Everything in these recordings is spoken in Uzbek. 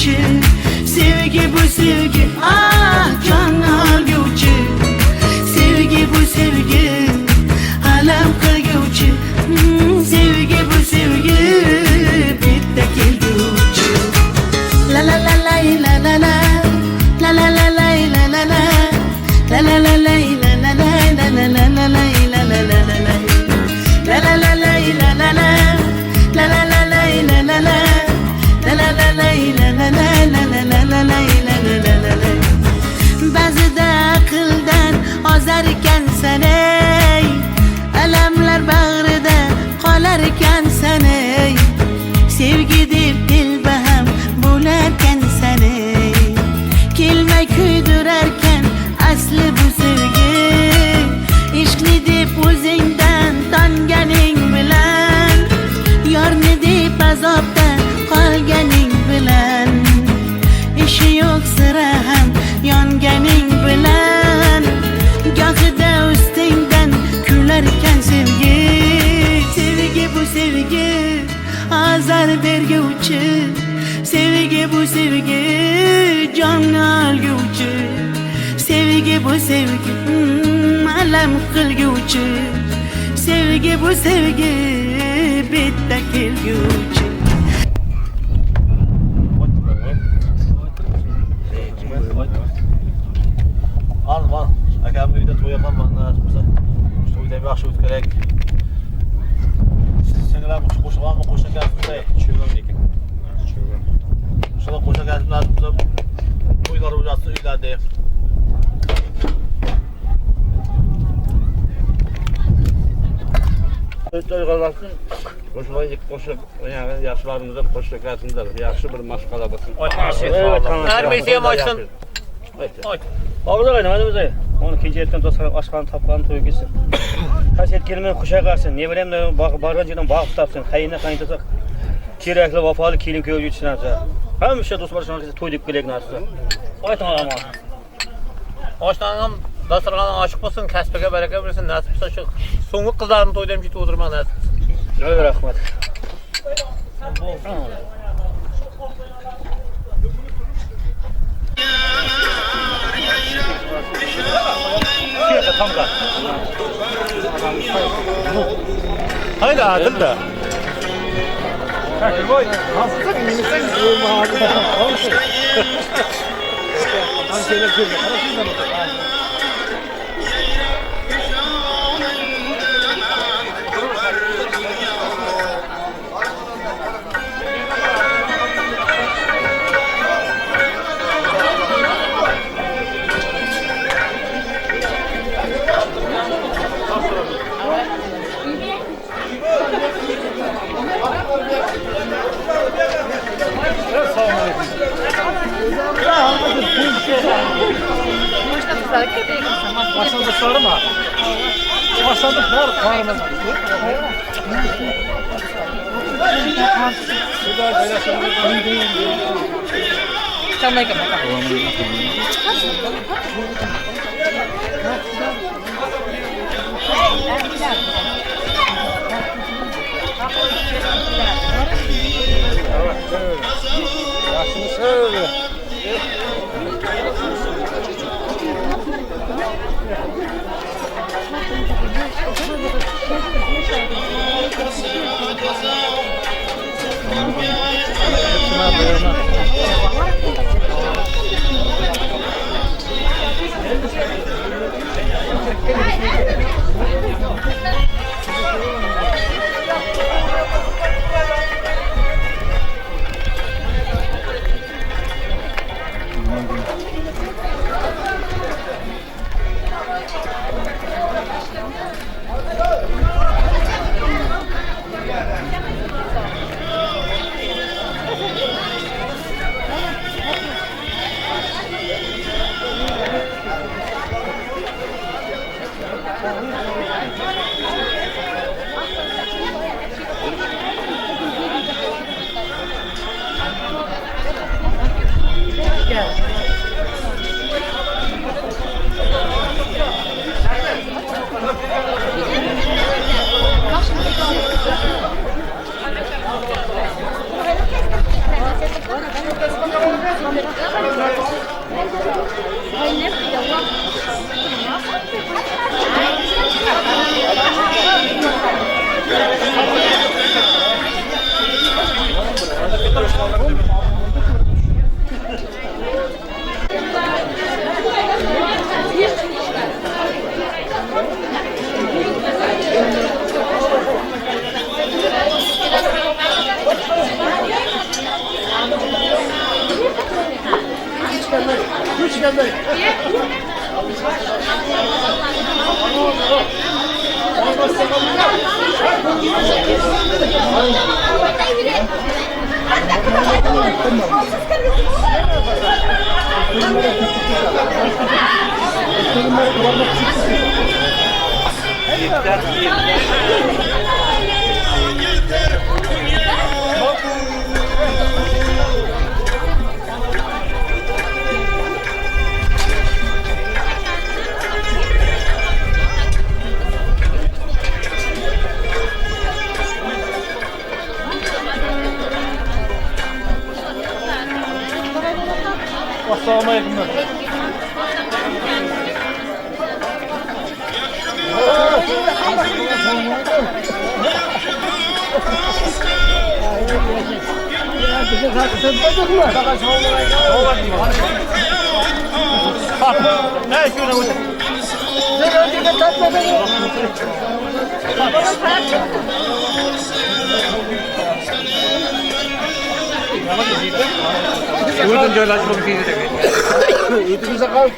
qilguvchi. Sevgi bu sevgi, ah jon olguvchi. Sevgi bu sevgi, alam qilguvchi. Sevgi bu sevgi, bitta kelguvchi. La la la la la la la, la la la la la la la, la la la la la la la la la la la la la la la la. La la la la la la la, la la la la la la la, la la la la la la la la la la la la la la la. Ba'zida aqldan ozar ekansan ey, alamlar bag'rida qolar ekansan ey. Sevgi deb telba ham bo'larkansan ey, kelmay kuydirarkan asli bu sevgi. Ishqni deb o'zingdan tonganing bilan, yorni deb azobda qolganing bilan, ishi yo'q sira ham yonganing bilan, gohida ustingdan kularkan sevgi. Sevgi bu sevgi, azar berguvchi. Sevgi bu sevgi, jonni olguvchi. Sevgi bu sevgi, alam qilguvchi. Sevgi bu sevgi, bitta kelguvchi. Al var. Akamni uyda to'y qilaman nasib bo'lsa. To'yda ham yaxshi o'tkarak. Singlim qo'shig'amni qo'shakasizda. Tushundim lekin. Tushundim. Shular qo'shakasi nasib bo'lsa to'ylar o'jasi uylarda. To'y qilsin. Qo'shilgan qo'shiq, yani yaxshilarimizdan qo'shilganlar, yaxshi bir mashg'ala bo'lsin. Har birisi ham ochsin. Og'zı qayda, hadi bize. Onu gece etken dostlar aşkını tapqanı toy kelsin. Kaset kelmey xuşa qalsın. Ne bileyim de bargan yerden bağ tapsın. Qayına qaynatsa kerakli vafalı kelin kuyovga yetishsin. Həmişə dostlar şuna toy deb kelak narsa. Aytın aman. Oshnaning dasturxoni ochiq bo'lsin, kasbiga baraka bersin, nasib qilsa shu so'nggi qizlarni to'yda ham yetib o'tirman nasib qilsin. Rahmat. Haydi Adil da. Assalomu alaykum. O'zim joylashib O'zimizda qol.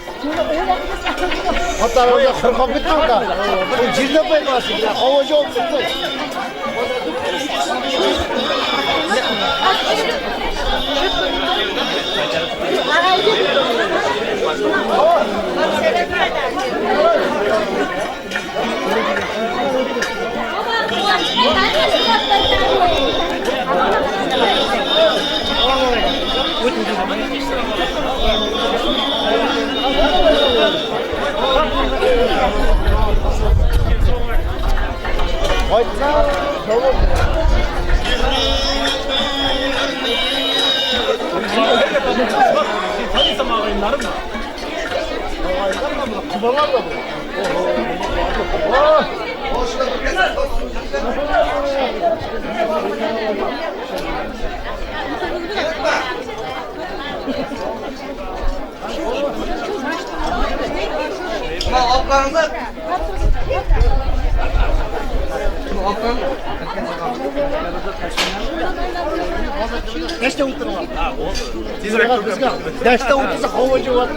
Hatto qirqib ketdi. U jirda qo'ymasin. Ovozi olib ketdi. Nechta o'tirib? Tezroq bizga. Nechta o'tirsa havo javob.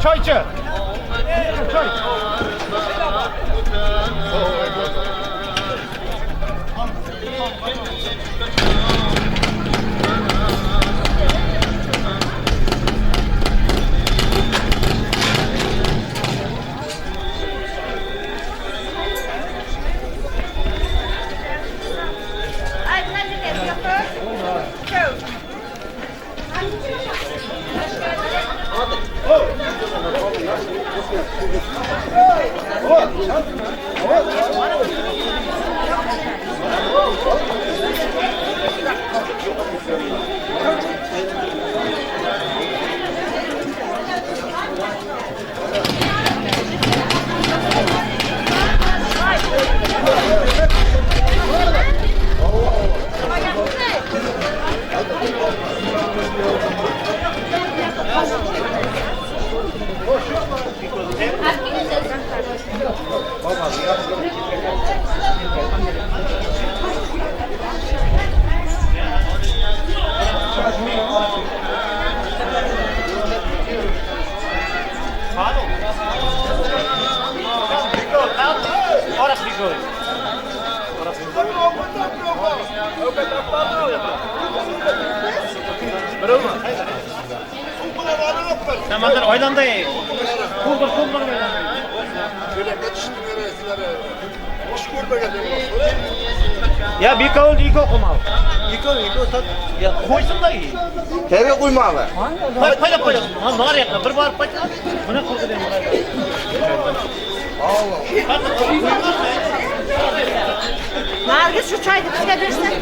Choychi. Choy. Ya bir kavul iki okumalı. İki ya koysun da iyi. Tere koymalı. Payla payla. Ha nar yakla bir bar payla. Buna koydu dem. Allah. Nargiz şu çaydı bizga bersanmi?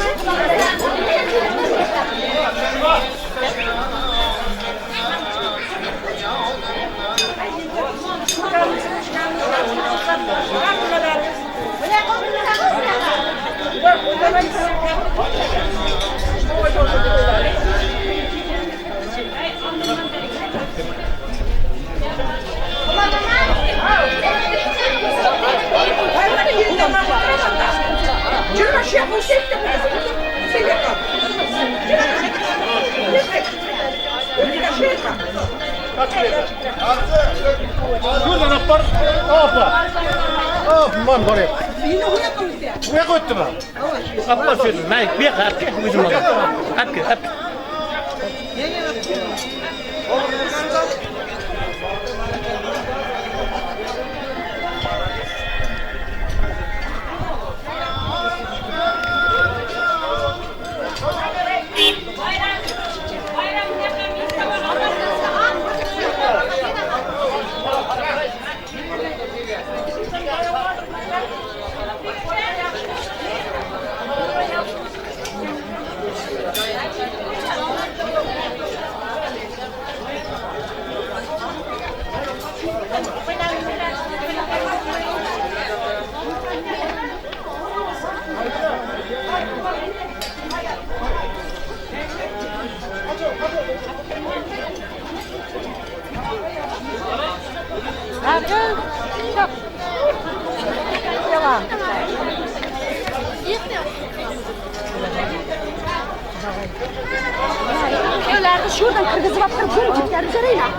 Kuyovlarni shu yerdan kirgizib olib kirib ko'rib ketganib jaraylar.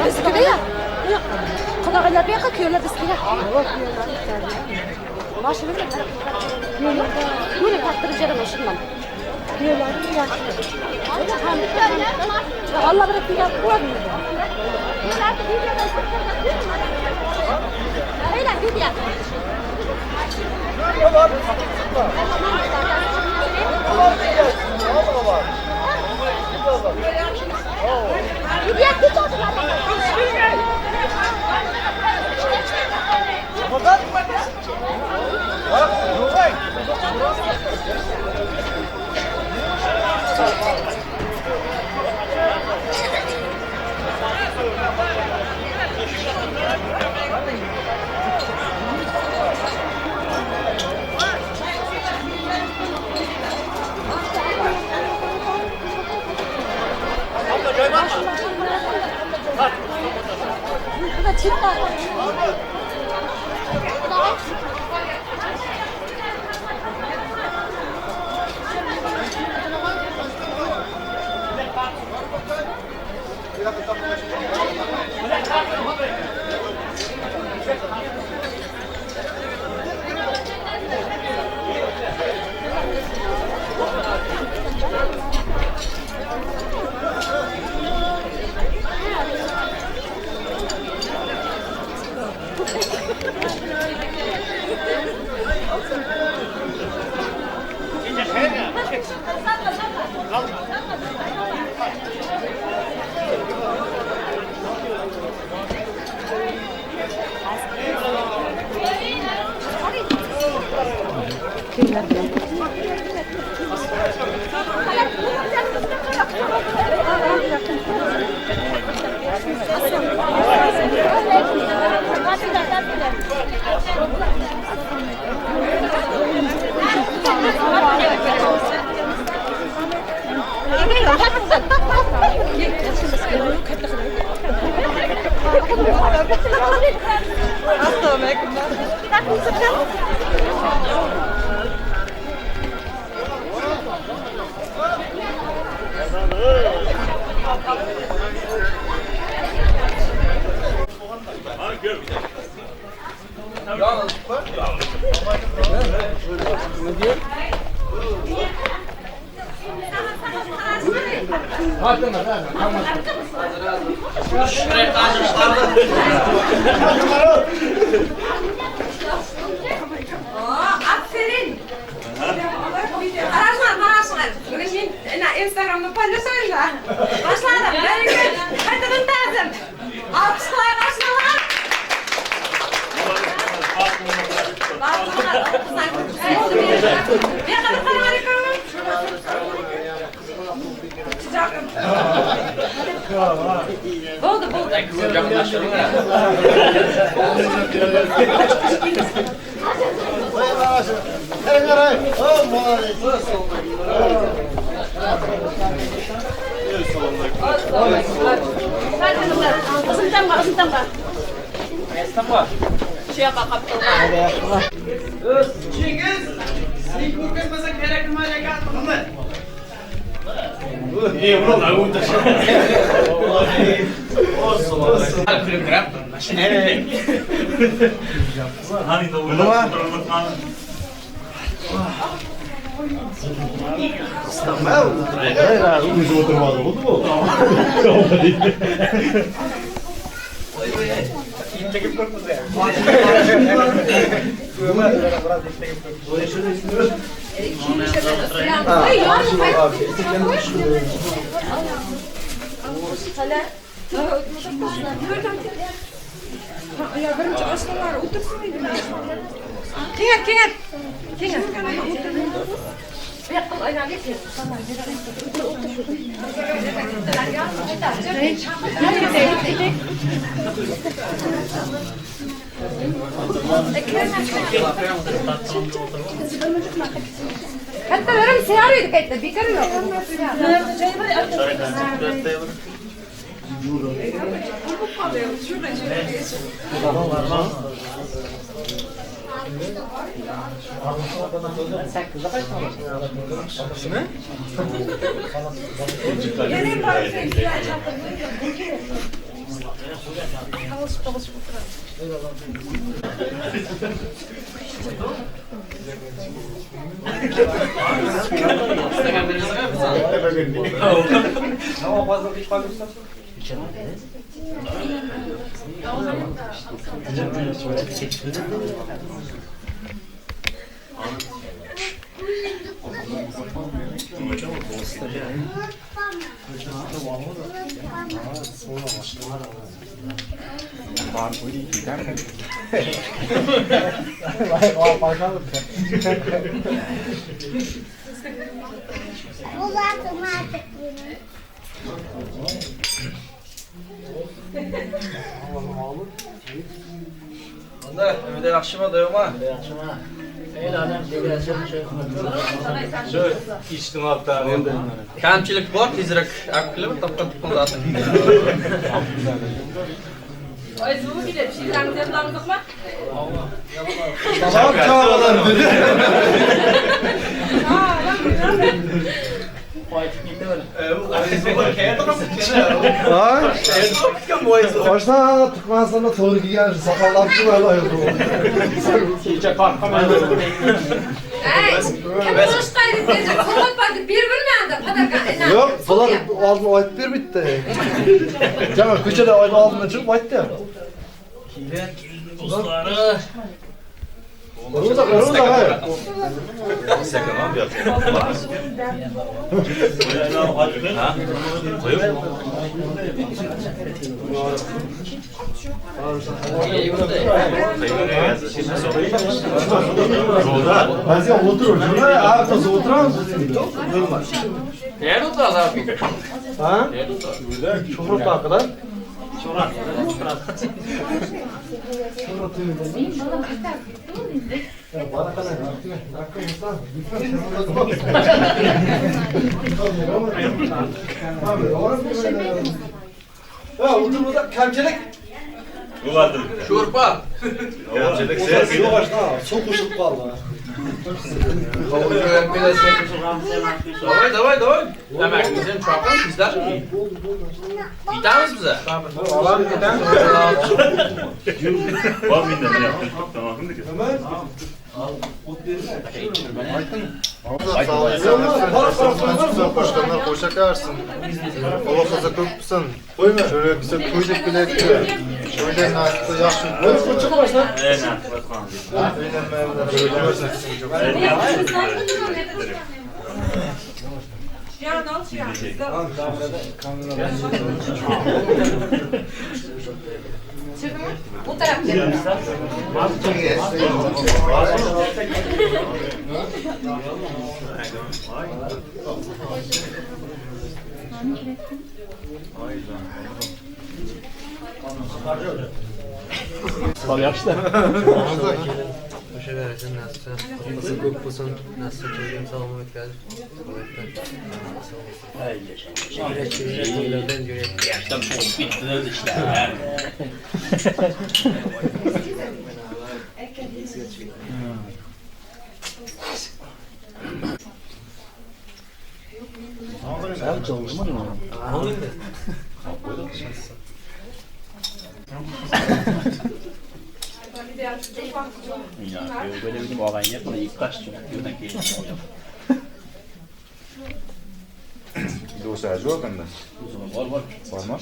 Biznikida-ya. Qudag'aylar bu yoqqa, kuyovlar biznikiga. Mashinada yo'lni taqdirib jaraman shundan. Kuyovlarni yaxshi. Alloh bir degan qo'yadi. Aferin. Rahmat, bugün men Instagramda paylaşayım. Başladım. Qaytadan ta'zim. Alqishlar, alqishlar. Bo'ldi, bo'ldi. Uzun tamga, uzun tamga. Shu yoqqa qaptilgan. Chingiz, sen ko'rkazmasa kerak nima ekan? Ya birinchi oshnalar o'tirsin. Kengat, kengat. Kengat. Bu yoqqa aylanib ket. Kattalarim siyar edi katta, bekor yo'q. Kamchilik bor, tezroq olib kelib topgan tuqqan zotni. Oy, zuvi kelib, shiylarni deblamizmi? Oshna Turkmanistonda to'g'ri kelgan soqollar Yo'q, bular oldin aytib bermaydi. Jama ko'chada oldindan chiqib aytdi. Do'stlari Ro'za, ro'za, Ba'zi o'tirib, avtosi o'tiramiz. Nerede oturalım abi? Ha? Nerede oturalım? Shuhrat haqida. Shuhrat. Shuhrat kamchilik. Sho'rpa. Kamchilik yo'q, suv qo'shilib qoldi. Давай, давай, давай. Demak, biz ham chopamiz, sizlar. Yetamiz biza. Olamiz, yetamiz. Bor menda tamam. Qo'shganlar qo'shakarsin. Alloh xohlasa ko'p bo'lsin. Cho'rak bo'lsa to'ydik bilaydi. To'ylar nasibda yaxshi. Bu tarafga. Yaxshi. O'sha bersin nasibsa. Qilsa ko'p bo'lsin, nasibsa to'yga sog'im o'tkazib. To'ylardan yuryapti. Yaxshidan bitdi ishlar. Böyle bizim ağayın yapmadı ilk kaç yıldan keyin. Do'stlar yo'q endi. Bor bor. Bormi?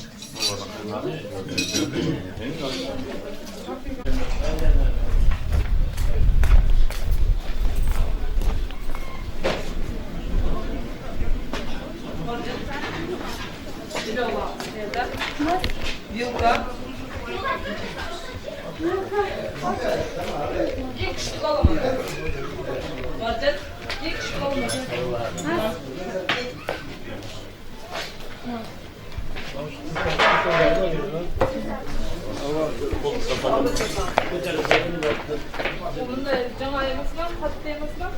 Vilka. İki kişilik olamadı. Varcet, iki kişilik olamadı. Bunda cam ayırması var, patates ayırması var.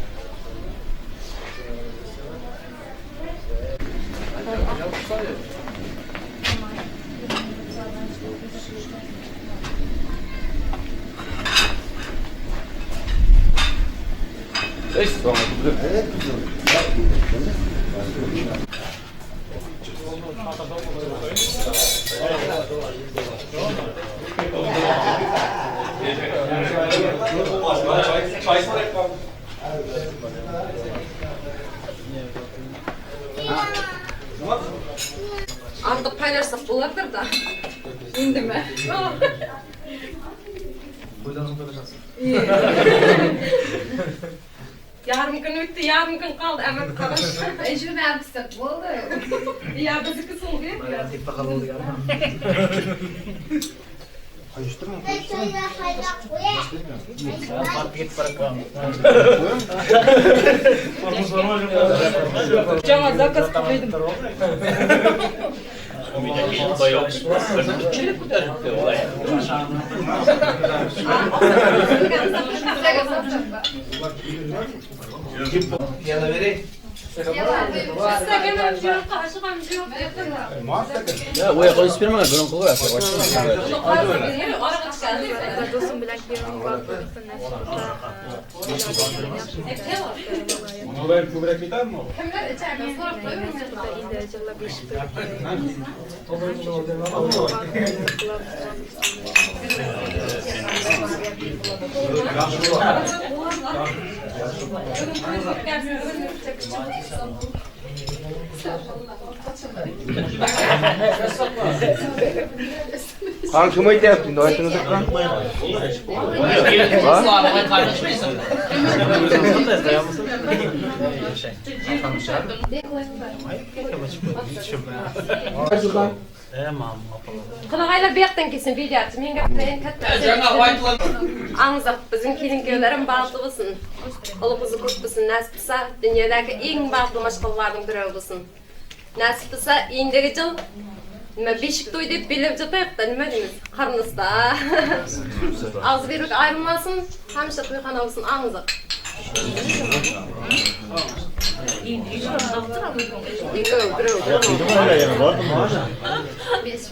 Artıq paylaşsaq olardır da. İndimi? To'ydan so'ng paylaşasiz. Yarım kun o'tdi, yarım kun qoldi. Ama qarash. Shuni yapsak bo'ldi. Ya bizniki so'ng. Tepa qoldi. Qo'yishtirma, qo'yishtirma. Жаңа заказ қылдым. Qani kim aytyapti endi aytingiz. Qulog'aylar bu yoqdan kelsin, videochi. Menga eng katta аңызақ біздің келін күйеулерім бақытты болсын. Ұл қызы көп болсын, нәсіп болса, дүниедегі ең бақытты машқалалардың біреуі болсын. Нәсіп болса, ендігі жыл nima beshik to'y deb belab jatayıq da, nima deymiz? Qarnısda. Ağzı berlik ayrılmasın, hamisha to'yxona bo'lsin, аңызақ. Екеу, біреу. Бес.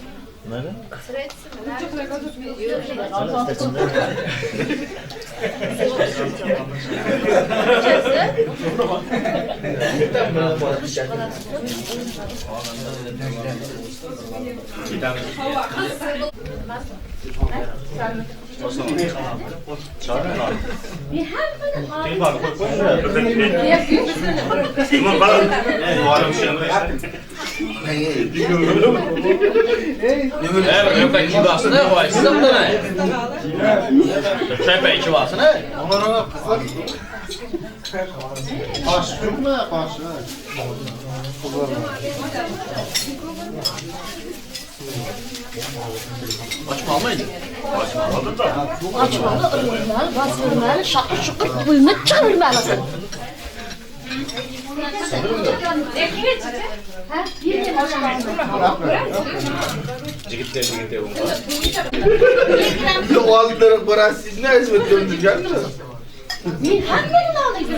Açmalı, ırmalı, basılmalı, şakır şukur, pulni chiqarmalı. Ha? Jigitler Oldirib borasiz, ne o'tirganmi? Men hammani oldiga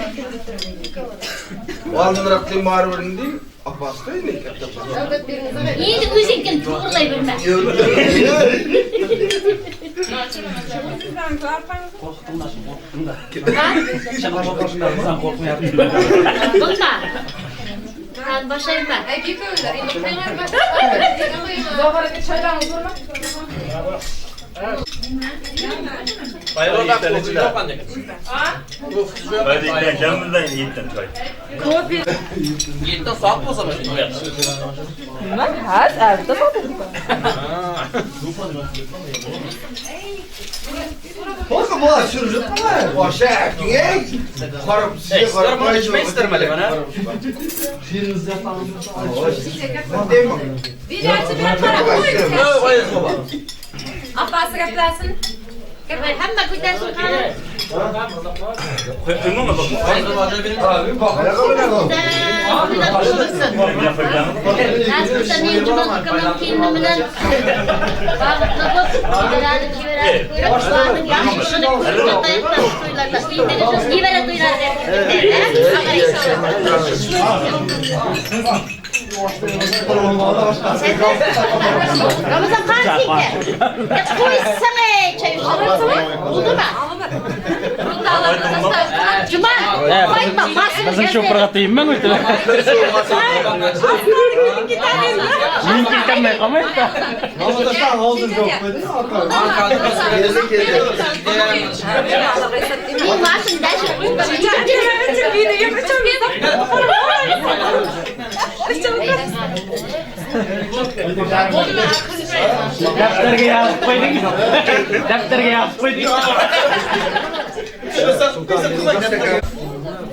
Oldinroq borib deng, opasi endi katta. Endi o'zingni to'g'rilay bilma. Qo'rqdim. Ben başlayayım. Ay bir öyle. Apasi gaplasin. Hamma ko'tarsin qani. Nasibsa men Juma akamam kelinim bilan baxtli bo'lib, nevarani kevarani ko'rib, ularning yaxshiligini ko'rib yotayotgan to'ylarda. Endi shu nevara to'ylari Ramazan qancha? Qo'ysang ey, choy bo'ldimi? Juma, qo'yma, Bizim şoprağa teyinmen o'ydi. Men ketolmay qolmaydi. Ramazan oldin yo'q edi. Men mashina Daftarga yozib qo'yding. Daftarga yozib qo'yding.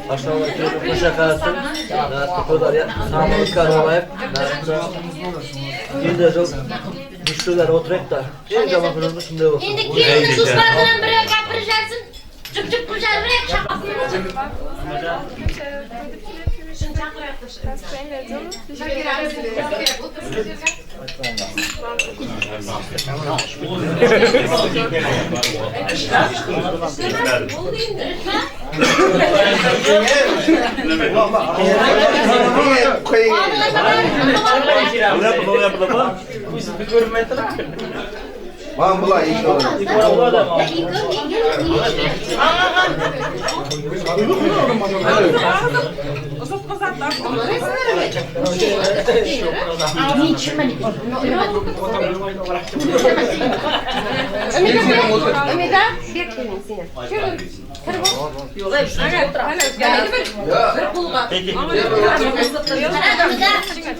Qo'sha qarasin, to'ylar sağlık olayım. Endi müşteriler oturayım da. En zaman kırılmış shunday olsun. Endi kelinni do'stlaridan biri gapirishasin, jup-jup qilishadi, biri chaqirsin. Man bular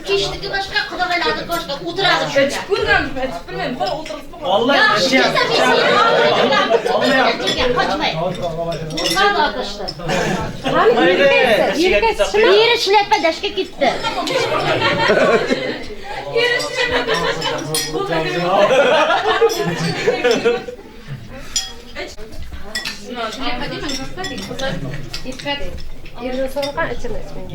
Kechniki boshqa, qudag'aylarniki boshqa, o'tiradi shunda. Vallahi Qochmay. Urmadi arkadaşlar. Yeri shlyapa dashga ketdi. Yerini so'rqan ichini ichmang.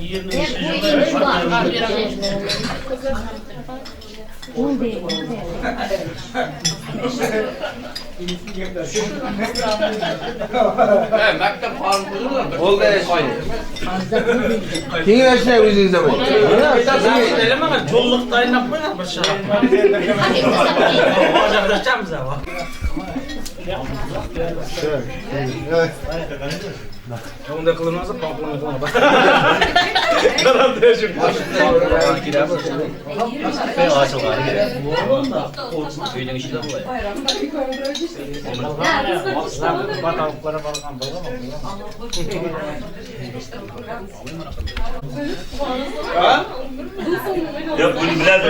Maktab xonim qo'ydilar. Bo'ldi. Kenglashmang o'zingizda bo'ling. Jo'lliq tayinlab qo'yinglar bir sharaf. Hozirchamiz. Unday qilinmasa, qoplamay. Yo'q, buni biladi,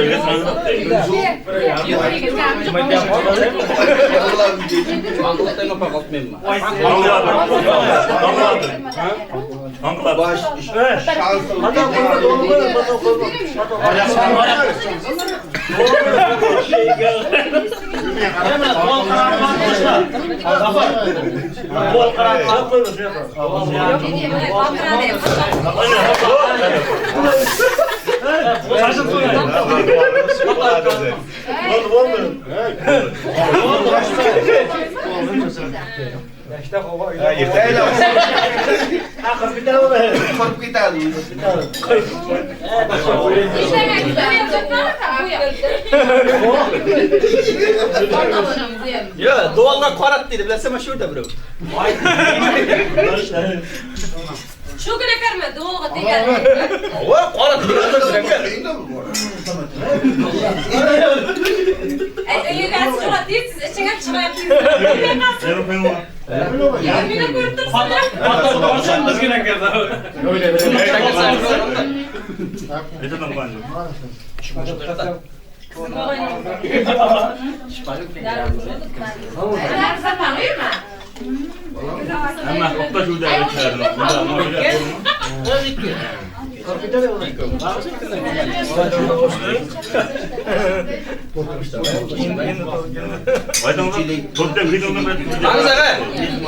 Bo'ldi, bo'ldi. Qurib ketadi. Yo, duolga qarat deydi, bilasizmi shu yerda birov. Shu kuni duolga tegadi. Voy, qarat deydi. Ay, uyga chiqyapsiz, ichingga chiqyapsiz. Meni ko'rib turibsizlar.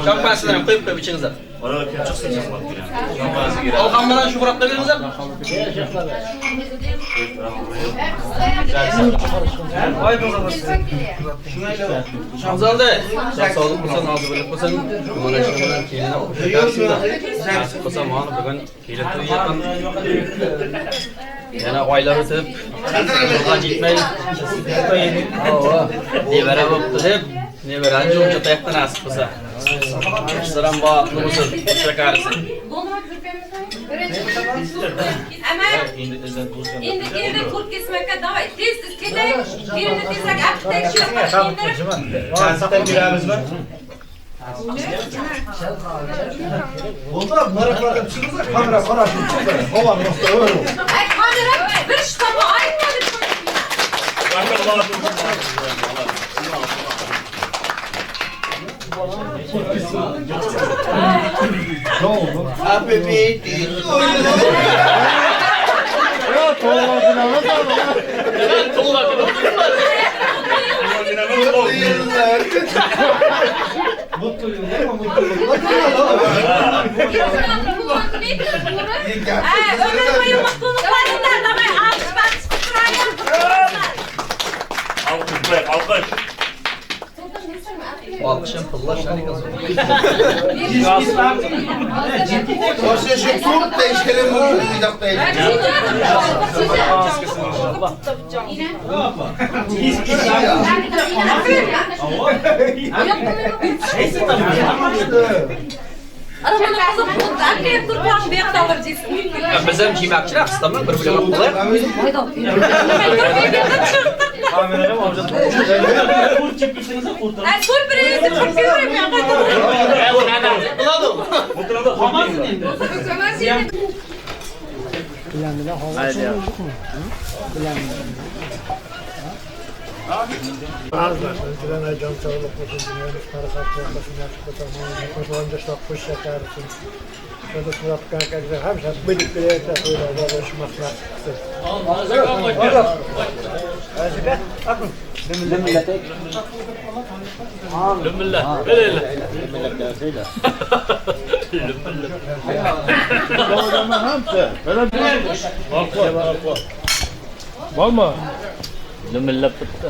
Şampanslarını qo'yib qo'yib ichingizlar. Olqan bilan shuhratda beringizlar. Shahzoda, sog'lik bo'lsin, ozi bo'lsin. Mana shu bilan kelin nasib bo'lsa, mana bugun kelin to'yi yaqin. Yana oylar o'tib, yilga yetmay, nevara bo'pti deb, nevarani jo'natayapti nasib bo'lsa. Sizlar baxtli bo'lsin, shakarsin. Endi keldi ko'p kesmakka, davay, tez-tez ketaylik. Kelinni tezroq olib ketaylik, shu yoqqa kiyindirib. Konsertdan beramizmi? Bo'ldi, maraqlardan chiqinglar, kamera qarashib chiqinglar. Havo rosta o'ylo. Ay, kamera bir shtobi aytmadi. Happy birthday to you. Mutlu yıllar. Mutlu yıllar mı? Mutlu yıllar. Ömür boyu mutluluklar. Давай, alkış alkış. Alkış, alkış. Alkışım pullar şarkı. O'sha to'rtta ishkalim bo'ldi, bu yoqda. Biz ham kiymakchilar, qisqami bir bilan qo'yaylik. Var mı? Lümillab turibdi.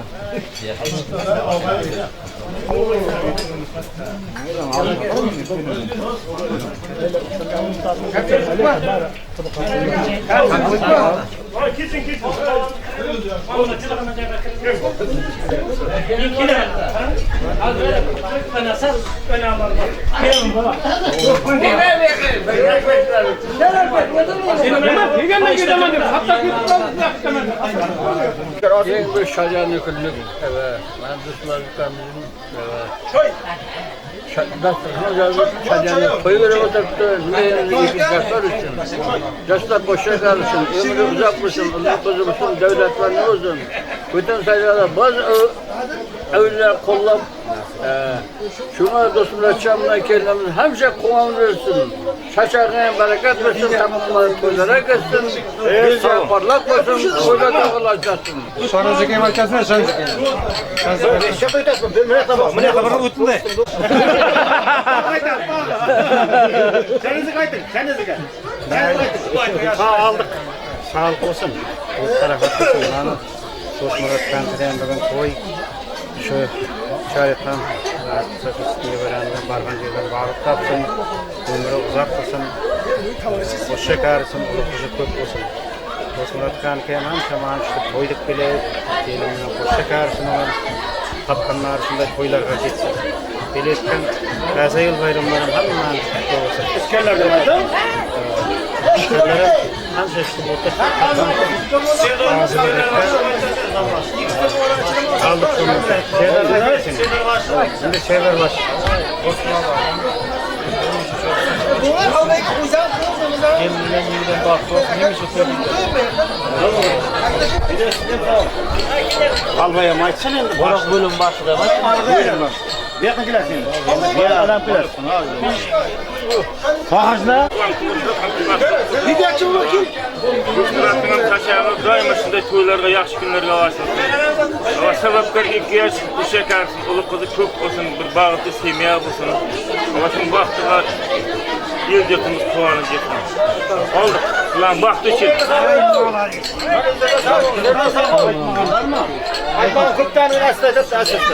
Bir şacanı küllük, evet. Ben düşmanlıktan evet. Şacanı toyu verip oturttu. Yaşlar için. Yaşlar boşa kalsın, ömrü uzak mısın, ömrü uzun, devletler ne olsun. Bütün sayılarda bazı evliler kollap, şuna dostumlar çamına kendimiz hemşe kuvan versin. Saçağına bereket versin, tamamları toylara geçsin. Bizce parlak olsun, koyda dağılacaksın. Şanızıkı merkezine şanızıkı. Şanızıkı aytın, şanızıkı. Aldık. Sağlık olsun. O tarafa olsun. Do'stmurod kampirda bugun to'y. Shu Sharifxon shu nevarani borgan yerdan baxt topsin, umri uzoq bo'lsin, qo'sha qarisin, ulug' qizi ko'p bo'lsin. Do'stmurod kanka ham shamon shu to'y deb kelib, kelinini qo'sha qarisin, topganlar shunday to'ylarga ketsin. Kelayotgan Taza yil bayramlari hammani qutlu bo'lsin. Iskanlar demaydi. Iskanlar hamma shu o'rta. Aldık şunu. Şimdi şeyler var. Albayam aytsin endi. Bo'roq bo'lim boshlig'i. Bu yoqqa kelasizmi? Bu yoqdan kelasiz. Sog'ishlar? Doimo shunday to'ylarga, yaxshi kunlarga olsin. Va sababkor ikki yosh qo'sha qarsin, uli qizi ko'p bo'lsin, bir baxtli semya bo'lsin. Allohning baxtiga el yurtimiz quvonib ketsin. Oldik. Ulan baxt uchun. Aytma ko'pdan asrasa asrasa.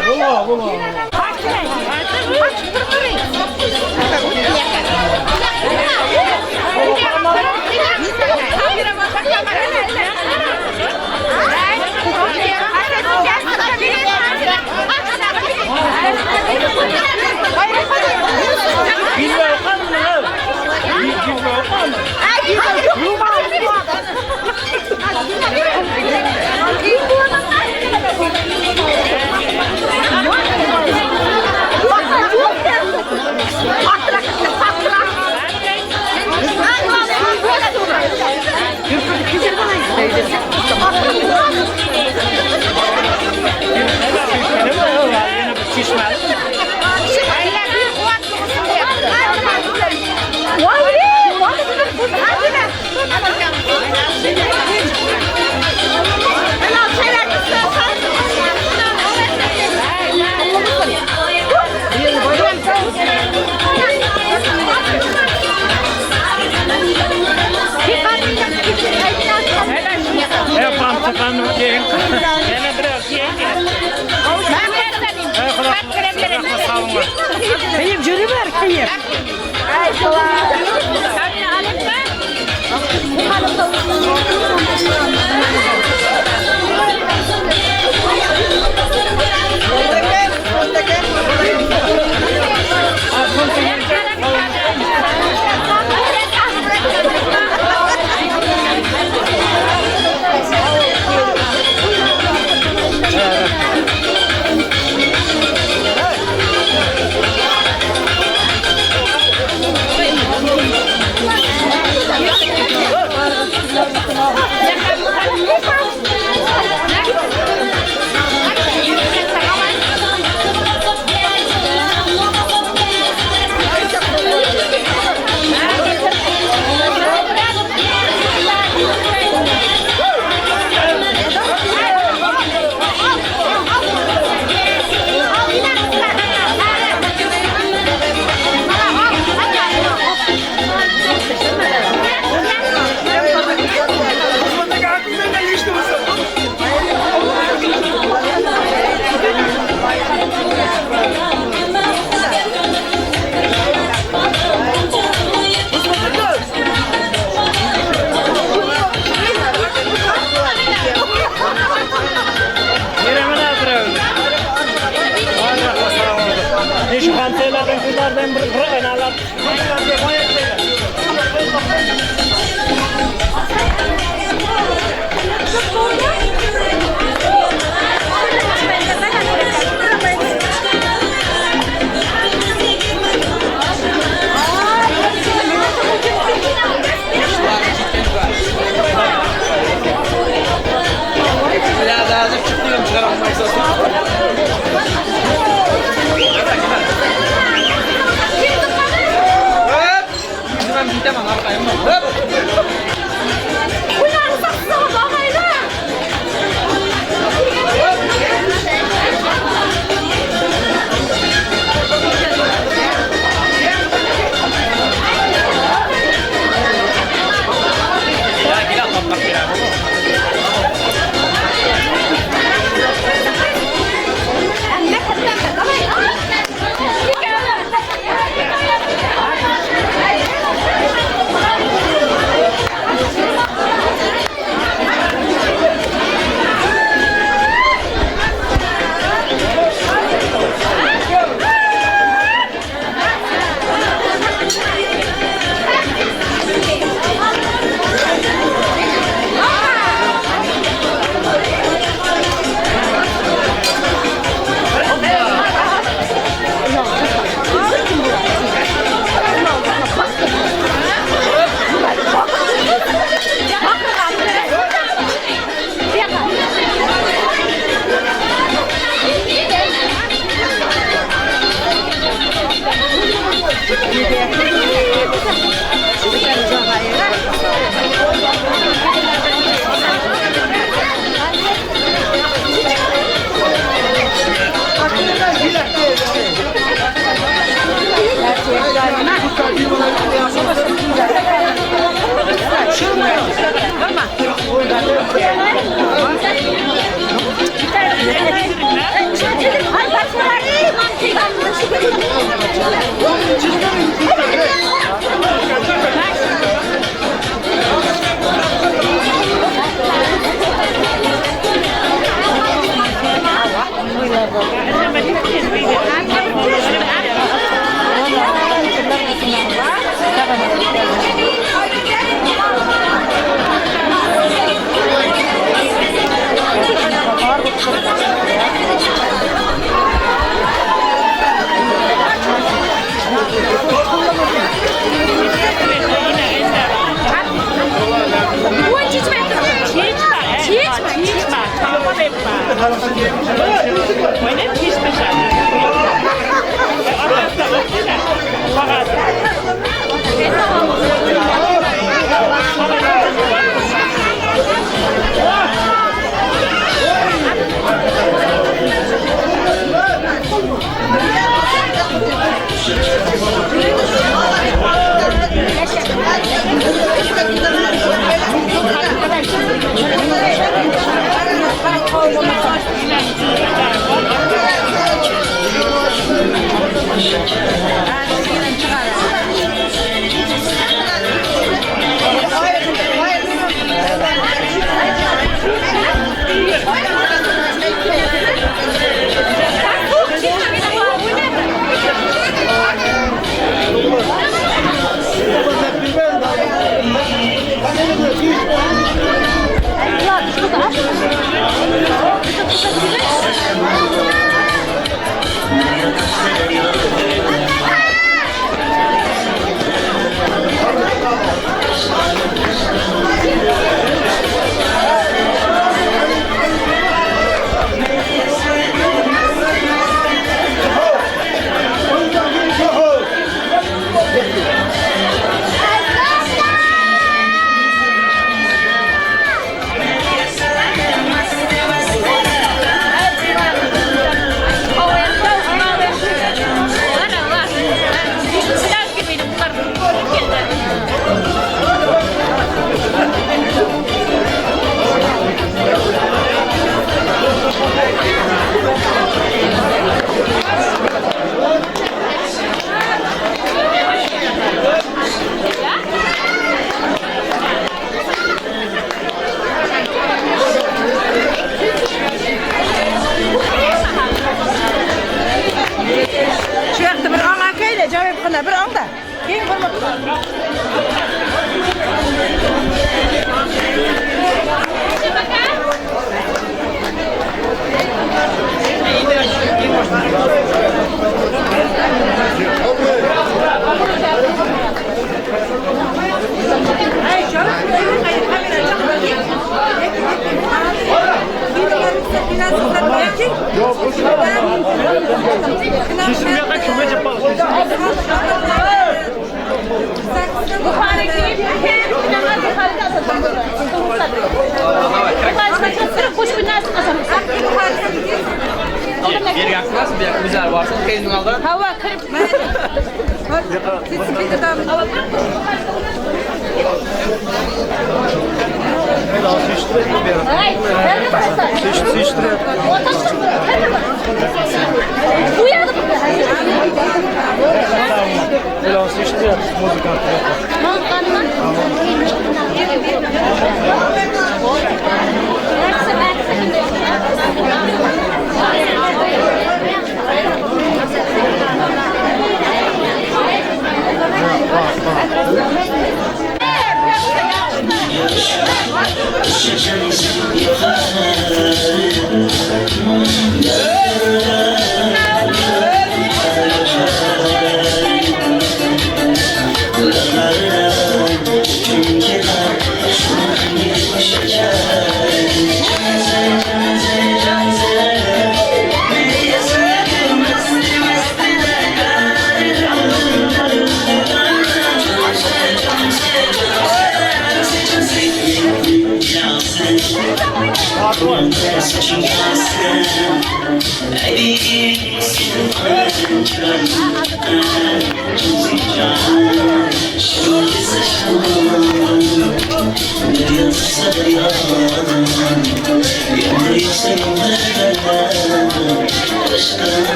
Kıyıp yürü ver kıyıp.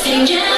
Senga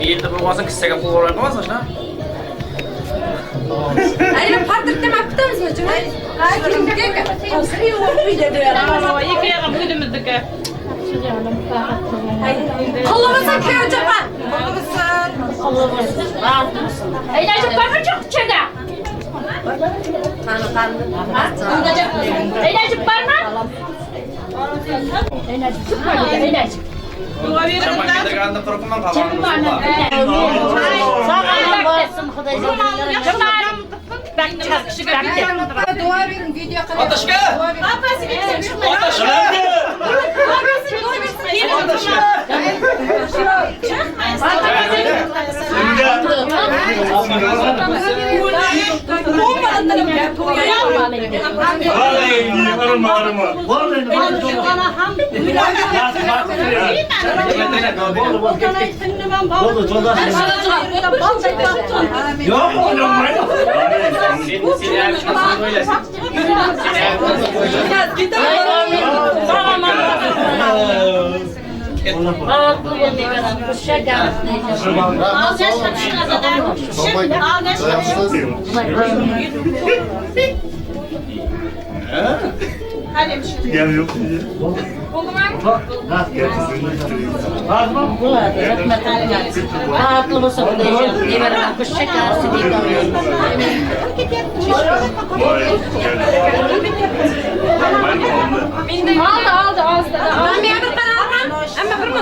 Endi bo'lmasin kissaga pul qo'yib qo'ymasin, ha? Ayni patrikdan olib bitamizmi, Jumay? Ha, kimga? Ikki yarim uyimizniki. Qulluq bo'lsin, kuyovjohon. Qulluq bo'lsin. Baxtli bo'lsin. Aylanib bormi cho'qchada? Qani, qani. Aylanib bormi? Aylanib bormi? Aylanib. Aldı aldı aldı. Ben bir ben almam. Ama bir mi?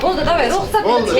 Oldu давай, ruxsat. Oldu.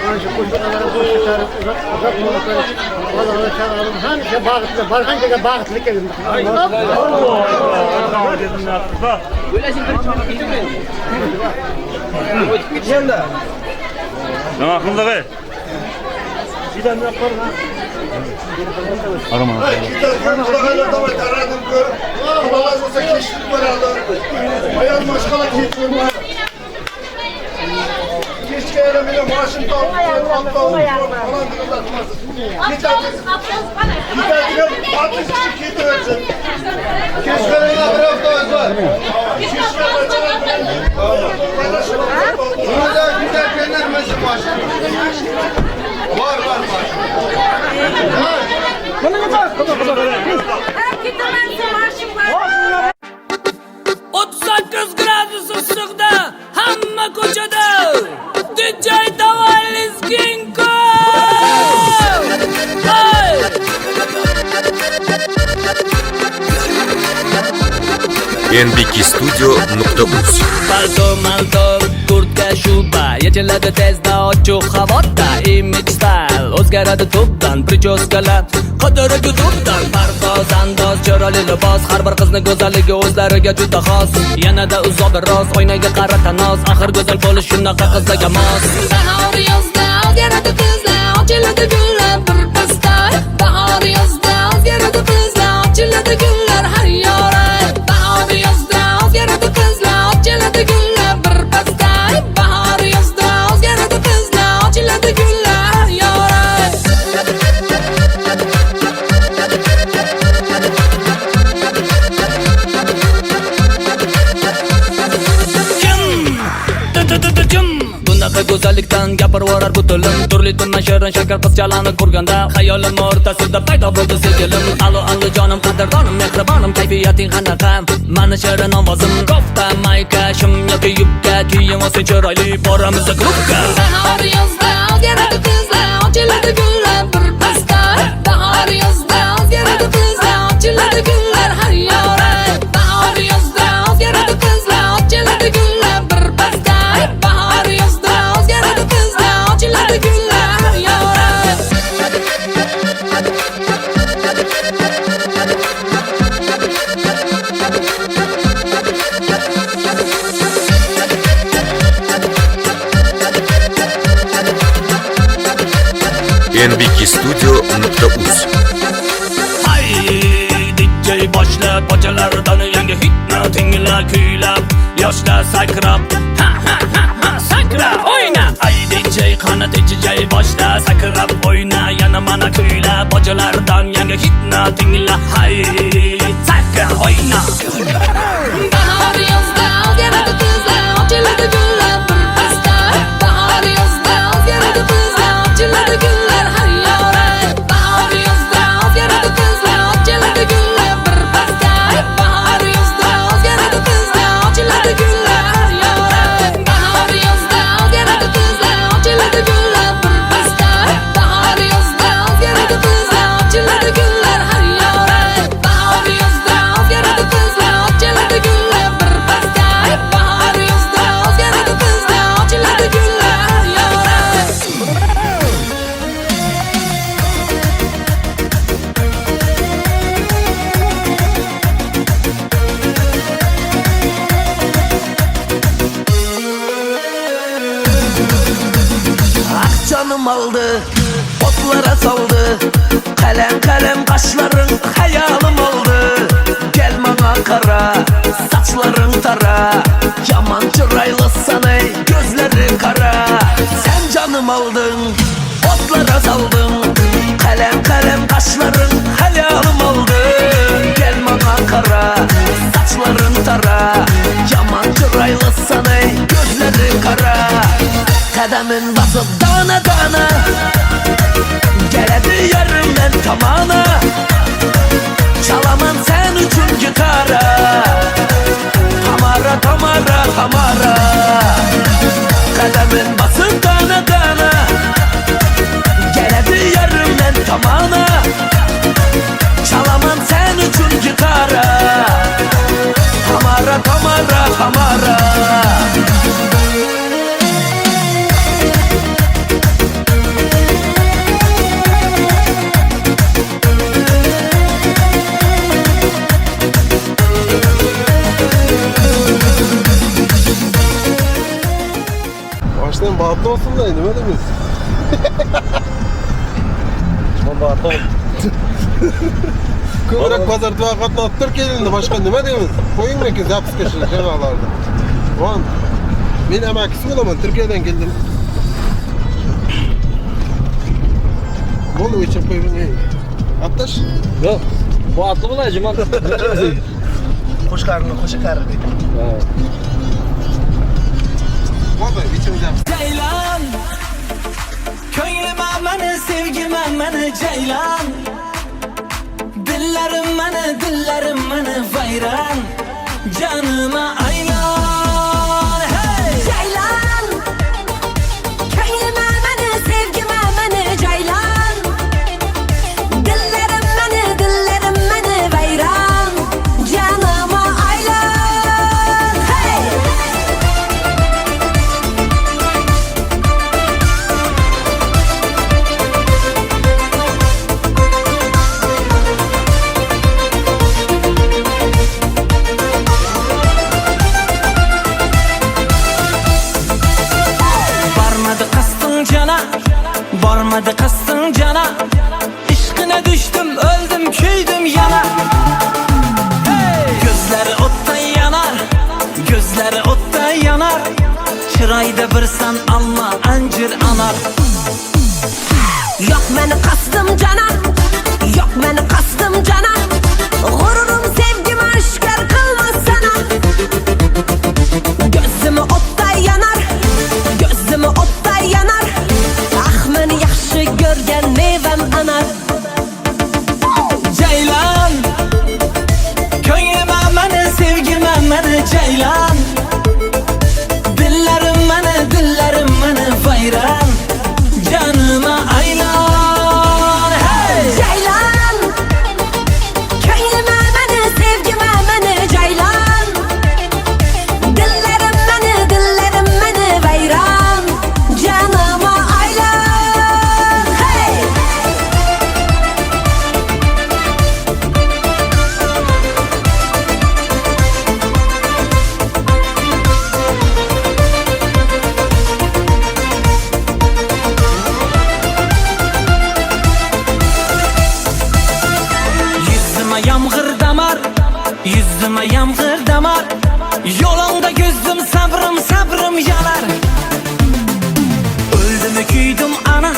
Mana shu qo'shiqlarni qo'shiqlari uzoq uzoq bolalar chaqalarim hamisha baxtli, borgan joyga baxtli kelin. Nima qildi? Ayol mashqala ketib Var. 38 gradus issiqda hamma ko'chada DJ Tavallis Ginko. nbkstudio.uz Palto, malto, kurtka, shuba yechiladi tezda ochiq havoda. Image style o'zgaradi tubdan, prichoskalar qadiri YouTube'dan. Pardoz, andoz, chiroyli libos, har bir qizni go'zalligi o'zlariga juda xos. Yanada uzoq biroz oynaga qara tanoz, axir go'zal bo'lish shunaqa qizlarga mos. Bahor yozda o'zgaradi qizlar, ochiladi gullar bir pasda. Bahor yozda o'zgaradi qizlar, ochiladi gullar har yora. Bahor yozda o'zgaradi qizlar, ochiladi gullar bir pasda. Bahor yozda o'zgaradi qizlar, ochiladi gullar har yora. Bunaqa go'zallikdan gapirvorar bu tilim. Turli tuman shirin shakar qizchalarni ko'rganda xayolim o'rtasida paydo bo'ldi sevgilim. Alo alo jonim, qadrdonim, mehribonim, kayfiyating qanaqa? Mani shirin ovozim, kofta, mayka, shim yoki yubka, kiyim olsang chiroyli, boramiz klubga. Bahor yozda o'zgaradi qizlar, ochiladi gullar bir pasda. Bahor yozda o'zgaradi qizlar, ochiladi gullar har yora. Bahor yozda o'zgaradi qizlar, ochiladi gullar bir pasda. Bahor yozda o'zgaradi qizlar, ochiladi gullar har yora. nbkstudio.uz Hay DJ boshla, ko'chalardan yangi hitni tingla, kuylab, yoshlar sakrab, ha ha ha ha sakra o'yna. Ay DJ qani DJ boshla, sakrab o'yna, yana mana kuyla, ko'chalardan yangi hitni tingla, hay sakra o'yna. Bahor yozda o'zgaradi qizlar, ochiladi gullar bir pasda. Bahor yozda o'zgaradi qizlar, ochiladi gullar har yora. Bahor yozda o'zgaradi qizlar, ochiladi gullar bir pasda. Bahor yozda o'zgaradi qizlar, ochiladi gullar har yora. Bahor yozda o'zgaradi qizlar, ochiladi gullar bir pasda. Bahor yozda o'zgaradi qizlar, ochiladi gullar har yora. Bahor yozda o'zgaradi qizlar, ochiladi gullar bir pasda. Bahor yozda o'zgaradi qizlar, ochiladi gullar har yora. Ah canım aldı, otlara saldı. Kalem kalem kaşların hayalim oldu. Gel bana kara, saçların tara. Yaman çıraylısan ey, gözleri kara. Sen canım aldın, otlara saldın. Kalem kalem kaşların hayalim oldu. Gel bana kara, saçların tara. Yaman çıraylısan ey, gözleri kara. Kademin basıp dana dana Geledi yarım ben tamana. Çalaman sen üçün gitara. Tamara tamara tamara. Kademin basıp dana dana Geledi yarım ben tamana. Çalaman sen üçün gitara. Tamara tamara tamara. olsun da nima deymiz? Ko'proq bozorda qatnab tur kelindi, boshqa nima deymiz? Qo'ying lekin zapiska shu jamoalarni. Von. Men amakisi bo'laman, Turkiyadan keldim. Bo'ldi, o'chirib qo'ying. Atlash? Yo'q. Bu atlı bo'ladi, Jumon. Qo'shqarini, qo'shaqari deydi. Bo'ldi, ichimizda. Jaylan. Ko'nglim mani, sevgim mani jaylan. Dillarim mani, dillarim mani vayron. Canıma aylan. Hey! Jaylan. Ko'nglim mani, sevgim mani jaylan. Dillarim mani, dillarim mani vayron. Canıma aylan. Hey! Bormadi qasding jana, ishqina düştüm, öldüm, küydüm yana. Hey! Gözleri o'tda yanar, gözleri o'tda yanar. Chiroyda bir san alma, anjir anar. Yo'q meni qasdim jana, yo'q meni qasdim jana. G'ururim sevgim oshkor qilmas sana. Gözüm o'tda yanar, gözüm o'tda yanar. Ah meni yaxshi ko'rgan mevam anar. Jaylan, ko'nglim mani, sevgim mani jaylan. Dillarim mani, dillarim mani vayron. Canıma aylan. Hey! Jaylan, ko'nglim mani, sevgim mani jaylan. Dillarim mani, dillarim mani vayron. Canıma aylan. Hey! Yüzüme yağmur damar, yüzüme yağmur damar. Yolunda gözüm sabrım sabrım yanar. Öldüm küydüm ana,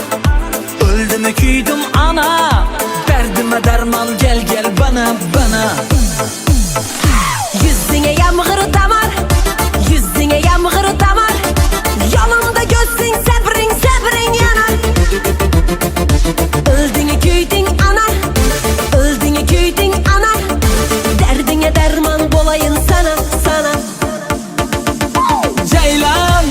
öldüm küydüm ana. Derdime derman gel gel bana bana. Yüzüne yağmur damar, yüzüne yağmur damar. Yolunda gözün sabrın sabrın yanar. Öldün küydün ana, öldün küydün ana. Derdine derman bolayın sana sana. Ceylan,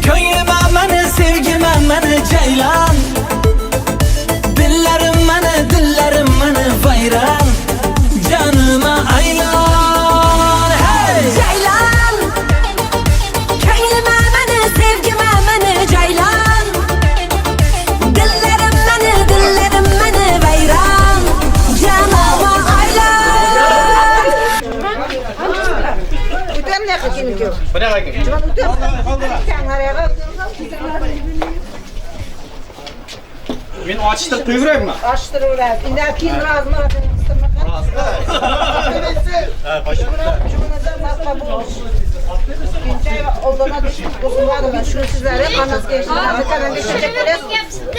ko'nglim mani, sevgim mani jaylan. Dillarim mani, dillarim mani vayron. Canıma aylan. Hey! Jaylan, ko'nglim mani, sevgim mani jaylan. Dillarim mani, dillarim mani vayron. Canıma aylan. Men ochtirib qo'yaveraymi? Ochtiraverasiz. Endi keyin rozimi?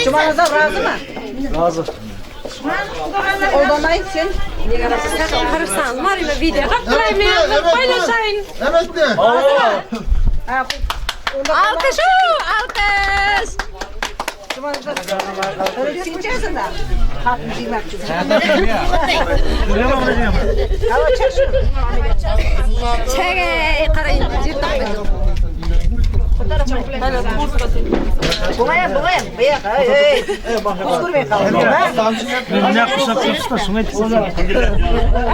Jumanazar rozimi? Rozi. Oldanay sen. Qarasam, marina video qilib turaymi, paylashayin. Alqish, alqish. Chagay, qarang, yer topmadim. Buňayam, buňayam, buyoq, ey, ko'z ko'rmay qoldim.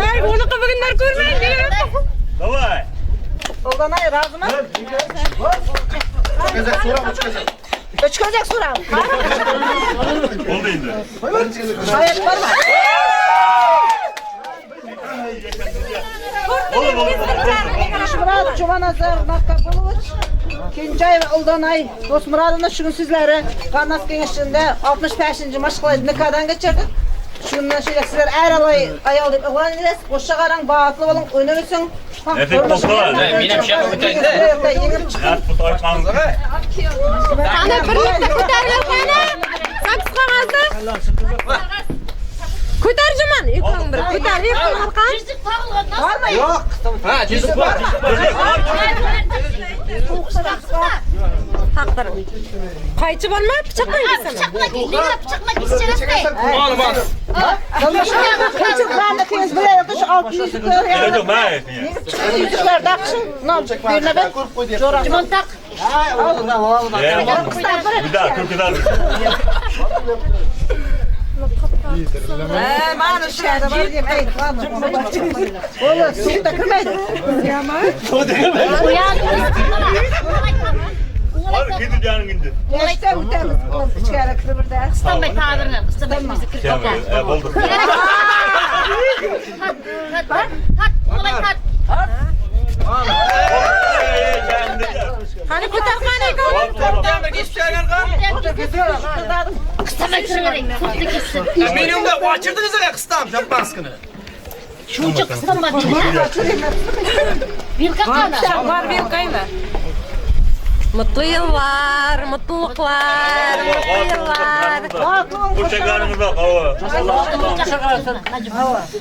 Ay, bunaqa bugunlar ko'rmaydi. Давай. Oldanay rozimi? Uch ko'zak so'ram. Bo'ldi endi. Hayot bormi? Xushmurod Jumanazar Maqbulovich. Kenjayeva Uldanay Dosmuradovna shu sizlari Qandas kengashida 65-mashqala nikohdan kechirdik. Shundan şöyle sizler er alay ayol deb e'lon edasiz. Qo'sha qarang, baxtli bo'ling, o'ynab o'sing. Qani birlikda ko'taringlar qani. Sakkiz qog'ozni. Ko'tar Juman, ikkoving bir ko'tar, ikkoving qani. Yüzük taqilgan Bormi? Yo'q. Ha, yüzük bor. Taqdir. Qaychi bormi? Pichoqdan kesaman. Pichoqla kes, pichoqla kesishadi. Bor, bor. Qiyinchiliklarni tez bilaylik, shu oltin yuzuklar. Yuzuklar taqshin. Bir navbat Juman taq. Mana shu yerda bor deb ayt. Bo'ldi, suvda kirmaydi. Nechta o'tamiz? Ichkari kirib birda. Qistamay ta'birini, qistamay bizni kirib ketadi. Bo'ldi. Tat, tat, o'g'lay tat. Qani ko'tar qani ikkoving. Qistamay kiravering, suvni kessin. Meni unda ochirdingiz qistam shampanskini. Shuncha qistamadi. Vilka qani? Bor vilkaymi? Mutlu yıllar, mutluluklar, mutlu yıllar.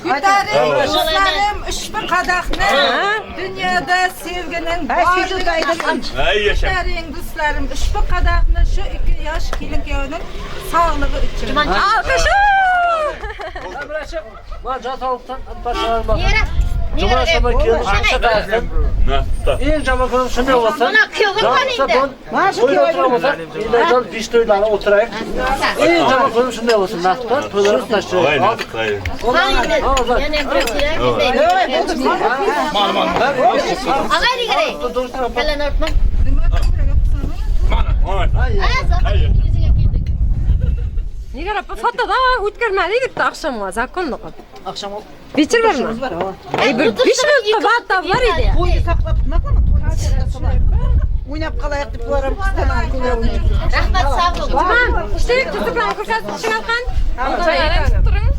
Ko'taring do'stlarim ushbu qadahni, dunyoda sevgining borligini. Ko'taring do'stlarim ushbu qadahni shu ikki yosh kelin-kuyovning sog'lig'i uchun. Alqish! Eng yomon kunim shunday bo'lsa. Mana kuyovga qani endi. Mana shu kuyovga bo'lsa, ilojon 5 to'ylarni o'tiraylik. Eng yomon kunim shunday bo'lsin, nasibda to'ylarni qatnashtiraylik. Yana bir kerak. Ag'ay degan. Kallani ortma. Mana, Nega opa fotoda o'tkazmadik bitta oqshomga zakonni qilib. Oqshom Вечер bormi? Ay bir 5 minutga vaqt bor edi. To'yni saqlab nima qilaman? To'yni o'ynab qolaylik deb bular ham qistaman ko'ngil o'ynaydi. Rahmat, sog' bo'ling. Juman, ishlaylik tuzuklarni ko'rsatib chiqarqan. Turing.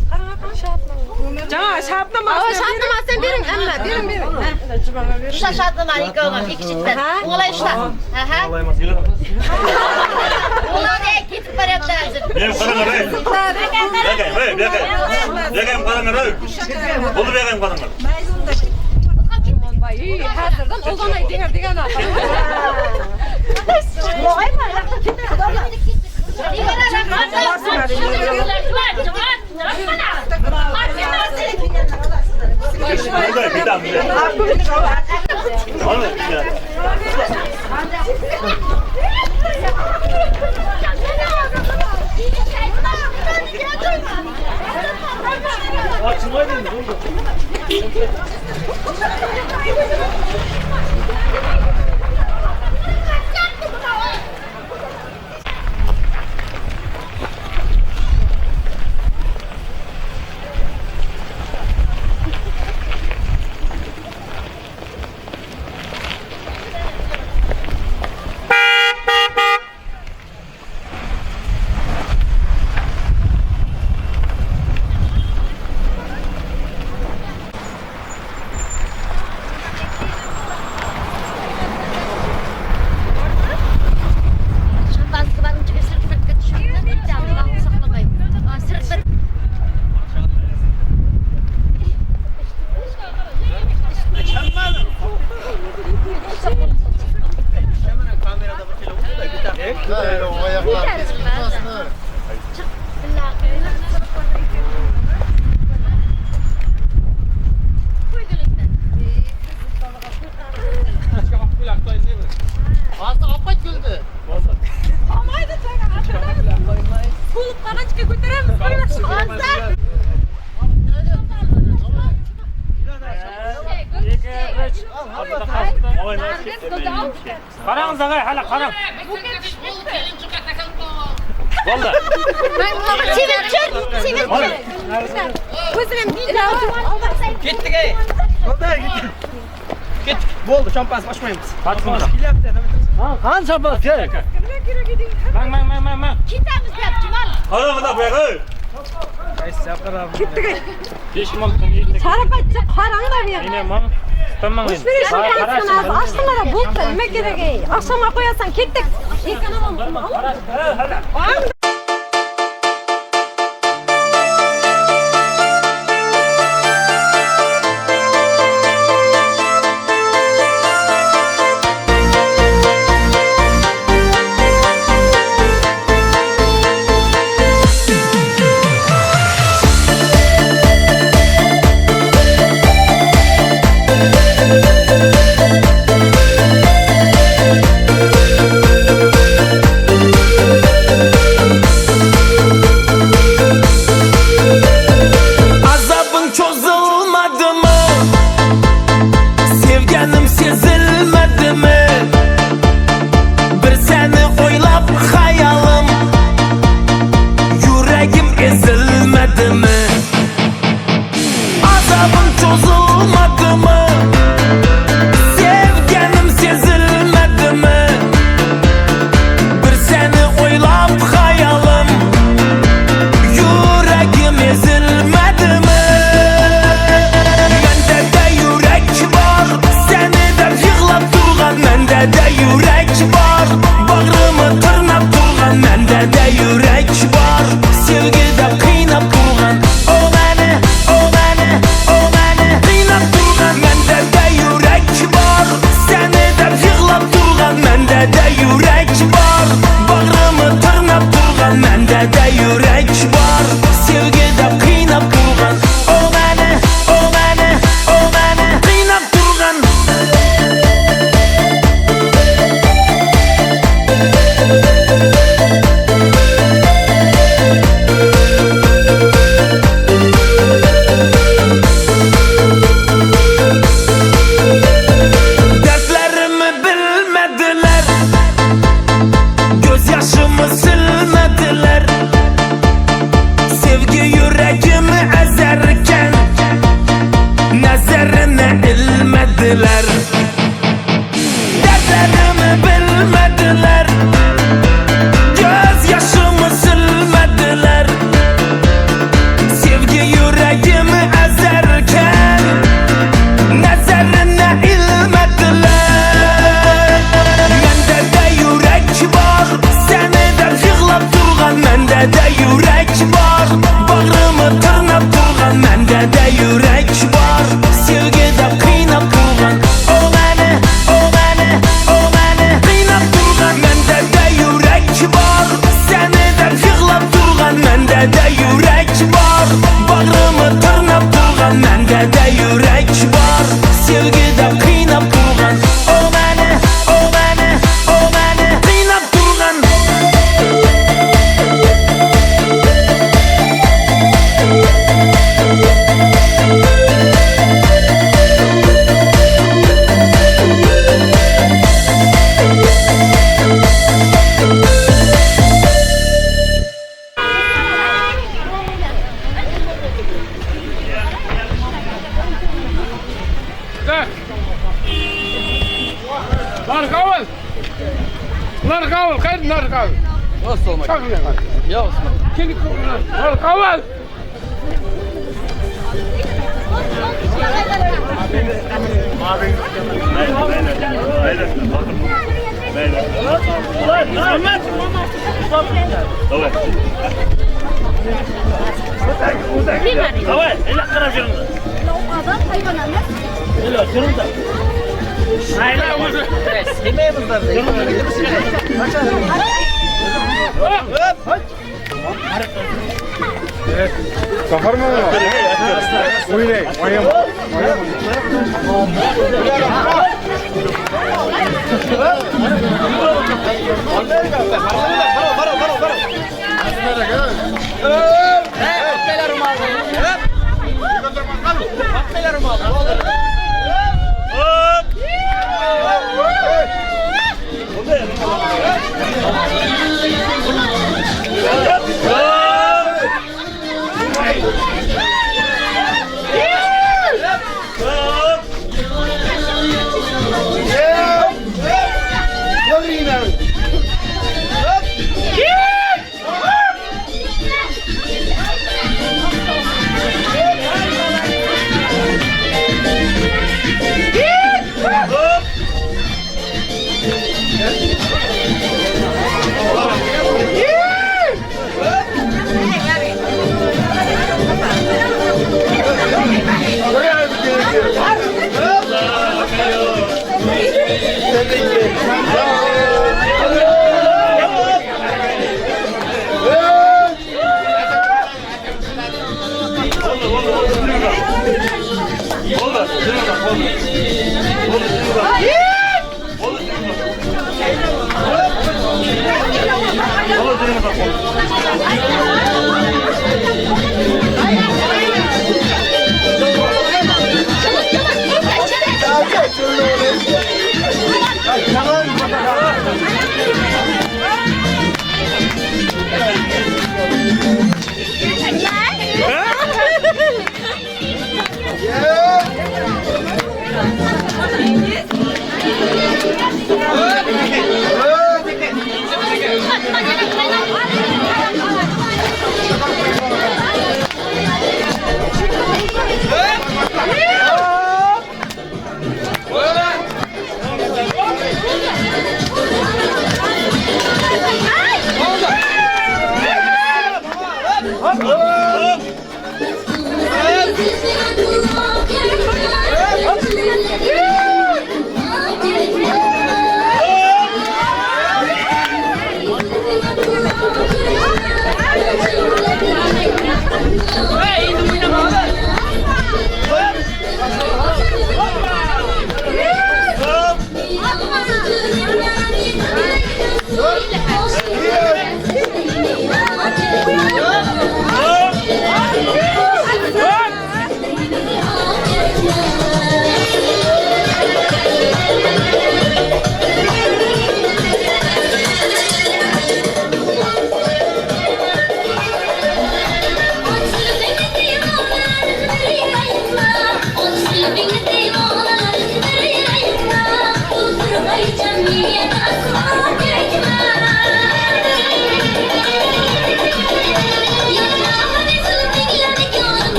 Jamoa shartnomasini bering, amma bering, bering. Ushla shartnomani ikkoving, ikki chetdan. O'g'lay ushla. Aha. O'g'lay ketib boryapti hozir. Men qaranglar, ey. Baqay, baqay. Baqay qaranglar, ey. Bo'ldi, baqay qaranglar. Hozirdan Uldanay degan degan. Qarang ag'ay, hali qarang. Bo'ldi. Ketdik ey. Ketdik. Bo'ldi, shampanskiy ochmaymiz. Qani chapal kel. Mang mang mang mang mang. Ketamiz deyapti, man. Qara bu yoqqa. Ketdik. 5 mol tun. Sharaf qaranglar bu yerga. Ine mang. Tamam. Ochsanglar bo'ldi, nima kerak ey? Oqshomga qo'yasan, ketdik. Ekonom.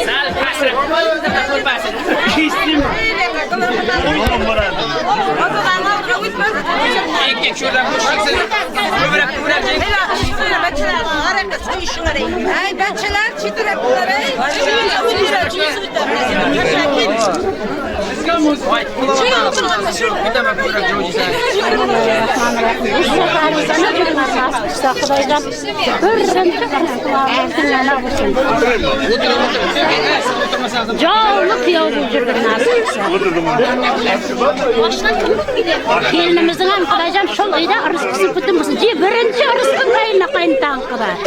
Sal pastroq. Kesdim. Ay bachalar chetirabdilar ey. Jonli kuyov bo'lib yurgin nasib qilsa. Kelinimizning ham Xudojon shul uyda rizqisi butun bo'lsin. Je birinchi rizqi qayna qayntang qiladi.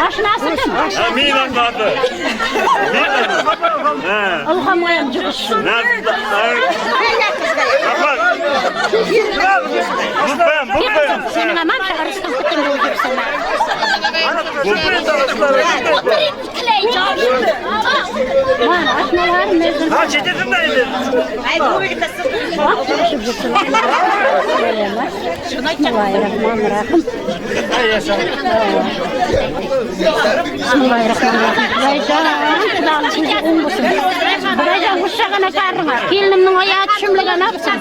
Oshnasi kim? Men oshnasi. Ilhom ham jurish. Sening ham rizqing butun bo'lib yursin. O'tiring, tilay jon. Mana oshnalarim o'zim. Ha, chetirdim-da endi. Ay, bu yerda Bismillahirrahmanirrahim. Bismillahirrahmanirrahim. Xudojon g'ushshag'ana karringlar. Kelinimning oyog'i tushumligan olsin.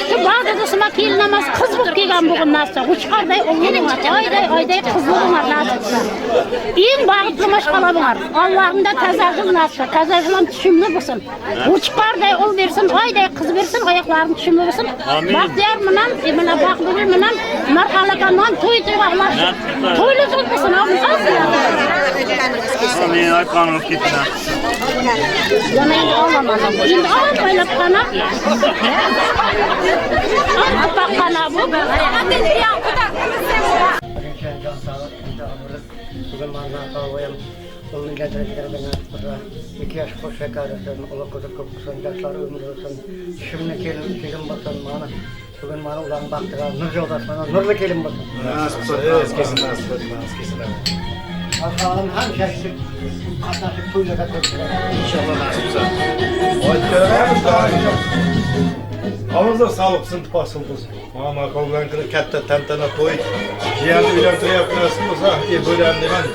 Shu bag'didisima kelin emas, qiz bo'lib kelgan bugun narsa. G'ushqarday o'g'lim var. Oyday oyday qizli bo'lar nasib qilsa. Eng baxtli mashg'ala bo'lar. Allohning da toza jil nasib, toza jil ham tushumli bo'lsin. G'ushqarday o'g'il bersin, oyday qiz bersin, oyoqlaring tushumli bo'lsin. Baxtiyor bilan, mana Baxtigul bilan marhalakandan to'y to'yga ulaşın. To'yli jil bo'lsin, Men aytganim ketdi. Buni endi olaman. Endi olib qana. Olib qana bu. Bugun mana qo'yim. O'g'ilga ikki yosh qo'sha qarasın, ular qizi ko'p bo'lsin, yoshlar umri bo'lsin, tushimni kelin kelin bo'lsin, mana bugun mana ularning baxtiga nur yo'ldosh mana nurli kelin bo'lsin. Nasib qilsin, nasib qilsin. Allah'ım hamisha shu qatnashib to'ylarga qo'shiladi. Inshaalloh nasib qilsin. Avvalo sog'liq bo'lsin, hosil bo'lsin. Mana bilan katta tantana to'y. Jiyanni uylantiryapti nasib bo'lsa, bo'larni deyman.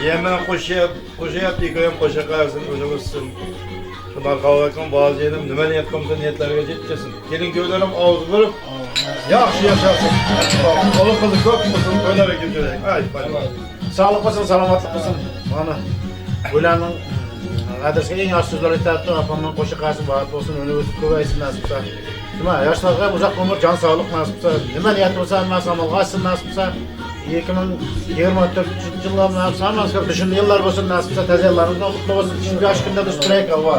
Jiyan bilan qo'shyapti, ikkovi ham qo'sha qarsin, o'zi o'ssin. Shu marhamat boziyenim nima niyat qilsa niyatlariga yetkazsin. Kelin kuyovlar ham og'iz bo'lib, yaxshi yashasin. O'g'il qizi ko'p bo'lsin, to'ylarga kelib. Ay, Sog'liq bo'lsin, salomatlik bo'lsin. Mana bularning adresga eng yaxshi so'zlar aytadi, opamdan qo'sha qarsin, baxt bo'lsin, uni o'sib ko'paysin nasib qilsa. Nima, yoshlarga uzoq umr, jon sog'lik nasib qilsa, nima niyat bo'lsa, hammasi amalga oshsin nasib qilsa. 2024-yillar nasib, hammasiga tushunli yillar bo'lsin nasib qilsa, toza yillarimiz qutlu bo'lsin. Shu yosh kunda biz turaylik, Alloh.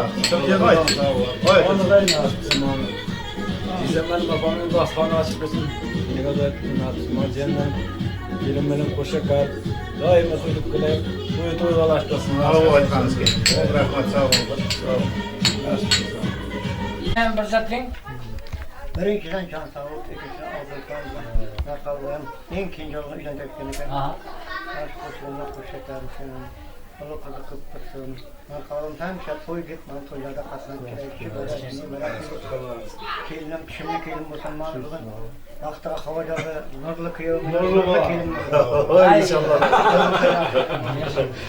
Jiyanlar babamning dasturxoni ochiq bo'lsin. Jiyanlar kelin bilan qo'sha qar, doimo to'yib kelaylik, to'y to'y olashtirsin. Alloh aytganingiz kelsin. Rahmat, sog' bo'ling. Ham bir zating. Birinchidan jon sog'lik, ikkinchidan obro', narqalg'am, eng kenja o'g'li uylantirgan ekan. Yosh qo'shilma qo'sha qarsin. Alloh qizi qilib tursin. Narqalg'am hamisha to'y deb mana to'ylarda qatnashib kerak. Kelinim tushimli kelin bo'lsin, mana bugun baxtiga havojobi nurli kuyov, nurli kelin bo'lsin. Inshaalloh.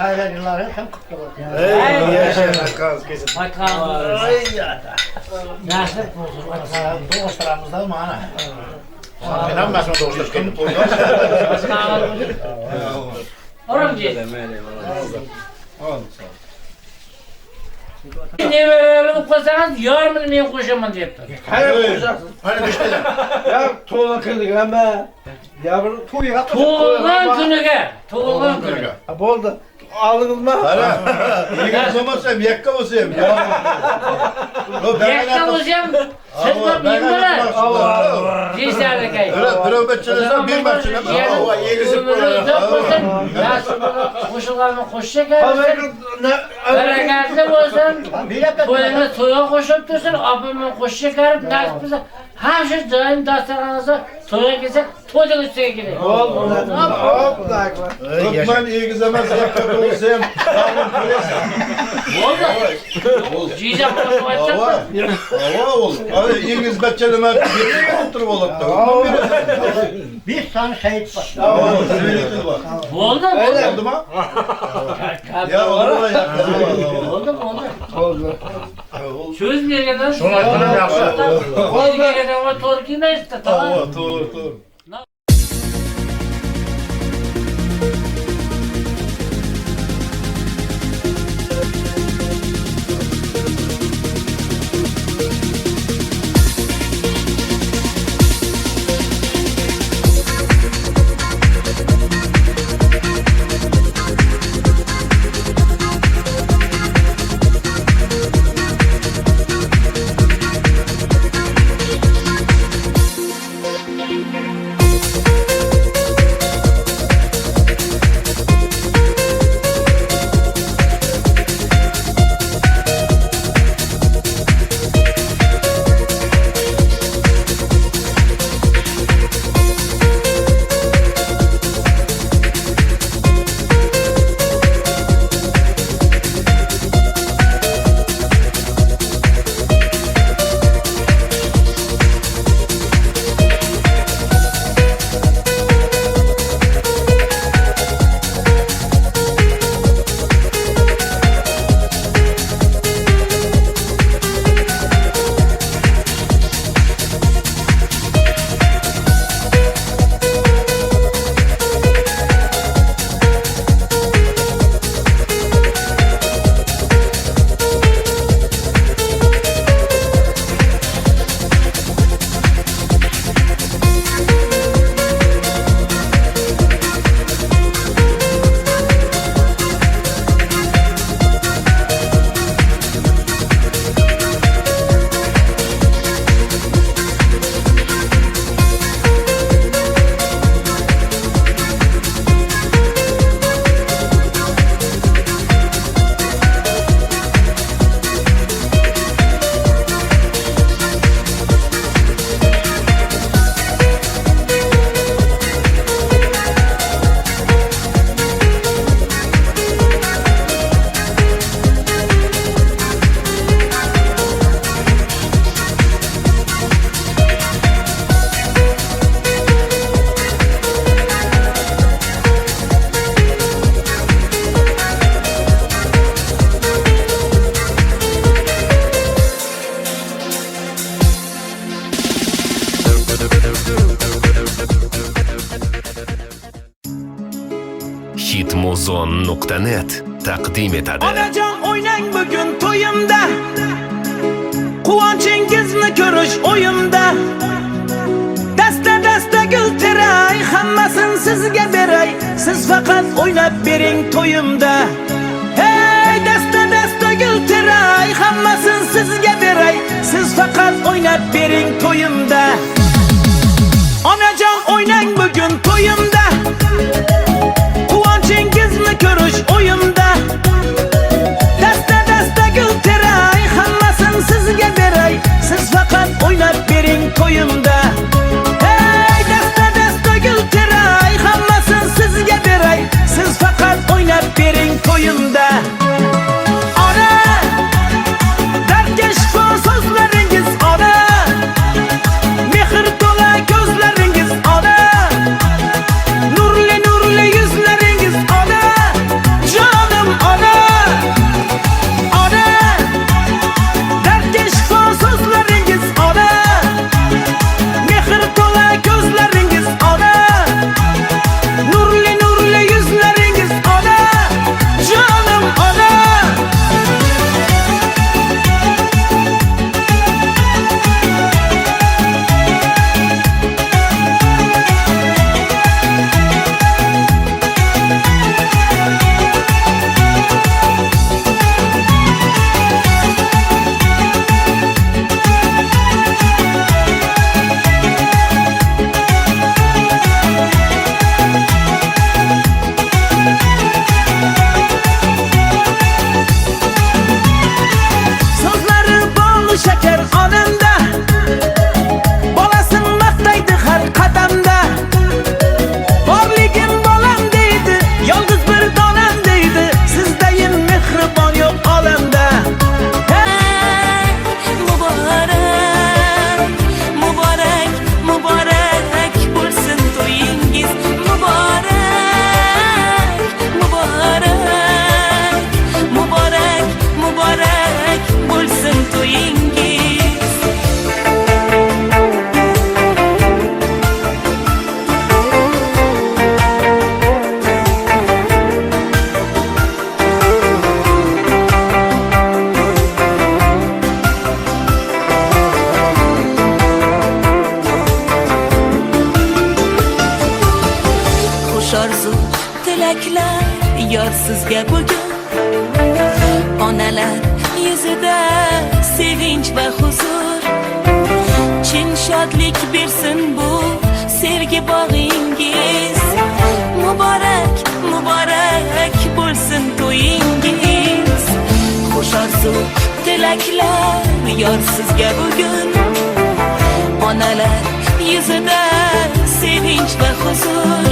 Hayrat yillari ham qutlu bo'lsin. Ey, yashang, aytganingiz kelsin. Nasib bo'lsin. Do'stlarimizdan mana. Men hammasini do'stlashib ketdim. Nevaralarim qo'ysangiz, yarmini men qo'shaman debdi. Qani beshtadan. Ya to'g'ri qildik hamma. Ya bir to'yga tug'ilgan kuniga, tug'ilgan kuniga. Bo'ldi. Aldingizmi? Qara. Egiz bo'lmasa ham, yakka bo'lsa ham. Yakka bo'lsa ham siz bilan men bilan. Deyishardi. Birov bachchalasa, bir bachchalama. Egizib bo'ladi. Nasib bo'lib qo'shilganni qo'shsa kelsin. Barakatli bo'lsin. To'yini to'yga qo'shib tursin, opamni qo'shsa kelib, nasib bo'lsa, hamisha doim dasturxoningizda to'yga kelsak, to'yning ustiga keling. O'tman egiz emas, yakka tug'ilsa ham sog'lik qo'yasan. Bo'ldi. Jiyza qo'shib aytsa. Ava o'l. Egiz bachchalama turib oladi. 5 tane şehit var. Bo'ldi. Bo'ldimi? Ya Oldu mu oldu? Oldu. Söz bergan. Shuni aytganim yaxshi. Qo'l bergan to'g'ri kelmaydi, tamam. To'g'ri, to'g'ri. Hitmuzon.net taqdim etadi. Onajon o'ynang bugun to'yimda, quvonchingizni ko'rish o'yimda. Dasta dasta gul teray, hammasin sizga beray, siz faqat o'ynab bering to'yimda. Hey, dasta dasta gul teray, hammasin sizga beray, siz faqat o'ynab bering to'yimda. Onajon o'ynang bugun to'yimda, quvonchingizni ko'rish o'yimda. Dasta dasta gul teray, hammasin sizga beray, siz faqat o'ynab bering to'yimda. Hey, dasta dasta gul teray, hammasin sizga beray, siz faqat o'ynab bering to'yimda. Ona, dardga shifo so'zlaringiz, ona, mehr to'la ko'zlaringiz, ona, nurli nurli yuzlaringiz, ona, jonim ona. va huzur. Chin shodlik bersin bu sevgi bog'ingiz. Muborak, muborak bo'lsin to'yingiz. Xush orzu tilaklar yor sizga bugun. Onalar yuzida sevinch va huzur.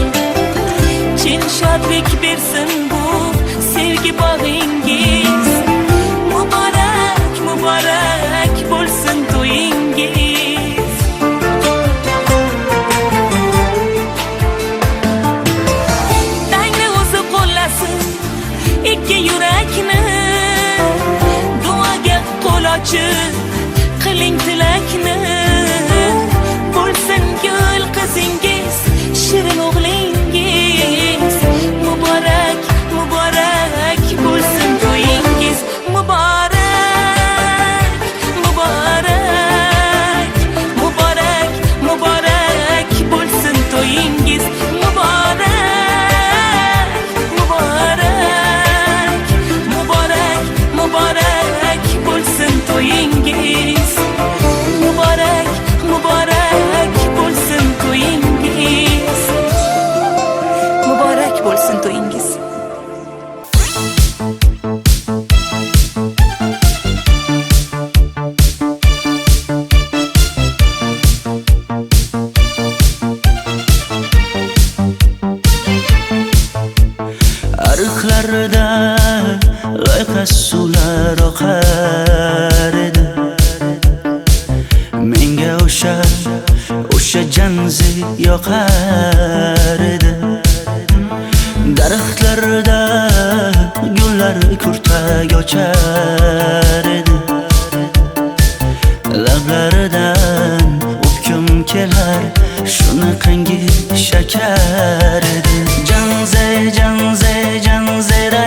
Chin shodlik bersin bu sevgi bog'ingiz. Muborak, muborak bo'lsin to'yingiz. Tangri o'zi qo'llasin ikki yurakni, duoga qo'l ochib qiling tilakni. Bo'lsin gul qizingiz, shirin o'g'lingiz. Muborak, muborak bo'lsin to'yingiz. Muborak, muborak, muborak, muborak bo'lsin to'yingiz. Muborak, muborak, muborak, muborak bo'lsin to'yingiz. Muborak, muborak bo'lsin to'yingiz. Muborak bo'lsin to'yingiz. Ariqlarda loyqa suvlar oqar edi. Menga o'sha janzi yoqar edi. Daraxtlarda gullar kurtak ochar edi. Lablaridan o'pkim kelar, shunaqangi shakar edi. Janze, janze, janzera,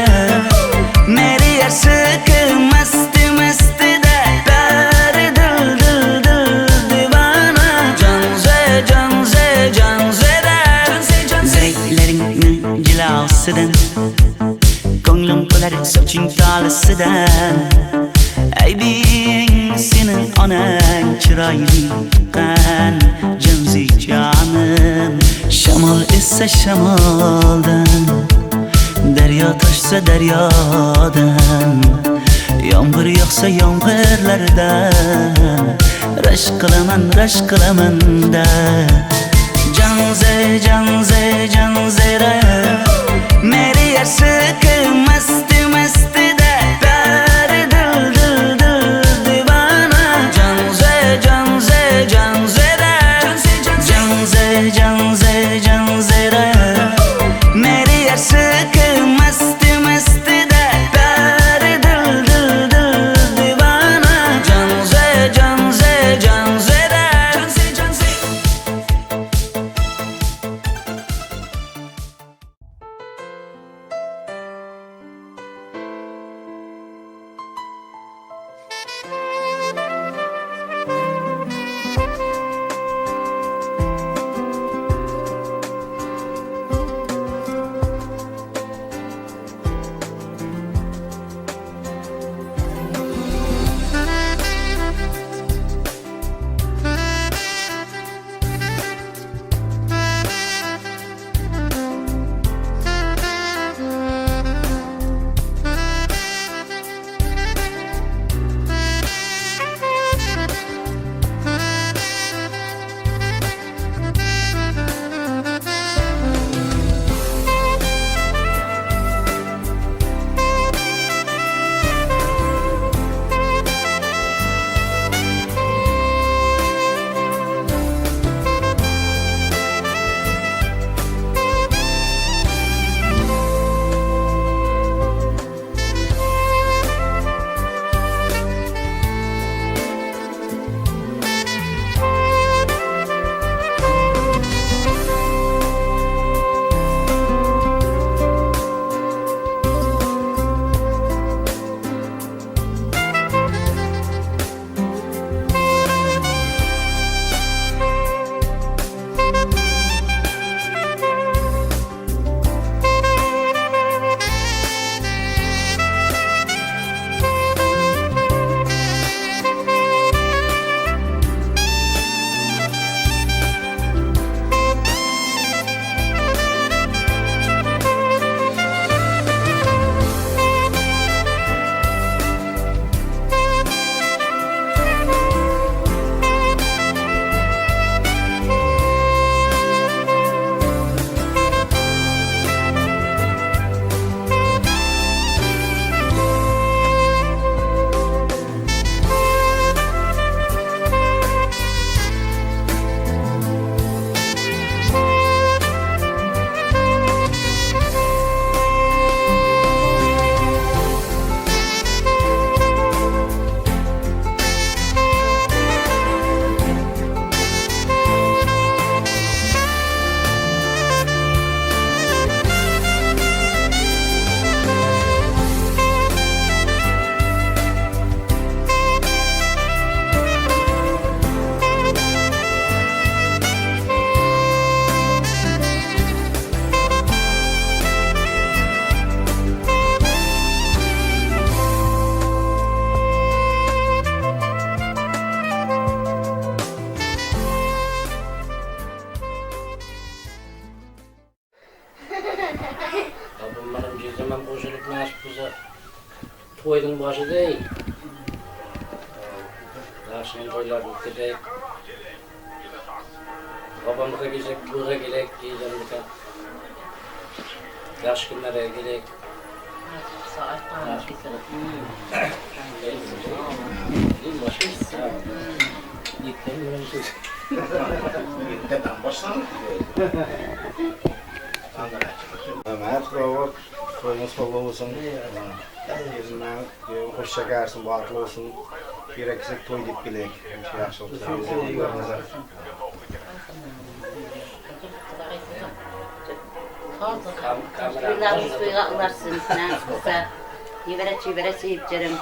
meri yashqi masti mastida, bari dil dil dil divana. Janze, janze, janzera, zireklaringni jilosidan, ko'nglim to'lar soching tolasidan. Aybing seni onang chiroyli tuqqan, janzi jonim. Shamol essa shamoldan, daryo toshsa daryodan, yomg'ir yog'sa yomg'irlardan, rashk qilaman, rashk qilaman da. Janze, janze, janzera, meri yashqi masti mastida, bari dil dil dil divana. Janze, janze, janzera, janze, janze, janzera, meri yashqi masti mastida, bari dil dil dil divana. Janze, janze, janzera, janze, janze. To'yning boshida yaxshi to'ylar o'tkazdik. Bobomga kelsak, to'yga kelaylik, teyzamga. Yaxshi kunlarga kelaylik. Mert xudoga to'yimiz sog'lik bo'lsin. Yerimdan qo'sha garsin, baxtli bo'lsin. Kerak kelsak to'y deb kelaylik. Hamisha yaxshi bo'lsin. To'ylarimiz to'yga ularsin, nasib qilsa. Nevara-chevara sevib jirim.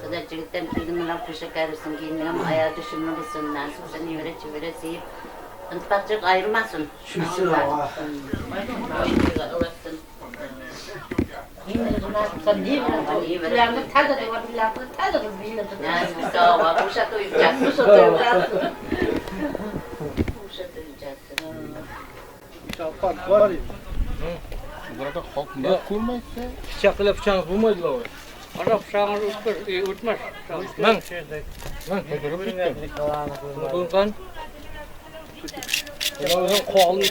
Xudo jigitdan kelin bilan qo'sha karsin, keyin oyoq tushimli bo'lsin, nasib qilsa nevara-chevara sevib intiqatchilik ayirmasin. Pichoq bilan pichog'ingiz bo'lmaydi ular. Ana pichog'ingiz o'tmas. Man. Man ko'tarib ketdim. Qo'ygan. Ularning qo'lini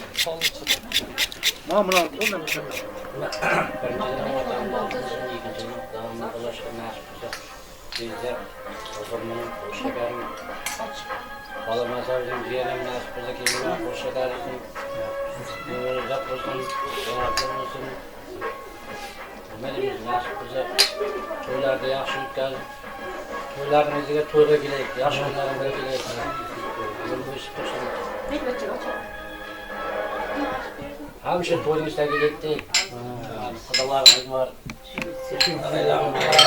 Mana To'ylarda yaxshi o'tkazib, to'ylarimizga to'yga kelaylik, yaxshi kunlarimizga kelaylik. Hamisha to'yimizda kelaylik. Xudolarimiz bor. Adaylarimiz bor.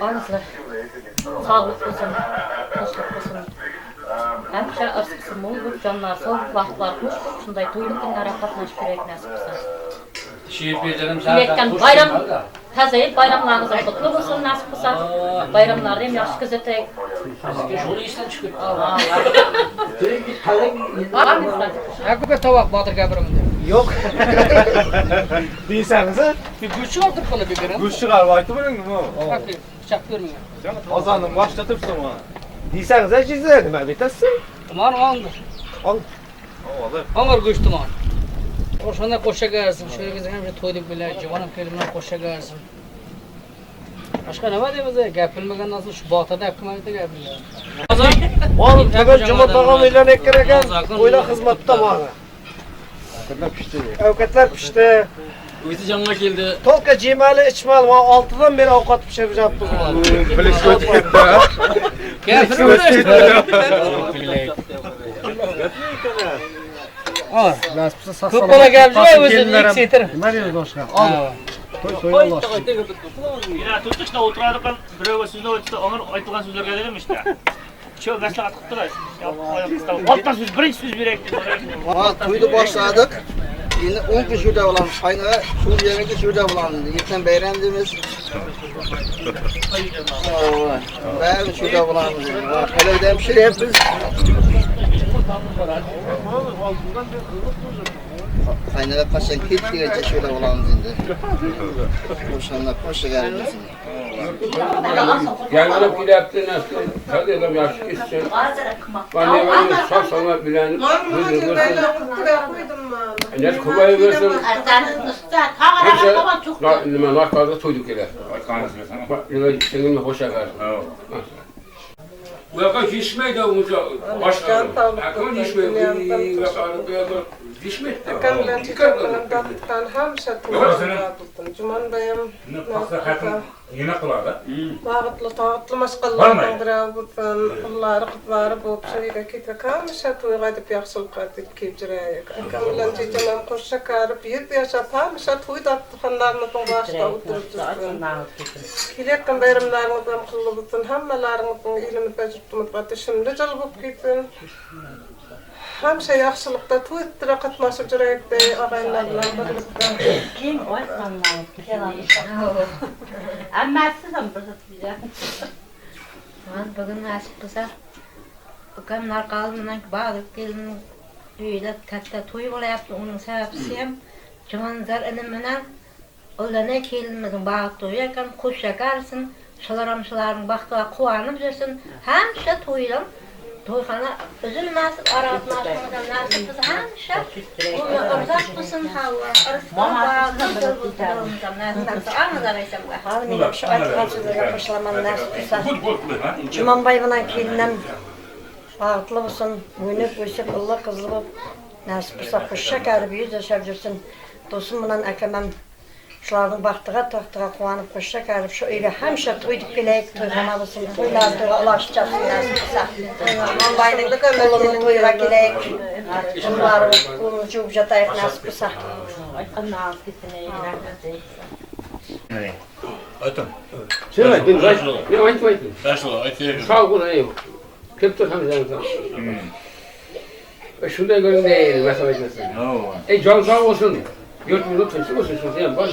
Barmızlar, sağlık olsun, hoşluk olsun. Həmişə ırsıqsı mol bo'lib, canlar sog', vaqtlar xush bo'lib, shunday to'yli kunlarga qatnashib kerak nasib qilsa. Yürekdən bayram, təzə il bayramlarınız qutlu olsun nasib qilsa. Bayramlarni ham yaxshi kuzataylik. Yo'l ishdan chiqib. Aka tovoq botir gapiraman deb. Yo'q. Deysangiz, go'sht chiqarib qolib beraman. Go'sht chiqarib aytib beringmi? Pichoq bermang. Qozonni boshida tursin mana. Deysangiz, achizlar nima bitasiz? Tuman oldi. Ol. Ol. Go'sht tuman. O'shanda qo'sha garsin, shu yerga ham to'ydik bilan, jivonim kelin bilan qo'sha garsin. Boshqa nima deymiz, gapirmagandan so'ng shu botirda olib kelmaydi gapirlar. Oğlum bugun Juma tog'am uylanayotgan ekan, to'ylar xizmatda bor. Ovqatlar pishdi. Ovqatlar pishdi. O'zi jonga keldi. Tolka jemali ichmali, va 6dan beri ovqat pishirib yotibmiz. Bilish o'tib ketdi. Ko'p bola gap yo'q, o'zi ikki Nima deymiz boshqa? Ol. To'y so'y Alloh. Yana to'rtta o'tiradigan birovga so'zni aytsa, ong'ir aytilgan so'zlarga dedim işte. Shu maslahat qilib turasiz. Oltita so'z, birinchi so'z beraylik deb. Ha, to'yni boshladik. Endi 10 kun shu yerda bo'lamiz. Qaynog'a shu yerga shu yerda bo'lamiz. Ertan bayram deymiz. Bayram shu yerda bo'lamiz. Palovda ham pishiryapmiz. Qaynog'a qachon ket degancha shu yerda bo'lamiz endi. O'shanda qo'shigarmiz. Yangilanib kelyapti, nasib yaxshi ketsin. Va nevaramiz sog' salomat bilan huzur ko'payib bersin. Nima narxlarda to'ydik kelar. Nima xo'sh ekan. Bu yoqqa yetishmaydi uncha boshqa. Aql yetishmaydi. Bu yoqqa bu yoqqa Akam bilan checham bilan datdan hamisha to'ylar bo'lsin. Jumanbayam Bag'itli tog'itli mashqallarning biri bo'lsin. Ullari qizlari bo'lib shu yerga ketsak hamisha to'yga deb yaxshilikqa deb kelib yuraylik. Akam bilan checham ham qo'sha karib 100 yashab hamisha to'y datxonlarimizning boshida o'tirib yursin. Kelayotgan bayramlarimiz ham qutlu bo'lsin. Hammalarimizning elimizda yurtimizga tushimli jil bo'lib ketsin. Hamisha yaxshilikda to'y üstida qatnashib yuraylik og'aynilar bilan birlikda. Kim Ammasiz ham bir Bugun nasib qilsa ukam Narqali bilan Bahodir kelinning uyida katta to'y bo'lyapti. Uning sababchisi ham Jumanzar inim bilan Ullana kelinimizning baxt to'yi ekan, qo'sha qarsin, shular ham shularning baxtiga quvonib yursin. Hamisha to'ydan to'yxona uzilmasin, ora-otmasdan nasib qilsa hamisha umri uzoq bo'lsin, Alloh Men shu aytgan so'zlarga qo'shilaman nasib qilsa. Jumanbay bilan kelinim baxtli bo'lsin, o'ynab o'sib, ulla qizli bo'lib, nasib qilsa qo'sha karib yuz yashab yursin. Do'stim bilan akam ham shularning baxtiga, taxtiga quvonib qo'sha karib shu uyga hamisha to'y deb kelaylik, to'yxona bo'lsin, to'ylar to'yga ulashib chopsin nasib qilsa. Jumanbayning qo'lini to'yga kelaylik, qo'llari qo'lini yuvib yotaylik nasib qilsa. Aytın. Sen ayt, ben aytmaydım. Başla, aytayım. Sağ olun, eyvallah. Kelib tur ham Shunday ko'ring deydi, masala aytmasin. Ey jon sog' bo'lsin. Yurtimizda tinchlik bo'lsin, shunisi ham bor.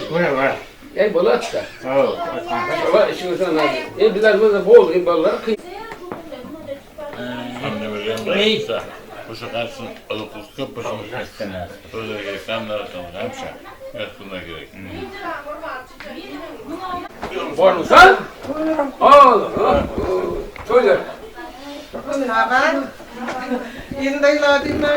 Ey bo'ladi-da. Ey bizlar bo'ldi, ey bolalar qiyin. Qo'sha qarsin, uliq ko'p bo'lsin. O'zlariga hamsha. Yakında gerek. Bormisan? Allah. To'ylar. Endi ayladingmi?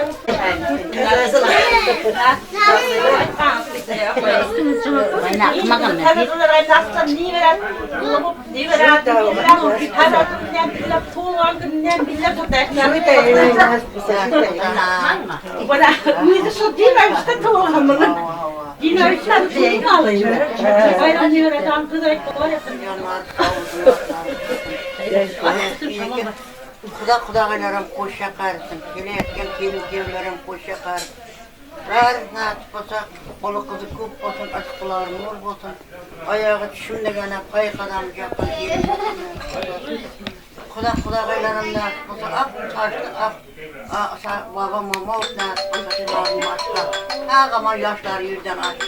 Xudo xudog'aylarim qo'sha qarisin, kelayotgan kelin kuyovlarim qo'sha qarisin. Bari nasib bo'lsa, qo'li qizi ko'p bo'lsin, rizqlari mo'l bo'lsin. Oyog'i tushimdagana pay qadam yoqqan kelin. Xudo xudog'aylarim nasib bo'lsa, oq sochli, oq baba momo nasib bo'lsa, shularni boshqa. Tag'aman yoshlari yuzdan oshdi.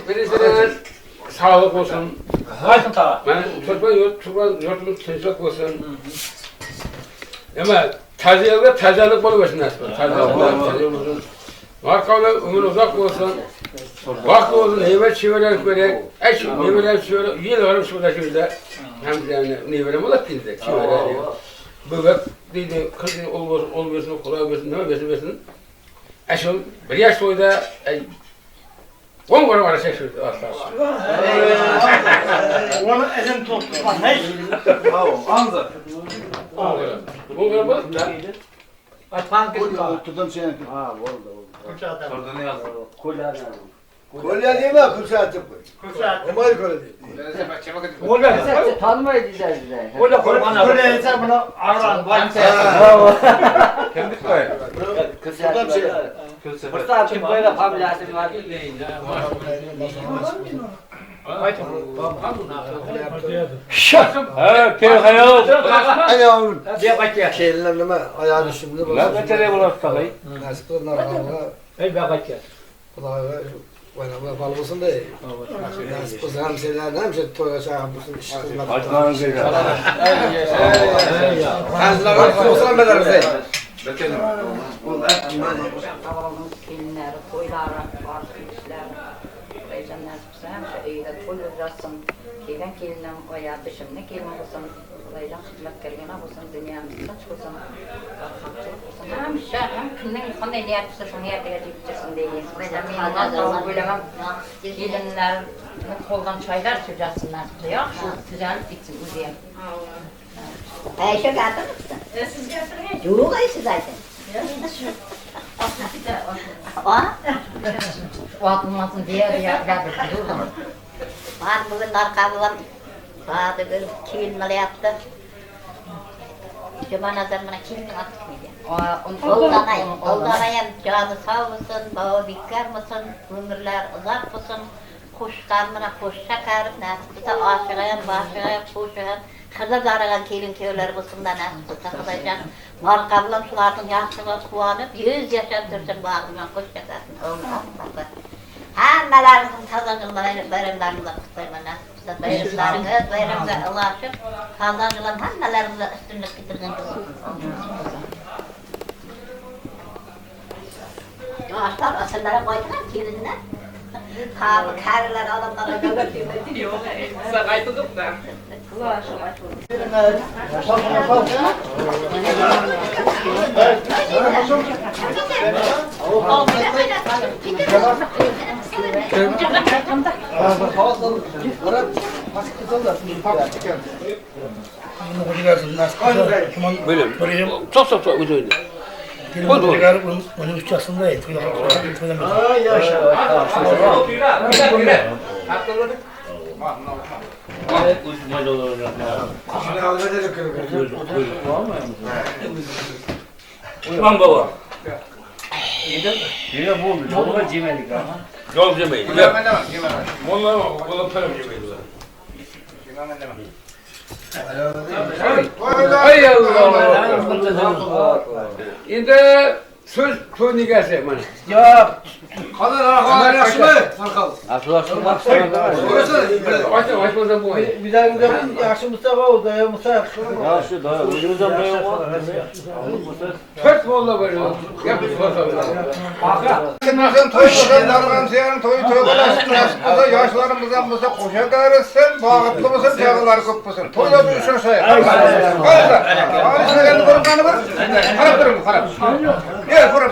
Birinchidan sog'lik bo'lsin. Mana turban yurtimiz tinchlik bo'lsin. Nima, taziyaga taziyalik bo'lmasin nasib. Taziya bo'lsin. Marqavlar umri uzoq bo'lsin. Vaqt bo'lsin, nevara chevalar ko'raylik. Ay shu nevara chevara yil olib shu ham yani nevara bo'ladi deydi, chevara. Böbek deydi, qiz o'l bo'lsin, o'l bersin, xudo bersin, nima bersin bersin. Ay shu bir yash to'yda 10 qora varasa shu. Onu elim tuttu. Anza. 10 qora bo'ladi. Oturdum sen. Ha, oldu oldu. Orada ne yazdı? Kolye. Kolye değil mi? Kürşat'ı koy. Kürşat. Omar kolye değil. Kolye. Tanımayı diyeceğiz bize. Kolye kolye sen bunu ağran. Kendi koy. Kürşat. Kürşat. Kim böyle familiyası var? Ha, Perxayol. Ayağım. Kelinler nima? Ayağını şimdi. Ne kadar bular tabii. Nasip olsun. Ey baqacha. Xudoga bal bo'lsin da. Nasip bo'lsa ham senlarni ham shu to'yga chaqirib bo'lsin, ish xizmat. Kelinleri, to'ylari, ishlar. Xudoyjon nasib qilsa hamsha uyda to'y yozsin. Kelgan kelinim oyog'i beshimni kelin bo'lsin. Xudoyjon xizmatkorgina bo'lsin, dunyamiz tinch bo'lsin, baxtchilik bo'lsin. Hamisha ham kimning qanday niyat qilsa shu niyatiga yetib tursin deymiz. Xudoyjon meni o'ylamam kelinlarni qo'ldan choylar ichib yotsin nasib qilsa. Yaxshi tuzalib ketsin o'zi ham. Ayşe gapiribdi. Siz gapiring. Yo'q, ay siz ayting. Atılmasın diye diye durdum. Ben bugün arkamdan bazı kelin yaptı. Jumanazar bana kelin attık mıydı? Oldanayım canı sağ olsun, bağı bikkar mısın, ömürler uzak olsun. Kuşlarına koşa karıp nasip olsa aşığayım, başığayım, koşağım. Kızıl aragan kelin köyler olsun da nasip olsa kızacağım. Markablam şulardan yaxşıga quvonib, 100 yaşab tursin bag'imdan qo'sha karsin. Hammalaringizni toza bayramlaringizga qutlayman nasip bo'lsa. Bayramlaringiz bayramga ulashib, toza yillar hammalaringizga ustunlik keltirgan bo'lsin. Yoshlar asallara qo'ydilar kelinlar. Ha, qarilar odamlarga yo'q, siz aytdik-da. Çok uzun. Onun 3 yaşındayım. Tamam baba. Yine bu oldu. Yolda yemedik ha. Yol yemedik. Onlar oğlum tarım yemedik. Ay Allah. Endi so'z to'y egasi mana. Yo'q. Qadar rahmat yaxshimi? Sarqal. Ochmasam bo'lmaydi. Yaxshi Mustafa o'zi, Mustafa. Yaxshi, doya, o'zingiz ham doya 4 molla bor. Gap Kimsin to'y qilgan, sening to'y to'y qilasiz, bo'lsa yoshlarimiz ham bo'lsa qo'sha qarasin, baxtli bo'lsin, chaqalari ko'p bo'lsin. To'yda uchrashaylik. Qaranglar. Qani ko'rib bir. Qarab turing, qarab. Gel, qarab.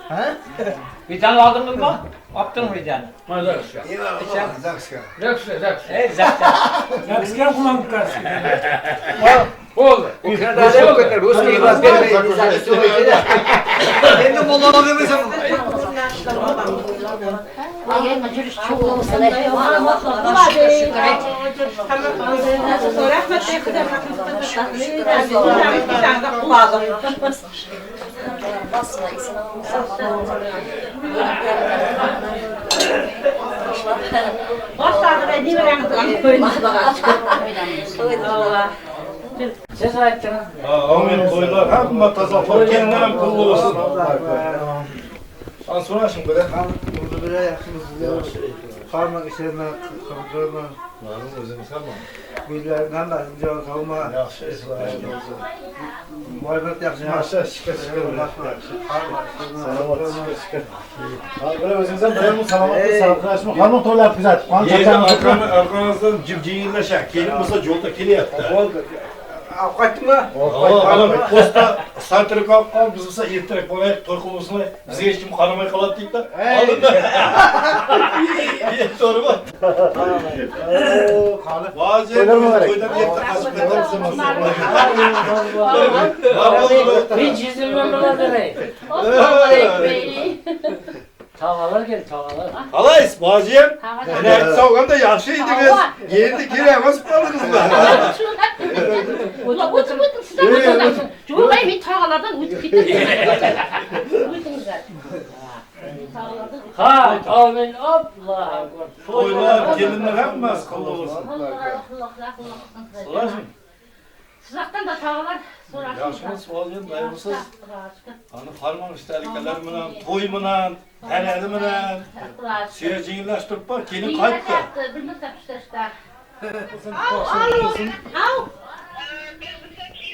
Ha? Vicdan aldınız mı? Yaptın mı vicdanı? Zakska. Zakska. Ey Zakska. Zakska kullanıp karşı. Oldu. Endi mollalar demesem. Siz ayttınız. Amin toylar hamma toza kelganlar ham qullu bo'lsin. An so'rashing bile. O'zi bile yaxshimisiz? Hamma ishlarni qilib o'zingiz hamma. Gullarni hammasini jon sog'ma. Yaxshi, Boybat yaxshi. Yaxshi, shukr, shukr. Salomat, shukr, shukr. Ha, bile o'zingiz ham bilan salomat, salomatlashmi? Hamma to'ylar kuzatib, qancha arqangizdan jim-jingillashak. Kelin bo'lsa yo'lda kelyapti. Bo'ldi. Olib qaytdimi? Olib, posta sartirib qolib, biz bo'lsa ertaroq boraylik, to'y qilib bizga hech kim qaramay qoladi deydi-da. Oldinda. To'g'rimi? To'ydan erta qochib ketamiz. Hiç üzülmem birader. Tavalar geldi, tavalar. Qalaysiz, bojim? Mana sovg'amda yaxshi edingiz. Endi kelamiz qoldingizmi? O'tib, o'tib, sizlar o'tib. Jo'g'ay, men tog'alardan o'tib ketdim. O'tingizlar. Ha, amin. Allohu akbar. To'ylar, kelinlar hammasi qullu bo'lsin. So'rashing. Sizlardan da tog'alar so'rashing. Yaxshimisiz, bojim, dayimsiz? Ani farmon ishtaliklari bilan, to'y bilan, tanadi bilan suya jingillashtirib bor, kelin qaytdi. Bilmasam ishlashda. Au!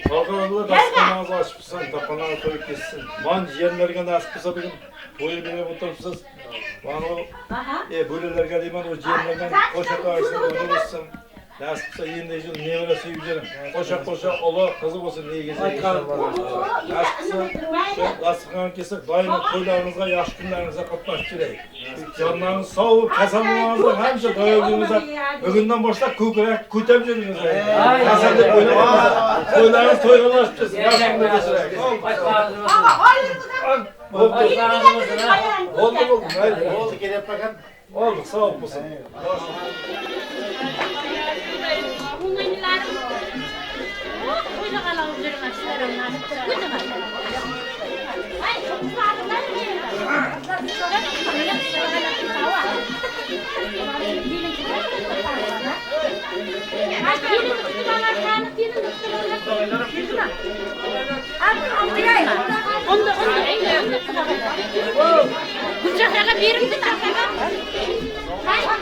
Tog'alar dasturxonangizni ochibsan, to'qonlar to'y kessin. Man jiyanlarga nasib qilsa bugun to'y berib o'tiribsiz. Mana u bo'lalarga deyman, o jiyanlardan qo'sha qarsin, o'ynashsin. Nasib qilsa endi yil nevara sevib yuring. Qo'sha-qo'sha ulo qizi bo'lsin nega. Nasib qilsa dasturxon kelsa doimo to'ylaringizga, yaxshi kunlaringizga qatnashib kerak. Jonlaringiz sog' bo'lib, kasal bo'lmangizlar, hamisha doim bugundan boshlab ko'krak ko'tarib yuringizlar. Kasal deb o'ylamanglar. To'ylarimiz to'yg'alashib ketsin. Yaxshi kunlar kechiraylik. Oldu oldu. Oldu kelib bakalım. Oldu, sağ olsun. Gülçehre'ye verin Gülçehre'ye. Hay hay.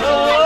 Oh!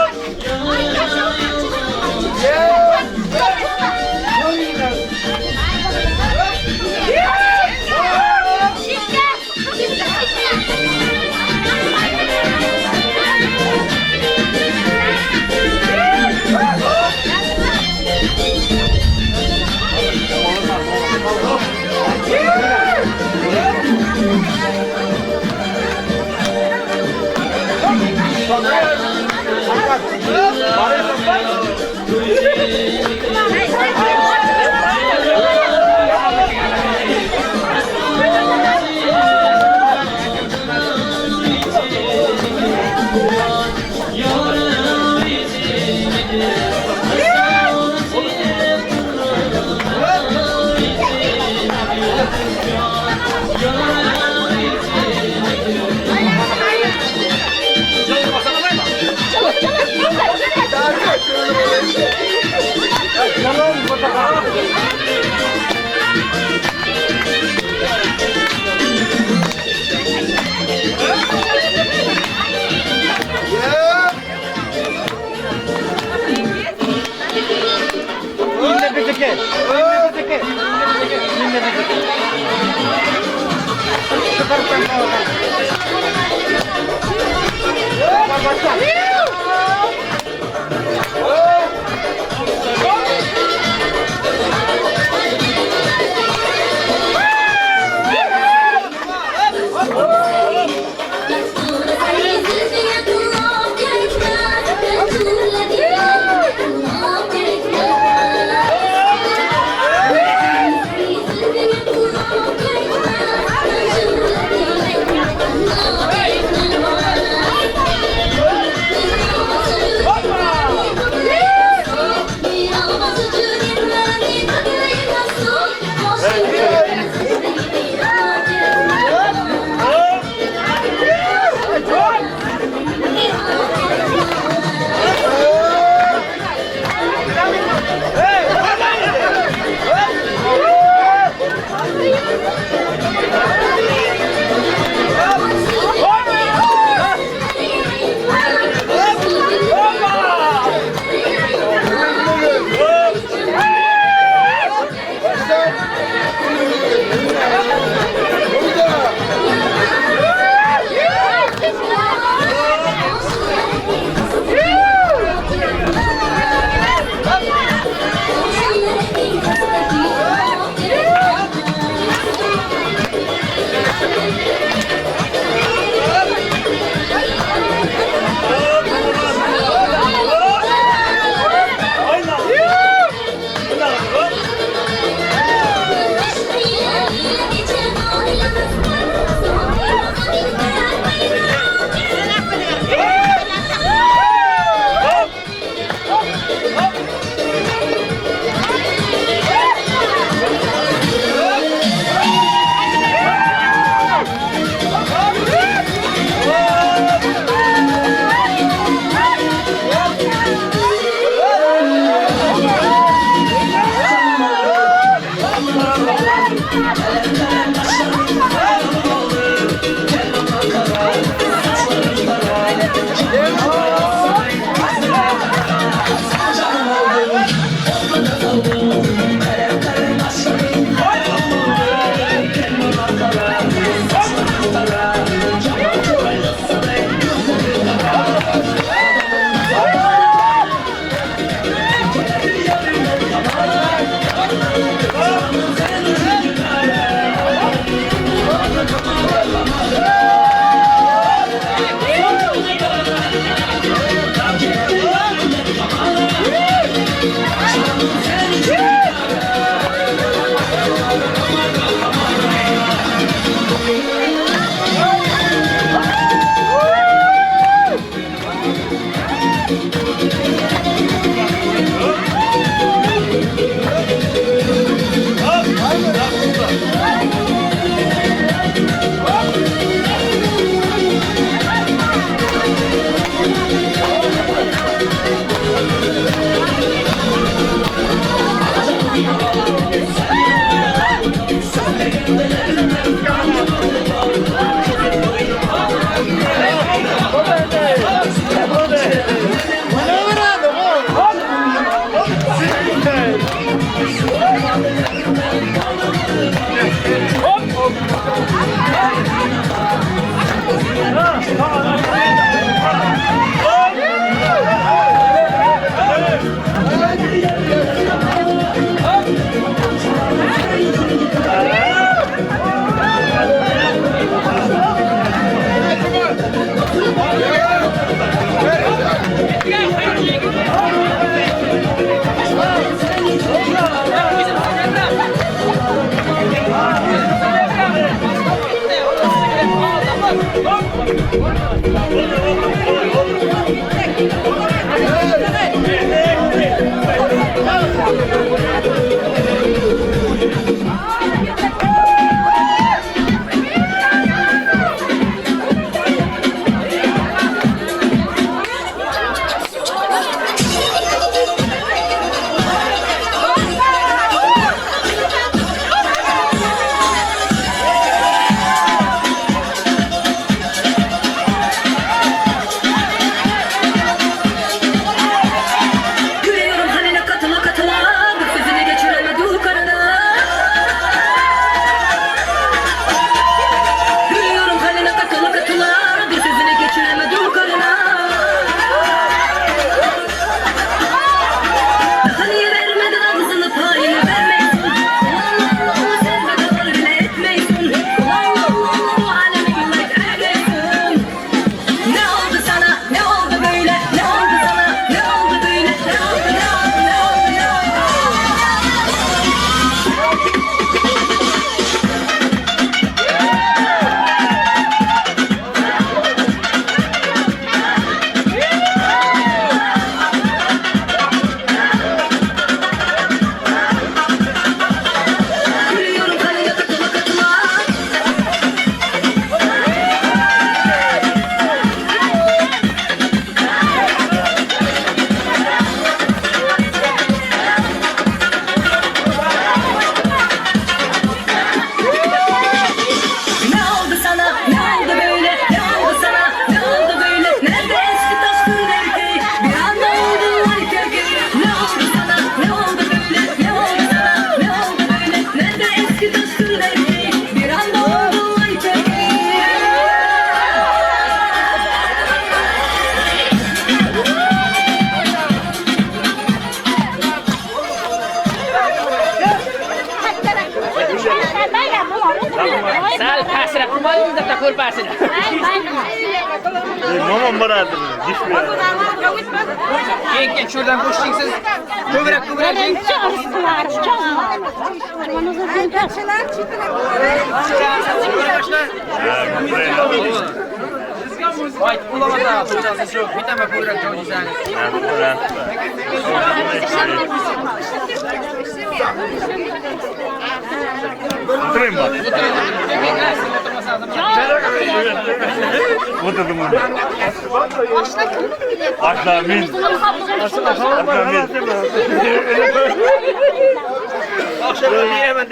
Sal pastroq qilmadingiz, ko'rpasini. Momam boradi. Keyin cho'rdan qo'shding siz. Ko'proq ko'proq yeng. Voy, ulamada qo'chasi yo'q. Bitama ko'proq joyingizni. O'tiraymi? O'tirdim. Oshna kim bilyapti? Oshna men. Oshna men.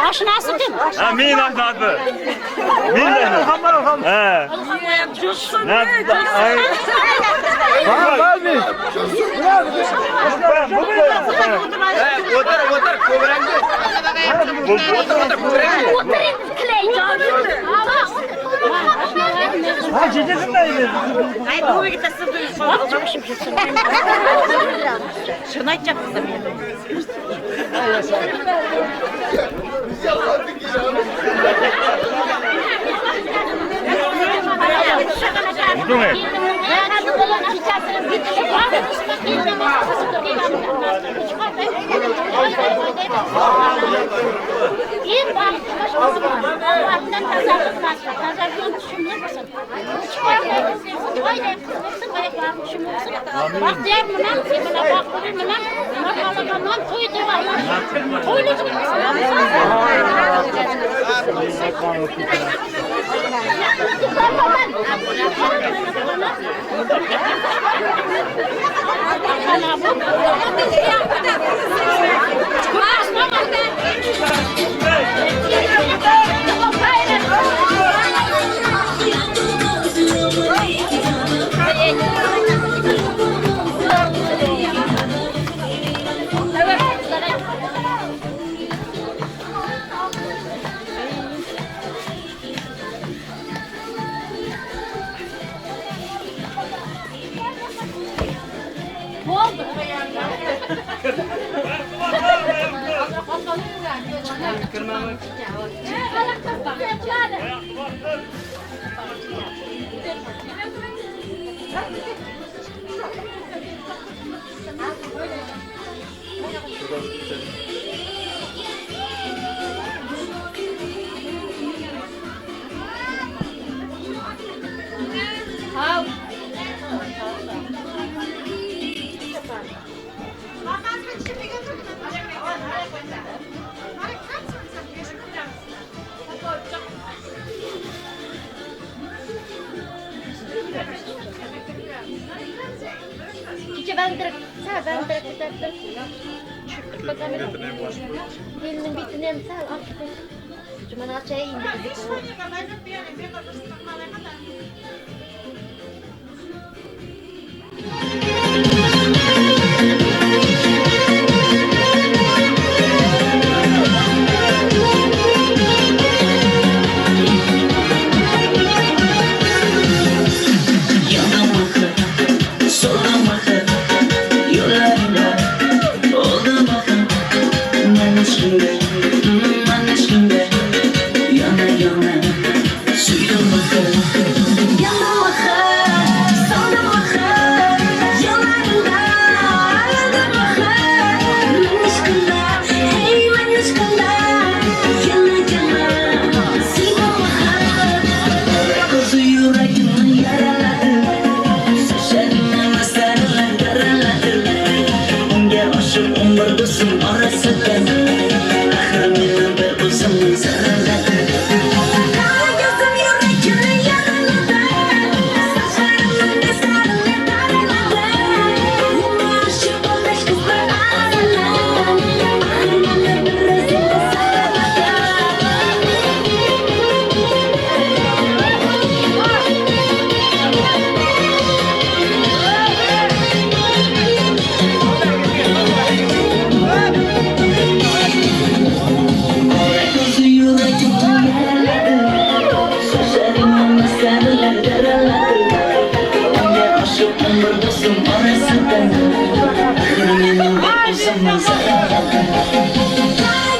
Oshnasi kim? Ha, men oshnasi. Men. Ha. O'tir, o'tir, ko'proq. O'tir, o'tir, ko'proq. O'tiring, qilay jonim. Ha, jejesi-da. Ay, bu yerda siz Shuni aytyapsiz men.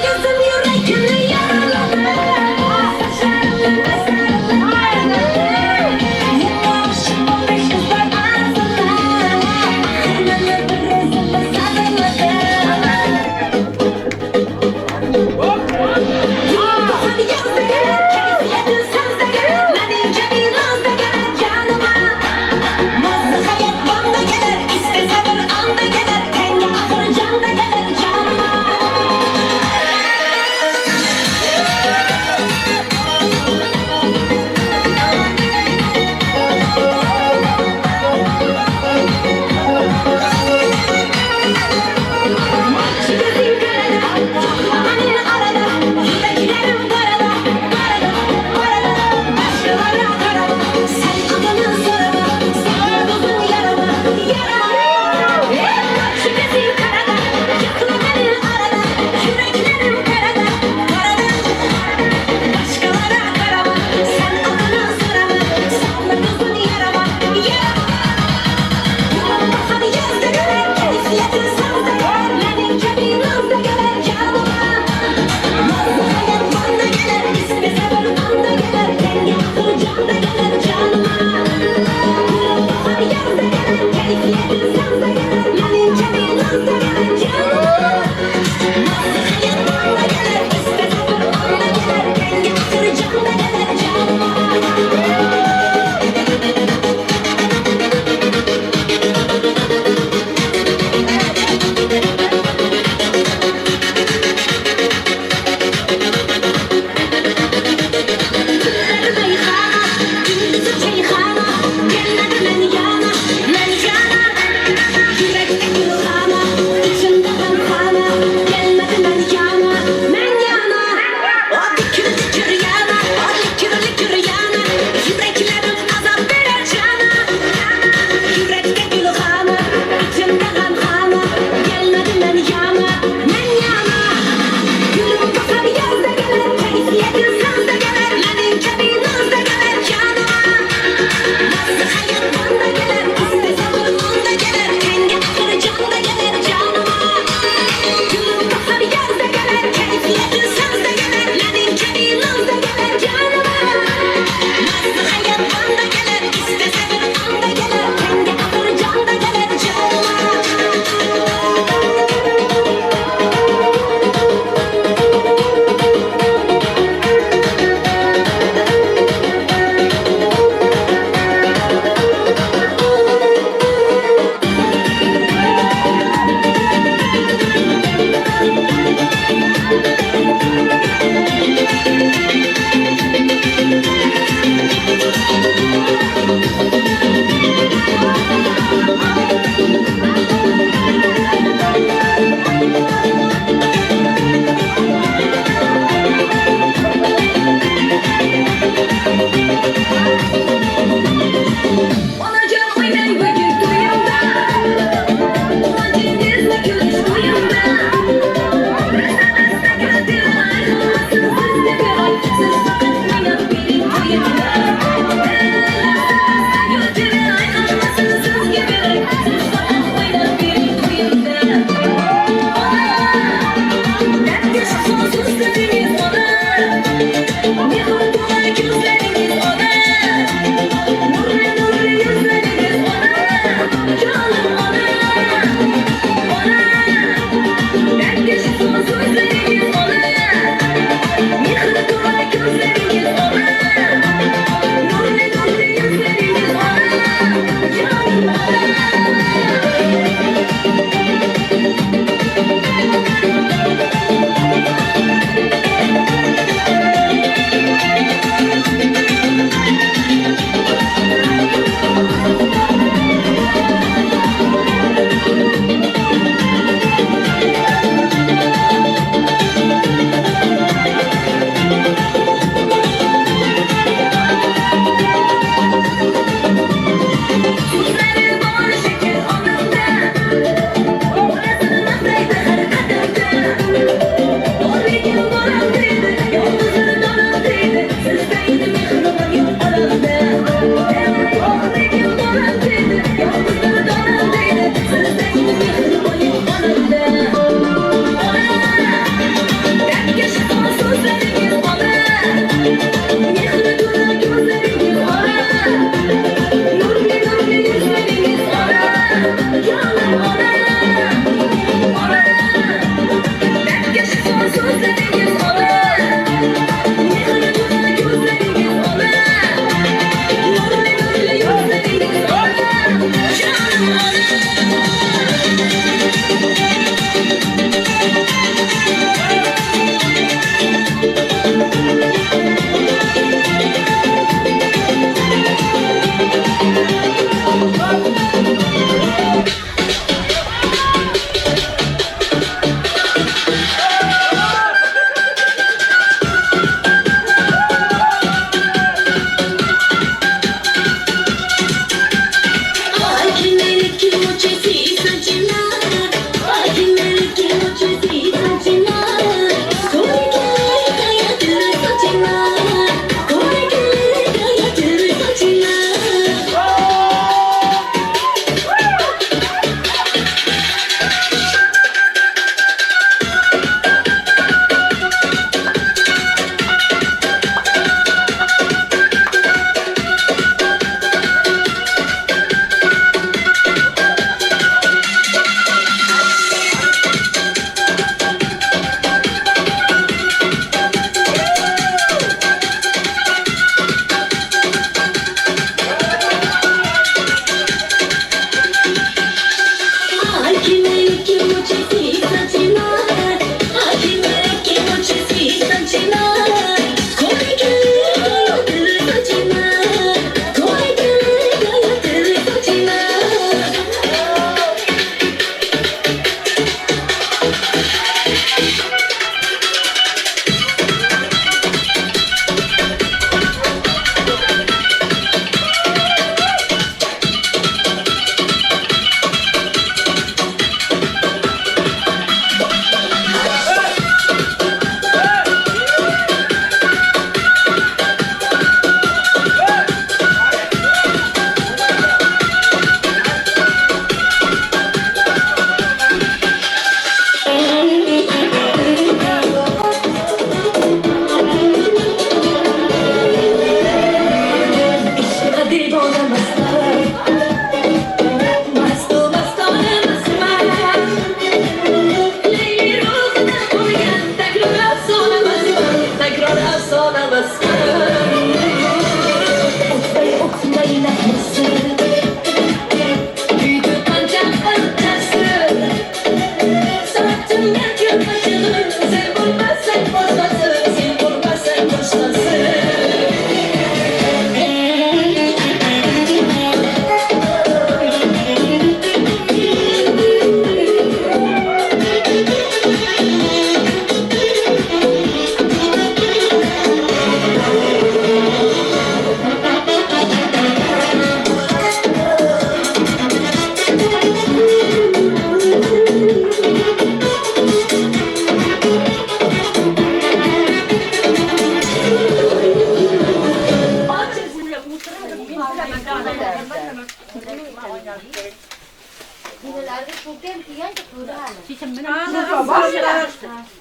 Gözüm yüreğimi yaraladı.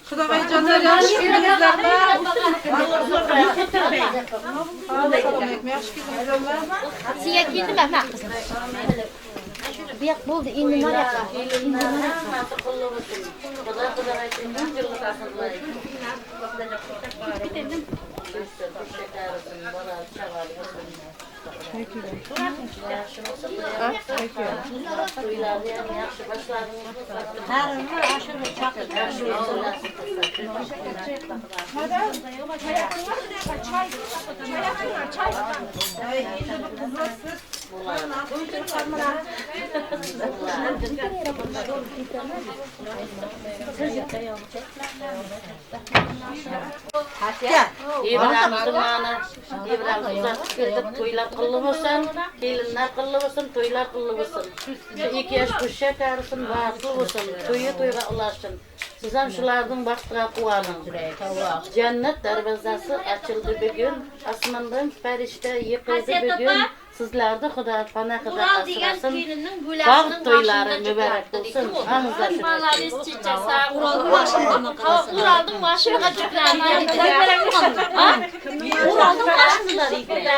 Xudovandjonlar yaxshi kelingizlar. Senga keldim men qizim. Bu yoq bo'ldi, endi nima? Endi hammasi qulluq bo'lsin. Xudo xudoga ming yillik asrlar. To'ylar qilib bo'lsin, kelinlar qilib bo'lsin, to'ylar qilib bo'lsin. Shu ikki yosh qo'sha qarisin, baxtli bo'lsin, to'yi to'yga ulashsin. Siz ham shularning baxtiga quvoning. Jannat darvozasi ochildi bugun, osmondan farishta yiqildi bugun. Sizlarni Xudo panohida asrasin. Baxt to'ylari muborak bo'lsin. Uraldıń maşıǵa júklendi. Uraldıń maşıǵa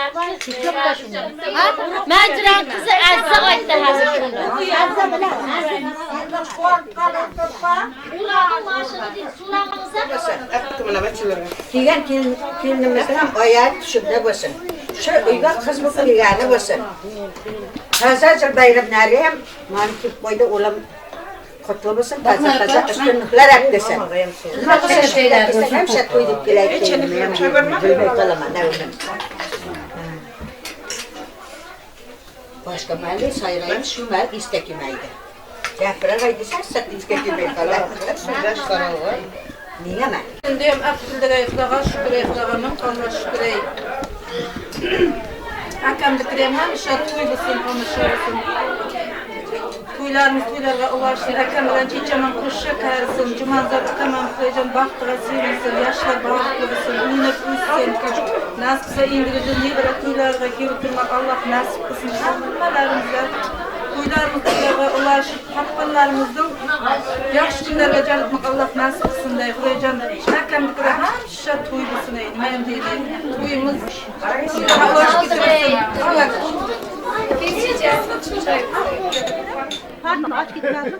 Məncirən qızı Əzizə qayıtdı həzir şunu. Əzizə bilə. Uraldıń maşığı deyil, sulanğıza. Kelgan kelinimizni ham oyog'i tushumda bo'lsin. Shu uyga qiz bo'lib kelgani bo'lsin. Taza jil bayramlari ham mana kelib qo'ydi, o'lim qutlu bo'lsin, taza taza ustunliklar olib kelsin. Nima qilsa hamisha to'y deb kelayotgan. Boshqa mayli sayraydi, shu mayli esga kelmaydi. Gapirar desa, esga kelmay qoladi. Nega man? Endi ham Abdullaga Xudoga shukr, Xudoga ming qancha shukr. Akamnikida ham hamisha to'y bo'lsin, hamisha bo'lsin. To'ylarimiz to'ylarga ulashsin, akam bilan chechamam qo'sha qarisin, Jumanzor ukam ham Xudojon baxtiga sevinsin, yoshlar baxtli bo'lsin, o'ynab o'ssin. Nasib qilsa endigi nevara to'ylarga kelib turmoq Alloh nasib qilsin. Hammalarimizga to'ylarimiz to'ylarga ulashib, topganlarimizning yaxshi kunlarga jalb Alloh nasib qilsin day Xudojon. Akamnikida hamisha to'y bo'lsin, nima ham deydi. To'yimiz ulashib ketsin. Pardon, aç gitmezdim.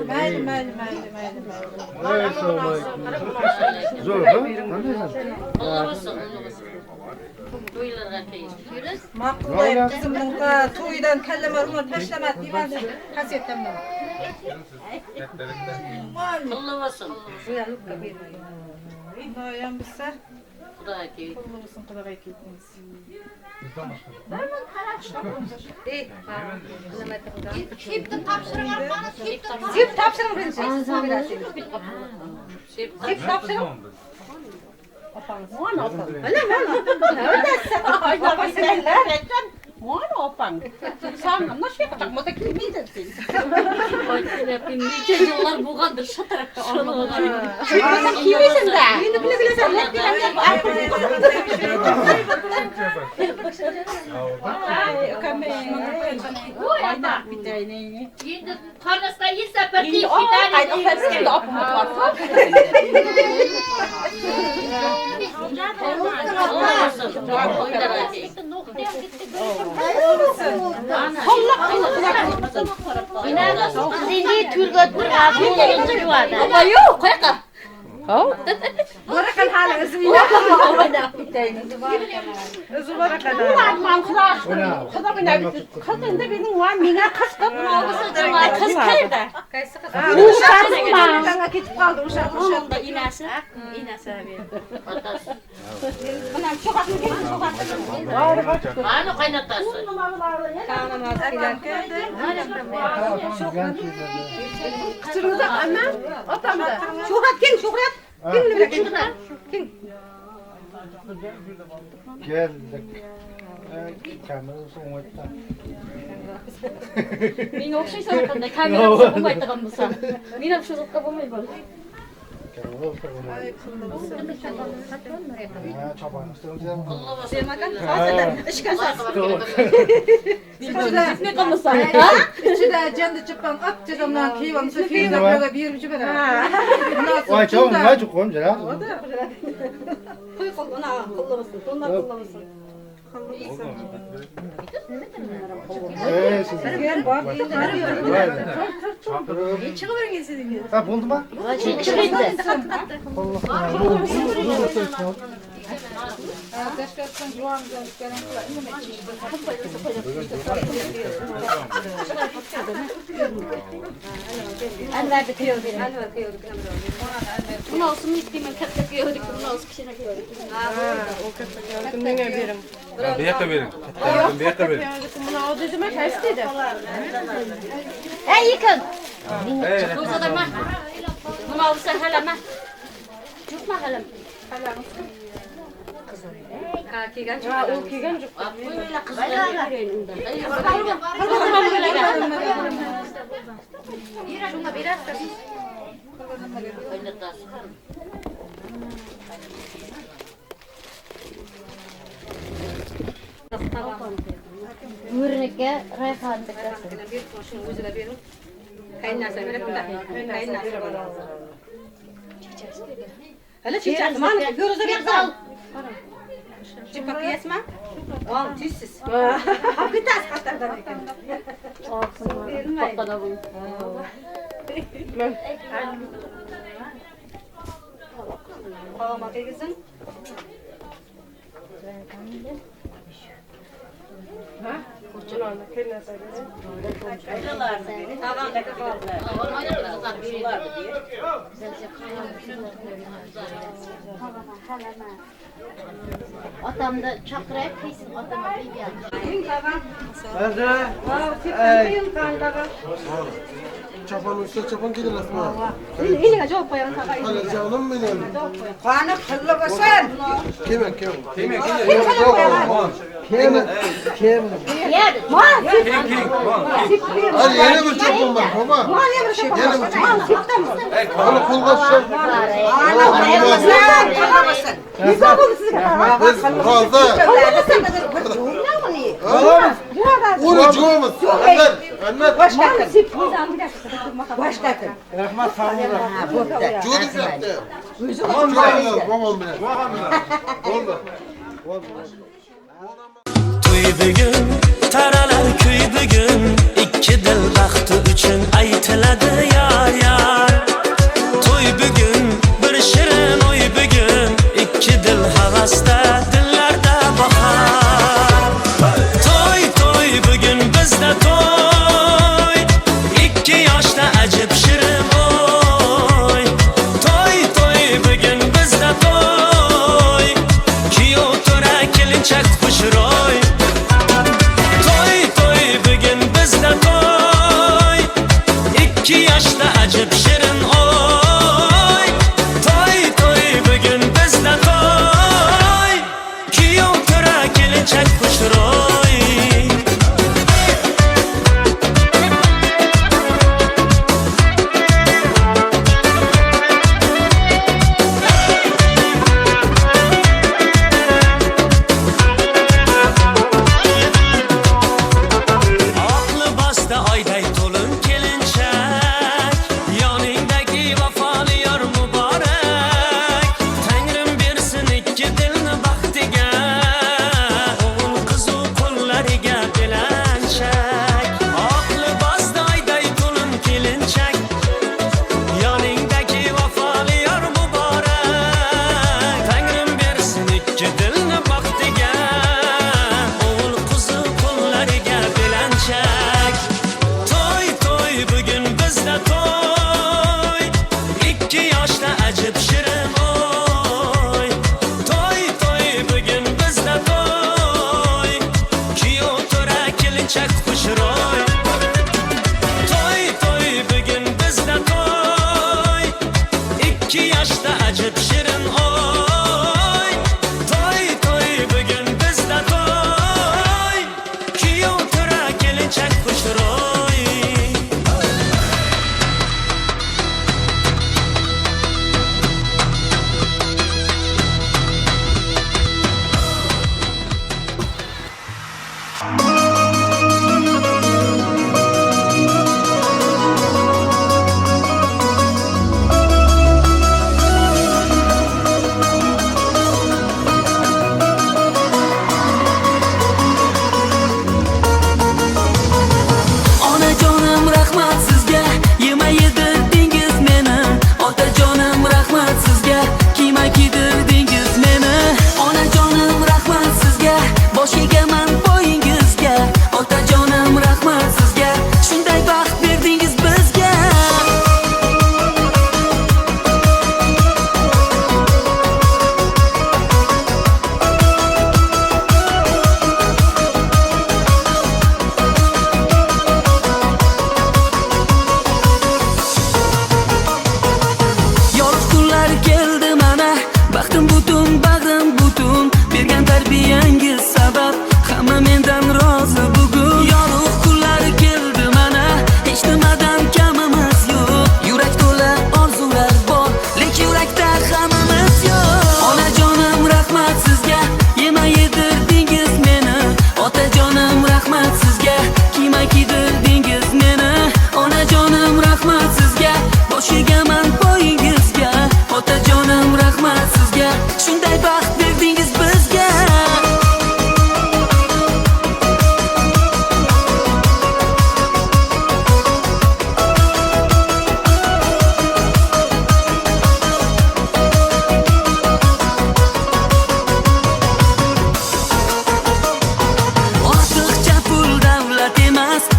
Mayli, mayli, mayli, mayli. Zo'r, ha? Maqulday qizimning to'yidan kallama ro'mol tashlamadi deyman, kasetamdan. Qulluq bo'lsin. Xudoyam bilsa. Xudoga Qulluq bo'lsin, Xudoga ketamiz. Sep tapşırın birinci. Sep tapşırın. Mana opang. Mana mana. Mana opang. Sen nasıl yapacak? Mata kimiydi sen? Neçə yıllar bo'lgandir shu tarafda olmagan. Sen kimiysin da? Endi bile bilasan, ne bilasan? Endi qarasda yesa bir Geldik. Kamerası o'ngaytdi. Menga o'xshaysan qanday kamerasi o'ngaydigan bo'lsa. Men ham shu zotga bo'lmayman. İçide cendi çıpan at cedamdan keyvansı filmde bir bir bana. Vay canım, vay çok koyum cera. Koy kol ona kullamasın, onlar kullamasın. Ha buldu mu? Bunu olsun isteyeyim, katta kıyıyorduk, bunu olsun kişine kıyıyorduk. O katta kıyıyorduk, ne verim? Bir yakka verin. Bir yakka verin. Bunu o dedim, kaç dedi? Ey yıkın! Uzadırma. Bunu olsa halama. Cukma halam. O kelgan jo'q. Shunga berasiz. Mo'riniki rayhon bittasi. Shuni o'zida bering. Qaynasa beradi-da. Qaynasa bo'ladi. Hali chechasi mana ko'rza berdi. Jipa qiyasma? Ol, tuzsiz. Olib ketasiz qatordan ekan. Qolama qilgizin. Ha? Otamni chaqirib, kelsin otam uyga. Çapan usta çapan gelir aslında. Eline javob qo'yaman tag'a. Hadi canım benim. Qani qilli bo'lsin. Kemen kemen. Kemen kemen. Kemen. Kemen. Hadi yeni bir çapan var baba. Yeni bir çapan. Onu kolga tutar. Biz razı. Onu cuğumuz. Anlat. Boshqatin. Rahmat sağ olun. Cuğumuz yaptı. Babam bilen. Oldu. To'y bugun taralar kuy bugun ikki dil baxti uchun aytiladi yor yor. To'y bugun bir shirin o'y bugun ikki dil havasda dillarda bahor. To'y to'y bugun bizda to'y ikki yoshda ajib shirin o'y. To'y to'y bugun bizda to'y kuyov to'ra kelinchak xushro'y. To'y to'y bugun bizda to'y ikki yoshda ajib shirin o'y. To'y to'y bugun bizda to'y kuyov to'ra kelinchak xushro'y. Oq libosda oyday to'lin kelinchak, yoningdagi vafoli yor muborak. Tangrim bersin ikki dilni baxtiga, o'g'il qizu qo'llariga belanchak. Oq libosda oyday to'lin kelinchak, yoningdagi vafoli yor muborak. Tangrim bersin ikki dilni baxtiga, o'g'il qizu qo'llariga belanchak. To'y to'y bugun bizda to'y ikki yoshda ajib shirin o'y. To'y to'y bugun bizda to'y kuyov to'ra kelinchak xushro'y. To'y to'y bugun bizda to'y ikki yoshda ajib shirin o'y. To'y to'y bugun bizda to'y kuyov to'ra kelinchak xushro'y.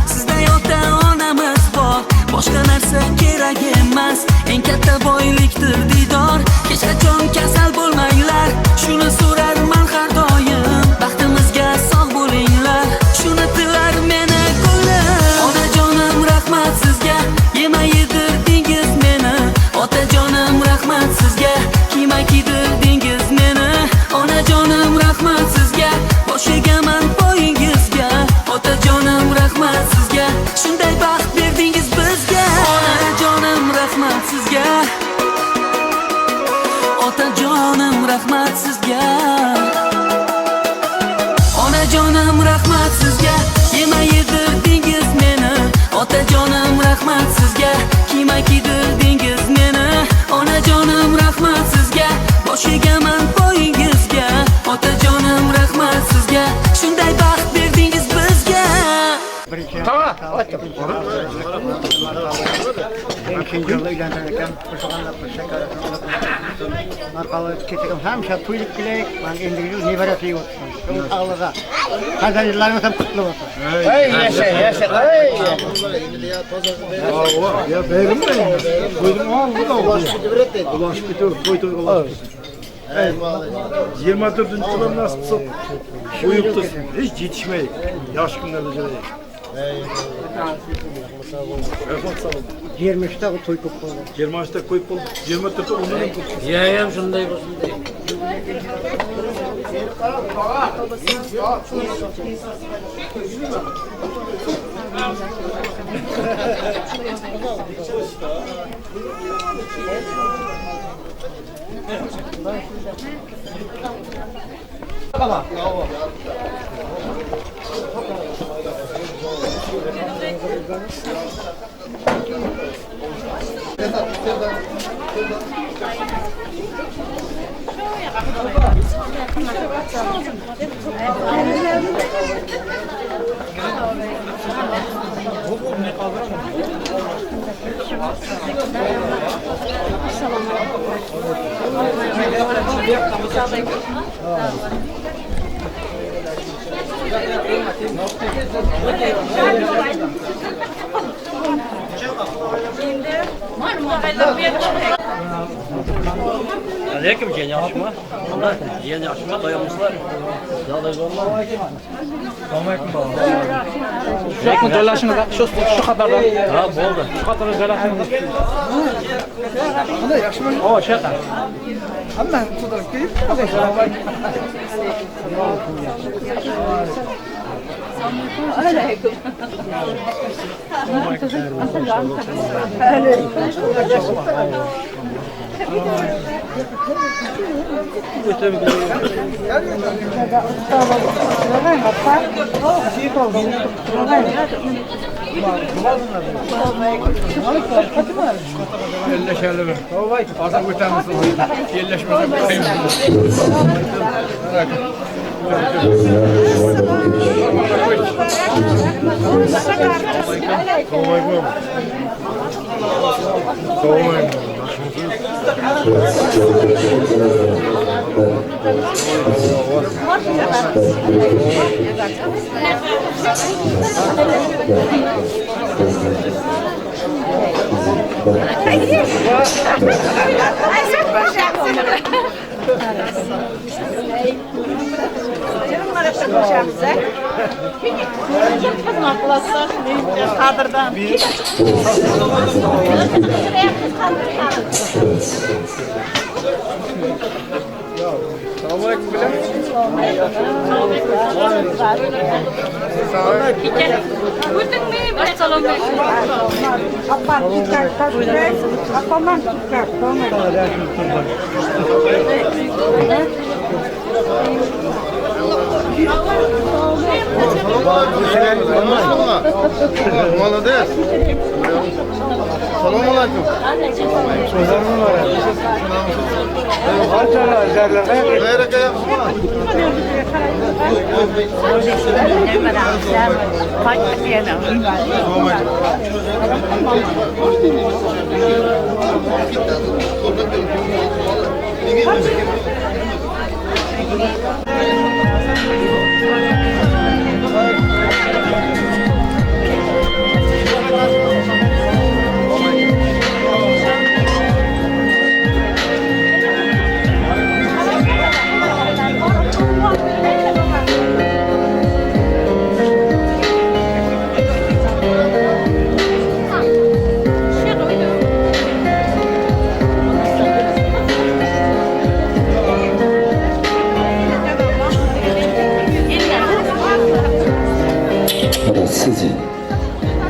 Sizday ota onamiz bor, boshqa narsa kerak emas. Eng katta boylikdir diydor. Hech qachon kasal bo'lmanglar, shuni so'rarman har doim. Baxtimizga sog' bo'linglar, shuni tilar meni ko'nglim. Onajonim rahmat sizga, yema yedirdingiz meni. Otajonim rahmat sizga, kiyma kiydirdingiz meni. Onajonim rahmat sizga, bosh egaman poyingizga. Otajonim rahmat sizga, shunday baxt berdingiz bizga. Onajonim rahmat sizga, otajonim rahmat sizga. Onajonim rahmat sizga, yema yedirdingiz meni. Otajonim rahmat sizga, kiyma kiydirdingiz meni. Onajonim rahmat sizga, bosh egaman poyingizga. Otajonim rahmat sizga, shunday baxt berdingiz bizga. Tamam. Ikinci yılda uylantirgan, qo'shg'anlar qo'shakar, marqalı ketgan hamsha to'ylik kelaylik, man endigi yil nevara to'yi o'tsin. Sog'lig'i, qancha yillarimiz ham qutli bo'lsin. Ey yasha, yasha, ey. Ya berilmaydi. Qo'ydim, bu da ulashib ketib, to'y to'y ulashib ketib. 24-yil nasib qilsa qo'yib tursin. Hech yetishmaydi. Yosh kunlarda jo'raydi. 23'te to'y ko'p bo'ldi. 23'te ko'p bo'ldi. 24'te undan ham ko'p. Ya ham shunday bo'lsin deydi. Aleyküm jiyan yaxshimi? Jiyan yaxshimi? Doyamsizlar? Shu joylashimiz shu shu qatordan. Ha, bo'ldi. Shu qatorga joylashimiz. Qanday, yaxshimi? O, shu yoqqa. Hamma to'dirib kelib. Alaykum. Yerleşelim. Azam ötemiz. Yerleşmesek. Молодец. Салам алейкум.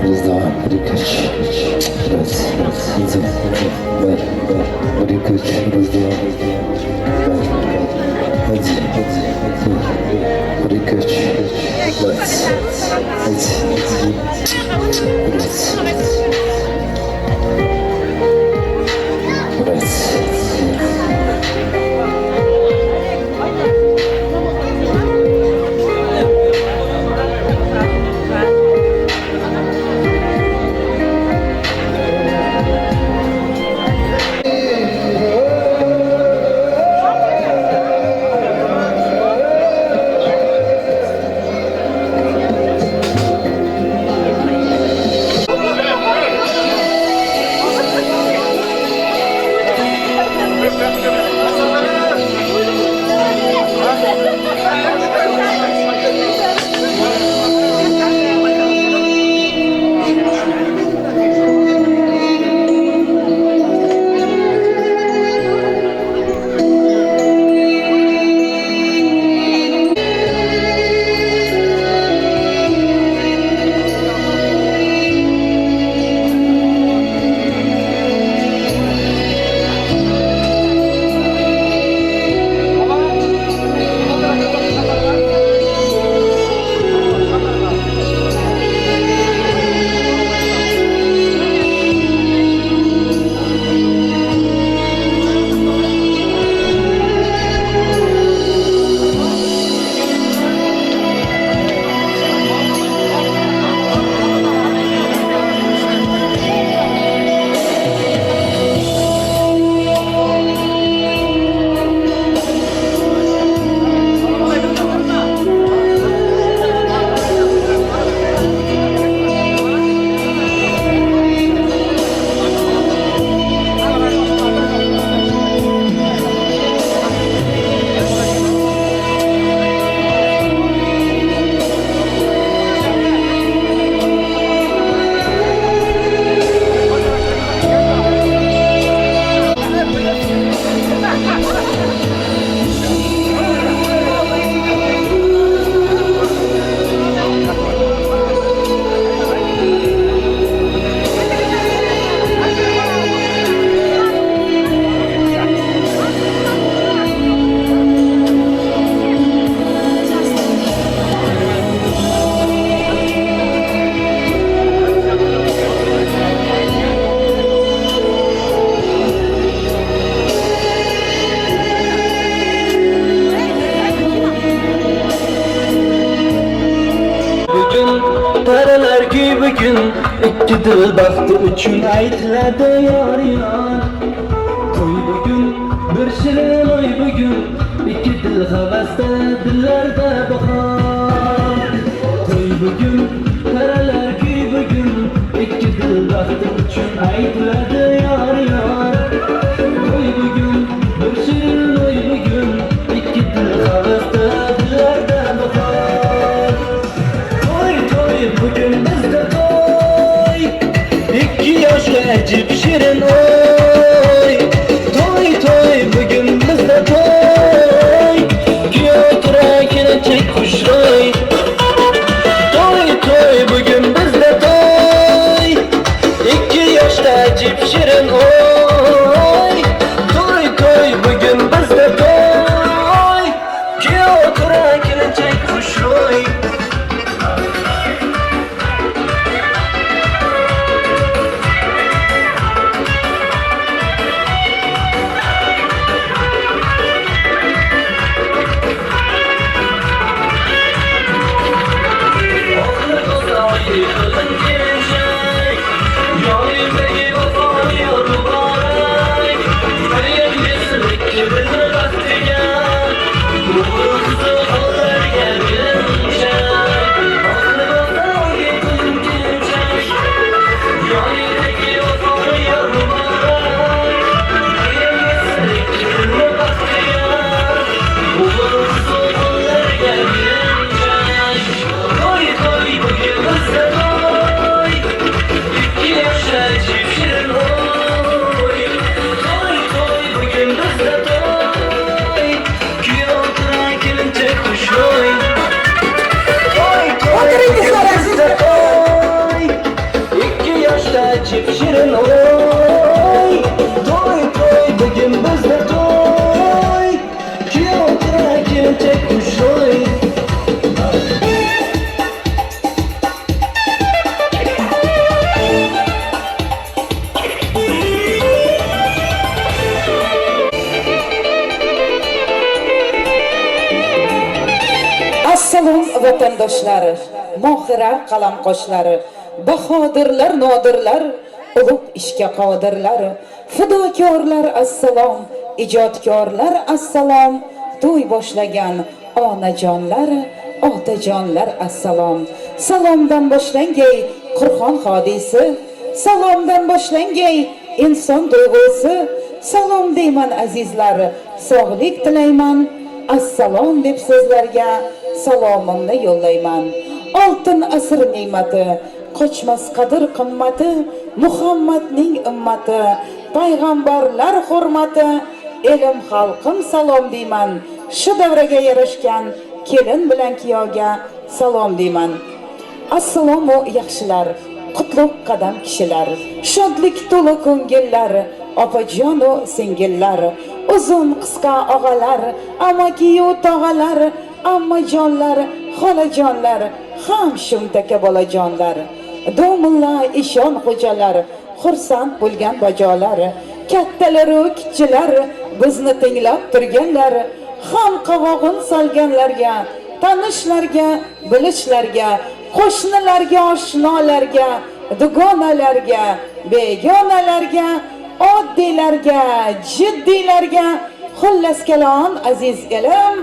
Раз, два, bir, ikki, uch. Раз, ikki, bir, bir, ikki, uch. Раз, два, bir, один, bir, ikki, uch. Раз, один, раз, раз. Bugun ikki dil baxti uchun aytiladi yor yor. To'y bugun bir shirin oy bugun, ikki dil havasda dillarda bahor. To'y bugun taralar kuy bugun, ikki dil baxti uchun aytiladi yor yor. To'y bugun bir shirin oy bugun, ikki dil havasda dillarda bahor. To'y to'y bugun bizda to'y, ikki yoshga ajib shirin oy. To'y to'y bugun bizda to'y, kuyov tura kelinchak xushro'y. To'y to'y bugun bizda to'y, ikki yoshda ajib shirin oy. To'y to'y bugun bizda to'y, kuyov tura kelinchak xushro'y. Vatandoshlar, mohira qalamqoshlari, bahodirlar, nodirlar, ulug' ishga qodirlar, fidokorlar assalom, ijodkorlar assalom, to'y boshlagan onajonlar, otajonlar assalom. Salomdan boshlangay Qur'on hodisi, salomdan boshlangay inson tuyg'usi. Salom deyman azizlar, sog'lik tilayman, assalom deb sizlarga salomimni yo'llayman. Oltin asr ne'mati, qochmas qadr qimmati, Muhammadning ummati, payg'ambarlar hurmati, elim xalqim salom deyman. Shu davraga yarashgan kelin bilan kuyovga salom deyman. Assalomu yaxshilar, qutlug' qadam kishilar, shodlik to'la ko'ngillar, opajonu singillar, uzun qisqa og'alar, amakiyu tog'alar, ammajonlar, xolajonlar, ham shumtaka bolajonlar, domilla ishon xo'jalar, xursand bo'lgan bajolar, kattalaru kichiklar, bizni tinglab turganlar, ham qovog'in solganlarga, tanishlarga, bilishlarga, qo'shnilarga, oshnolarga, dugonalarga, begonalarga, oddiylarga, jiddiylarga, xullas kalom aziz elim,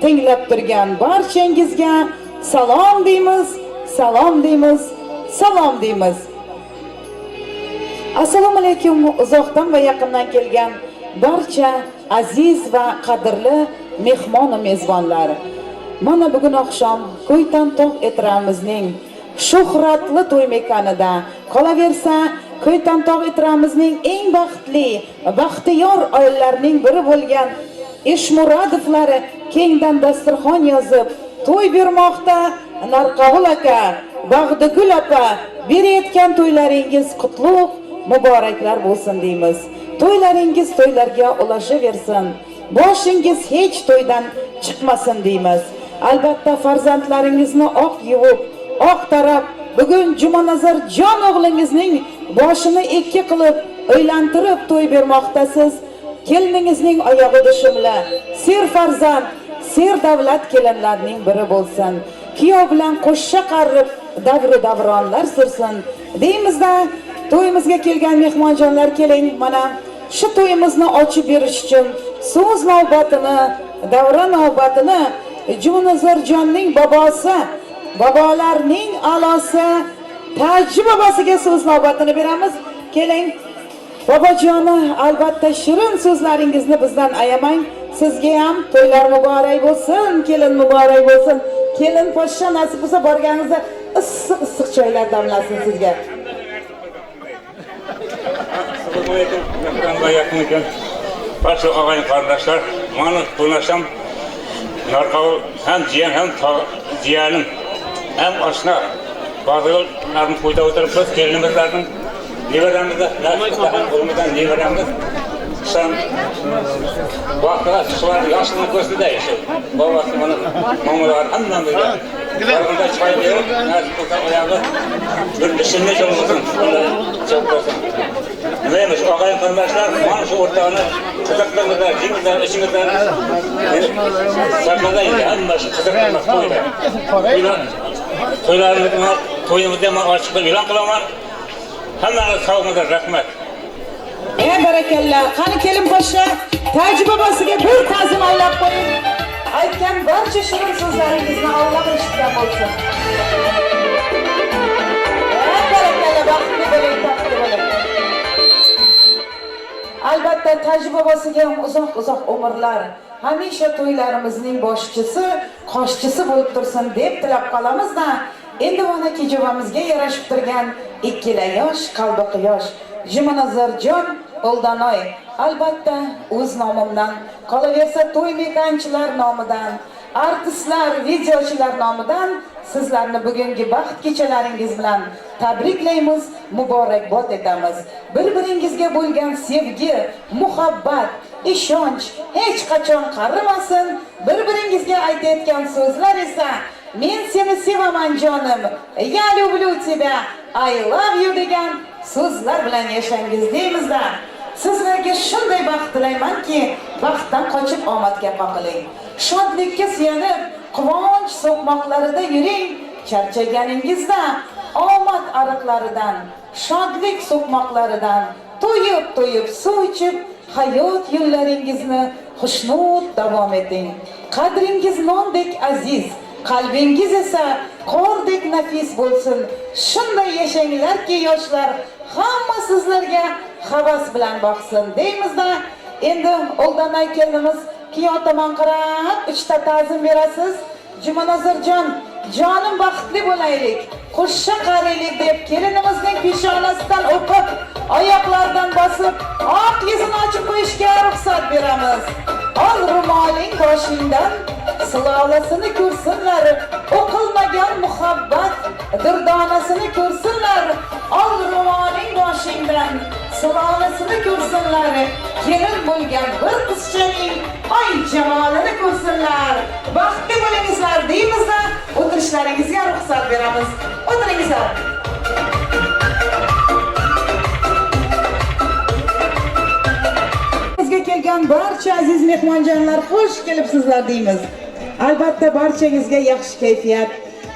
tinglab turgan barchangizga salom deymiz, salom deymiz, salom deymiz. Assalomu alaykum uzoqdan va yaqindan kelgan barcha aziz va qadrli mehmon va mezbonlar. Mana bugun oqshom Ko'ytantog' etramizning shuhratli to'y makonida, qolaversa Ko'ytantog' etramizning eng baxtli, baxtiyor oilalarining biri bo'lgan Eshmuradovlar kengdan dasturxon yozib to'y bermoqda. Narqovul aka, Bag'digul opa, berayotgan to'ylaringiz qutlug' muboraklar bo'lsin deymiz. To'ylaringiz to'ylarga ulashaversin. Boshingiz hech to'ydan chiqmasin deymiz. Albatta farzandlaringizni oq yuvib, oq tarab, bugun Jumanazar jon o'g'lingizning boshini ikki qilib, uylantirib to'y bermoqdasiz. Keliningizning oyog'ida shumla, ser farzand, ser davlat kelinlarning biri bo'lsin. Kuyov bilan qo'shsha qarib, davru davronlar sursin deymizda. To'yimizga kelgan mehmonjonlar, keling, mana shu to'yimizni ochib berish uchun so'z navbatini, davra navbatini Jumanazarjonning bobosi, bobolarning a'losi Taji bobosiga so'z navbatini beramiz. Keling bobojoni, albatta shirin so'zlaringizni bizdan ayamang. Sizga ham to'ylar muborak bo'lsin, kelin muborak bo'lsin. Kelin poshsha nasib bo'lsa borganingizda issiq issiq choylar damlasin sizga. Assalomu alaykum, mehmonlar, yaqin ekan. Barcha og'ayni qarindoshlar, mana qo'nasham Narqovul ham jiyan ham jiyanim ham oshna. Ba'zilarni to'yda o'tiribmiz, kelinimizlarning nevaramizda, qo'limizdan nevaramiz. Sen vaqtida shularni yoshini ko'rsatdi shu. Bobosi mana momolar hammamizga. Barg'unda choy berib, nasib bo'lsa oyog'i bir ishimni bo'lsin, cho'p bo'lsin. Nima emish, og'ayni qarindoshlar, mana shu o'rtani qiziqtiringizlar, jingizlar, ichingizlar. Saqladang, hammasi qiziqtirmas to'yda. To'ylarimizni, to'yimizni men ochiq qilib e'lon qilaman. Hammangiz sog'ingizlar, rahmat. Ey barakalla, qani kelin poshsha, Taji bobosiga bir ta'zim aylab qo'ying. Aytgan barcha shirin so'zlaringizni Alloh eshitgan bo'lsin. Ey barakalla, baxtli bo'ling, taxtli bo'ling. Albatta Taji bobosiga ham uzoq-uzoq umrlar, hamisha to'ylarimizning boshchisi, qoshchisi bo'lib tursin deb tilab qolamizda. Endi mana kechuvimizga yarashib turgan ikkala yosh, qalbi quyosh Jumanazarjon Oldanoy, albatta o'z nomimdan, qolaversa to'y mekanchilar nomidan, artistlar, videochilar nomidan sizlarni bugungi baxt kechalaringiz bilan tabriklaymiz, muborakbod etamiz. Bir-biringizga bo'lgan sevgi, muhabbat, ishonch hech qachon qarimasin. Bir-biringizga aytayotgan so'zlar esa men seni sevaman jonim, я люблю тебя, I love you degan so'zlar bilan yashangiz deymizda. Sizlarga shunday baxt tilaymanki, baxtdan qochib omadga qoqiling. Shodlikka suyanib, Quvonch so'qmoqlarida yuring, charchaganingizda omad ariqlaridan, shodlik so'qmoqlaridan to'yib-to'yib suv ichib, hayot yo'llaringizni xushnud davom eting. Qadringiz nondek aziz, qalbingiz esa qordek nafis bo'lsin. Shunday yashanglarki, yoshlar hamma sizlarga havas bilan boqsin deymizda. Endi Oldanay kelinimiz kuyov tomon qarab 3 ta ta'zim berasiz. Jumanazarjon, jonim baxtli bo'laylik, qo'sha qaraylik deb kelinimizning peshonasidan o'pib, oyoqlaridan bosib, oq yuzini ochib qo'yishga ruxsat beramiz. Ol ro'moling boshingdan sulolasini ko'rsinlar, o'qilmagan muhabbat durdonasini ko'rsinlar. Ol ro'moling boshingdan sulolasini ko'rsinlar, kelin bo'lgan bir qizchaning oy jamolini ko'rsinlar. Baxtli bo'lingizlar deymizda, o'tirishlaringizga ruxsat beramiz. O'tiringizlar. Bizga kelgan barcha aziz mehmonjonlar xush kelibsizlar deymiz. Albatta barchangizga yaxshi kayfiyat.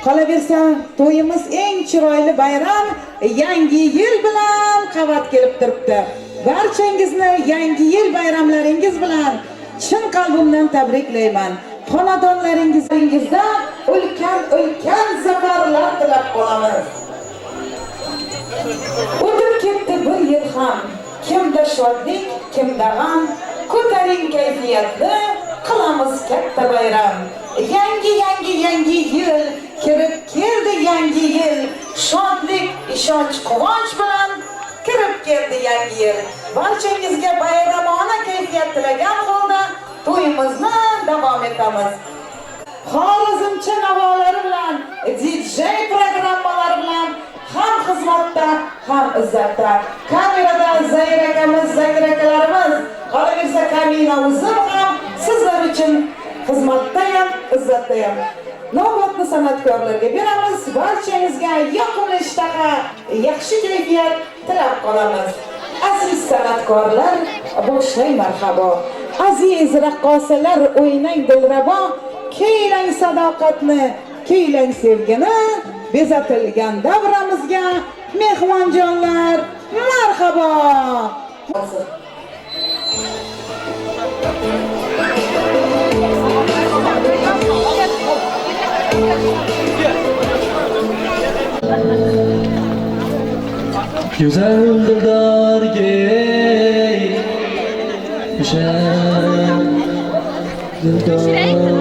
Qolaversa, to'yimiz eng chiroyli bayram Yangi yil bilan qavat kelib turibdi. Barchangizni Yangi yil bayramlaringiz bilan chin qalbimdan tabriklayman. Xonadonlaringizda ulkan-ulkan zafarlar tilab qolamiz. O'tib ketdi bir yil ham. Kimda shodlik, kimda g'am, ko'taring kayfiyatni, qilamiz katta bayram. Yangi yangi yangi yil, kirib keldi yangi yil, shodlik, ishonch, quvonch bilan kirib keldi yangi yil. Barchangizga bayramona kayfiyat tilagan holda to'yimizni davom etamiz. Xorazmcha navolari bilan, DJ programmalari bilan ham xizmatda, ham izzatda. Kamerada Zahir akamiz, Zahir akalarimiz, qolaversa Kamina o'zim ham sizlar uchun xizmatda ham, izzatda ham. Navbatni san'atkorlarga beramiz. Barchangizga yoqimli ishtaha, yaxshi kayfiyat tilab qolamiz. Aziz san'atkorlar, boshlang marhabo. Aziz raqqosalar, o'ynang dilrabo. Kuylang sadoqatni, kuylang sevgini, bezatilgan davramizga mehmonjonlar marhabo. Güzel dildar güzel dildar.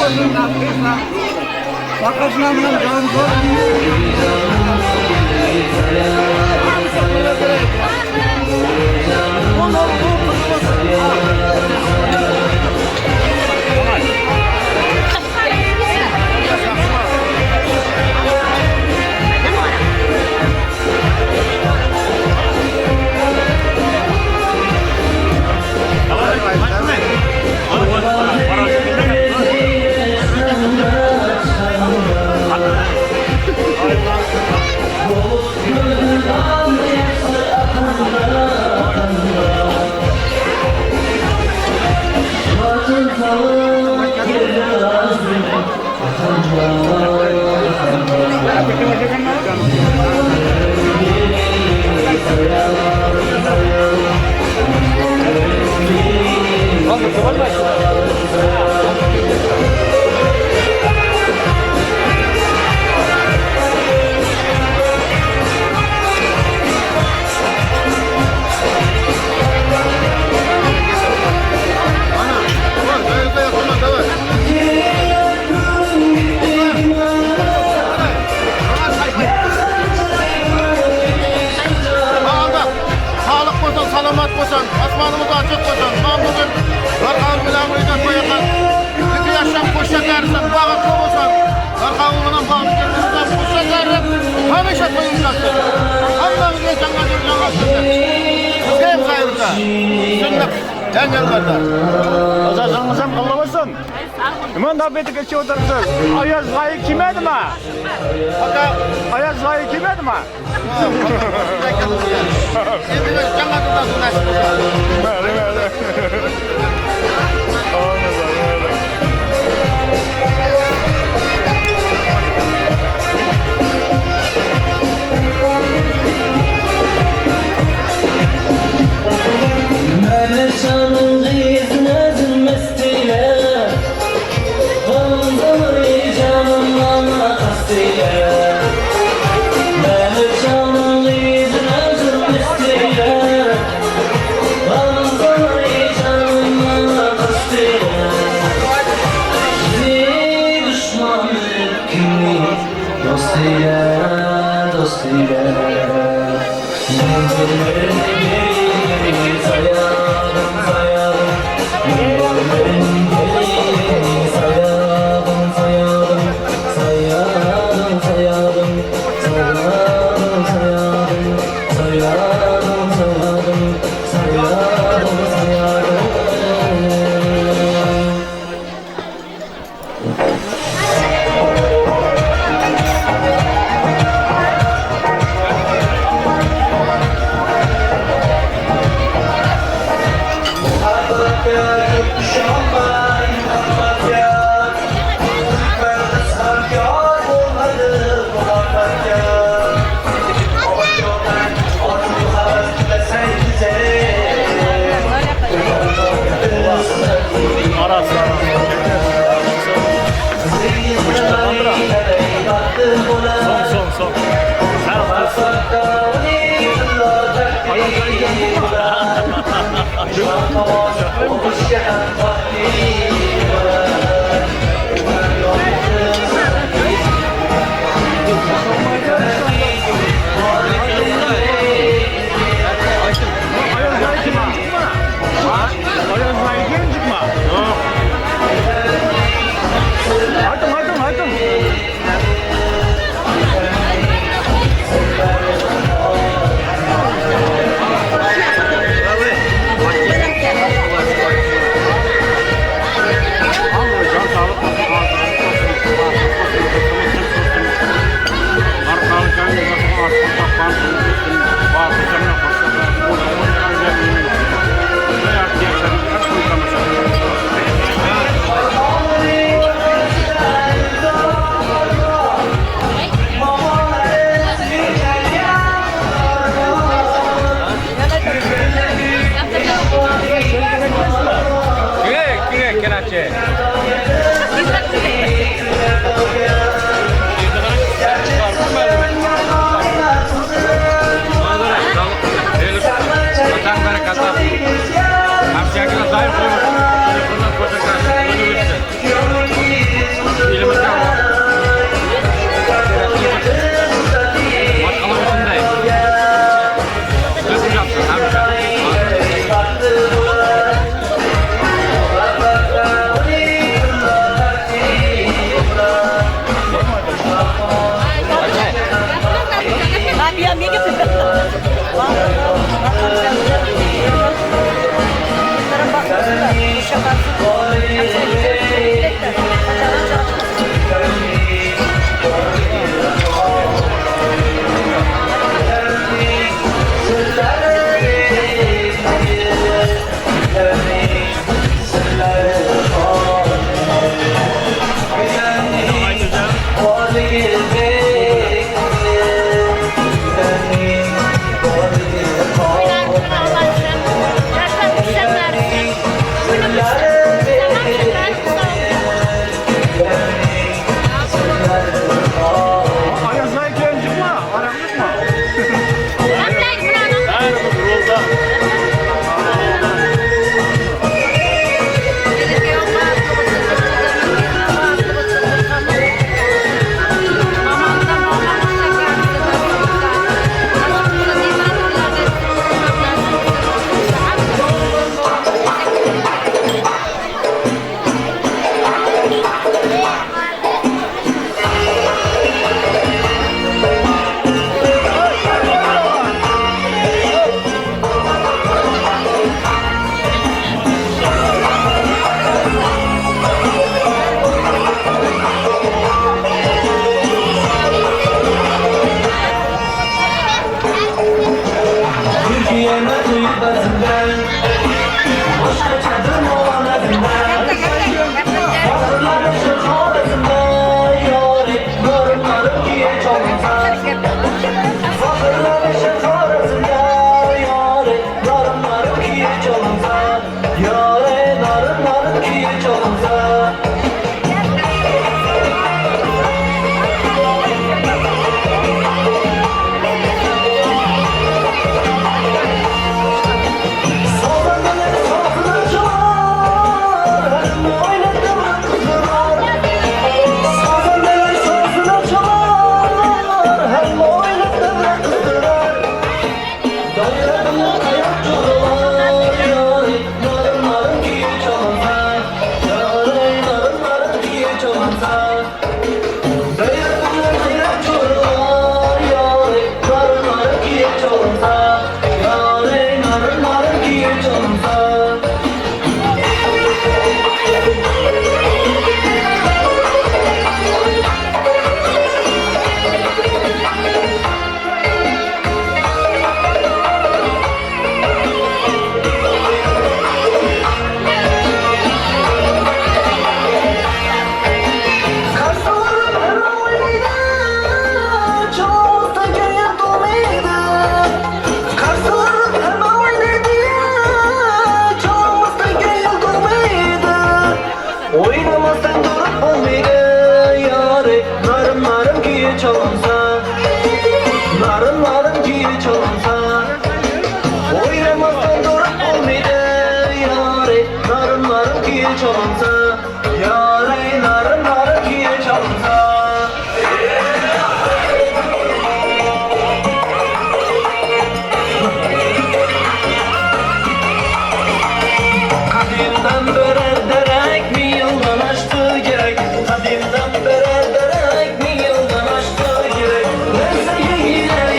bo'lsin, nasib etsin. Baqasına bilan jon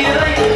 Yürek,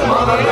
Olsun.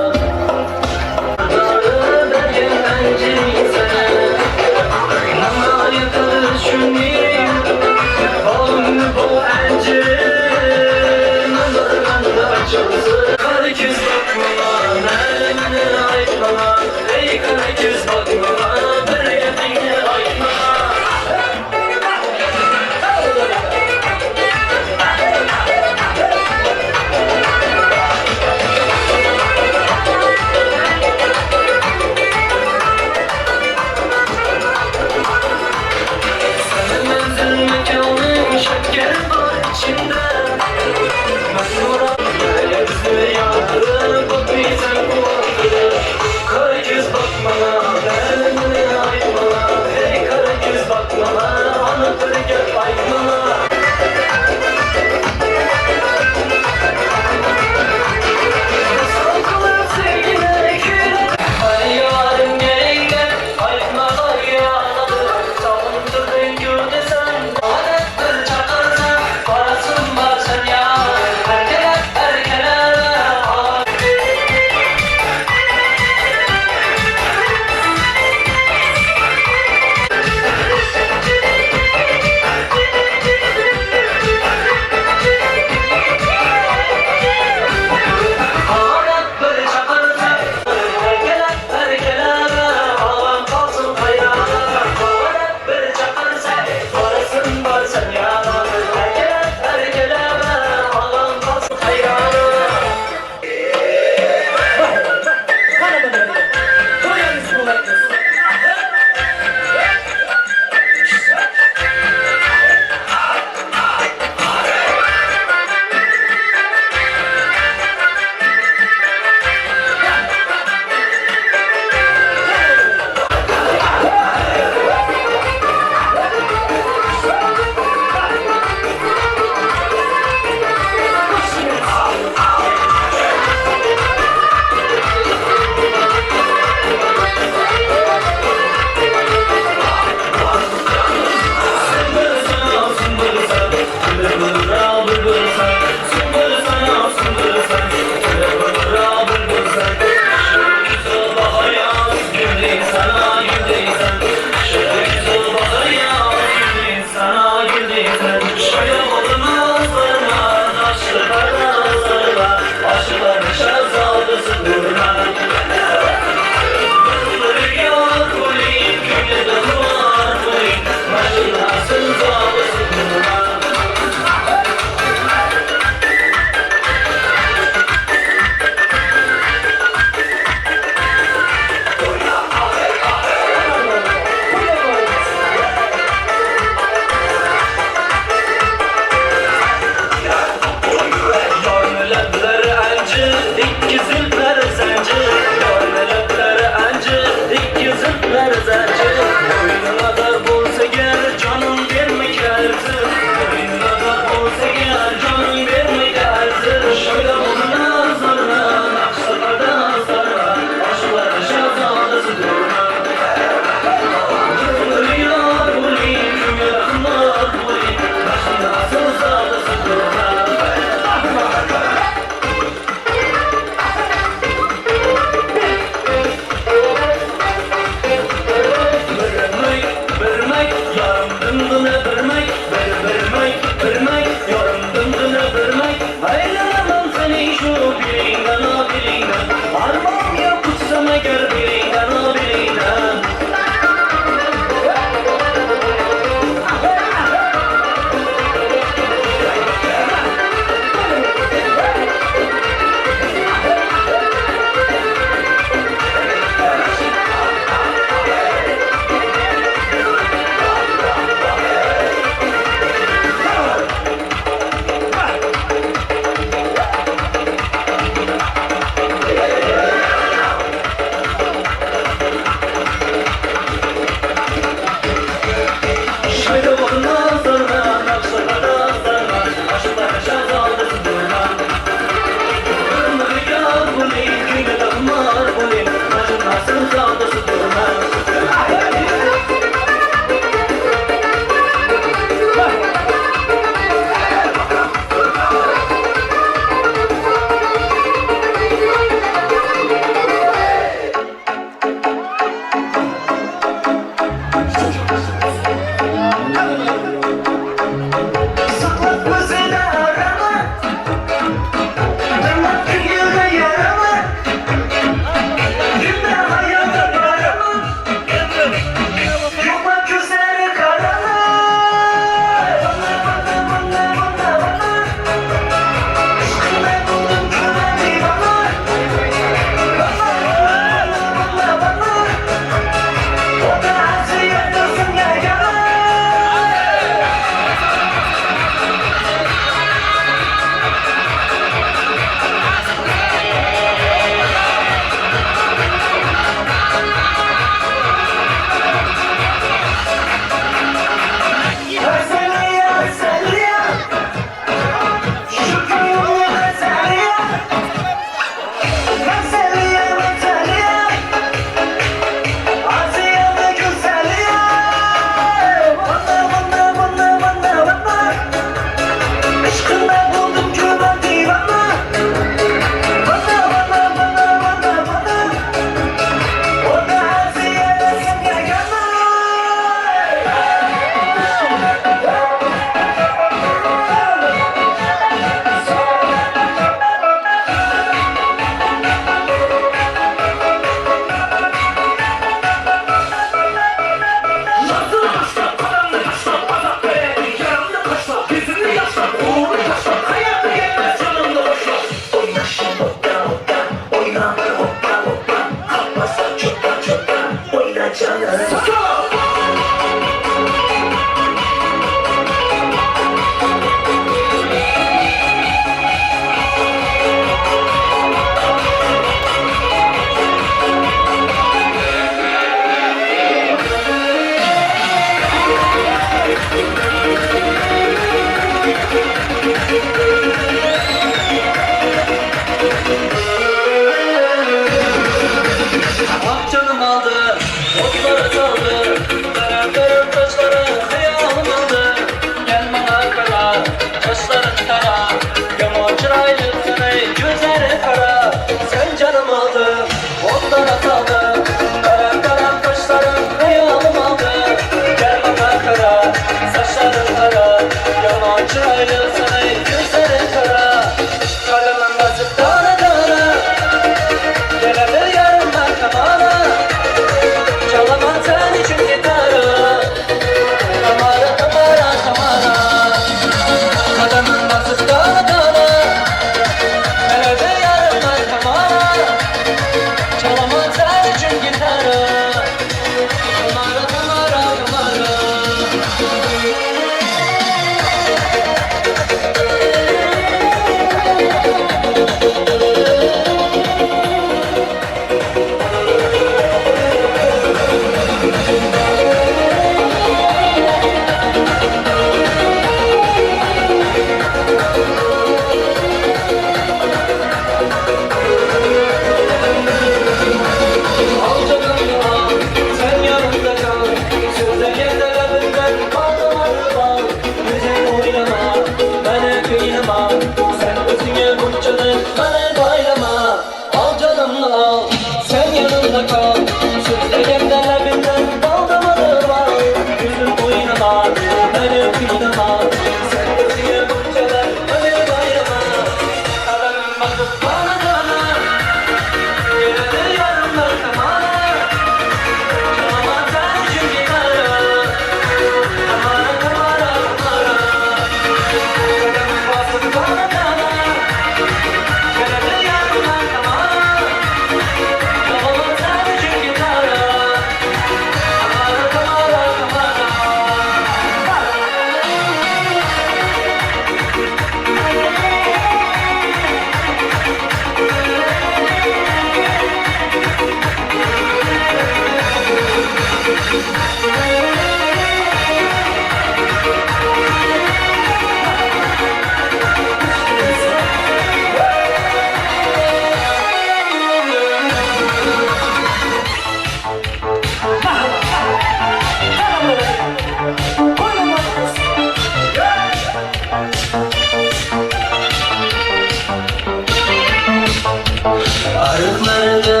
Arıqlarda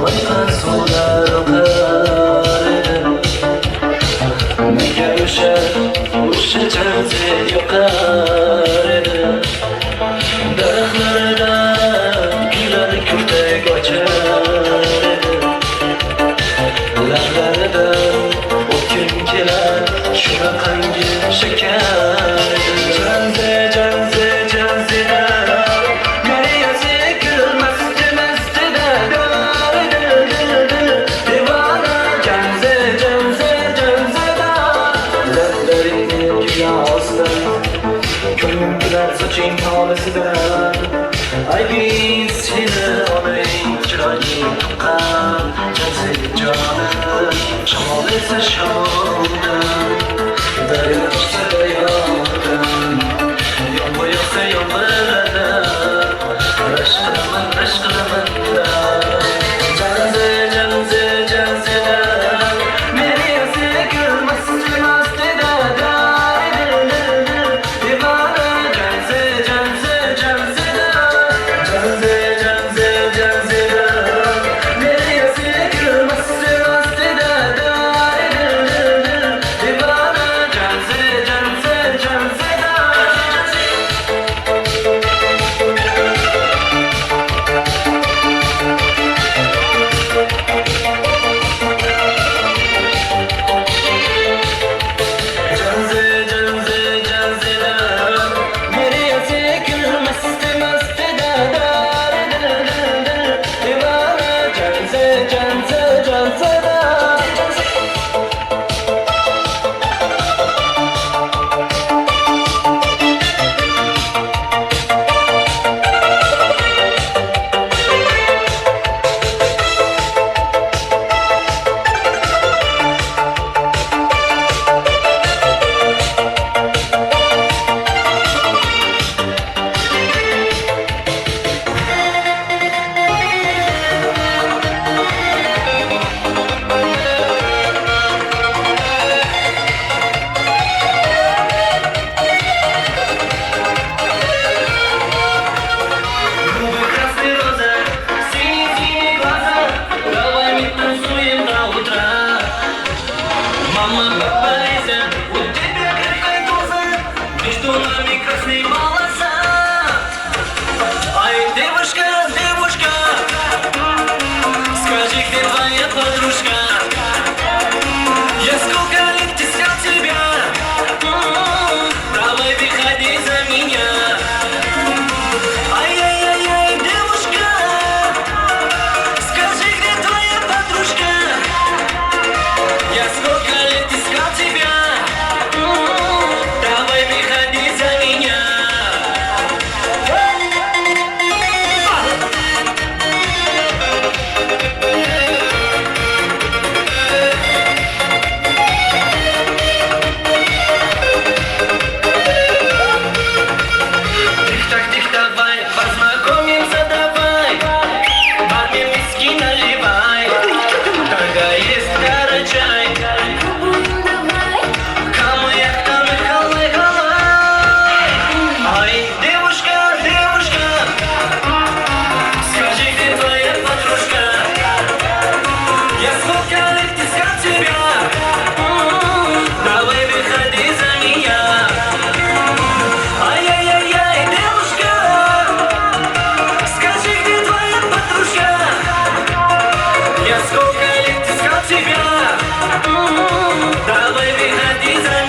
oyqan suvlar oqar edi. Nega o'sha janzi yoqar edi. Daraxtlarda gullar kurtak ochar edi. Lablarida o'pkim kelar shunaqangi shakar edi. Janzi, janzi, janzida soching tolasidan aybing seni oling chiroyli tuqqan janzi jonim shamol esa shamoldan daryo esa daryodan yomg'ir yog'sa yomg'irdan rashk qilaman rashk qilaman janzi janzi janzidan meni gul masti mastida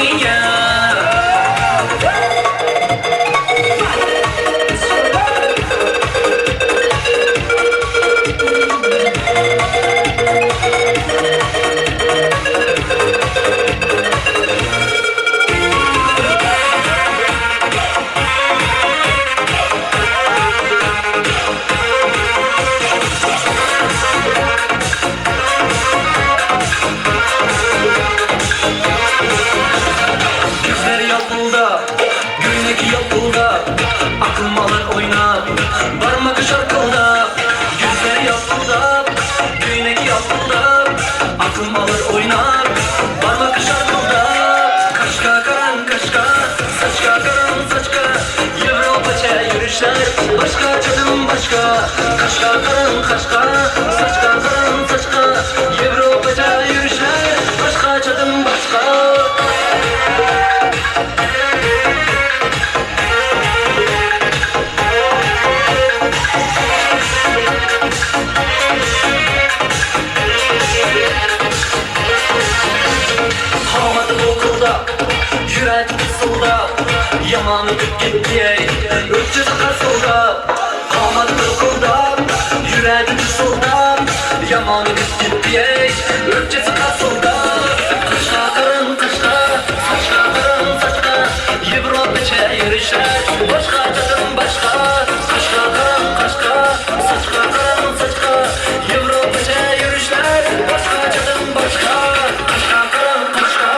меня. Aklım alır oynar, parmak şarkıldar. Gözler yapıldı, düğüne yapıldı. Aklım alır oynar, parmak şarkıldar. Kaşka karan kaşka, saçka karan saçka. Yevropaça yürüyüşler, başka canım başka. Kaşka karan kaşka, saçka karan saçka. Yevropaça yürüyüşler, başka canım başka. Yürek fısıldap, yaman ötüp gitti. Öpçesi kasıldap, kamat kırkıldap. Yürek fısıldap, yaman ötüp gitti. Öpçesi kasıldap. Kaşka karın kaşka, saçka karın saçka. Yevropaça yürüyüşler, başka canım başka. Kaşka karın kaşka, saçka karın saçka. Yevropaça yürüyüşler, başka canım başka. Kaşka karın kaşka.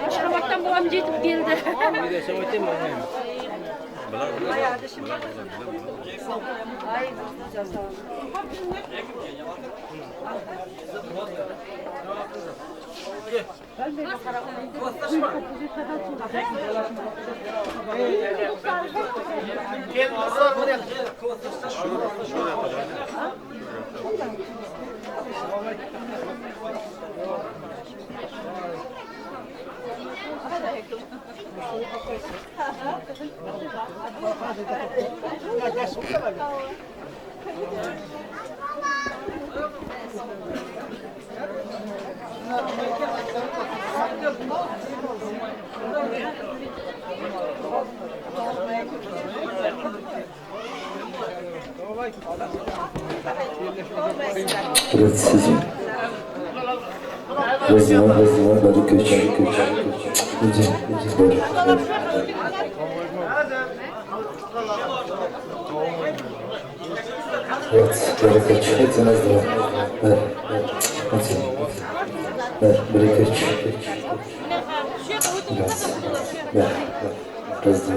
Ashxoboddan bolam yetib keldi. Раз, два, два, три, четыре, один, два. Раз, два, три, четыре, раз, два, один, два, три, четыре, раз, два, раз, два, один, два, три, четыре, раз, раз,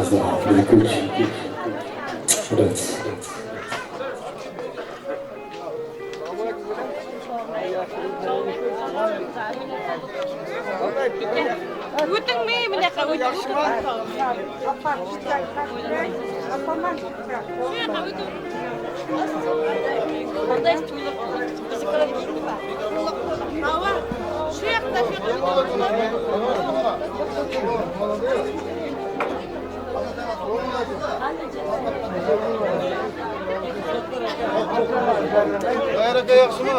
два, три, четыре, раз. O'tingmi bunaqa o'ting. Shu yoqqa o'ting. Qanday to'ylar shu yoqda shu Bayrak yaxshimi?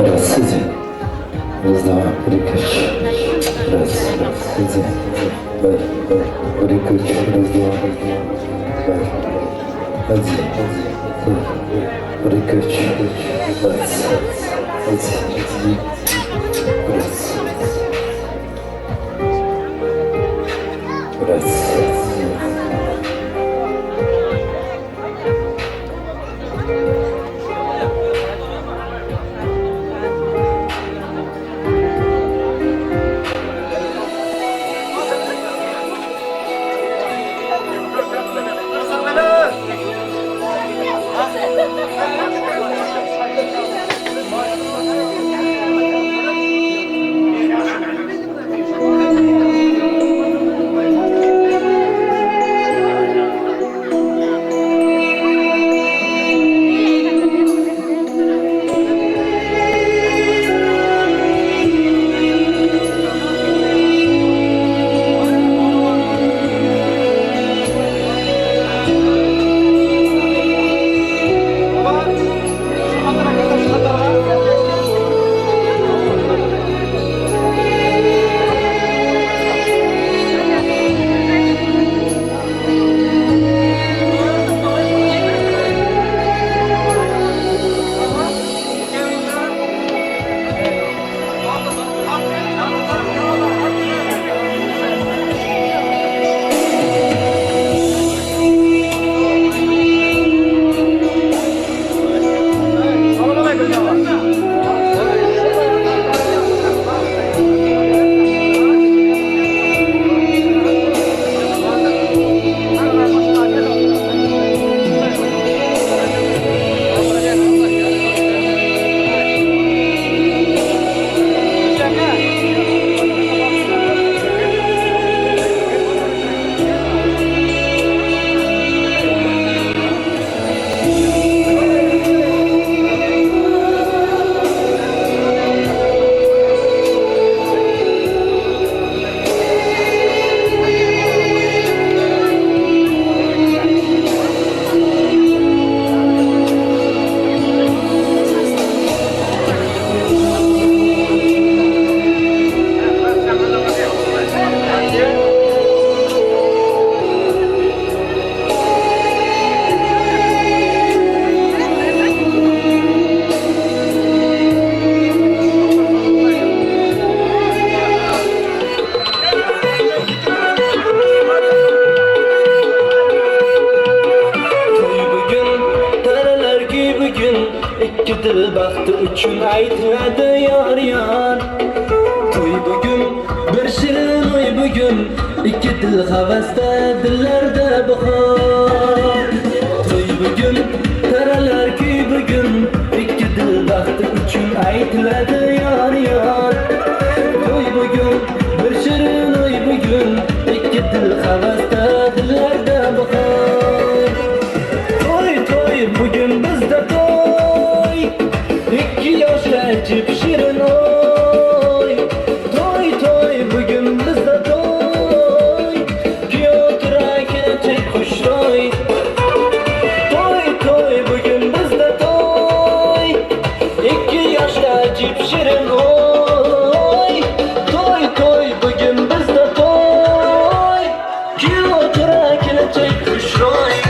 Раз, раз, два, три, раз, один, два, три, раз, два, один, два, три, раз, один, раз, раз. uchun aytiladi yor yor. To'y bugun bir shirin oy bugun, ikki dil havasda dillarda bahor. To'y bugun taralar kuy bugun, ikki dil baxti uchun aytiladi yor yor. To'y bugun bir shirin oy bugun, ikki dil havasda dillarda bahor. To'y to'y bugun bizda to'y, ikki yoshda jip shirin oy. To'y to'y bugun bizda to'y, kuyov tura kelinchak xushro'y. To'y to'y bugun bizda to'y, ikki yoshda jip shirin oy. To'y to'y bugun bizda to'y, kuyov tura kelinchak xushro'y.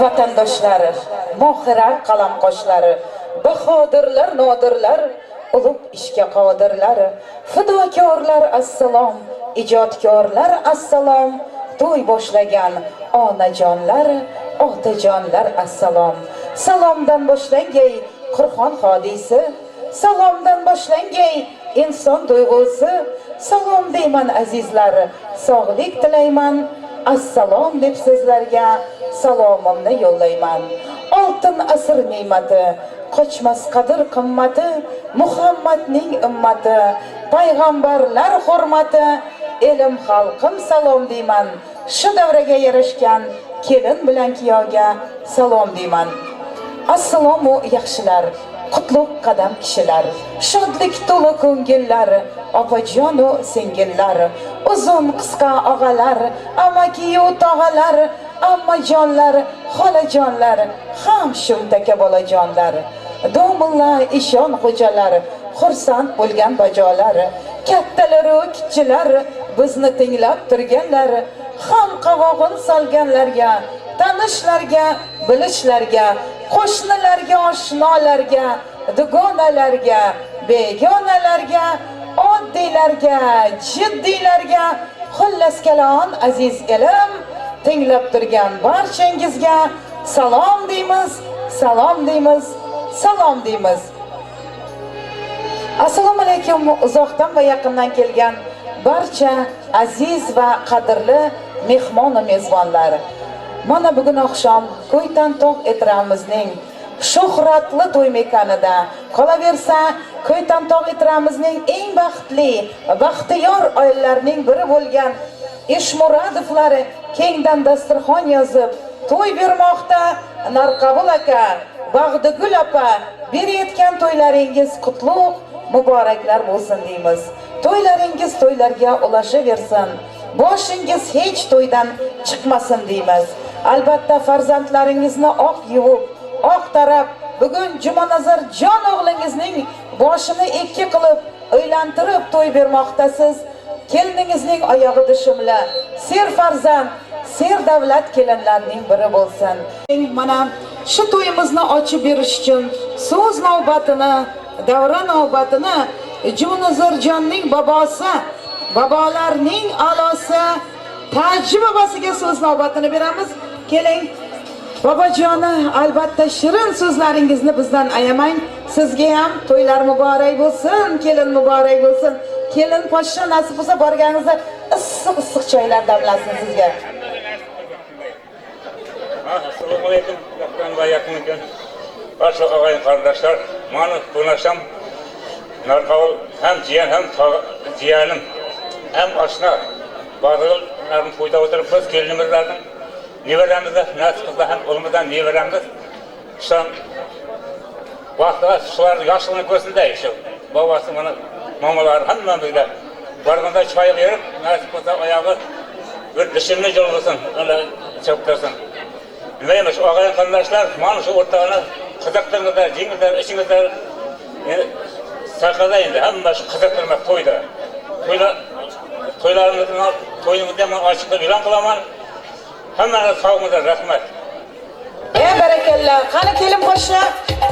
Vatandoshlar, mohira qalamqoshlari, bahodirlar, nodirlar, ulug' ishga qodirlar, fidokorlar assalom, ijodkorlar assalom, to'y boshlagan onajonlar, otajonlar assalom. Salomdan boshlangay Qur'on hodisi, salomdan boshlangay inson tuyg'usi. Salom deyman azizlar, sog'lik tilayman, assalom deb sizlarga salomimni yo'llayman. Oltin asr ne'mati, qochmas qadr qimmati, Muhammadning ummati, payg'ambarlar hurmati, elim xalqim salom deyman. Shu davraga yarashgan kelin bilan kuyovga salom deyman. Assalomu yaxshilar, qutlug' qadam kishilar, shodlik to'la ko'ngillar, opajonu singillar, uzun qisqa og'alar, amakiyu tog'alar, ammajonlar, xolajonlar, ham shumtaka bolajonlar, domilla ishon xo'jalar, xursand bo'lgan bajolar, kattalaru kichiklar, bizni tinglab turganlar, ham qavog'in solganlarga, tanishlarga, bilishlarga, qo'shnilarga, oshnolarga, dugonalarga, begonalarga, oddiylarga, jiddiylarga, xullas kalon aziz elim, tinglab turgan barchangizga salom deymiz, salom deymiz, salom deymiz. Assalomu alaykum uzoqdan va yaqindan kelgan barcha aziz va qadrli mehmon va mezbonlar. Mana bugun oqshom Ko'ytantog' etrafimizning shuhratli to'y makonida, qolaversa Ko'ytantog' etrafimizning eng baxtli, baxtiyor oilalarining biri bo'lgan Eshmuradovlar kengdan dasturxon yozib to'y bermoqda. Narqabul aka, Bag'digul opa, berayotgan to'ylaringiz qutlug' muboraklar bo'lsin deymiz. To'ylaringiz to'ylarga ulashaversin. Boshingiz hech to'ydan chiqmasin deymiz. Albatta farzandlaringizni oq yuvib, oq tarab, bugun Jumanazar jon o'g'lingizning boshini ikki qilib, uylantirib to'y bermoqdasiz. Keliningizning oyog'i dushumli, ser farzand, ser davlat kelinlarning biri bo'lsin. Mana shu to'yimizni ochib berish uchun so'z navbatini, davra navbatini Jumanazarjonning bobosi, bobolarning a'losi Taji bobosiga so'z navbatini beramiz. Keling bobojoni, albatta shirin so'zlaringizni bizdan ayamang. Sizga ham to'ylar muborak bo'lsin, kelin muborak bo'lsin. Kelin poshsha nasib bo'lsa borganingizda issiq issiq choylar damlasin sizga. Assalomu alaykum, yaqin va yaqin ekan. Barcha og'ayin qarindoshlar, mana bu narsam Narqovul ham jiyan ham jiyanim ham oshna bog'larni to'yda o'tiribmiz, kelinimizlarning nevaramizda nasib qilsa ham o'g'limizdan nevaramiz shu vaqtida shularni yoshligini ko'rsin-da, shu bobosi mana momalari hammamizga borganda choy berib, nasib qilsa oyog'i bir dishimni jilg'sin, uni chopib tursin. Nima emish, og'ayin qarindoshlar, mana shu o'rtog'ini qiziqtiringizlar, jengizlar, ichingizlar. Endi saqada endi hamma shu qiziqtirmak to'yda. To'ylarimizni, to'yimizni men ochiq qilib e'lon qilaman. Hammaga sog'ingizlar, rahmat. Barakalla. Qani kelin poshsha,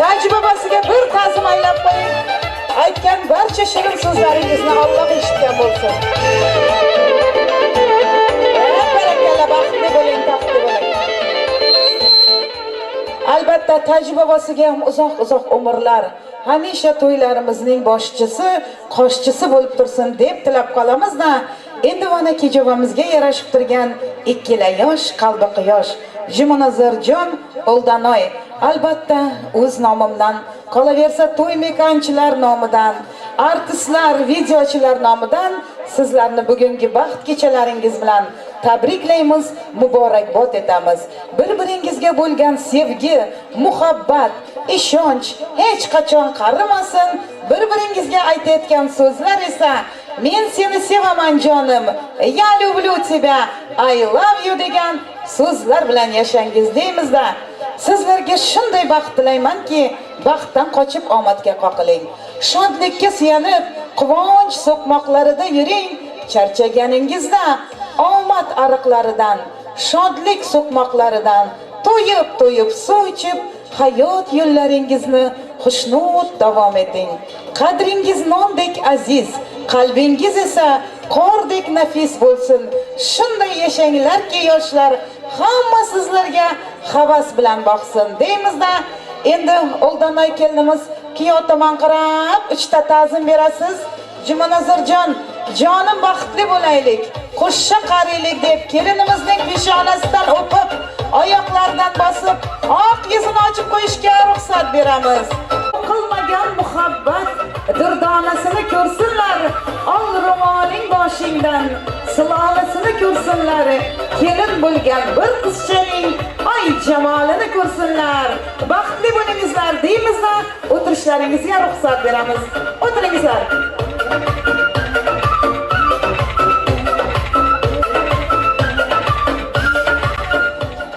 Taji bobosiga bir ta'zim aylab qo'ying. Aytgan barcha shirin so'zlaringizni Alloh eshitgan bo'lsin. Barakalla, baxtli bo'ling, taxtli bo'ling. Albatta Taji bobosiga ham uzoq-uzoq umrlar, hamisha to'ylarimizning boshchisi, qoshchisi bo'lib tursin deb tilab qolamiz-da. Endi mana kechavamizga yarashib turgan ikkala yosh, qalbi quyosh, Jumanazarjon Oldanoy. Albatta o'z nomimdan, qolaversa to'y mekanchilar nomidan, artistlar, videochilar nomidan sizlarni bugungi baxt kechalaringiz bilan tabriklaymiz, muborakbod etamiz. Bir-biringizga bo'lgan sevgi, muhabbat, ishonch hech qachon qarimasin. Bir-biringizga aytayotgan so'zlar esa men seni sevaman jonim, я люблю тебя, I love you degan so'zlar bilan yashangiz deymizda. Sizlarga shunday baxt tilaymanki, baxtdan qochib omadga qoqiling. Shodlikka suyanib, quvonch so'qmoqlarida yuring. Charchaganingizda omad ariqlaridan, shodlik so'qmoqlaridan to'yib-to'yib suv ichib, hayot yo'llaringizni xushnud davom eting. Qadringiz nondek aziz, qalbingiz esa qordek nafis bo'lsin. Shunday yashanglarki, yoshlar hamma sizlarga havas bilan boqsin deymizda. Endi Oldanoy kelinimiz kuyov tomon qarab 3 ta ta'zim berasiz. Jumanazarjon, jonim baxtli bo'laylik, qo'shsha qariylik deb kelinimizning peshonasidan o'pib, oyoqlaridan bosib, oq yuzini ochib qo'yishga ruxsat beramiz. Qilmagan muhabbat durdonasini ko'rsinlar, ol ro'moling boshingdan silolasini ko'rsinlar, kelin bo'lgan bir qizchaning oy jamolini ko'rsinlar. Baxtli bo'lingizlar deymizda, o'tirishlaringizga ruxsat beramiz. O'tiringizlar.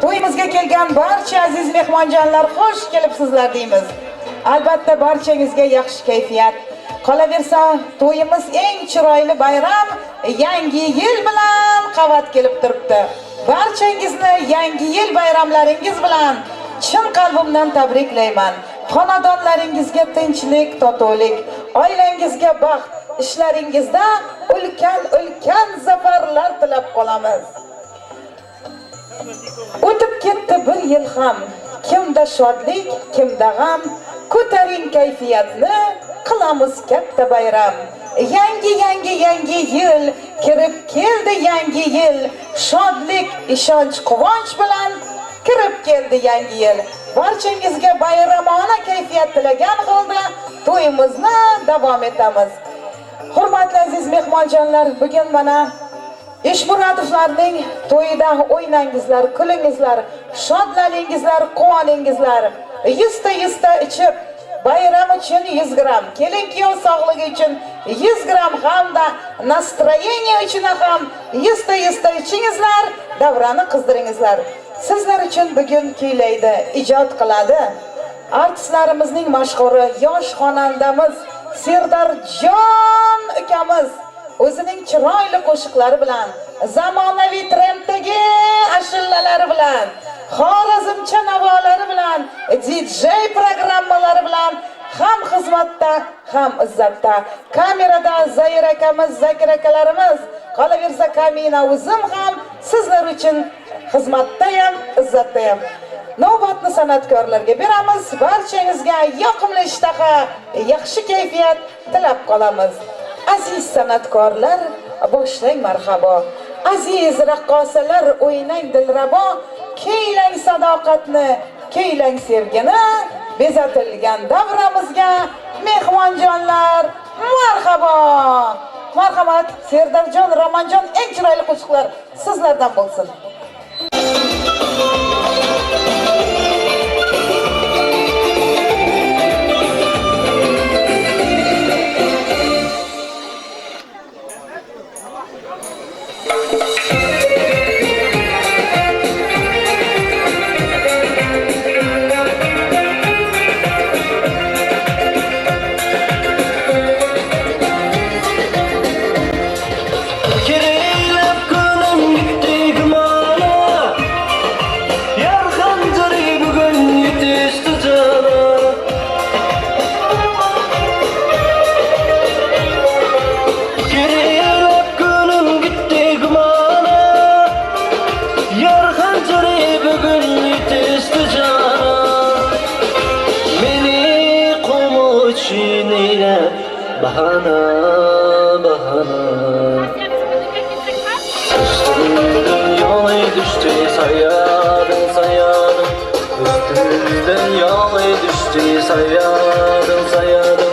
To'yimizga kelgan barcha aziz mehmonjonlar, xush kelibsizlar deymiz. Albatta barchangizga yaxshi kayfiyat. Qolaversa to'yimiz eng chiroyli bayram, yangi yil bilan qavat kelib turibdi. Barchangizni yangi yil bayramlaringiz bilan chin qalbimdan tabriklayman. Xonadonlaringizga tinchlik, totuvlik, oilangizga baxt, ishlaringizda ulkan-ulkan zafarlar tilab qolamiz. O'tib ketdi bir yil ham, kimda shodlik, kimda g'am, ko'taring kayfiyatni, qilamiz katta bayram. Yangi yangi yangi yil, kirib keldi yangi yil, shodlik, ishonch, quvonch bilan kirib keldi yangi yil. Barchangizga bayramona kayfiyat tilagan holda to'yimizni davom etamiz. Hurmatli aziz mehmonjonlar, bugun mana Eshmuradovlarning to'yida o'ynangizlar, kulingizlar, shodlaningizlar, quvoningizlar. 100 ta ichib, bayram uchun 100 gram, kelin kuyov sog'ligi uchun 100 gram hamda nastroyeniya uchun ham 100 ta ichingizlar, davrani qizdiringizlar. Sizlar uchun bugun kuylaydi, ijod qiladi artistlarimizning mashhuri, yosh xonandamiz Serdarjon ukamiz o'zining chiroyli qo'shiqlari bilan, zamonaviy trenddagi ashullalari bilan, Xorazmcha navolari bilan, DJ programmalari bilan ham xizmatda, ham izzatda. Kamerada Zayir akamiz, Zakir akalarimiz, qolaversa Kamina o'zim ham sizlar uchun Xizmatda ham, izzatda ham. Navbatni san'atkorlarga beramiz. Barchangizga yoqimli ishtaha, yaxshi kayfiyat tilab qolamiz. Aziz san'atkorlar, boshlang marhabo. Aziz raqqosalar, o'ynang dilrabo, keylang sadoqatni, keylang sevgini, bezatilgan davramizga mehmonjonlar marhabo. Marhamat Serdarjon, Romanjon, eng chiroyli qo'shiqlar sizlardan bo'lsin. Bahana, bahana. Üstümden yol düştü sayadım, sayadım. Üstümden yol düştü sayadım, sayadım.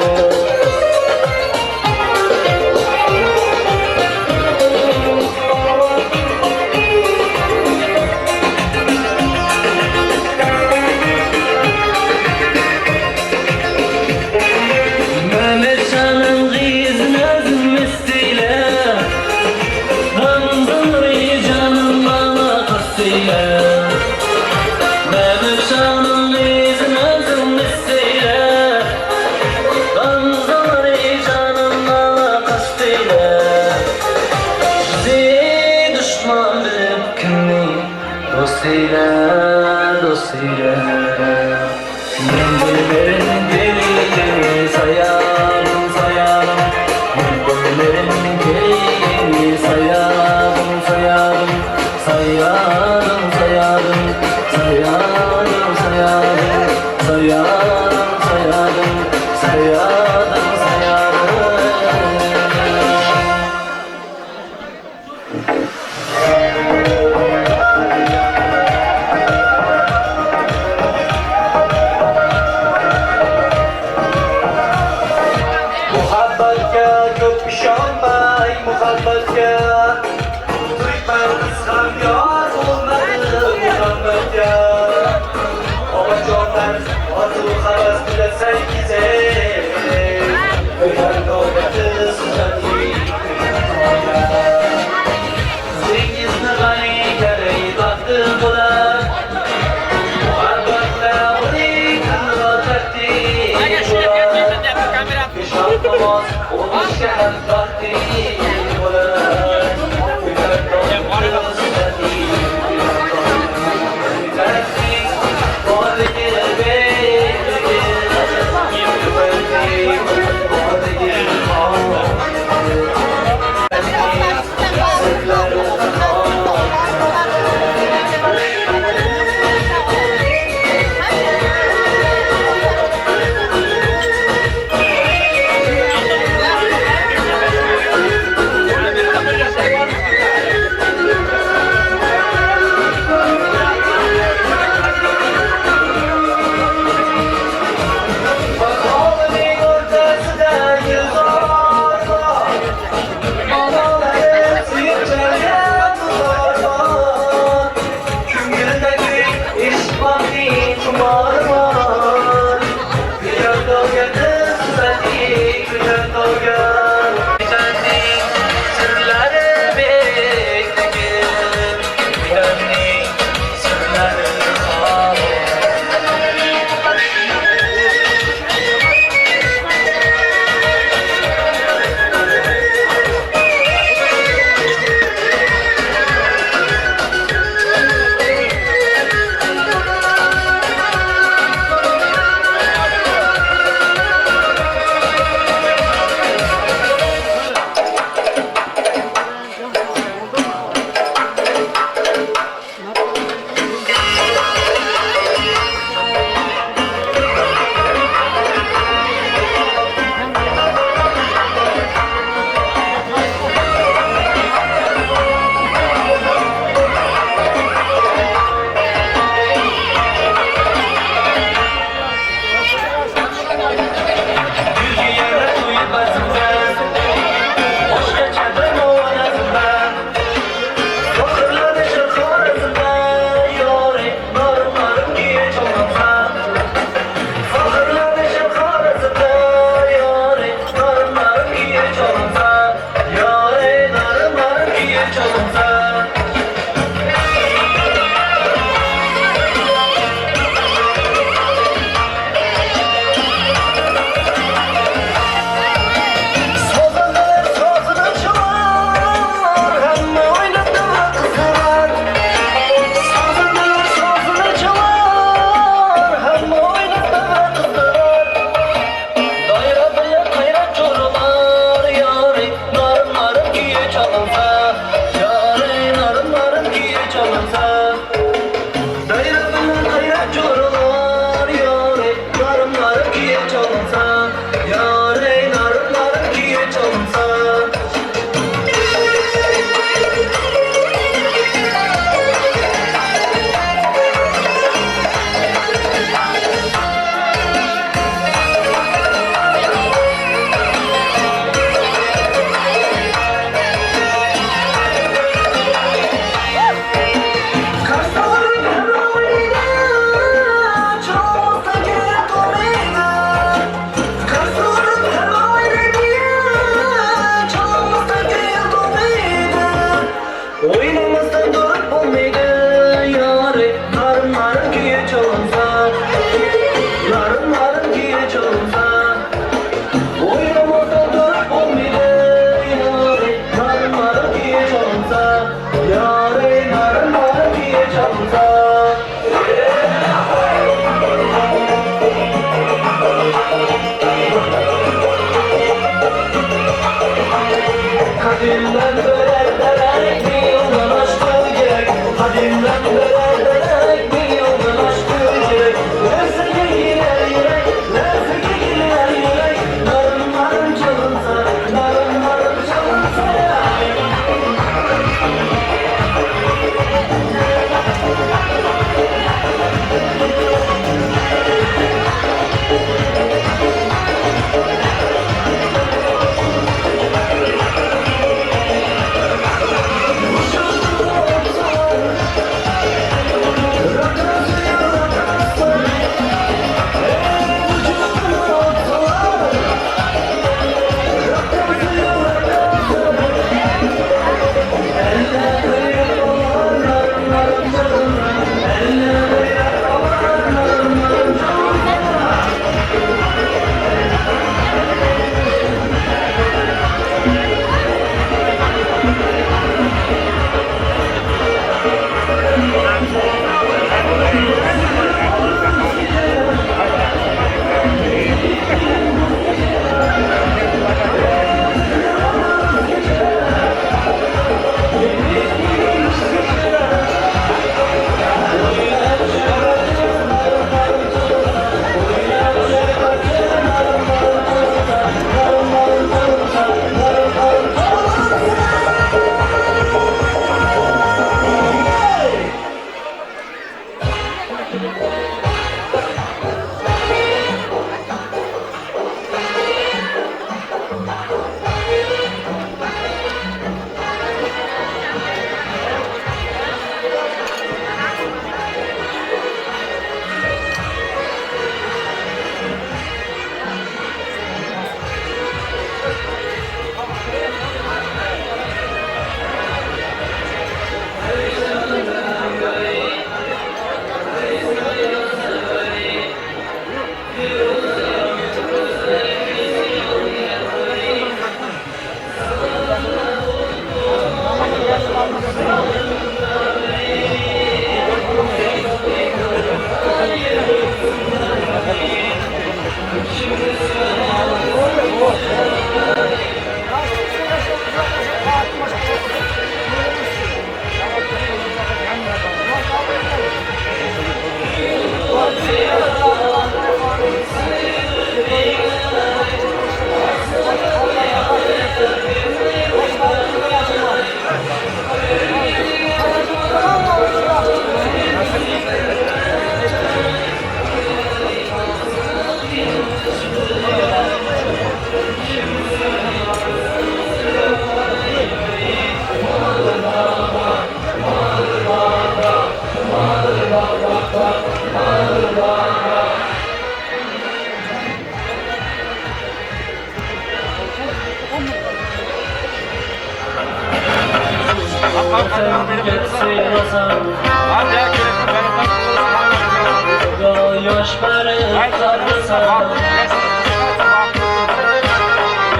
Kadimden böler derek bir yoldan aşkı gerek. Kadimden böler derek bir yoldan aşkı gerek. Lerzege girer yürek, lerzege girer yürek. Narım narım çalınsa, narım narım çalınsa ya.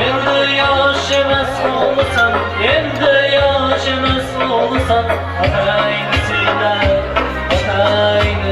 Endi yosh emas o'g'lisan, endi yosh emas o'g'lisan, otangni siyla, otangni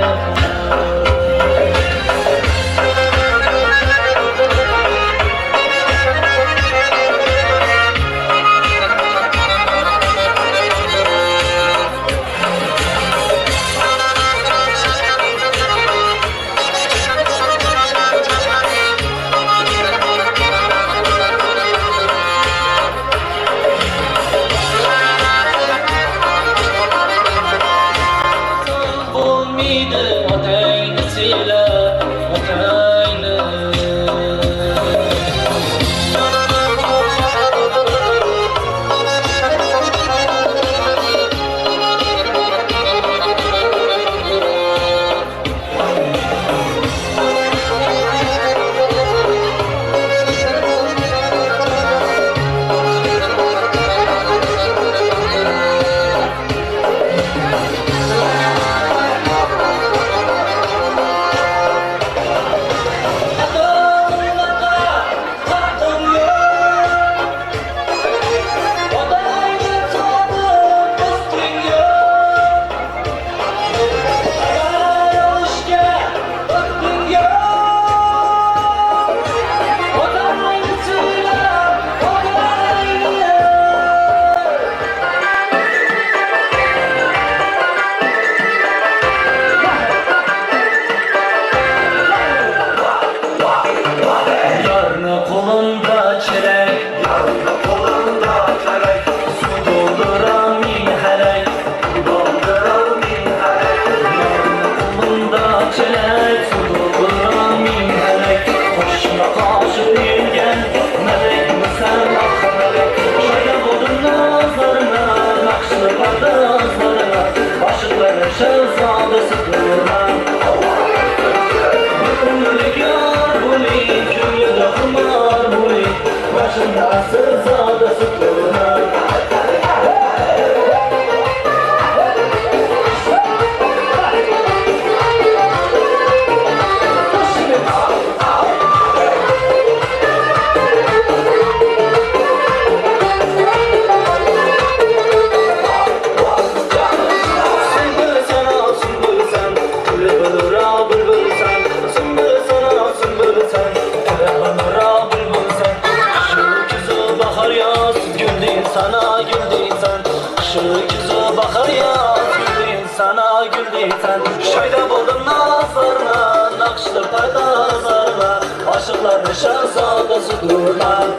Shahzodasi durman.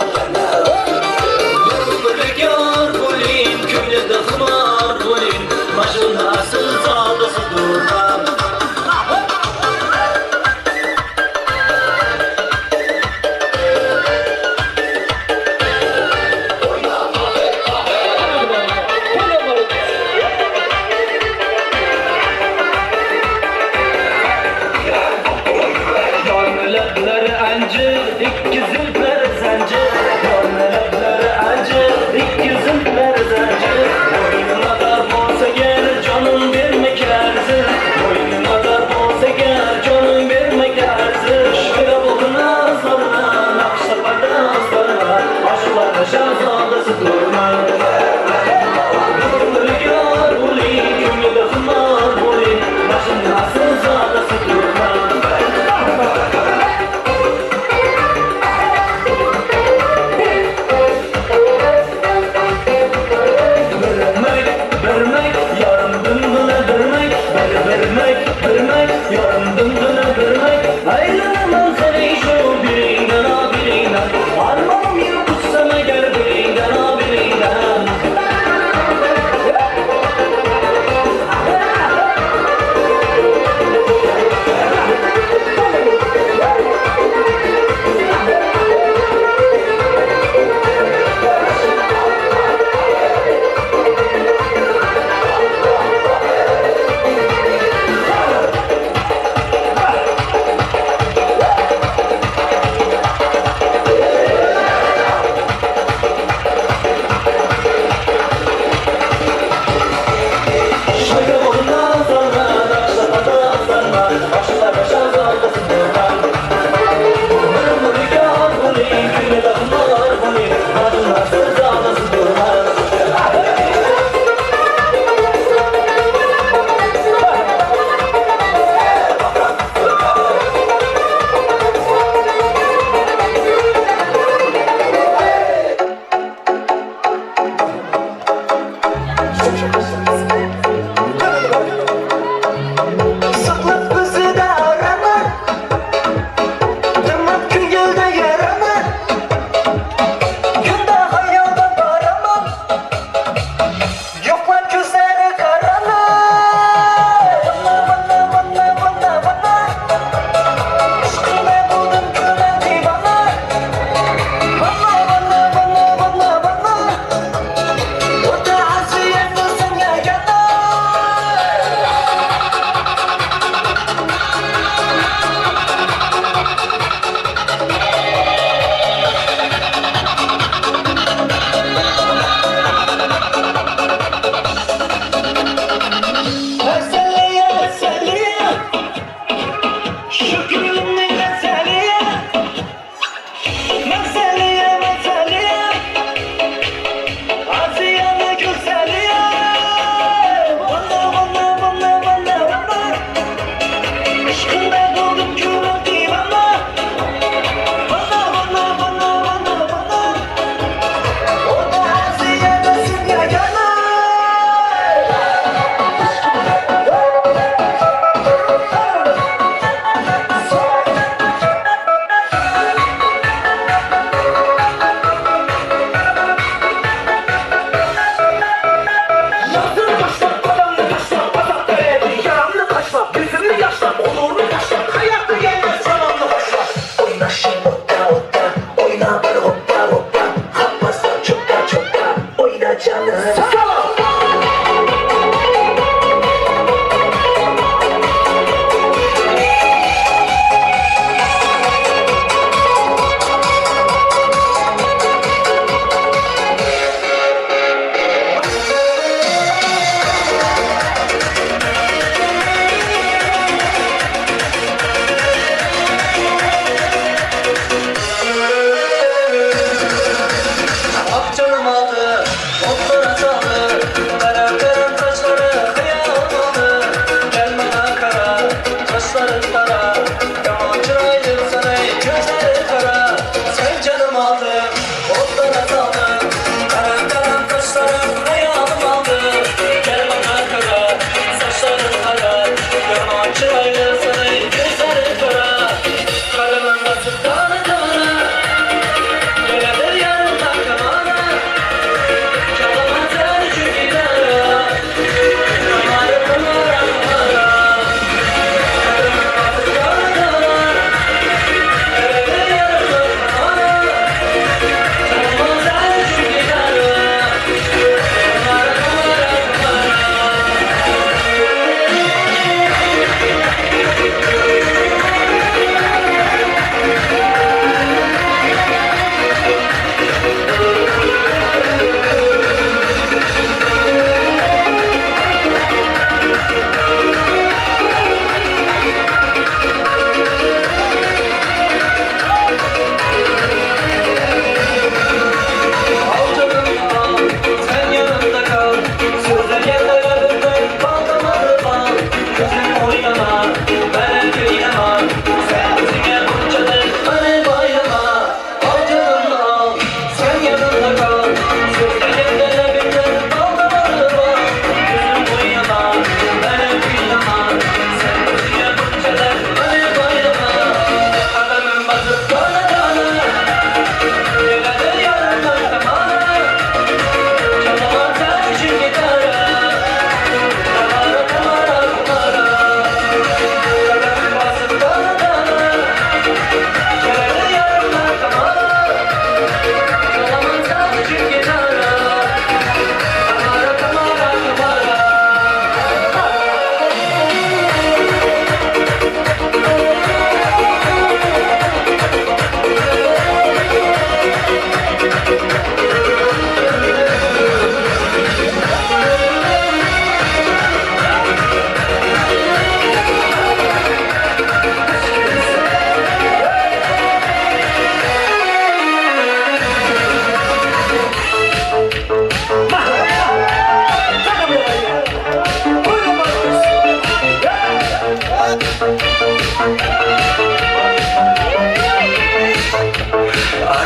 Bir yor bo'ling, ko'nglida xumor bo'ling, Majnun aslzodasi durman. Yormilablar anjir, ikki zulflar zanjir. Yormilablar anjir, ikki zulflar zanjir. Bo'ynima dor bo'lsa gar, jonim bermak arzir. Bo'ynima dor bo'lsa gar, jonim bermak arzir. Shira bo'ldi nazlarına, naqshda pardozlarına, oshiqlar shahzodasi durman. Bir yor bo'ling, ko'nglida xumor bo'ling, Majnun aslzodasi durman. Birmak, yorim dunduna birmak, bir birmak, birmak, yorim dunduna birmak. Aylanaman sening shu biringdan, o biringdan. Armonim yo'q uchsam agar biringdan, o biringdan. Shayda bo'ldi nazlarına, naqshda pardozlarına, oshiqlar shahzodasi durman. Bir yor bo'ling, ko'nglida xumor bo'ling, Majnun aslzodasi durman. Saqlab bizida araman, Dimib ko'ngilda yaraman, Kunda xayoldan boraman, Yo'qlab ko'zlari qarama. Vanna, vanna, vanna, vanna, vanna, Ishqingda bo'ldim ko'ra devona. Vanna, vanna, vanna, vanna, vanna, O'ta aziyatni senga gana. Meseleya, meseleya, şu gülümün meseleya. Meseleya, meseleya, Aziyanı güzeliya. Vanna, vanna, vanna, vanna, vanna, Işkında buldum gülüm divana. Vanna, vanna, vanna, vanna, vanna, O da Aziyanı simya yana. Yazdırı taşla, adamlı taşla, azapta erdi, yaramlı taşla, gözümü yaşla, onurlu taşla, hayatta gelmez yalanlı taşla. Oyna şimdi otta otta, oyna bir hoppa hoppa, hoppa çoppa çoppa, oyna canım. Salam!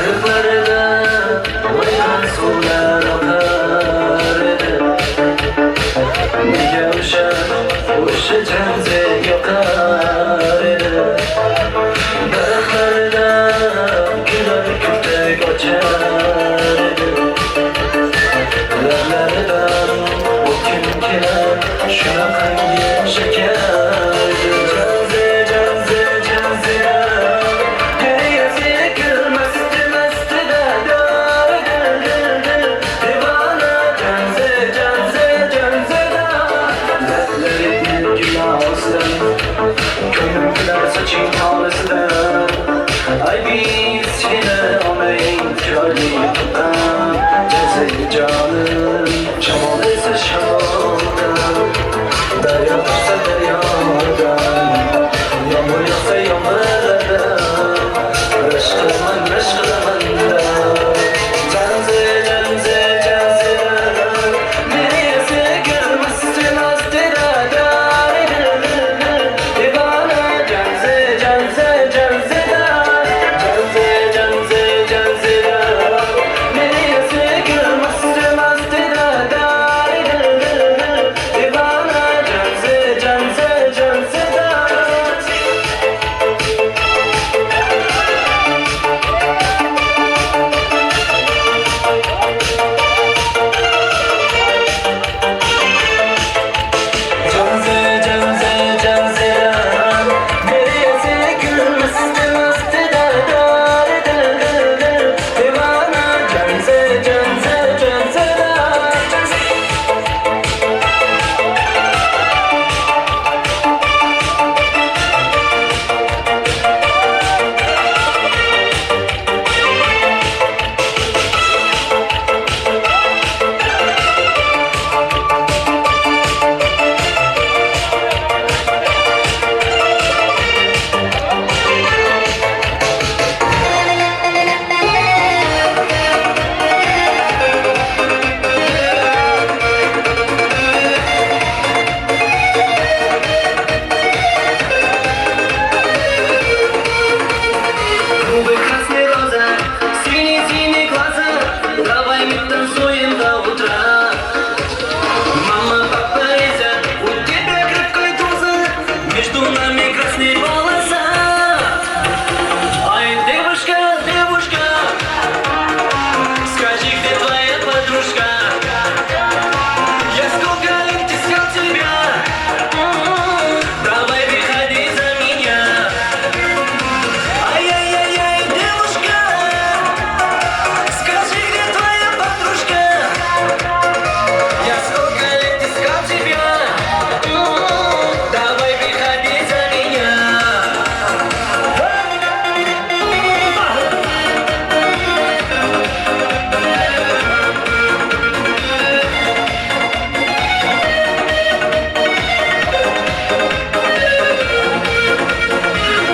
Dariqlarda vayron suvlar oqar edi. Nega o'sha janze yoqar edi. Daraxtlarda gullar ko'kdek ochar edi. Lablaridan o'tkim kelar shunaqangi shakar edi. Janze, janze, janze, ay biz seni olmayın chiroyli tuqqan Janze jonim, shamol esa shamoldan, daryo tushsa daryodan, yomg'ir yog'sa yomg'irdan, rashk qilaman, rashk qilaman-da. Janze, janze, janze, meni sevgim masti masti da divona. Janze, janze, janze, janze, janze, janze, meni sevgim masti masti da divona. Janze, janze, janze. Janze, janze, janze, meni sevgim masti masti da divona. Janze, janze, janze. Губы красные розы, синие-синие глаза, давай мы танцуем до утра. Мама, папа, Изя, у тебя крепкая доза, между нами красные полоса. Ай, девушка, девушка, скажи, где твоя подружка? Я сколько лет искал тебя, давай выходи за меня. Ай-яй-яй-яй, девушка, скажи, где твоя подружка? Я сколько лет искал тебя, давай выходи за меня.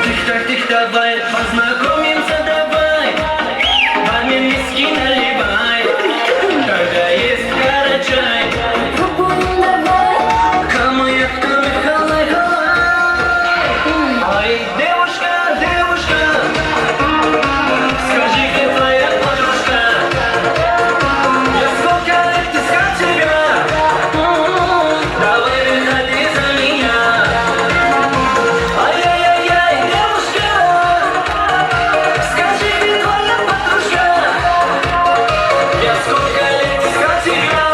Тих-так, тих, давай, познакомимся, давай, маме виски наливай, когда есть карачай. Камы, халай, халай. Ай, девушка, девушка, скажи, где твоя подружка? Я сколько лет искал тебя, давай выходи за меня. Ай-яй-яй-яй, девушка, скажи, где твоя подружка? Я сколько лет искал тебя,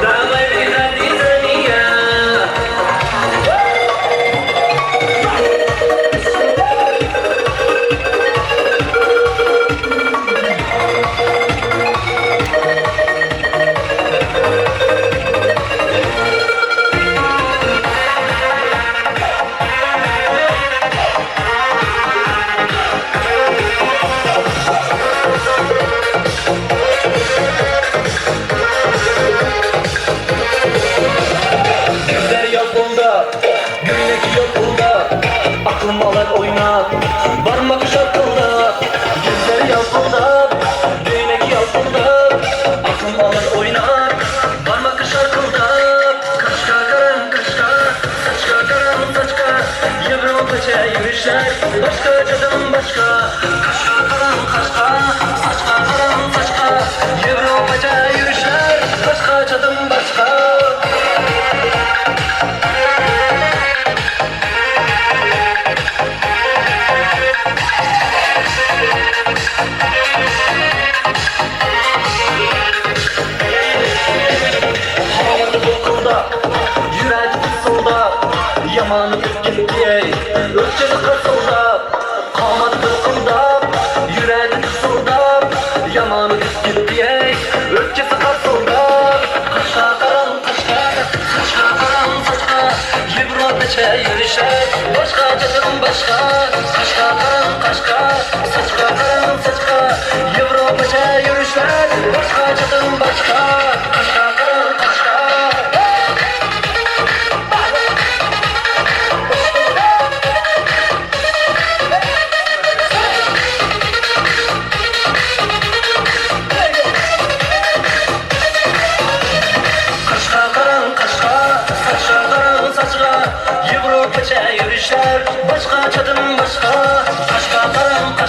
давай выходи за меня. Güller yolunda, güllek yolunda, aklım alır oynar, parmak şarkında. Güller yolunda, güllek yolunda, aklım alır oynar, parmak şarkında. Kaşka karan kaşka, saçka karan saçka, Yevropaça yürüyüşler, başka canım başka. Qashqa qarang qashqa, sochqa qarang sochqa, Yevropacha yurishlar boshqachadan boshqa. Hayat bulqıldap, yürek fısıldap, yaman ketdi, o'chir qisildab, qomat bulqıldap, yürek fısıldap, yaman ketdi, o'chir qisildab. Qashqa qarang qashqa, sochqa qarang sochqa, Yevropacha yurishlar boshqachadan boshqa. Qashqa qarang qashqa, sochqa qarang sochqa, Yevropacha yurishlar boshqachadan boshqa. Qashqa qarang qashqa. Qashqa qarang qashqa, sochqa qarang sochqa, Yevropacha yurishlar boshqachadan boshqa. Qashqa qarang qashqa.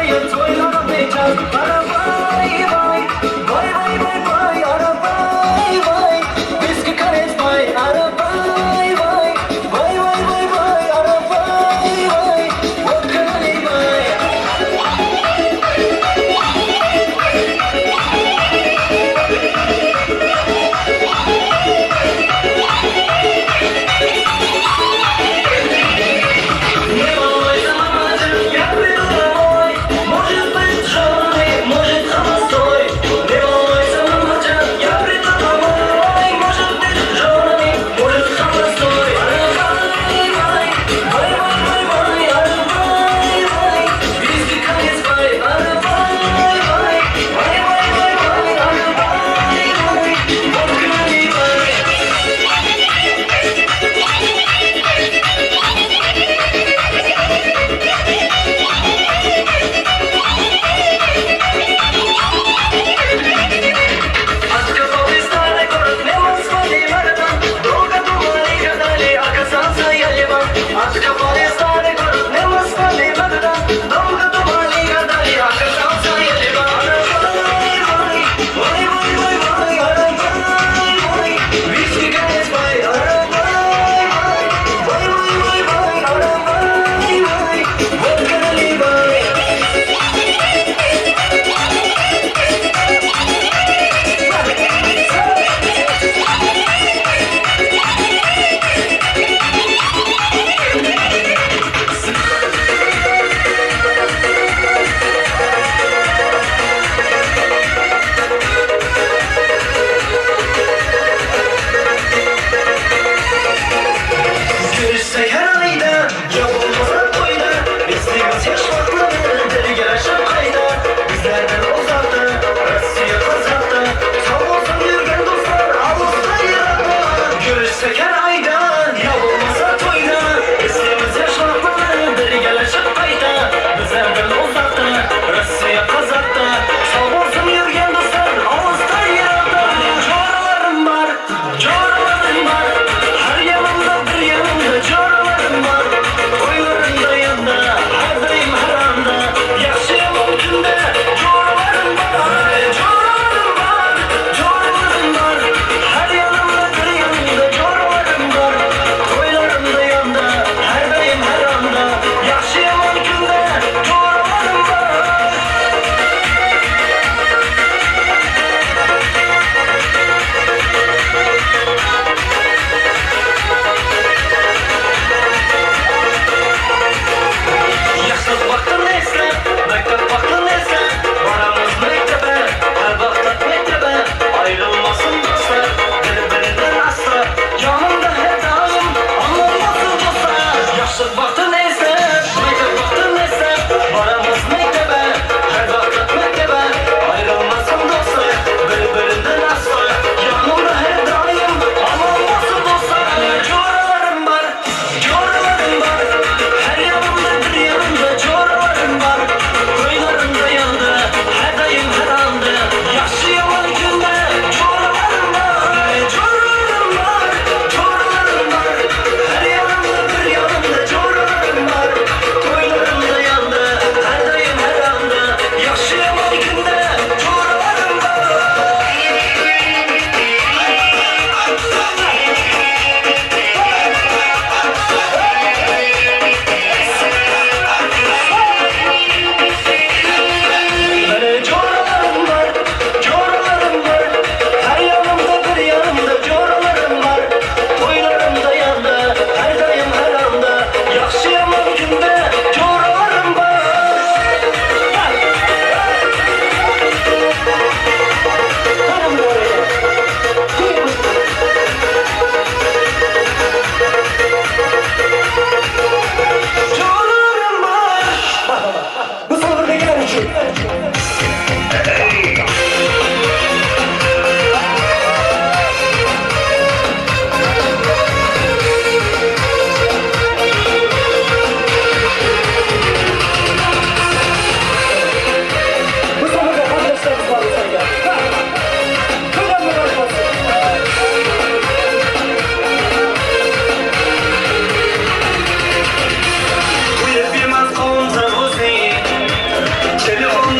yil to'ylarim necha. Ara vay vay, vay vay vay vay, ara vay vay. Viski karet vay, ara vay vay, vay vay vay vay, ara vay vay. Vodka vay. Не волнуйся, мамочка, я приду домой. Может быть, жжёный, может,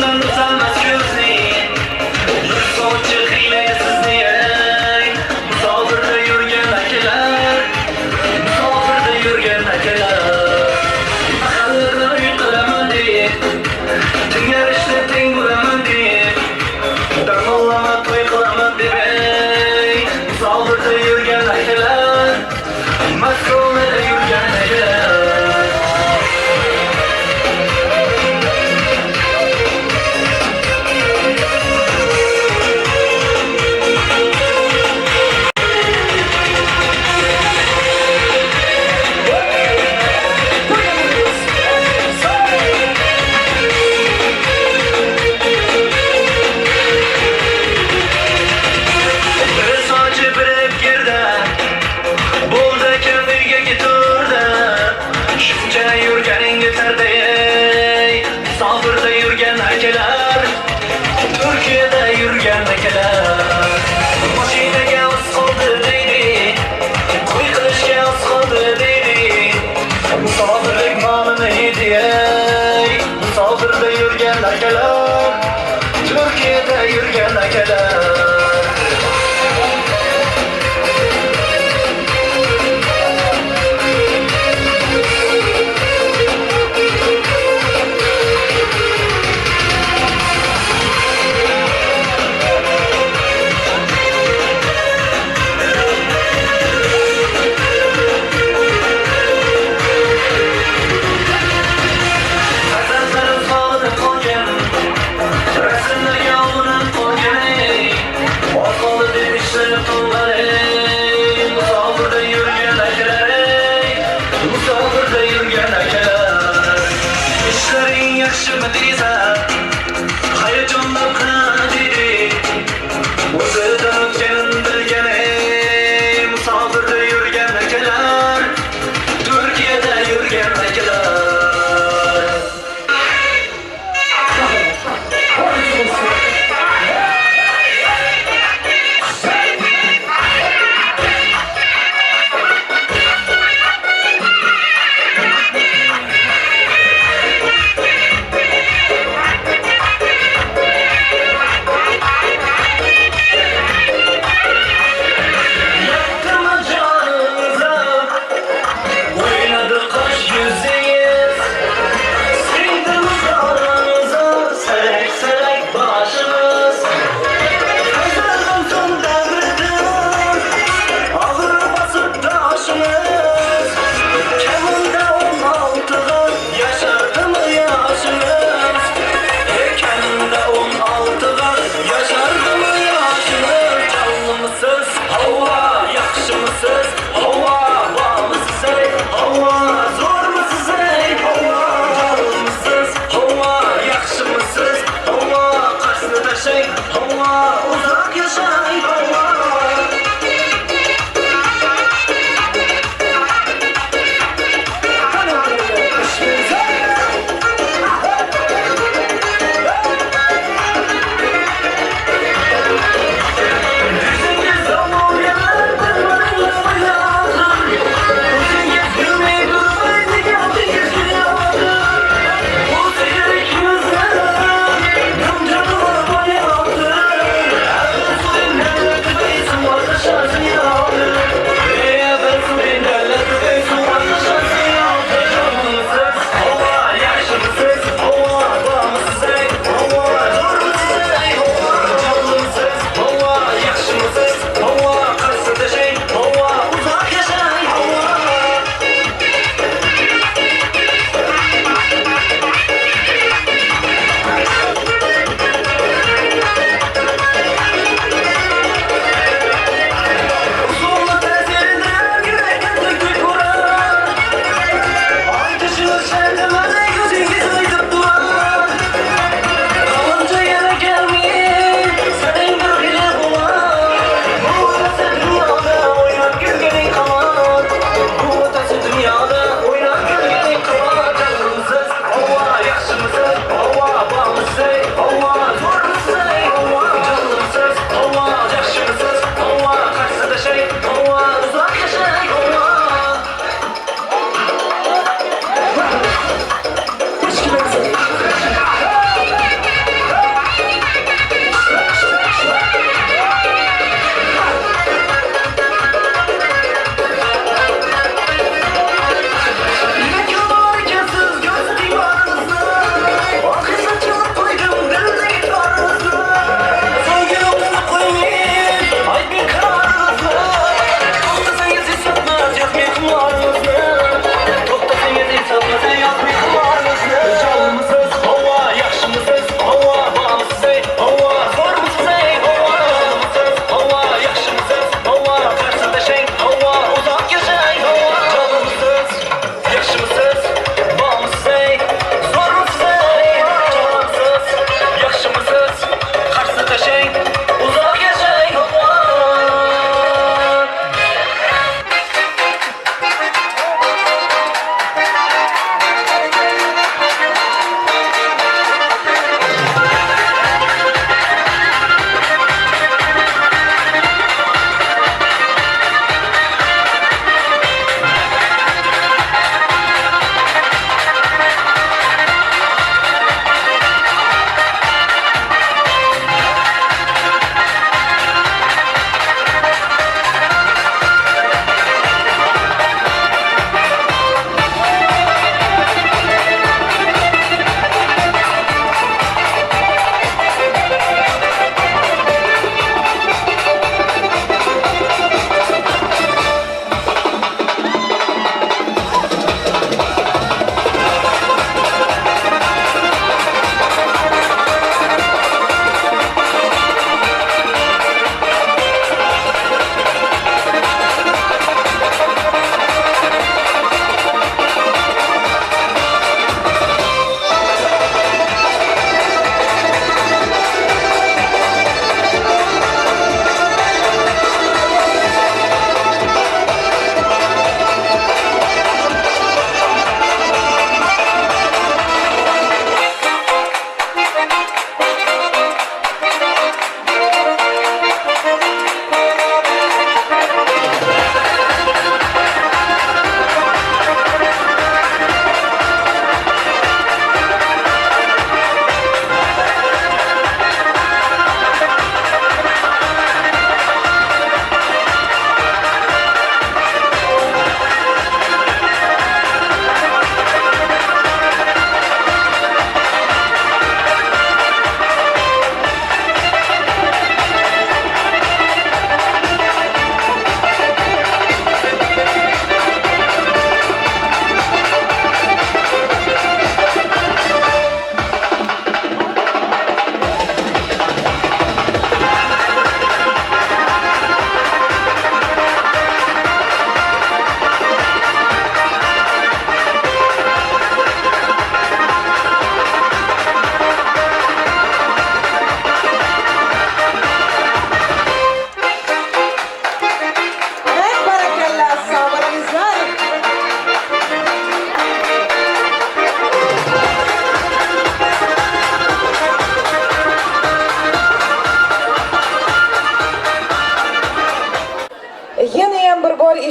Yoshdan uzalmas ko'zni, bir sovchi hiyla sizni. Musofirda yurgan akalar, musofirda yurgan akalar. Mahallada uy qilaman deb, tingarishda teng bo'laman deb, damollama to'y qilaman deb, musofirda yurgan akalar, Moskovada yurgan akalar. Bir sochi birib kirdi, bo'ldi kim uyga keturdi. Shuncha yurganing yetardi, ey, musofirda yurgan akalar, Turkiyada yurgan akalar. Mashinaga oz qoldi deydi, to'y qilishga oz qoldi deydi. Musofirlik nonini yedi, ey, musofirda yurgan akalar, Turkiyada yurgan akalar. Farzandlarim sog'inib qolgan, rasmlarga olinib qolgan, ey. Oz qoldi deb ishlab qolgan, ey. Musofirda yurgan akalar, ey. Musofirda yurgan akalar. Ishlaring yaxshimi deysan, hayajondan qani deydi. O'zidan o'tganini bilgan, ey. Musofirda yurgan akalar, Turkiyada yurgan akalar.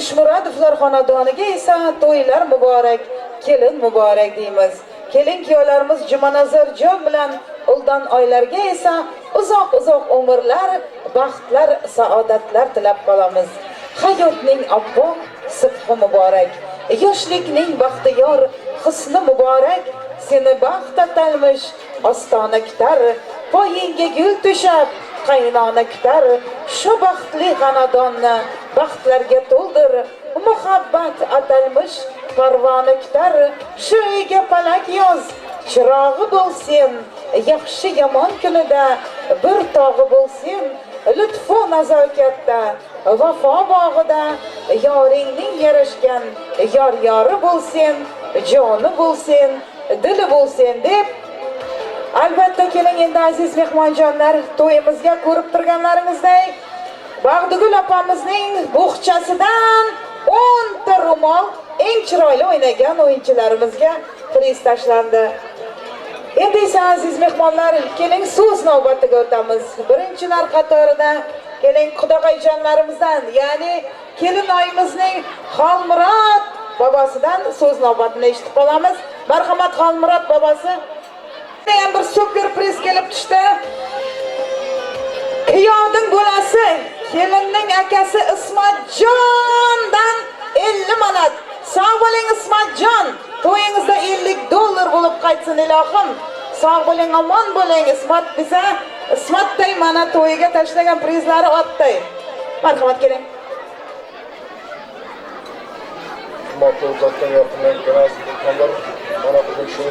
Eshmuradovlar xonadoniga esa to'ylar muborak, kelin muborak deymiz. Kelin kuyovlarimiz Jumanazarjon bilan Uldan oylarga esa uzoq-uzoq umrlar, baxtlar, saodatlar tilab qolamiz. Hayotning oppoq sibhi muborak, yoshlikning baxtiyor husni muborak, seni baxt atalmish ostona kutar, poyingga gul tushab qaynona kutar, shu baxtli xonadonni baxtlarga to'ldir, muhabbat atalmish parvona kutar, shu uyga falak yoz, chirog'i bo'lsin, yaxshi yomon kunida bir tog'i bo'lsin, lutfu nazokatda, vafo bog'ida yoringning yarashgan yor yori bo'lsin, joni bo'lsin, dili bo'lsin deb. Albatta keling endi aziz mehmonjonlar, to'yimizga ko'rib turganlaringizdek Bag'digul opamizning bo'xchasidan 10 ta ro'mol eng chiroyli o'ynagan o'yinchilarimizga priz tashlandi. Endi esa aziz mehmonlar, keling so'z navbatiga o'tamiz. Birinchilar qatorida keling qudag'ayjonlarimizdan, ya'ni kelinoyimizning Xolmurod bobosidan so'z navbatini eshitib qolamiz. Marhamat Xolmurod bobosi. Ham bir super priz kelib tushdi. Kuyovning bolasi, kelinning akasi Ismatjondan 50 manat. Sog' bo'ling Ismatjon. To'yingizda $50 bo'lib qaytsin ilohim. Sog' bo'ling, omon bo'ling. Ismat desa, Ismatday mana to'yiga tashlagan prizlari otday. Marhamat keling. Hurmatli uzakdan yaqindan kelgan aziz mehmonlar, mana bugun shu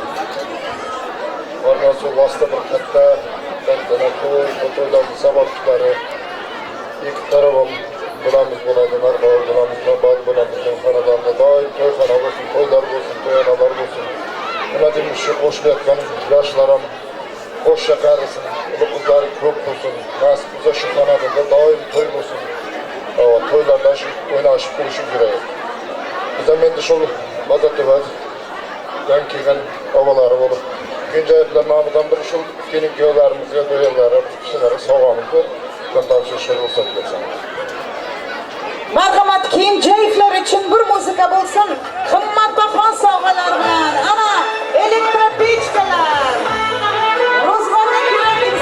Varnasi vosita bir katta tantana to'y, bu to'ylarning sababchilari ikki tarafim bo'lamiz bo'ladi, Narqavul bo'lamiz, Nobod bo'lamizning xonadonida doim to'yxona bo'lsin, to'ylar bo'lsin, to'yxonalar bo'lsin. Nima deymiz, shu qo'shilayotgan yoshlar ham qo'sha qarisin, uli qizlari ko'p bo'lsin, nasib bo'lsa shu xonadonda doim to'y bo'lsin. To'ylarda shu o'ynashib kulishib yuraylik. Biz ham endi shu Bozortepadan kelgan ovalari bo'lib, Kenjayevlar nomidan bir shu kelin kuyovlarimizga, do'yalari, kishilarga sovg'amiz bor. Topshirishga ruxsat bersangiz. Marhamat Kenjayevlar uchun bir muzika bo'lsin. Qimmatbaho sovg'alar bilan. Ana elektropechalar. Ro'zg'orga kiramiz.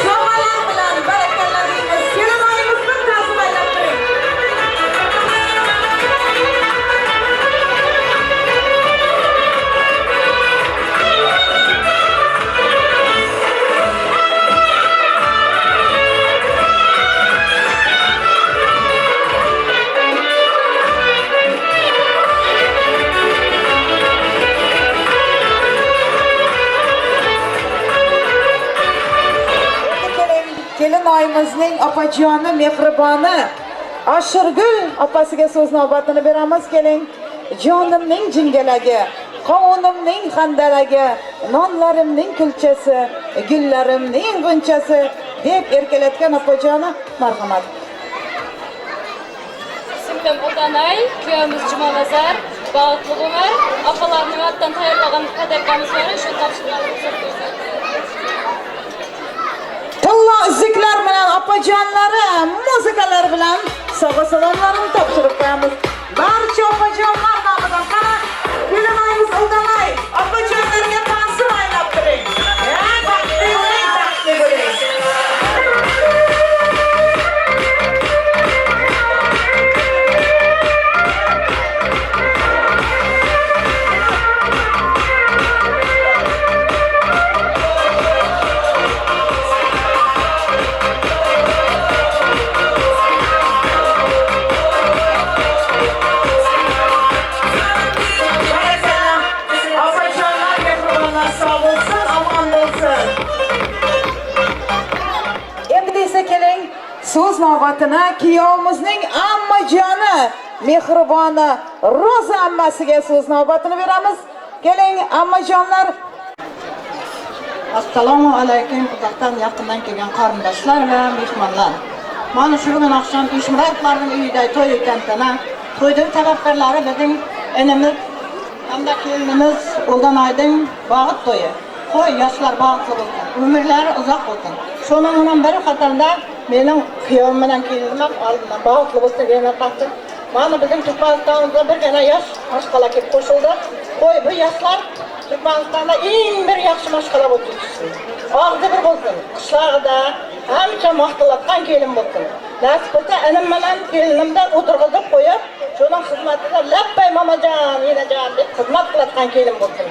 Sovg'alar bilan barakalla deymiz. Kelinoyimiz bir ta'zim aylab turing. Kelinoyimizning opajoni, mehriboni Ashurgul opasiga so'z navbatini beramiz. Keling. Jonimning jingalagi, qovunimning handalagi, nonlarimning kulchasi, gullarimning g'unchasi deb erkalatgan opajoni, marhamat. Singlim Otanay, kuyovimiz Jumanazar, baxtli umr, opalarning otdan tayyorlagan podarkamiz bor, shu topshirgan ruxsat bersin. Tillo uzuklar bilan opajonlari, muzikalar bilan sovg'a salomlarini topshirib qo'yamiz. Barcha opajonlar nomidan qara, kelinoyimiz Uldanay, opajonlarga ta'zim aylab turing. Baxtli bo'ling, baxtli bo'ling. So'z navbatini kuyovimizning ammajoni, mehriboni Roza ammasiga so'z navbatini beramiz. Keling ammajonlar. Assalomu alaykum uzoqdan yaqindan kelgan qarindoshlar va mehmonlar. Mana shu bugun oqshom Eshmuradovlarning uyida to'y tantana. To'yning sababkorlari bizning inimiz hamda kelinimiz Uldanoyning bog'it to'yi. Qo'y yoshlar baxtli bo'lsin, umrlari uzoq bo'lsin. Shuning bilan bir qatorda mening kuyovim bilan kelinim oldindan baxtli bo'lsin degan qasd Mana bizning Turkmanistonimizda birgina yosh mashqala kelib qo'shildi. Qo'y bu yoshlar Turkmanistonda eng bir yaxshi mashqala bo'lib yetishsin. Og'zi bir bo'lsin, qishlog'ida hamisha maqtalatgan kelin bo'lsin. Nasib bo'lsa inim bilan kelinimdan o'tirg'izib qo'yib, shuning xizmatida labbay mamajon, enajon deb xizmat qilayotgan kelin bo'lsin.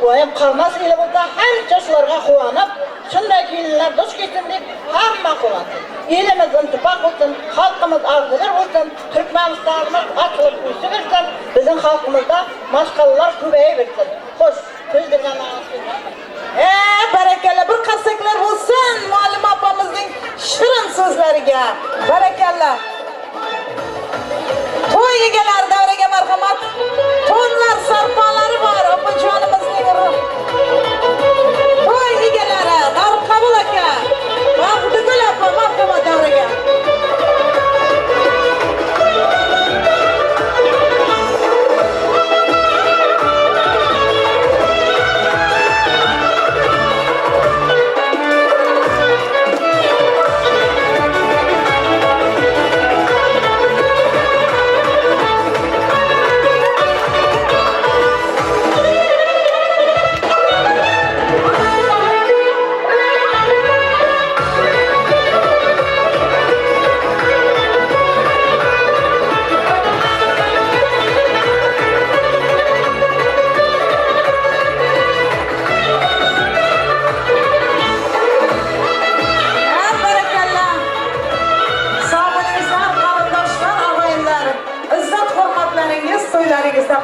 U ham qarmas eli bo'lsa, hamisha shularga quvonib, shunday kelinlar duch kelsin deb hamma quvonsin. Elimiz intifoq bo'lsin, xalqimiz og'zibir bo'lsin, Turkmanistonimiz ochilib o'saversin, bizning xalqimizda mashqalalar ko'payaversin. Xo'sh, so'z berganlaringiz. Barakalla, bir qarsaklar bo'lsin muallima opamizning shirin so'zlariga. Barakalla. To'y egalari davraga marhamat. To'nlar sarpolari bor opajonimizning. To'y egalari Narqabul aka, Baxtigul opa marhamat davraga.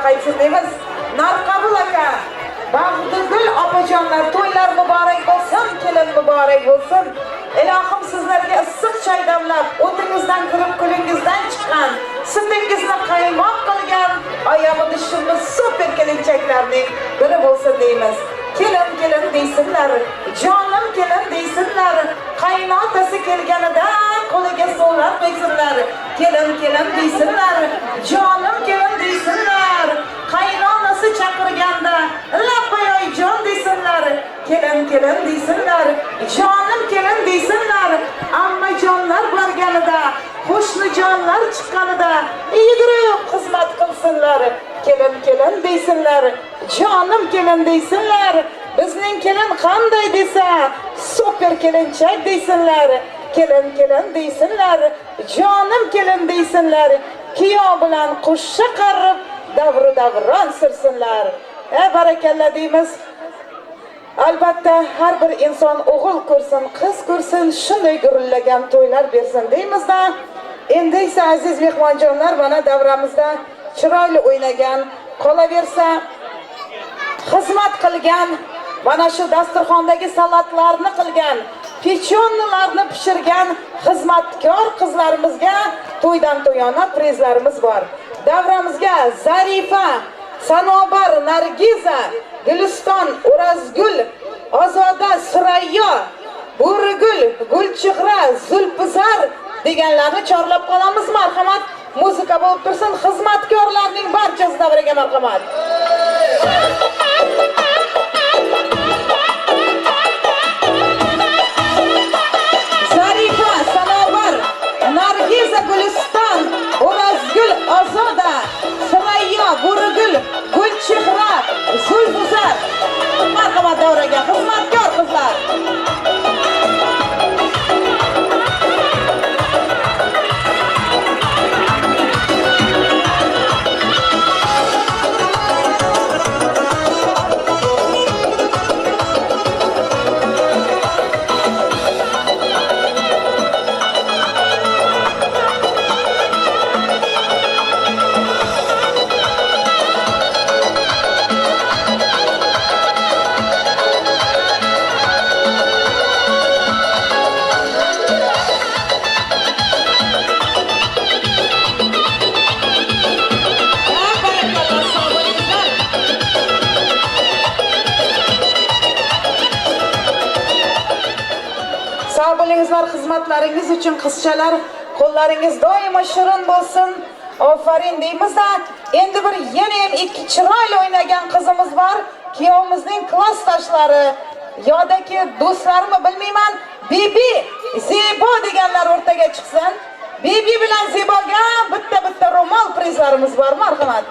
Qaytsin deymiz. Narqabul aka, Baxtigul opajonlar, to'ylar muborak bo'lsin, kelin muborak bo'lsin. Ilohim sizlarga issiq choy damlab, o'tingizdan kirib, kulingizdan chiqqan, sutingizni qaymoq qilgan, oyog'i dushimiz super kelinchaklarning biri bo'lsin deymiz. Kelin kelin deysinlar, jonim kelin deysinlar, qaynotasi kelganida qo'liga sovg'a qo'ysinlar. Kelin kelin deysinlar, jonim kelin deysinlar, qaynonasi chaqirganda labbay jon desinlar. Kelin kelin deysinlar, jonim kelin deysinlar, ammajonlar borganida, qo'shnijonlar chiqqanida yugurib xizmat qilsinlar. Kelin kelin deysinlar, jonim kelin deysinlar, bizning kelin qanday desa super kelinchak deysinlar. Kelin kelin deysinlar, jonim kelin deysinlar, kuyov bilan qo'sha qarib davru davron sursinlar. Barakalla deymiz. Albatta har bir inson o'g'il ko'rsin, qiz ko'rsin, shunday gurillagan to'ylar bersin deymizda. Endi esa aziz mehmonjonlar, mana davramizda chiroyli o'ynagan, qolaversa xizmat qilgan, mana shu dasturxondagi salatlarni qilgan, pechonlarni pishirgan xizmatkor qizlarimizga to'ydan to'yona prizlarimiz bor. Davramizga Zarifa, Sanobar, Nargiza, Guliston, O'razgul, Ozoda, Surayyo, Bo'rigul, Gulchehra, Zulpizar deganlarni chorlab qolamiz. Marhamat, muzika bo'lib tursin. Xizmatkorlarning barchasi davraga marhamat. Zarifa, Sanobar, Nargiza, Guliston, O'razgul, Ozoda, Surayyo, Bo'rigul, Gulchehra, Zulpizar. Marhamat davraga xizmatkor qizlar. Xizmatlaringiz uchun qizchalar, qo'llaringiz doimo shirin bo'lsin. Ofarin deymiz-da. Endi bir yana ham ikki chiroyli o'ynagan qizimiz bor. Kuyovimizning klassdoshlari yodaki do'stlarimi bilmayman, Bibi, Zebo deganlar o'rtaga chiqsin. Bibi bilan Zeboga bitta-bitta ro'mol Prizlarimiz bor, marhamat.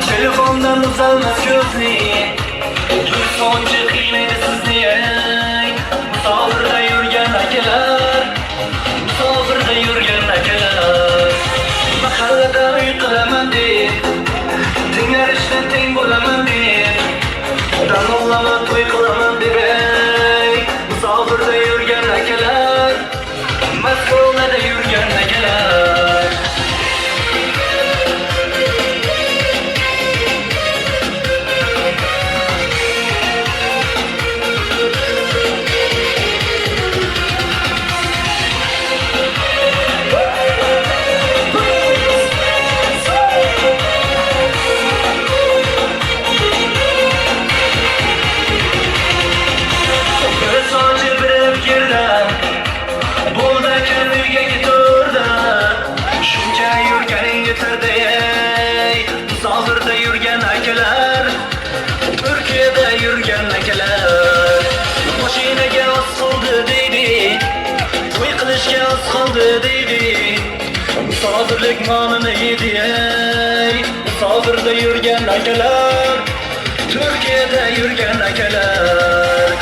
Telefondan uzalmaz ko'zni, bir sonchi qiynaydi sizni, ey. Musofirda yurgan akalar, musofirda yurgan akalar. Mahallada uy qilaman deb, tenglar ichida teng bo'laman deb, dallolama to'y qilaman deb, ey. Musofirda yurgan akalar, Maskovlarda yurgan akalar. Musofirda yurgan akalar, Turkiyada yurgan akalar. Mashinaga oz qoldi deydi, to'y qilishga oz qoldi deydi. Musofirlik nonini yedi, ey. Musofirda yurgan akalar, Turkiyada yurgan akalar.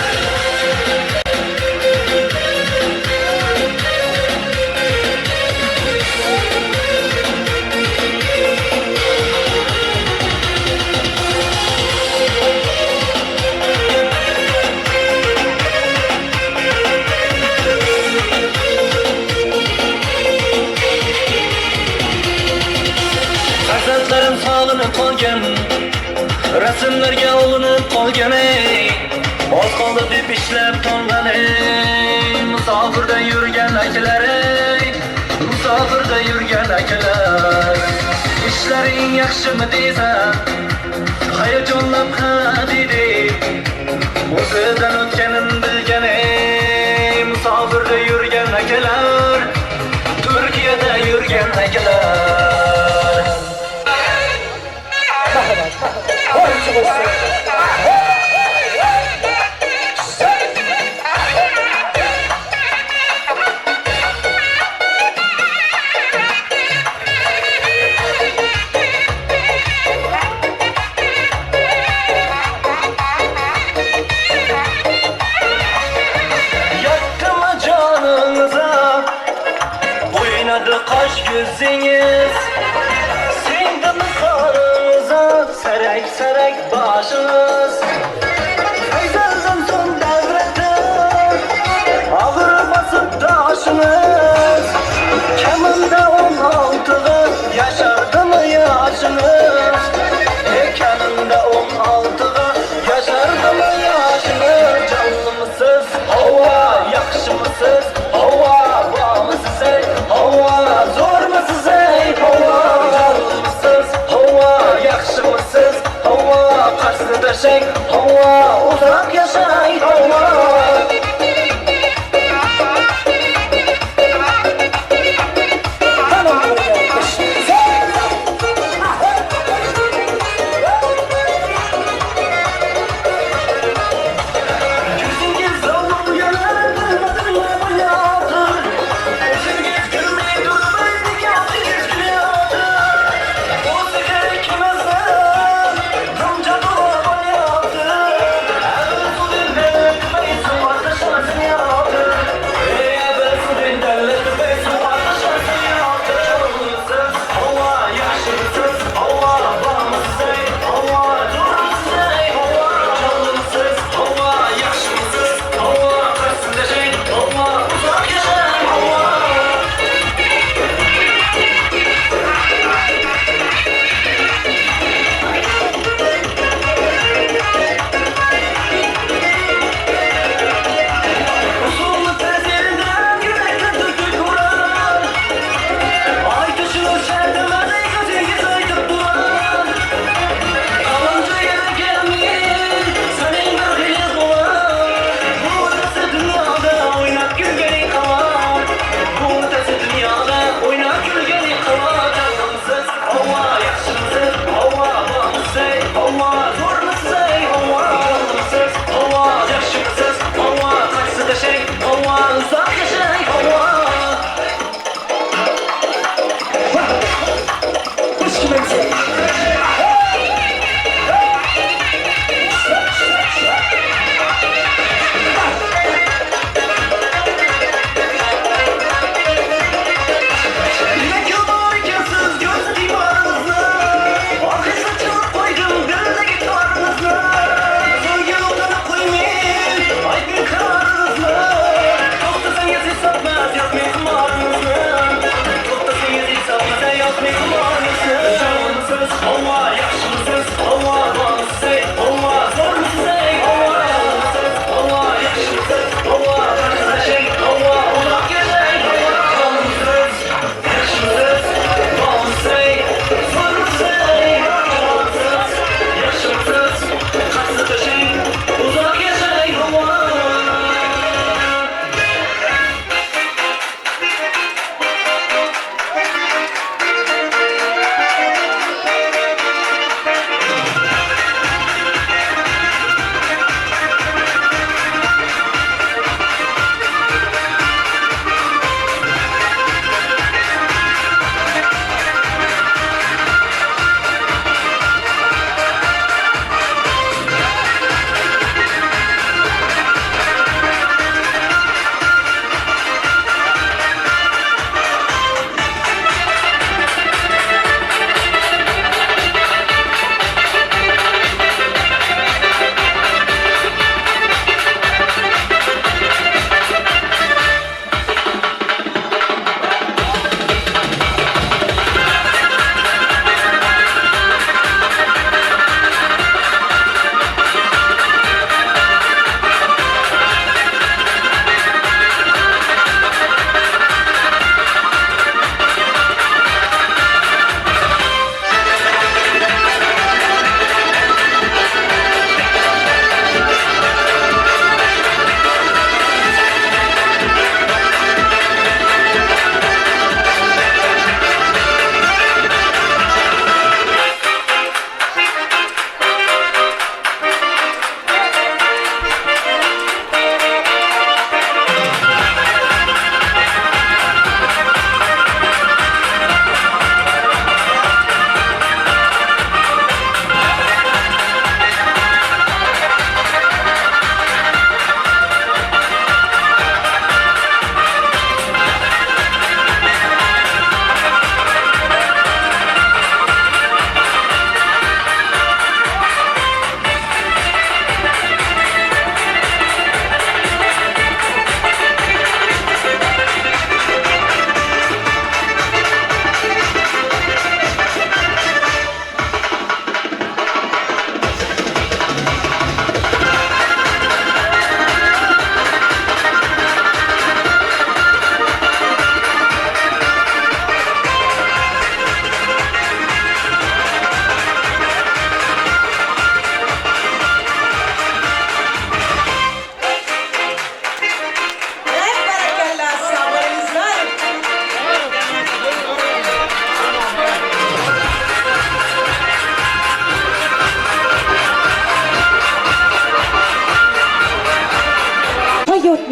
Farzandlarim sog'inib qolgan, rasmlarga olinib qolgan, ey. Oz qoldi deb ishlab tongan, ey. Musofirda yurgan akalar, ey. Musofirda yurgan akalar. Ishlaring yaxshimi deysan, hayajonlab ha deydi. O'zidan o'tganin bilgan, ey. Musofirda yurgan akalar, Turkiyada yurgan akalar. Yaktım canınıza, oynadı kaş gözünüz. Singdimi qarınıza, sarak sarak başınız. Fayzaldan son davrada, ağır basıp taşınız. Kamında 16'ğa yaşardı mı yaşınız? Kamında 16'ğa yaşardı mı yaşınız? Canlı mısınız? Hava, yaxşı mısınız? Hava, var mısınız ey? Hava, zor mısınız ey? Hava, canlı mısınız? Hava, yaxşı mısınız? Hava, qarsını dashang. Hava, uzoq yashang. Hava. Yüzünüz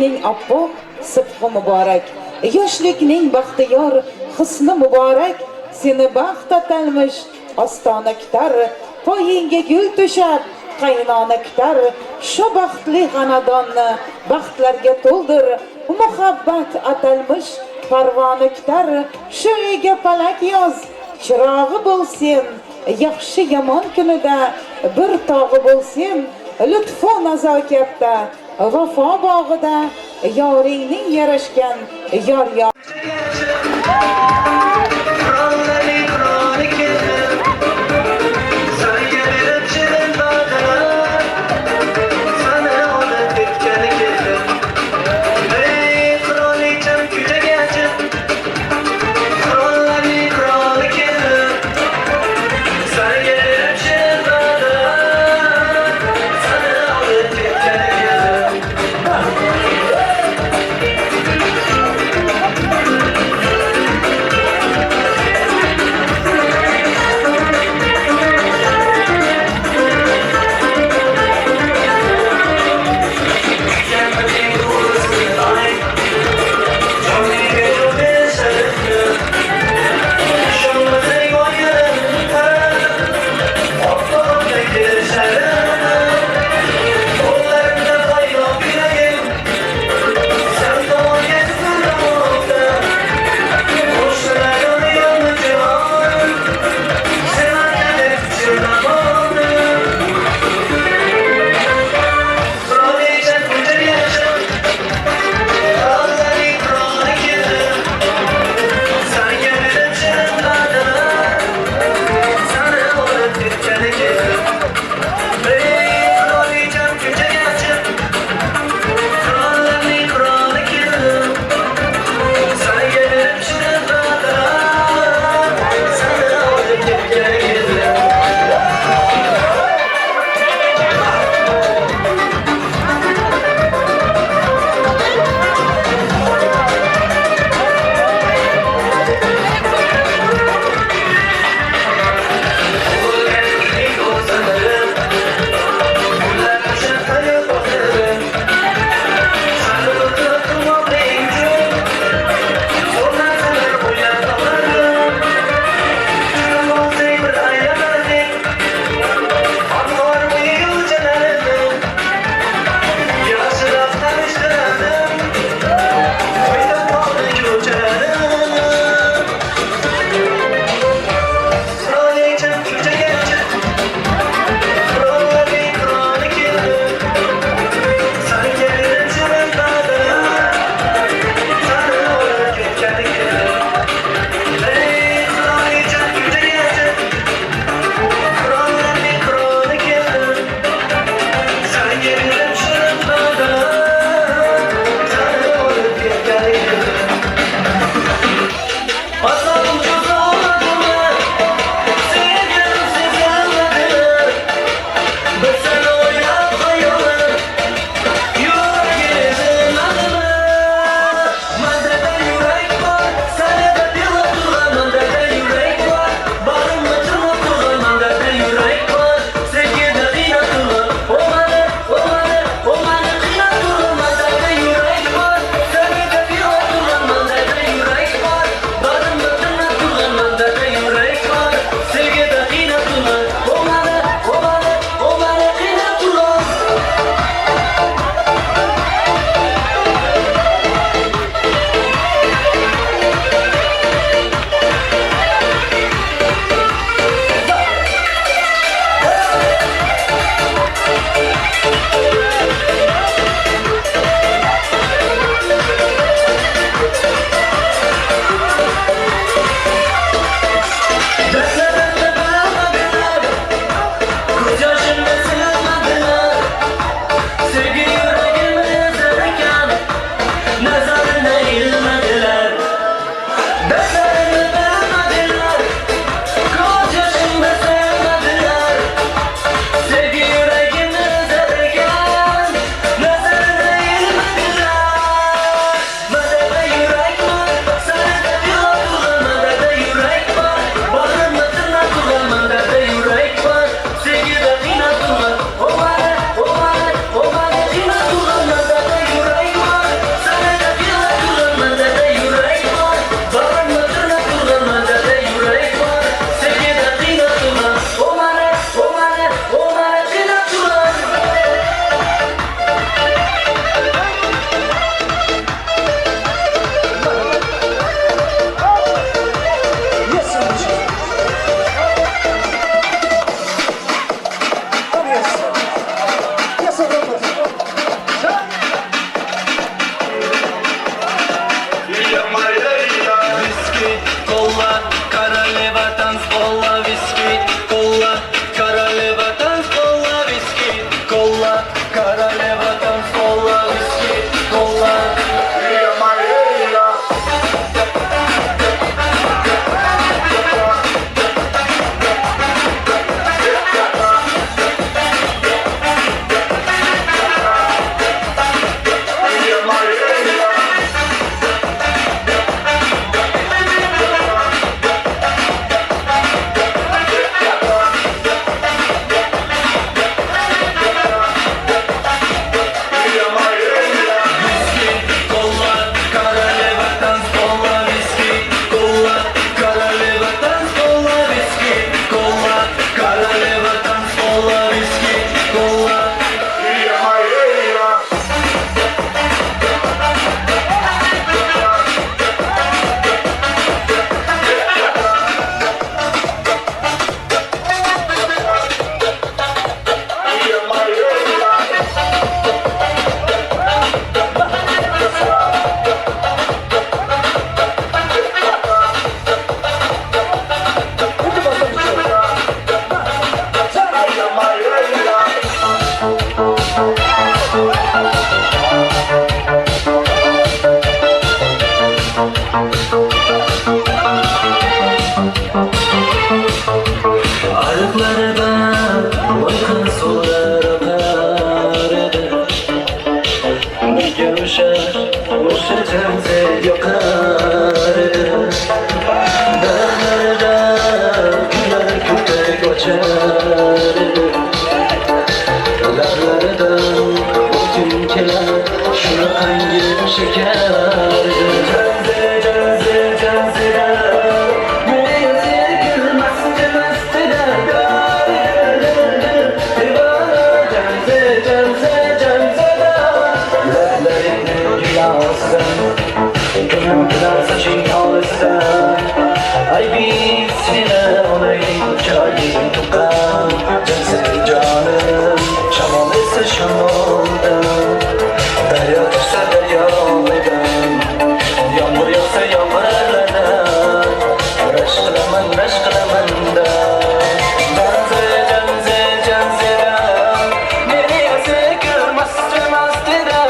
Yoshlikning oppoq sibqi muborak, yoshlikning baxtiyor husni muborak. Seni baxt atalmish ostona kutar, poyingga gul to'shab qaynona kutar. Shu baxtli xonadonni baxtlarga to'ldir, muhabbat atalmish parvona kutar. Shu uyga falak yoz, chirog'i bo'lsin, yaxshi yomon kunida bir tog'i bo'lsin. Lutfu nazokatda, vafo bog'ida yoringning yarashgan yor yor. Viski, kola, королева танцпола, виски, кола, королева танцпола, виски, кола, королева танцпола, виски, кола. Viski, kola, королева танцпола, виски, кола, королева танцпола, виски, кола, королева танцпола, виски, кола. Ariqlarda loyqin suvlar oqar edi. Nega o'sha janze yoqar edi. Daraxtlarda gullar ko'pak ochar edi. Lablaridan o'tin kelar shunaqangi shakar edi. Janze, janze, janzeda meni sevgil masti mastida Janze, janze, janzeda lablaringni gilosdan ko'nglim soching olisdan Ay biz seni onang chiroying tuqqan Janze jonim shamol esa shamoldan Daryo tushsa daryodan Yomg'ir yog'sa yomg'irlardan Rashk qilaman, rashk qilaman-da. Janze, janze, janzeda meni sevgil masti mastida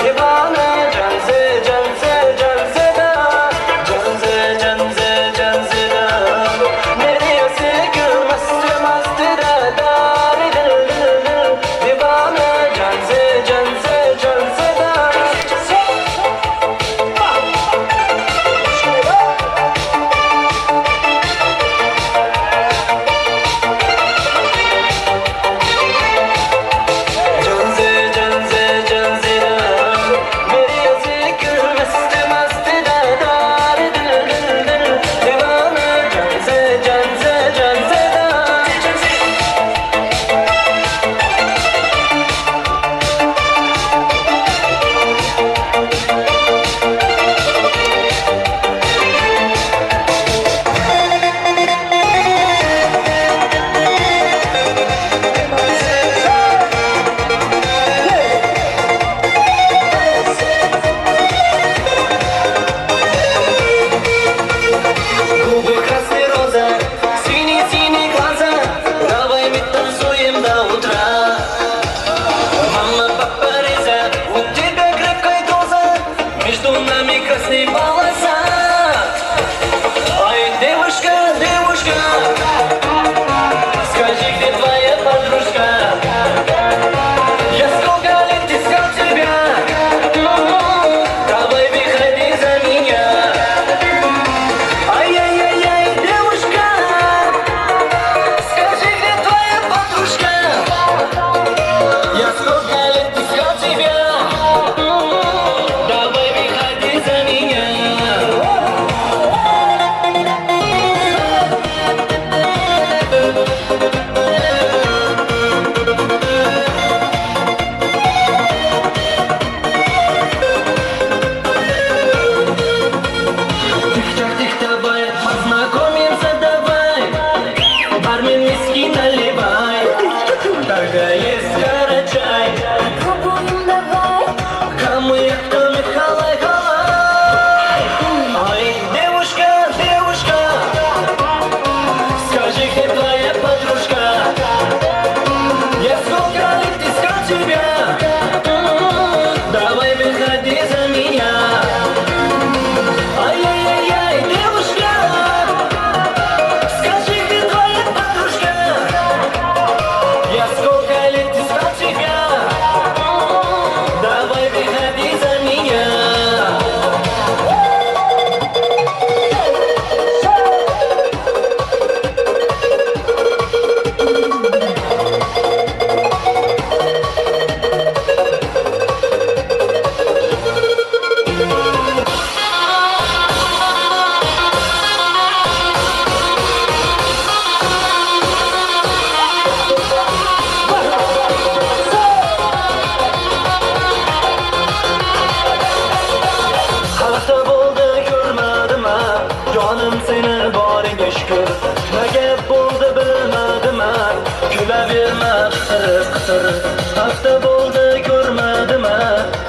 Devona janze, janze, janzeda Janze, janze, janzeda meni Xittir. Hafta bo'ldi ko'rmadim-a,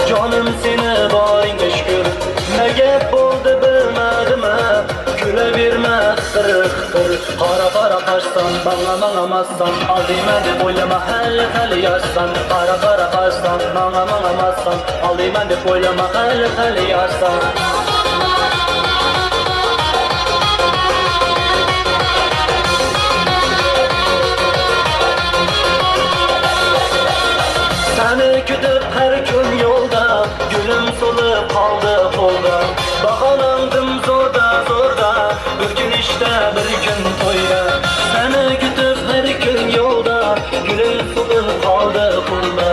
jonim seni boringga shukr. Nima gap bo'ldi bilmadim-a, kulaverma xittir xittir. Qora qora qoshsan, manga manga massan, aldiyman deb o'ylama hali hali yoshsan. Qora qora qoshsan, manga manga massan, aldiyman deb o'ylama hali hali yoshsan. Seni kutib har kun yo'lda, gulim so'lib qoldi qo'lda. Baholandim zo'rda zo'rda, bir kun ishda bir kun to'yda. Seni kutib har kun yo'lda, gulim so'lib qoldi qo'lda.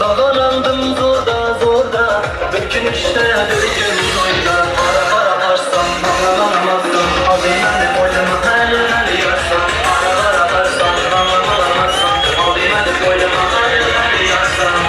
Baholandim zo'rda zo'rda, bir kun ishda bir kun to'yda. Qora qora qoshsan, manga manga massan, oldingman deb o'ylama hali hali yoshsan. Qora qora qoshsan, manga manga massan, oldingman deb o'ylama hali hali yoshsan.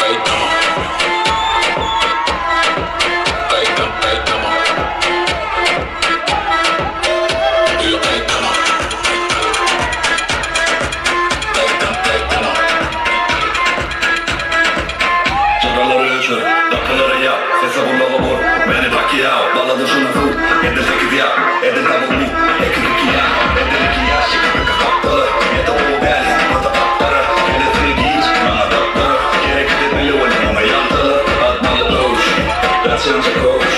Ey, tamam. Öçür, kapıları yap, sese vurla vur. Beni Pacquiao, baladı şunu vur. Edil 8 yap, edil double move. 2 2 ya, edil 2 ya. Şıkı kapları, yedi o bel, mata kapları. Geletini giy, bana kapları. Gerek edilmiyor, ama yantılı. Atmalı dövüş, kaçınca koş.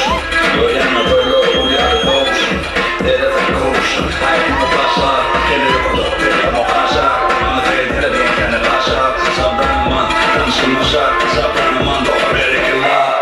Öğrenme böyle olur ya koş. Derede koş, hayatımı taşlar. Gelir olur, ama haşa. Ama tehlikeli değil, kendi taşa. Sabranıman, tanışılmışa. Sabranıman, doğru berekillah.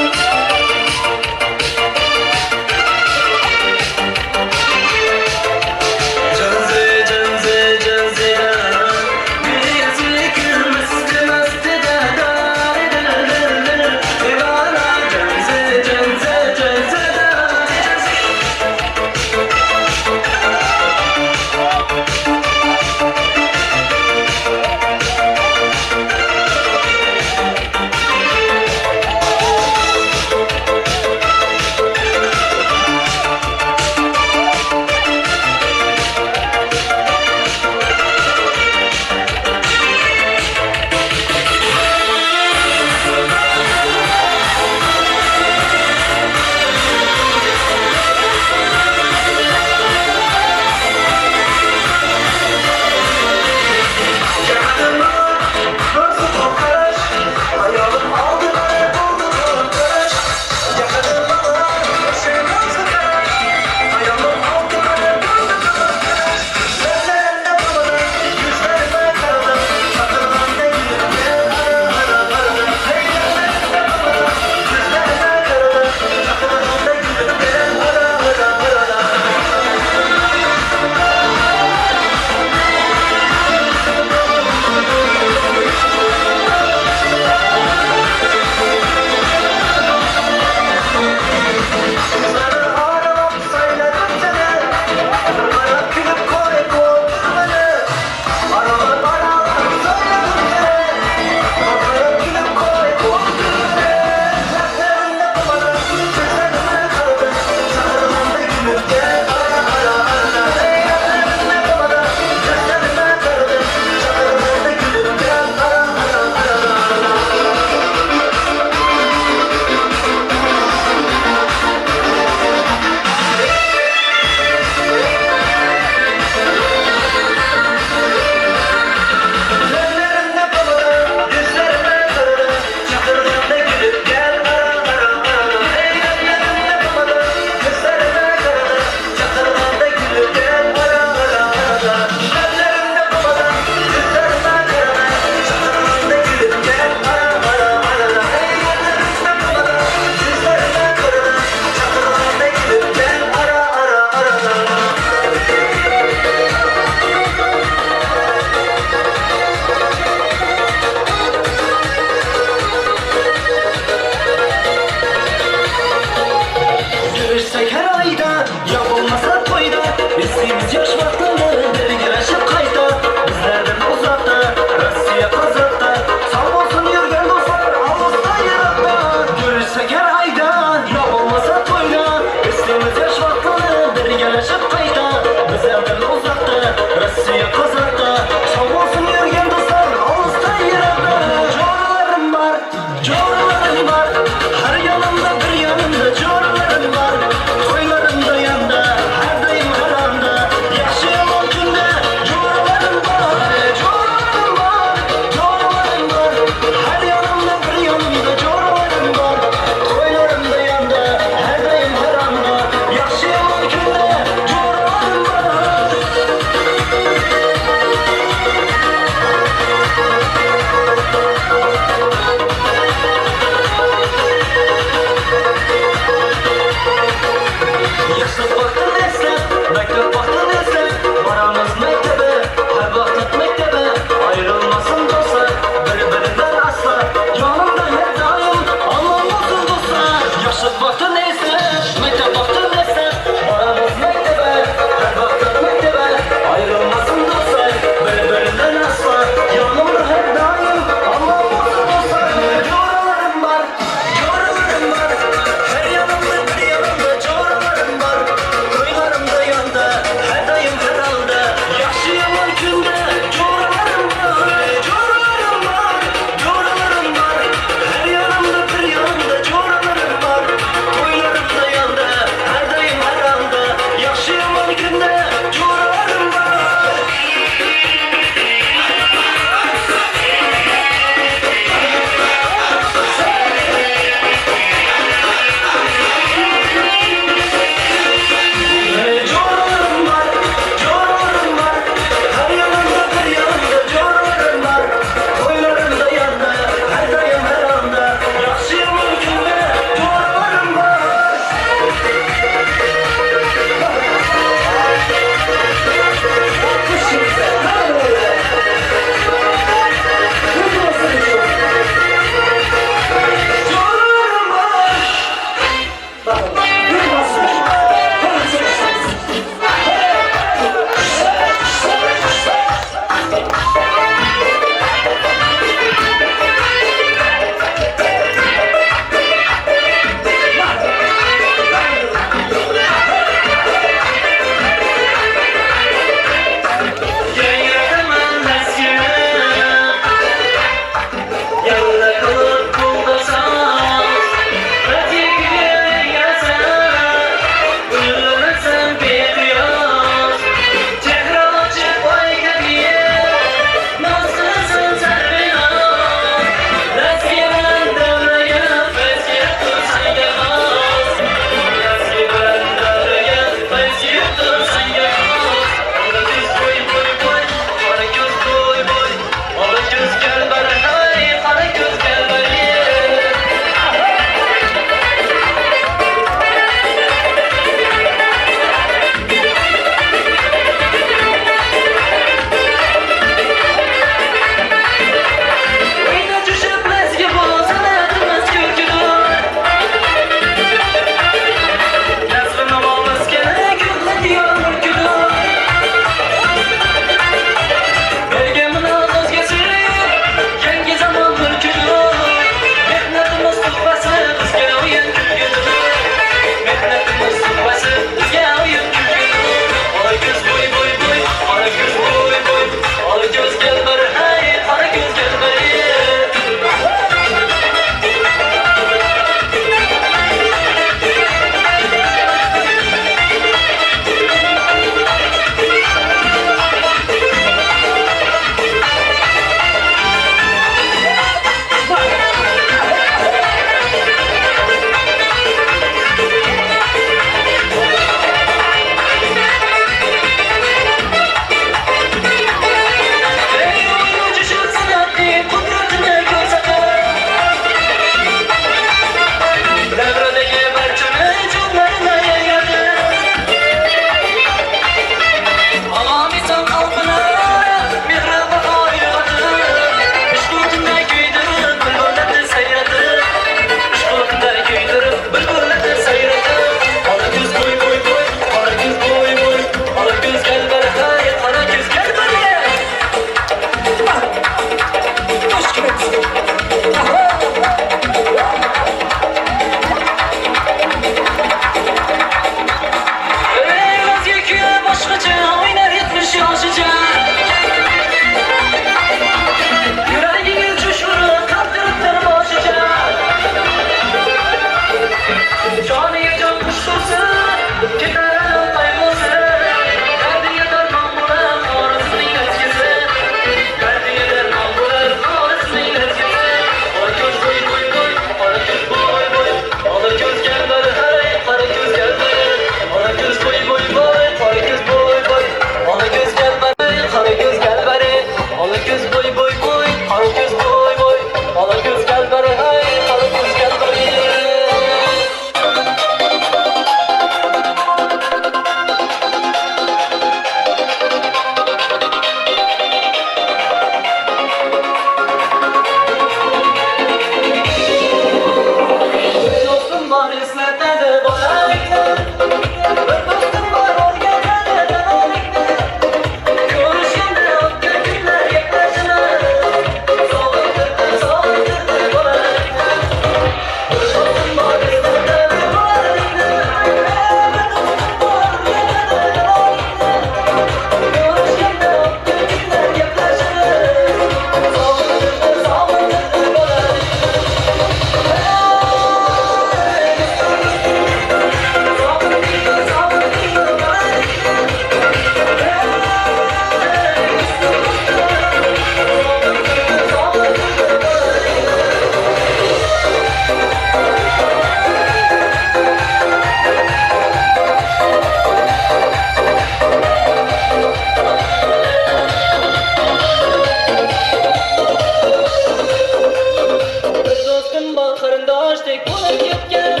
Qarindoshdek bo'lib ketgan.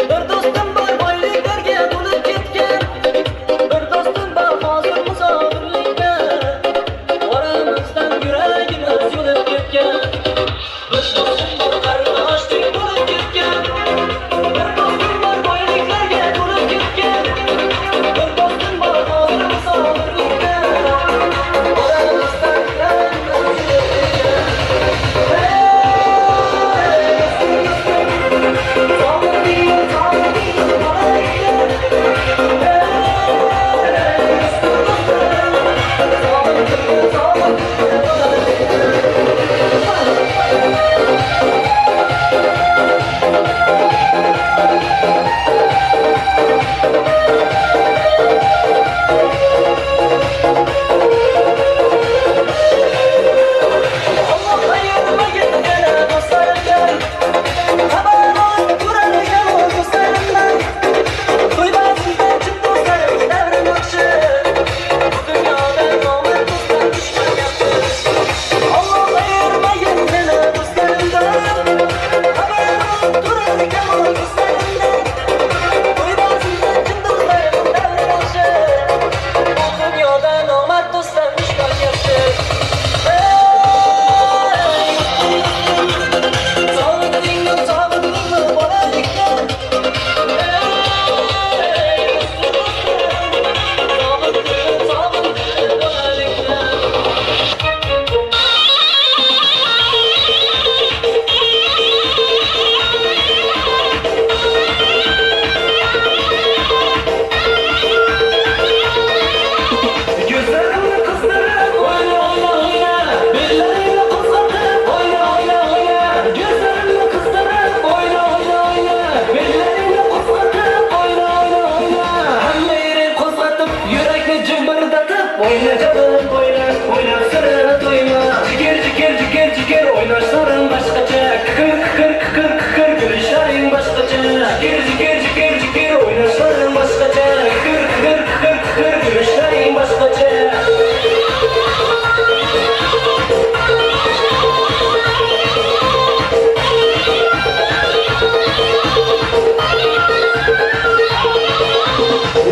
Bir do'stim bor boyliklarga to'lib ketgan. Bir do'stim bor hozir musofirlikda. Oramizdan yuragimiz yulib ketgan. Bir do'stim bor qarindoshdek bo'lib ketgan. Bir do'stim bor boyliklarga to'lib ketgan. Bir do'stim bor hozir musofirlikda. Oramizdan yuragimiz yulib ketgan. Gözlerimle kızdırıp oyna oyna oyna, bellerimle kızartıp oyna oyna oyna. Gözlerimle kızdırıp oyna oyna oyna, bellerimle kızartıp oyna oyna oyna. Hamma yeri qo'zg'atib, yurakni jimirdatib, oyna canım oyna, oyna sira to'yma. Jiger jiger jiger jiger o'ynashlaring boshqacha, kikir kikir kikir kikir kulishlaring boshqacha. Jiger jiger jiger jiger o'ynashlaring boshqacha, kikir kikir kikir kikir kulishlaring boshqacha.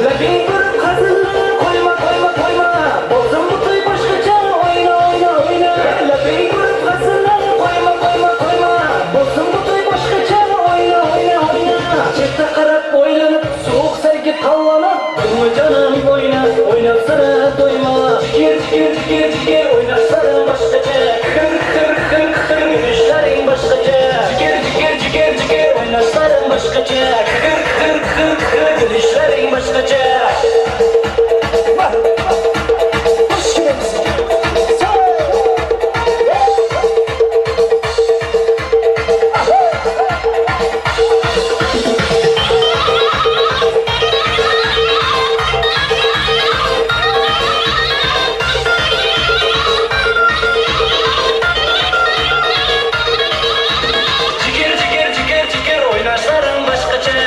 Labing burib hazilni qo'yma qo'yma qo'yma, bo'lsin bu to'y boshqacha, o'yna o'yna o'yna. Labing burib hazilni qo'yma qo'yma qo'yma, bo'lsin bu to'y boshqacha, o'yna o'yna o'yna. Chetda qarab o'ylanib, sovuq sarga qallanib, o'yna jonim o'yna, o'ynab sira to'yma. Jiger jiger jiger jiger o'ynashlaring boshqacha, kikir kikir kikir kikir kulishlaring boshqacha. Jiger jiger jiger jiger o'ynashlaring boshqacha, kikir kikir kikir kikir kulishlaring boshqacha. Jiger jiger jiger jiger o'ynashlaring boshqacha,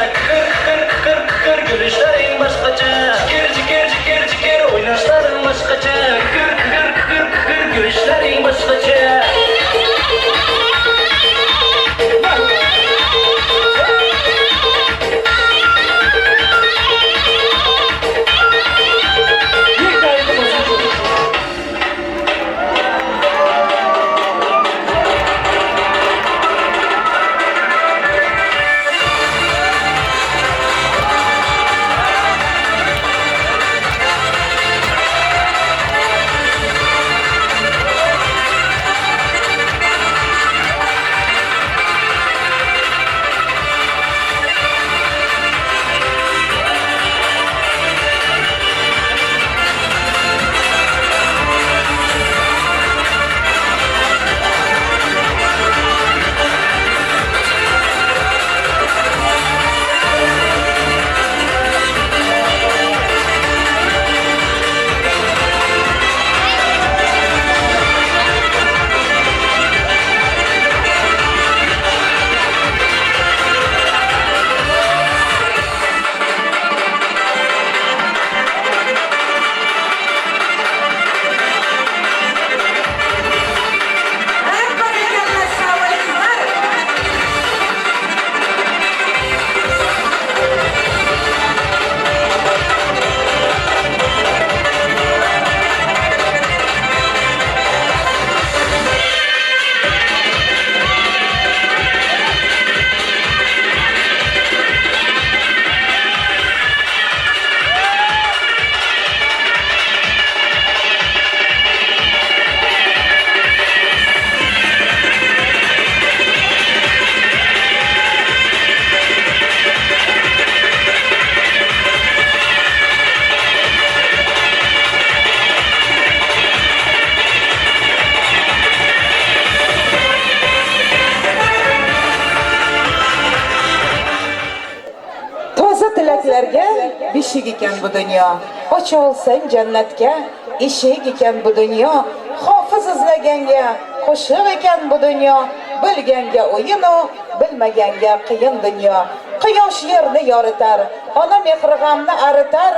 Bilganlarga beshik ekan bu dunyo. Ocha olsang jannatga eshik ekan bu dunyo. Hofiz izlaganga qo'shiq ekan bu dunyo. Bilganga o'yin u, bilmaganga qiyin dunyo. Quyosh yerni yoritar, ona mehri g'amni aritar,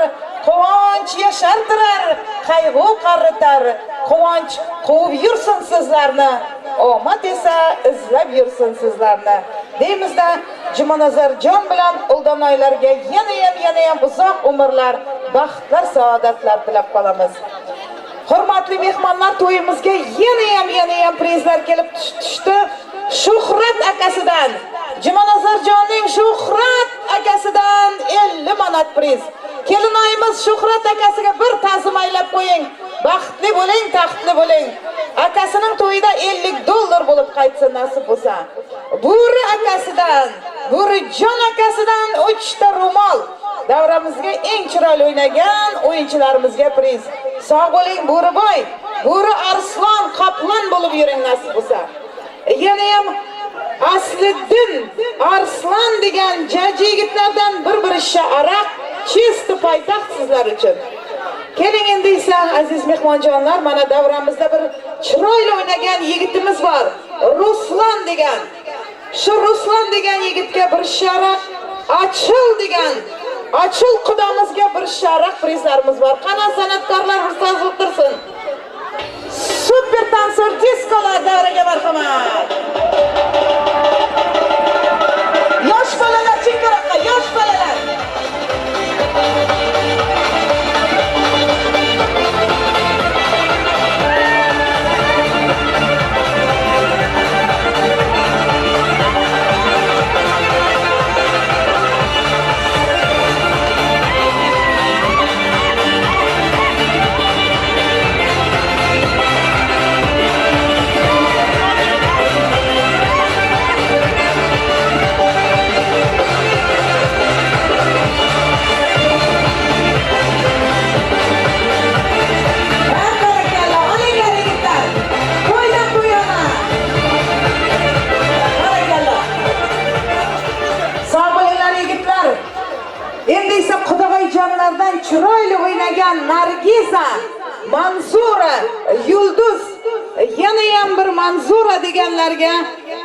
quvonch yashartirar, qayg'u qaritar. Quvonch quvib yursin sizlarni, omad esa izlab yursin sizlarni. Deymizda Jumanazarjon bilan Uldonoylarga yana ham uzoq umrlar, baxtlar, saodatlar tilab qolamiz. Hurmatli mehmonlar, to'yimizga yana ham prizlar kelib tushdi. Shuhrat akasidan, Jumanazarjonning Shuhrat akasidan 50 manat priz. Kelinoyimiz Shuhrat akasiga bir ta'zim aylab qo'ying. Baxtli bo'ling, taxtli bo'ling. Akasining to'yida $50 bo'lib qaytsin nasib bo'lsa. Bo'ri akasidan, Bo'rijon akasidan 3 ta ro'mol. Davramizga eng chiroyli o'ynagan o'yinchilarimizga priz. Sog' bo'ling Bo'riboy, Bo'ri arslon, qoplon bo'lib yuring nasib bo'lsa. Yana ham Asliddin Arslan degan jaji yigitlardan bir shisha aroq, chisti poytaxt sizlar uchun. Keling endi esa aziz mehmonjonlar, mana davramizda bir chiroyli o'ynagan yigitimiz bor, Ruslan degan. Shu Ruslan degan yigitga bir shisha aroq, Achil degan Achil qudamizga bir shisha aroq prizlarimiz bor. Qani san'atkorlar ruxsat tursin. Super tansor diskolar davraga marhamat. Yosh bolalar chekkaroqqa, yosh bolalar. Qudag'ayjonlardan chiroyli o'ynagan Nargiza, Manzura, Yulduz, yana ham bir Manzura deganlarga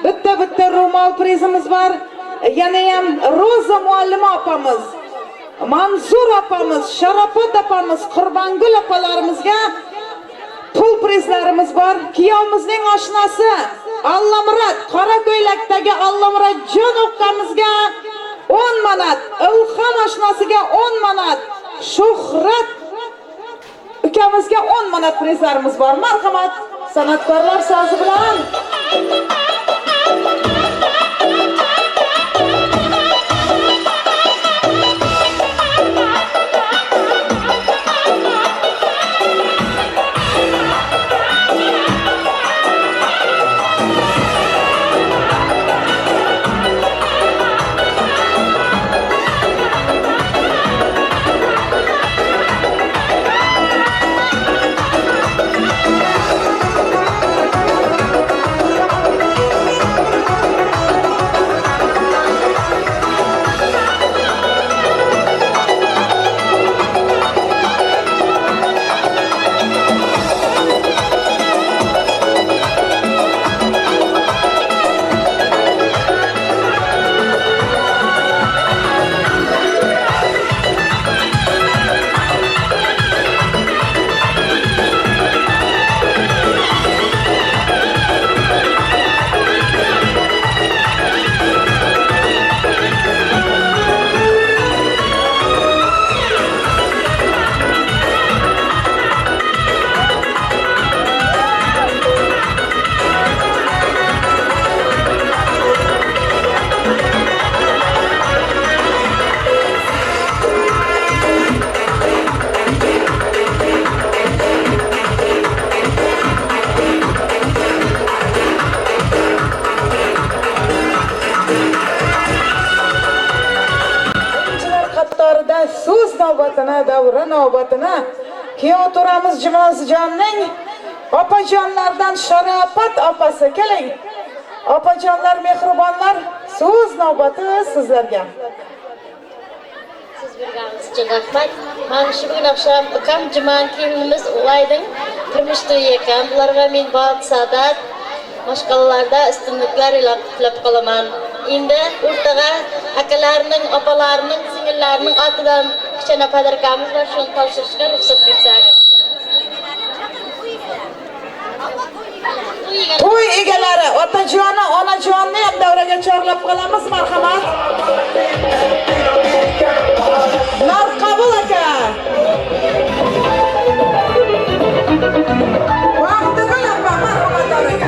bitta-bitta ro'mol prizimiz bor. Yana ham Roza muallima opamiz, Manzura opamiz, Sharafat opamiz, Qurbongul opalarimizga pul prizlarimiz bor. Kuyovimizning oshnasi Allamurod, qora ko'ylakdagi Allamurod-jon ukamizga 10 manat, Ilhom oshnasiga 10 manat, Shuhrat ukamizga 10 manat prizlarimiz bor. Marhamat, san'atkorlar sozi bilan. Navbatini, davra navbatini kuyov to'ramiz Jumanazjonning opajonlardan Sharafat opasi. Keling opajonlar, mehribonlar, so'z navbati sizlarga. Siz Berganingiz uchun rahmat. Mana shu bugun oqshom ukam Juman kelinimiz Ulayning turmush to'yi ekan. Bularga men baxt, saodat, mashqalalarda ustunliklar tilab qolaman. Endi o'rtaga akalarning, opalarining, singillarining otidan kichkina podarkamiz bor, shuni topshirishga ruxsat bersangiz. To'y egalari, otajoni, onajonni ham davraga chorlab qolamiz, marhamat. Narqabul aka. Baxtigul opa, marhamat davraga.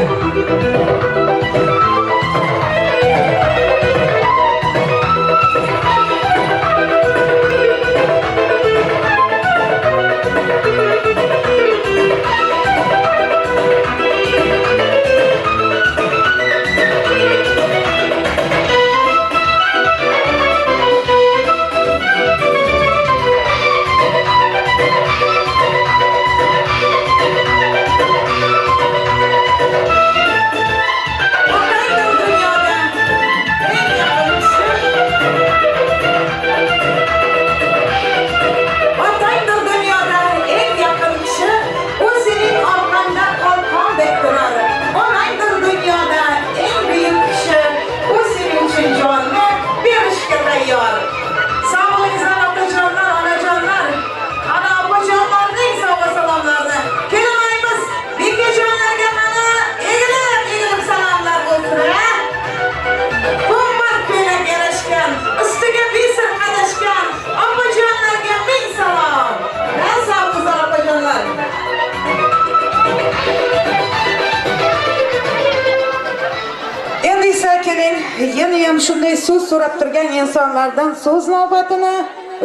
Yana ham shunday so'z so'rab turgan insonlardan so'z navbatini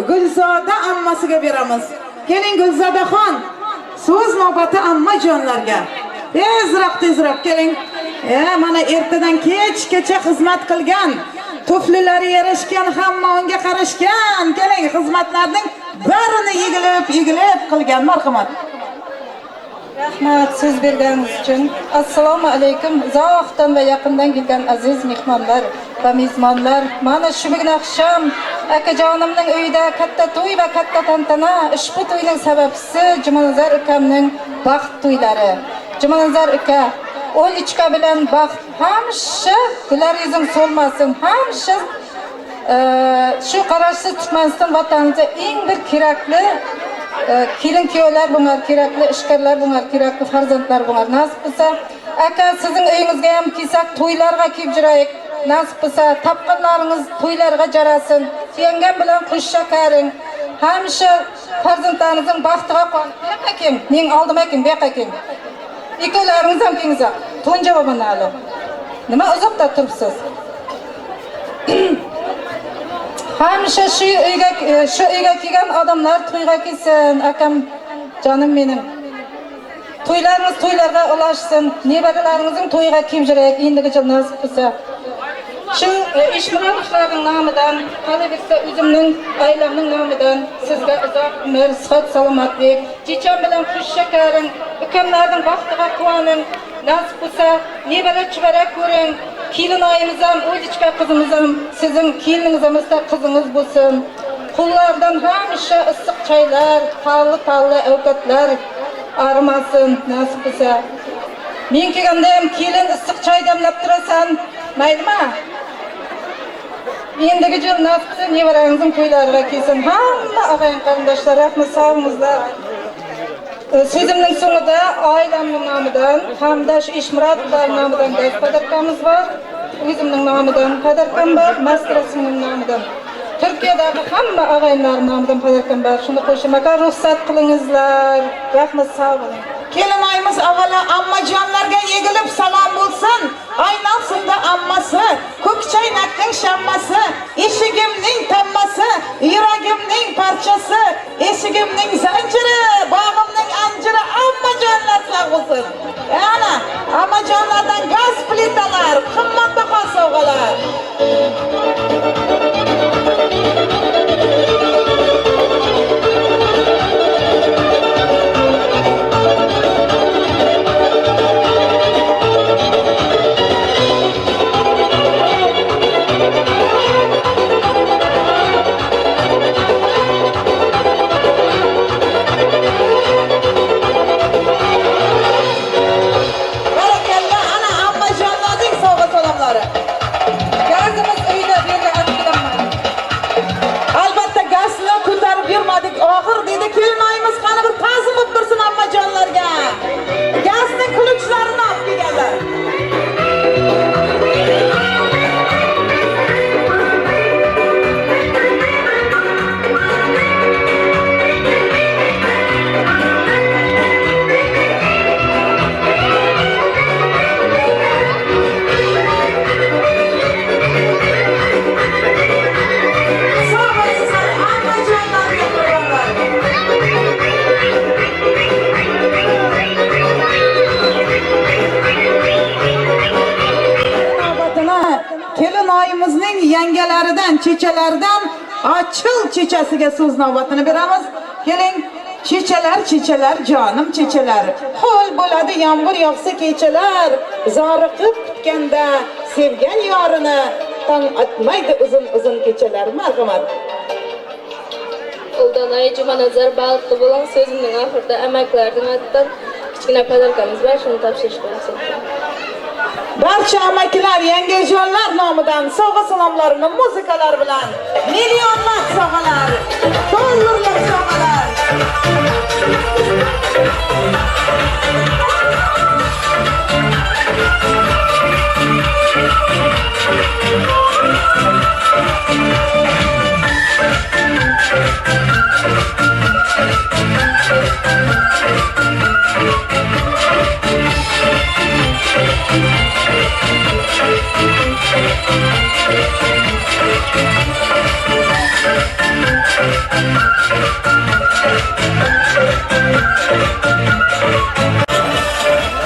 Gulzoda ammasiga beramiz. Keling Gulzodaxon, so'z navbati ammajonlarga. Tezroq, tezroq keling. Mana ertadan kechgacha xizmat qilgan, tuflilari yarashgan, hamma unga qarashgan. Keling, xizmatlarning barini yig'ilib, yig'ilib qilgan. Marhamat. Rahmat so'z berganingiz uchun. Assalomu alaykum. Uzoqdan va yaqindan kelgan aziz mehmonlar va mezbonlar. Mana shu bugun oqshom akajonimning uyida katta to'y va katta tantana. Ushbu to'yning sababchisi Jumanazar ukamning baxt to'ylari. Jumanazar uka, Olichka bilan baxt hamisha gular yuzing so'lmasin, hamisha shu qarashsiz Turkmaniston vatanida eng bir kerakli kelin kuyovlar bunlar kerakli, ishkarlar bunlar kerakli, farzandlar bunlar nasib bo'lsa. Aka, sizning uyingizga ham kelsak, to'ylarga kelib yuraylik. Nasib bo'lsa, topqanlaringiz to'ylarga jarasin. Yengam bilan qo'shsha karing. Hamisha farzandlaringizning baxtiga quvonib, bu yoqqa keling, mening oldimga keling, bu yoqqa keling. Ikkovlaringiz ham kelingizlar. To'nja boboning hali. Nima uzoqda turibsiz? Hamisha shu uyga kelgan odamlar to'yga kelsin, akam jonim mening. To'ylarimiz to'ylarga ulashsin, nevaralaringizning to'yiga kelib yuraylik, endigi yil nasib bo'lsa. Shu Eshmurodovlarning nomidan, qolaversa o'zimning oilamning nomidan sizga uzoq umr, sihat, salomatlik, checham bilan xush shakaring, ukamlarning baxtiga quvoning, nasib bo'lsa nevara chivara ko'ring. Kelin oyimiz ham, Olichka qizimiz ham sizning keliningiz emasda qizingiz bo'lsin. Qo'llaridan hamisha issiq choylar, tolli-tolli ovqatlar arimasin, nasib bo'lsa. Men kelganda ham kelin issiq choy damlab turasan, maylimi? Endigi yil nasib bo'lsa nevarangizning to'ylariga kelsin. Hamma og'ayin qarindoshlar, rahmat, sog'ingizlar. So'zimning so'ngida oilamning nomidan hamda shu Eshmurodovlar nomidan gaz podarkamiz bor. O'zimning nomidan podarkam bor, Maskira singlim nomidan. Turkiyadagi hamma og'ayinlar nomidan podarkam bor. Shuni qo'shim aka, ruxsat qilingizlar. Rahmat, sog' bo'ling. Kelinayimiz avvalo ammajonlarga egilib salom bo'lsin. Aylansinda ammasi, ko'kchaynakning shammasi, eshigimning tammasi, yuragimning parchasi, eshigimning zanjiri, bog'imning anjiri, ammajonlar sog' bo'lsin. Ana, ammajonlardan gaz plitalar, qimmatbaho sovg'alar. yangalaridan, chechalaridan Ochil chechasiga so'z navbatini beramiz. Keling, chechalar, chechalar, jonim chechalar. Ho'l bo'ladi yomg'ir yog'sa kechalar, zoriqib kutganda sevgan yorini tong otmaydi uzun-uzun kechalar. Marhamat. Uldanay Jumanazar baxtli bo'ling. So'zimning oxirida amaklarning atidan kichkina podarkamiz bor, shuni topshirishga ruxsat bering. Barcha amakilar, yangajonlar nomidan sovg'a salomlarini muzikalar bilan millionlab sovg'alar, dollarlab sovg'alar.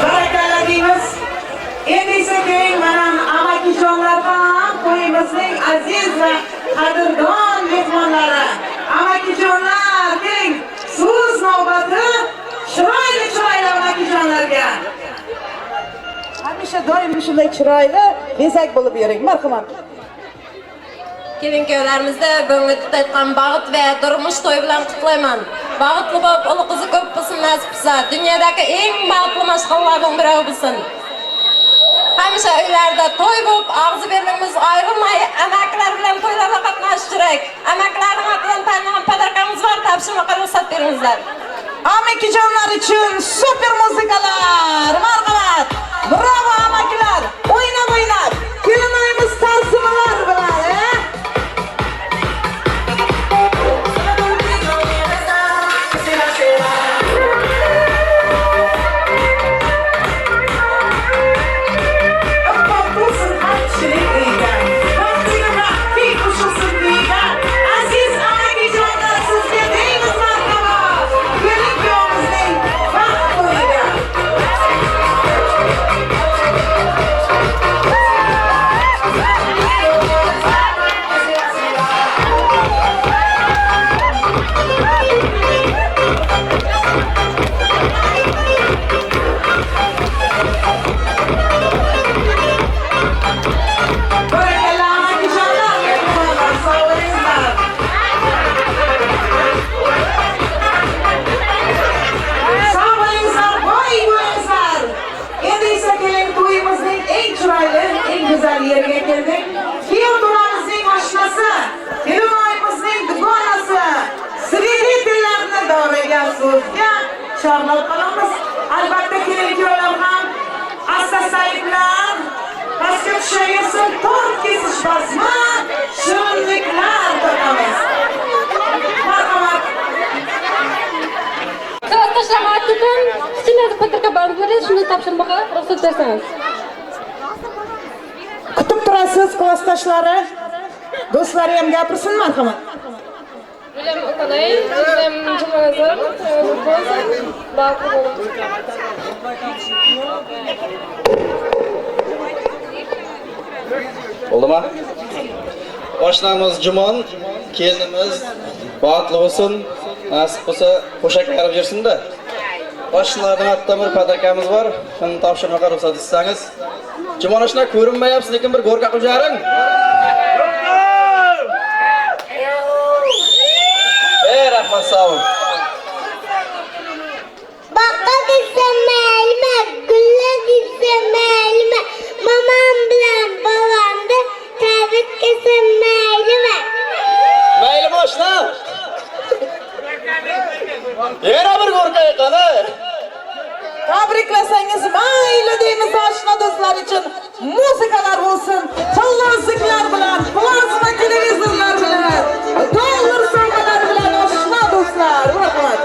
Barakalla deymiz. Endi esa keling mana amakijonlar ham to'yimizning aziz va qadrdon mehmonlari. Amakijonlar, keling, so'z navbati chiroyli chiroyli amakijonlarga. Hamisha doim shunday chiroyli bezak bo'lib yuring. Marhamat. Kelin kuyovlarimizni bugungi tutayotgan baxt va turmush to'yi bilan qutlayman. Baxtli bo'lib, uli qizi ko'p bo'lsin, nasib qilsa. Dunyodagi eng baxtli mashg'ullarning biri bo'lsin. Hamisha uylarda to'y bo'lib, og'zi bernimiz ayrilmay, amaklar bilan to'ylarda qatnashish kerak. Amaklarning atidan tayinlangan podarkamiz bor, topshirmoqqa ruxsat beringizlar. Amakijonlar uchun super muzikalar. Marhamat. Bravo amakilar. O'ynab o'ynab. Kelinayimiz ta'zimlar bilan, yerga keldik. Kuyov to'ramizning oshnasi, kelinoyimizning dugonasi, sviritillarni davraga so'zga chorlab qolamiz. Albatta kelin kuyovlar ham asta-astalik bilan pastga tushaversin, tort kesish bazmi, shirinliklar totamiz. Marhamat. Klassdoshlar atidan kichkina podarka bor, shuni topshirmoqqa ruxsat bersangiz. Kutib turasiz klassdoshlari, do'stlari ham gapirsin, marhamat. Bilim Ultanay, bilim Jumanazar, bo'lsin, baxtli bo'ling. Bo'ldimi? Oshnamiz Jumon, kelinimiz baxtli bo'lsin, nasib bo'lsa qo'shak qarab yursin-da. Oshnalarning atidan bir podarkamiz bor, shuni topshirmoqqa ruxsat etsangiz. Jumon oshna ko'rinmayapsiz, lekin bir go'rka qilib jaring. Ey rahmat, sog' bo'ling. Baqa desam maylimi, gulla desam maylimi, mamam bilan bolamni tabriklesam maylimi? Maylimi oshna? Yana bir go'rka qani. Tabriklasangiz mayli deymiz oshna do'stlar uchun. Muzikalar bo'lsin, tilloziklar bilan, plazma televizorlar bilan, dollar sovg'alar bilan oshna do'stlar. Rahmat.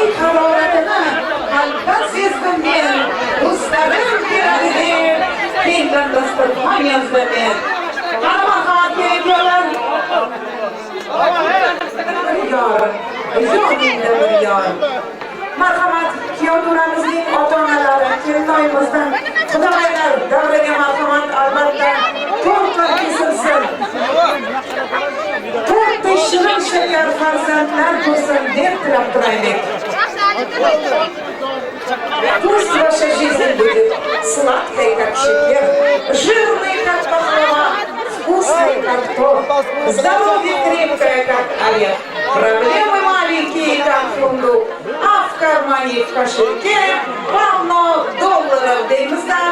Sevgining haroratini qalbdan sezdim men. Do'stlarim keladi deb kengdan dasturxon yozdim men. Qani marhamat kelinglar. Bir yor, yoningda bir yor. Marhamat kuyovto'ramizning ota-onalari, kelinoyimizdan xudoylar davraga marhamat albatta to'rtlar kesilsin. To'rtta shirin shakar farzandlar ko'rsin deb tilab turaylik. Пусть ваша жизнь будет сладкой, как шекер, жирной, как пахлава, вкусной, как торт, здоровье крепкое, как орех, проблемы маленькие, как фундук, а в кармане, в кошельке полно долларов deymizda,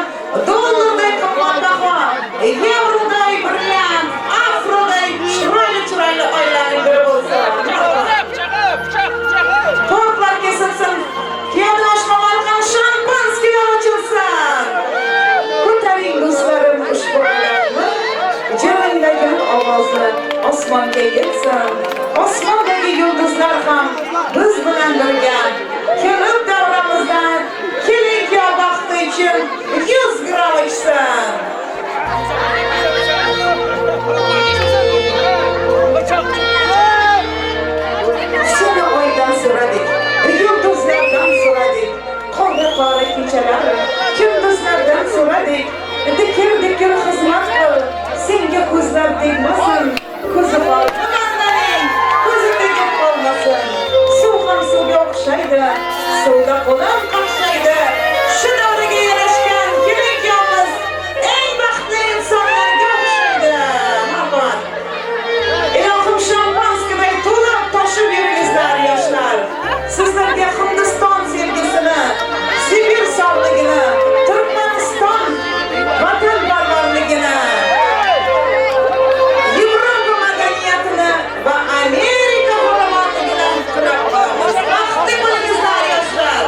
dollarday qimmatbaho, yevroday brilliant, afroday chiroyli-chiroyli oylarning biri bo'lsin. Tortlar kesilsin, kuyovni oshxonalari shampanskilar ochilsin. Ko'taring do'stlarim ushbu alamni, jirindagan ovozi osmonga yetsin. Osmondagi yulduzlar ham biz bilan birga kelib davramizdan kelin kuyov baxti uchun 100 gramm ichsin. Seni oydan so'radik, yulduzlardan so'radik, qora-qora kechalar kunduzlardan so'radik. Dikir-dikir xizmat qil, senga ko'zlar tegmasin, ko'zi qoldi bandaning, ko'zi tegib qolmasin. Suv ham suvga o'xshaydi, suvda qo'lim qaqshaydi. Shu davraga yarashgan kelin kuyovimiz eng baxtli insonlarga o'xshaydi. Marhamat. Ilohim shampanskiday to'lib toshib yuringizlar yoshlar. Sizlarga Hindiston sevgisini, Sibir sog'ligini, Turkmaniston vatanparvarligini, Yevropa madaniyatini va Amerika farovonligini tilab qolamiz. Baxtli bo'lingizlar yoshlar.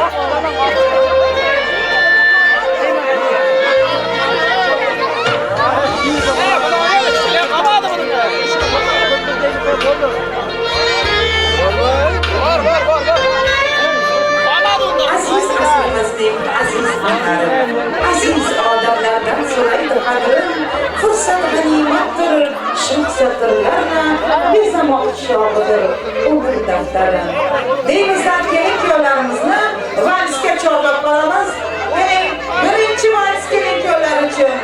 Aziz asrimizning aziz onlari, aziz odamlardan so'raydi qadrim, fursat g'animatdir, shu satrlarni bezamoq chog'idir umr daftari. Deymizdan kelin kuyovlarimizni valsga chorlab qolamiz. Birinchi vals kelin kuyovlar uchun,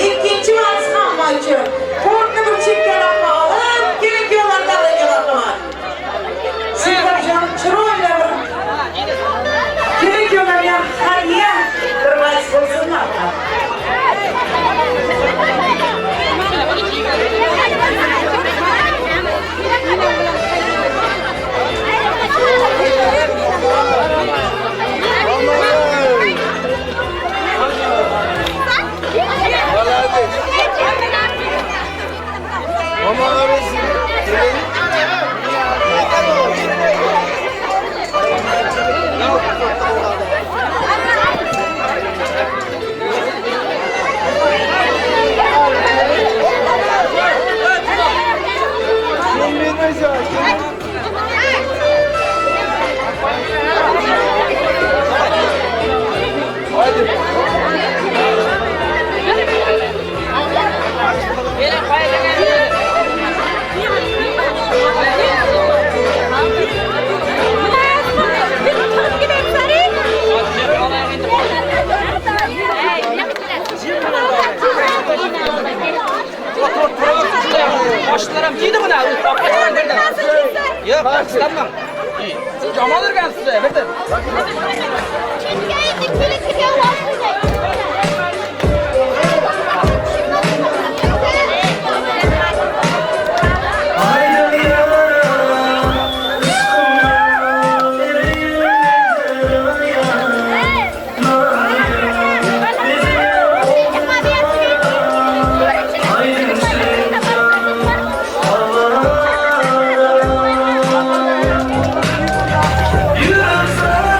ikkinchi vals hamma uchun. To'rtni bir chekkaroqqa olib, kelin kuyovlar davraga marhamat. Sizlarjon chiroyli bir kelin kuyovlarga hadya bir vals bo'lsin marhamat. Boshliqlarim kiydi buni, qochmang birdan. Yo'q, islanmang. Siz yomon urgansiz, birdan. Yürüm sana.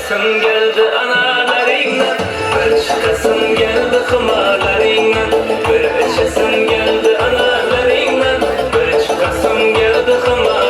İçesim geldi analarından, bir çıkasım geldi hımalarından. Bir içesim geldi analarından, bir çıkasım geldi hımalarından.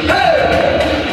Hey!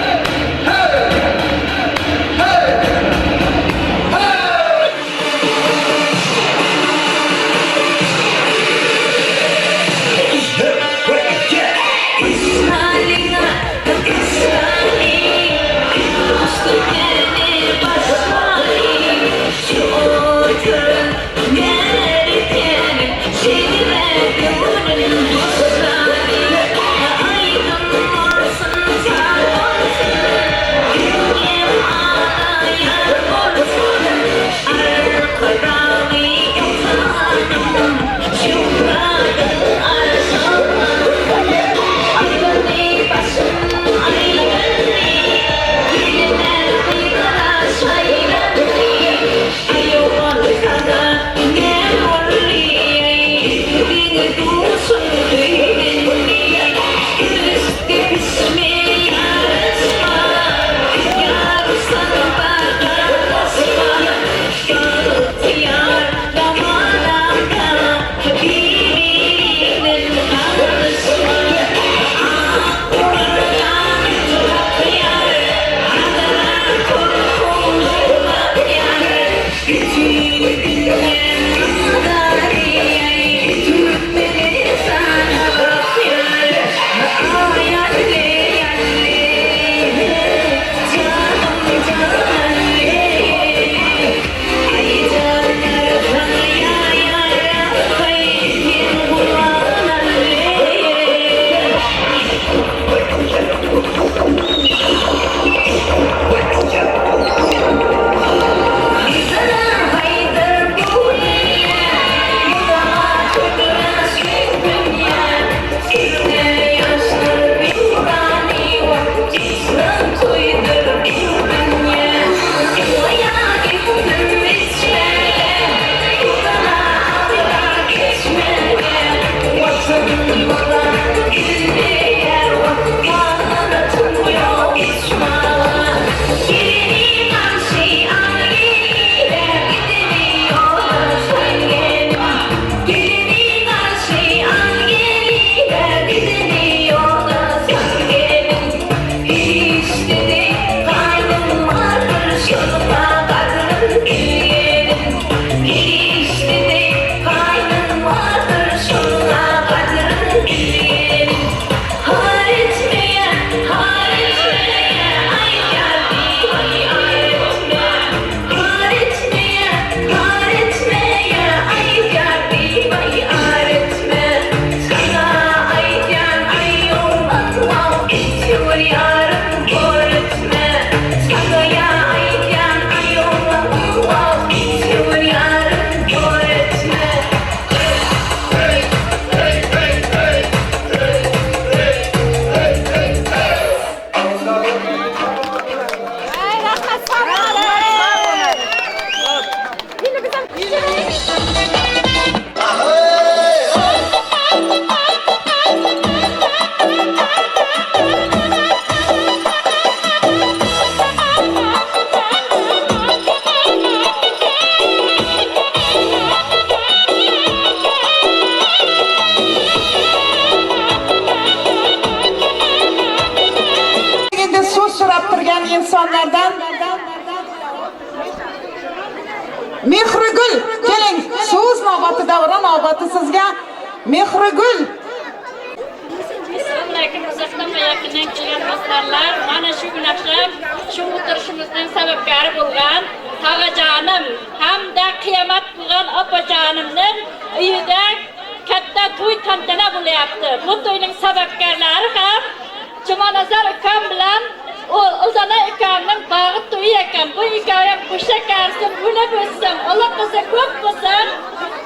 So'z so'rab turgan insonlardan Mehrigul, keling, so'z navbati, davra navbati sizga. Mehrigul. Assalomu uzoqdan va yaqindan kelgan do'stlar, mana shu kun oqshom shu o'tirishimizning sababkori bo'lgan tog'ajonim hamda qiyomat qilgan opajonimning uyida katta to'y tantana bo'lyapti. Bu to'yning sababkorlari ham Jumanazar ukam bilan Ulzana ukamning bag'it to'yi ekan. Bu ikkovi qo'sha karsin, buni bo'lsin, ular qizi ko'p bo'lsin.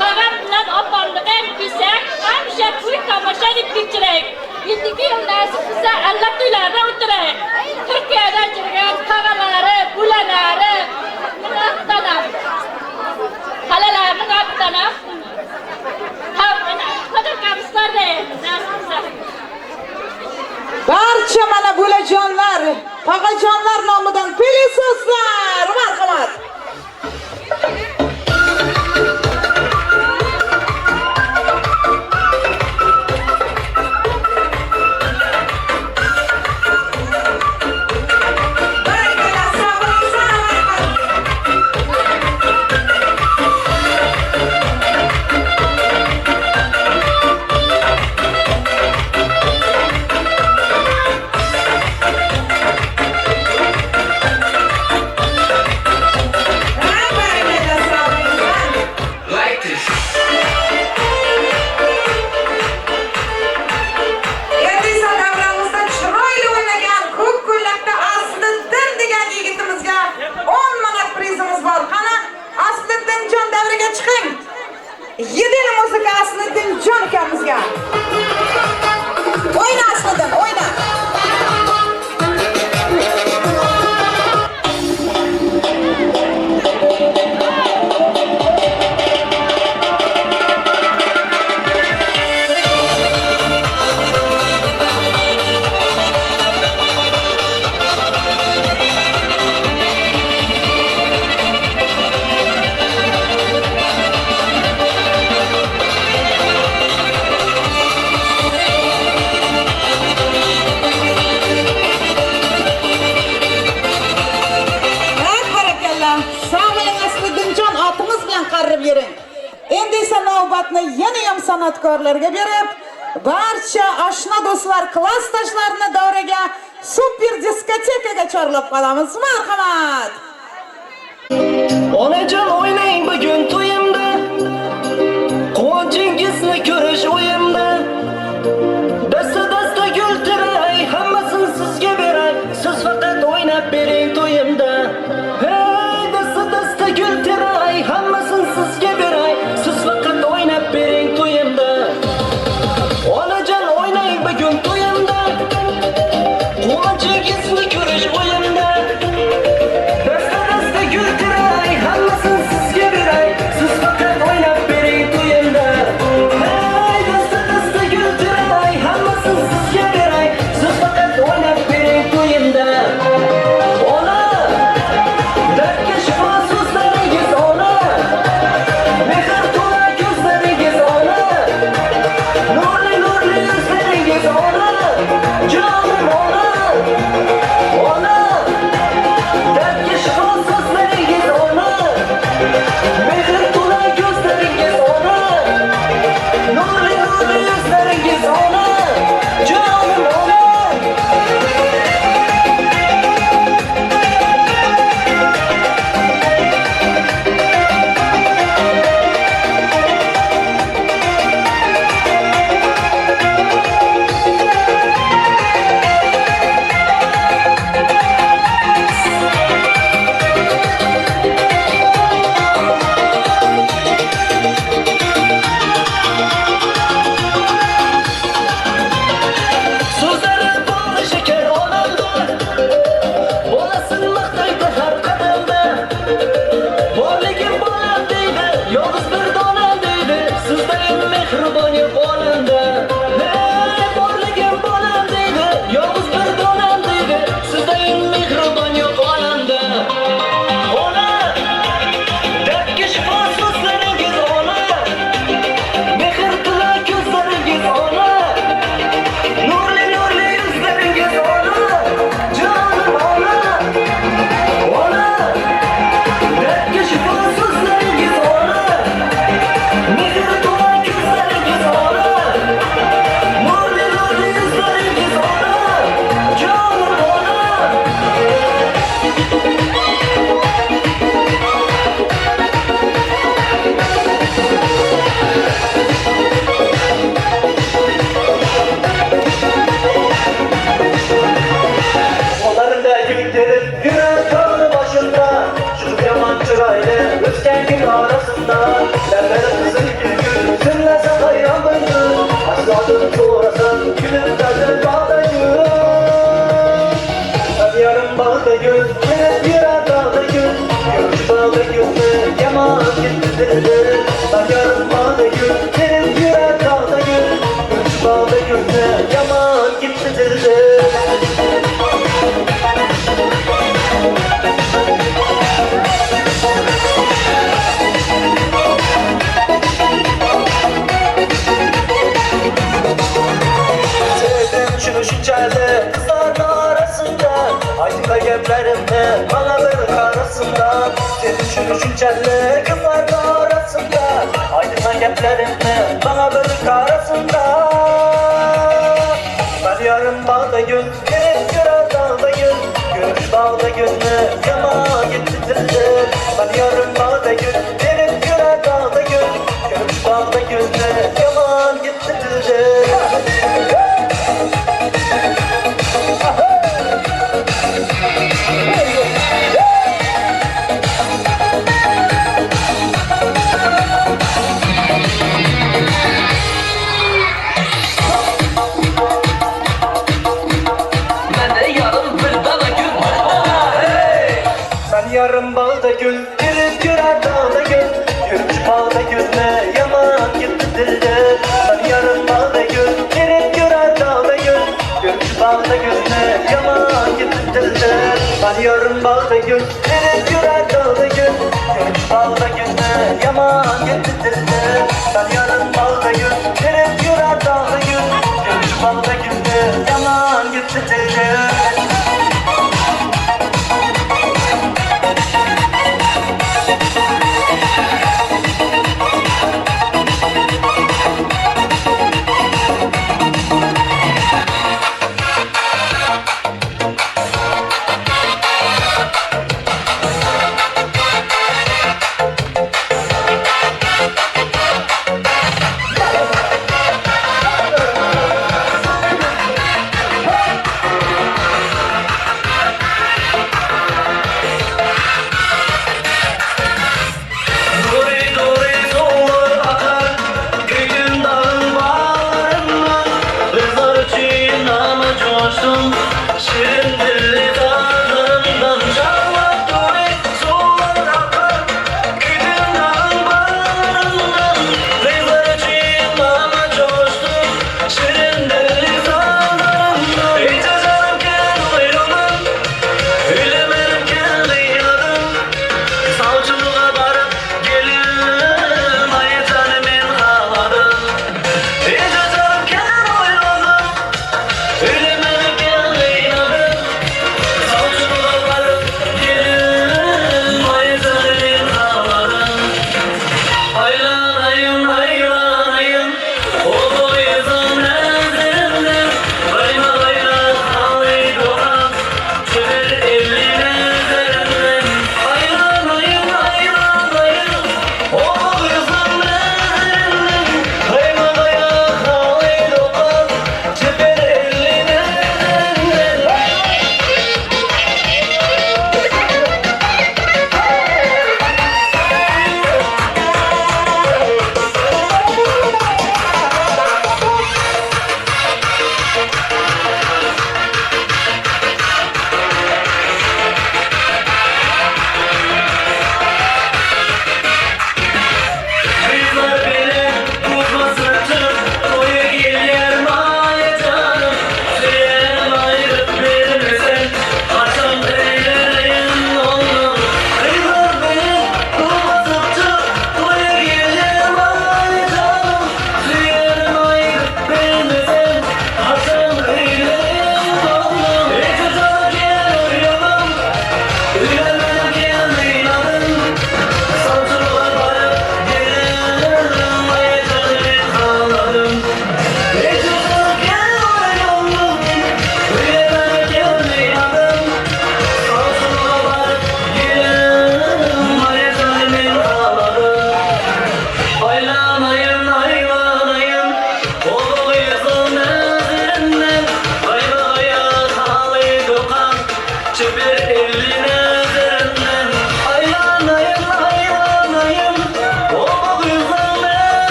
Tog'am bilan opamni ham kiysak, hamisha to'y tomosha deb kechiraylik. Endigi yil nasib qilsa alla to'ylarda o'tiraylik. Turkiyada yurgan tog'alari, bulalari, aqtanam. Xalalarini aqtanam. Barcha mana bo'lajonlar, tog'ajonlar nomidan pelisoslar, marhamat. San'atkorlarga berib, barcha oshna do'stlar, klassdoshlarini davraga super diskotekaga chorlab qolamiz. Marhamat. Onajon o'ynang bugun to'yimda, quvonchingizni ko'rish o'yimda. Dasta-dasta gul teray, hammasini sizga beray, siz faqat o'ynab bering to'yimda. Hey, dasta-dasta gul teray, hammasini sizga beray, siz faqat o'ynab bering to'yimda. Onajon o'ynang bugun to'yimda, quvonchingizni ko'rish o'yimda. Dasta-dasta gul teray, hammasini yarım bağda gül, kerip yurar dağda gül. Gümüş bağda gülme, yaman gitti dildir. Ben yarım bağda gül, kerip yurar dağda gül. Gümüş bağda gülme, yaman gitti dildir. Sevdim şunu şunçerli kızların arasında, Aytıka geplerimde bana bir karısında. Sevdim şunu şunçerli kızların arasında, Aytıka geplerimde bana bir karısında. Ben yarım bağda gül, gelip görer dağda gül. Gümüş bağda gülme, yaman gitti dildir. Ben yarım bağda gül, gelip görer dağda gül. Gümüş bağda gülme, yaman gitti dildir. Yarım bağda gül, girip görer dağda gül. Gümüş bağda gülme, yaman gitti dildir. Ben yarım bağda gül, girip görer dağda gül. Gümüş bağda gülme, yaman gitti dildir. Ben yarım bağda gül, girip görer dağda gül. Gümüş bağda gülme, yaman gitti dildir. Ben yarım bağda gül, girip görer dağda gül. Gümüş bağda gülme, yaman gitti dildir.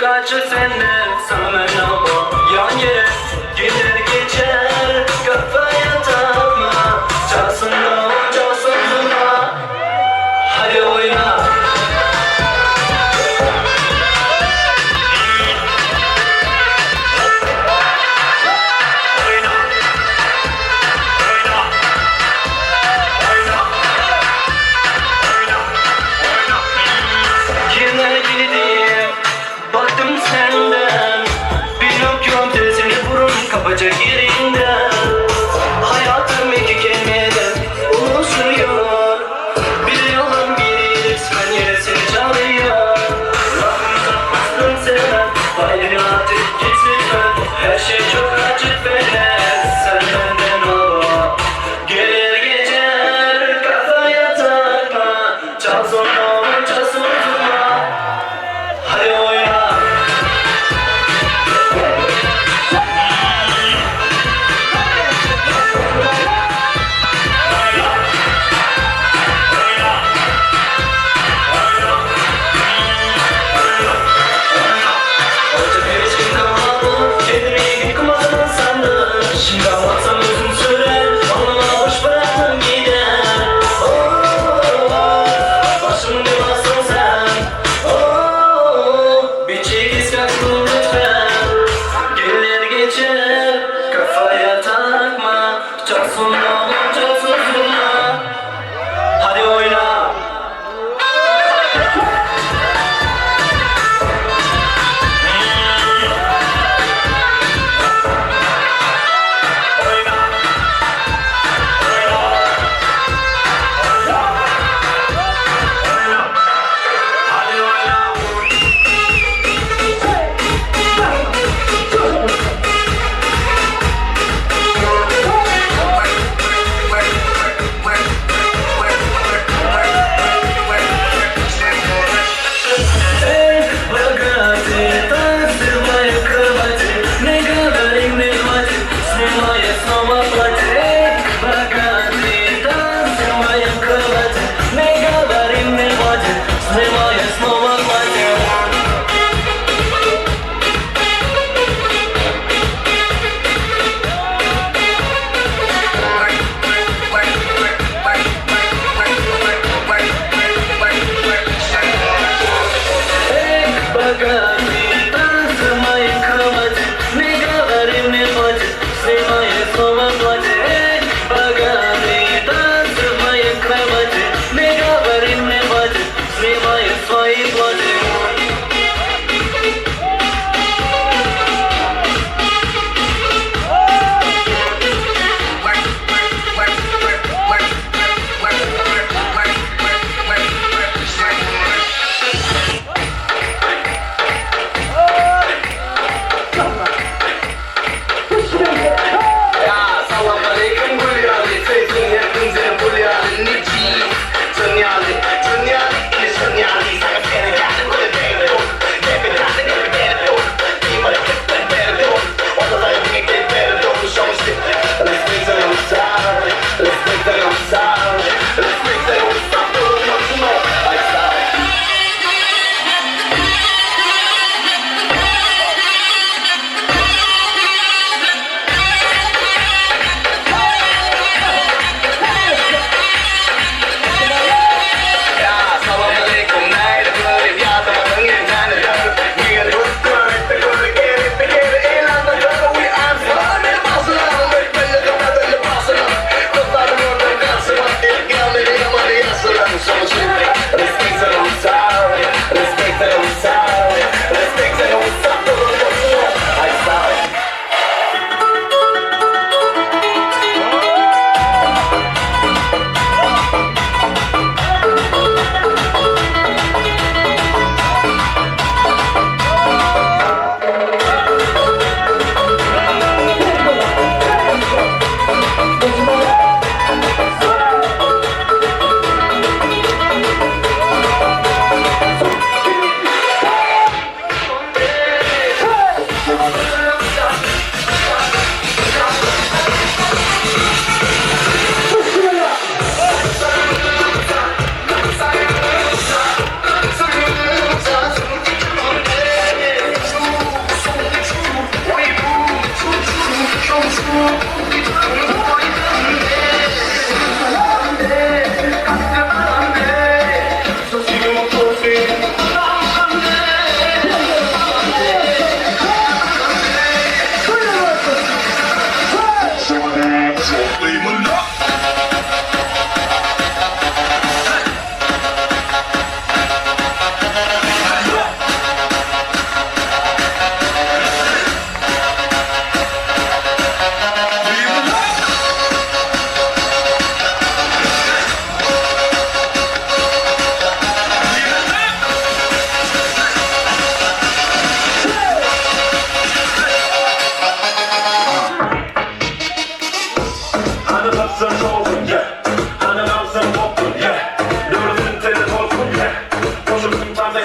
Kaç sene sana yan yere günler geçer, kafaya takma. Çalsın davul, çalsın zurna, hadi oyna. Kime gideyim, baktım sende.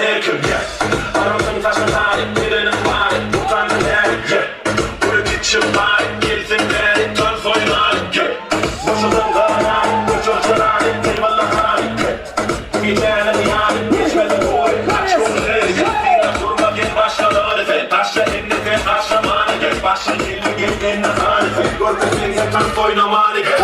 Her kim, yeah. Aramsın taşın tarih, bedenin bari, utancın her, yeah. Urup bari, gelsin beri, tans oynar, yeah. Boşadın karar, uçur çırar, eyvallah hari, yeah. Bu gecenin yarı, geçmedi boy, kaç yolu her, yeah. Durma gel başla sen, taşla elini sen, aşamanı gel, başla elini gel, eline hani sen, görmesin sen, tans oynamanı gel.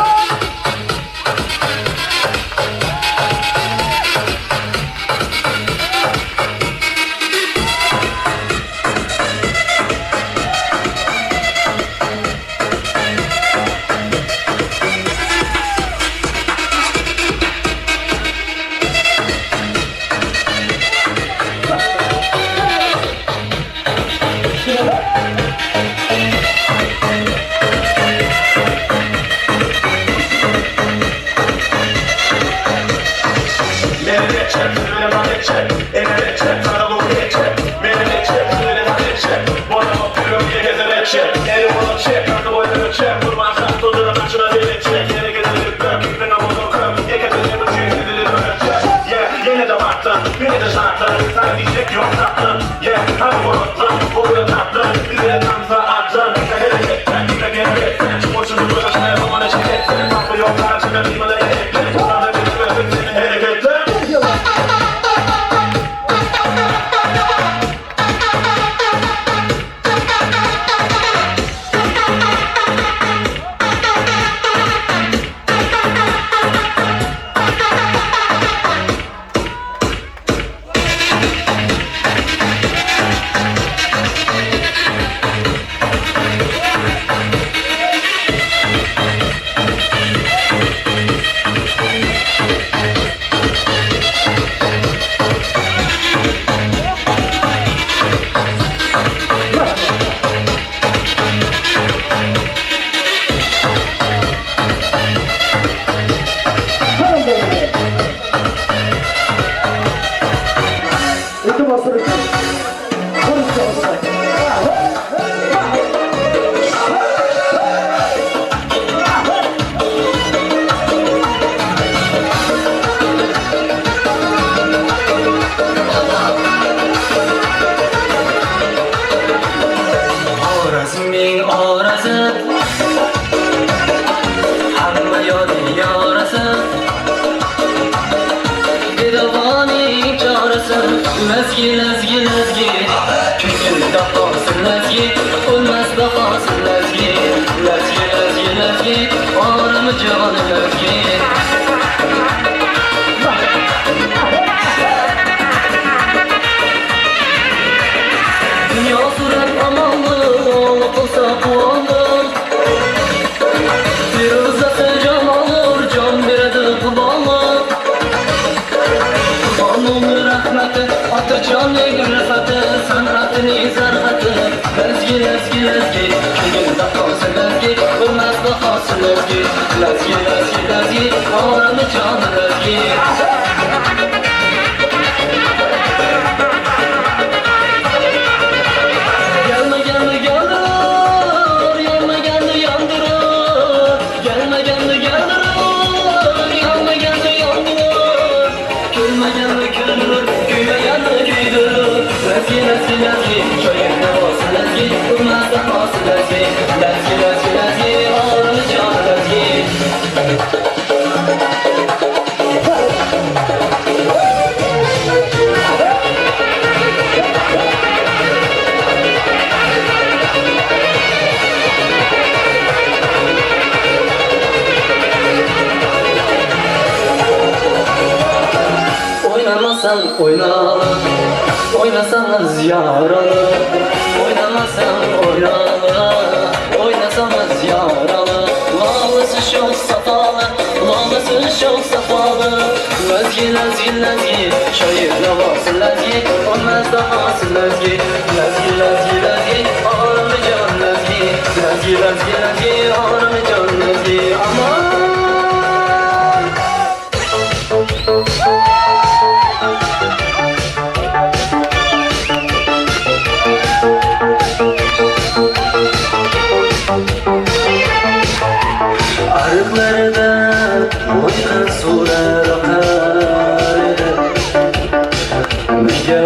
Menga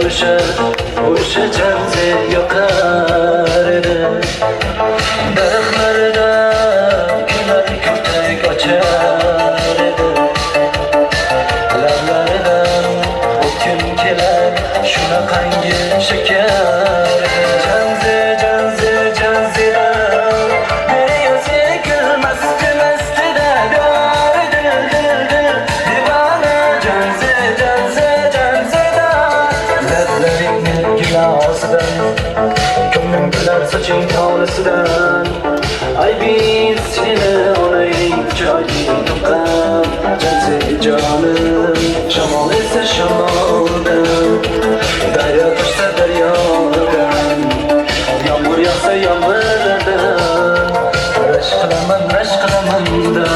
o'sha janzi yoqar edi. Daraxtlarda gullar ko'kdek ochar edi. Lablaridan o'tkim kelar shunaqangi shakar edi. Janzi, janzi, janzilar meni sekin masti mastida dor dil dil dil devona janzi, janzi, janzilar. Lablaringni gilosidan, ko'nglim kular soching tolisidan. Ay biz seni onang chiroyli tuqqan janzi jonim. Shamol esa shamoldan, daryo toshsa daryodan, yomg'ir yog'sa yomg'irdan, rashk qilaman, rashk qilaman da.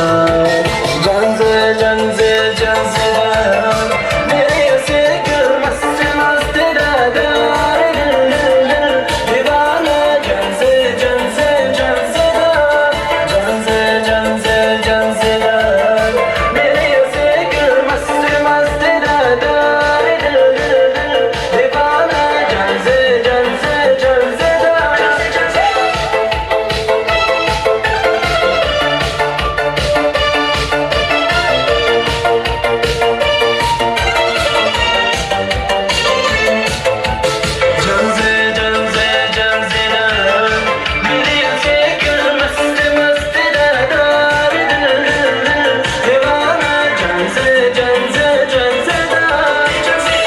Janzi, janzi, janzilar meni sekin masti mastida dar dil dil dil devona janzi, janzi, janzilar. Janzi, janzi, janzilar meni sekin masti mastida dar dil dil dil devona janzi, janzi, janzilar. Janzi, janzi, janzilar meni sekin masti mastida dar dil dil dil devona janzi, janzi, janzilar. Janzi.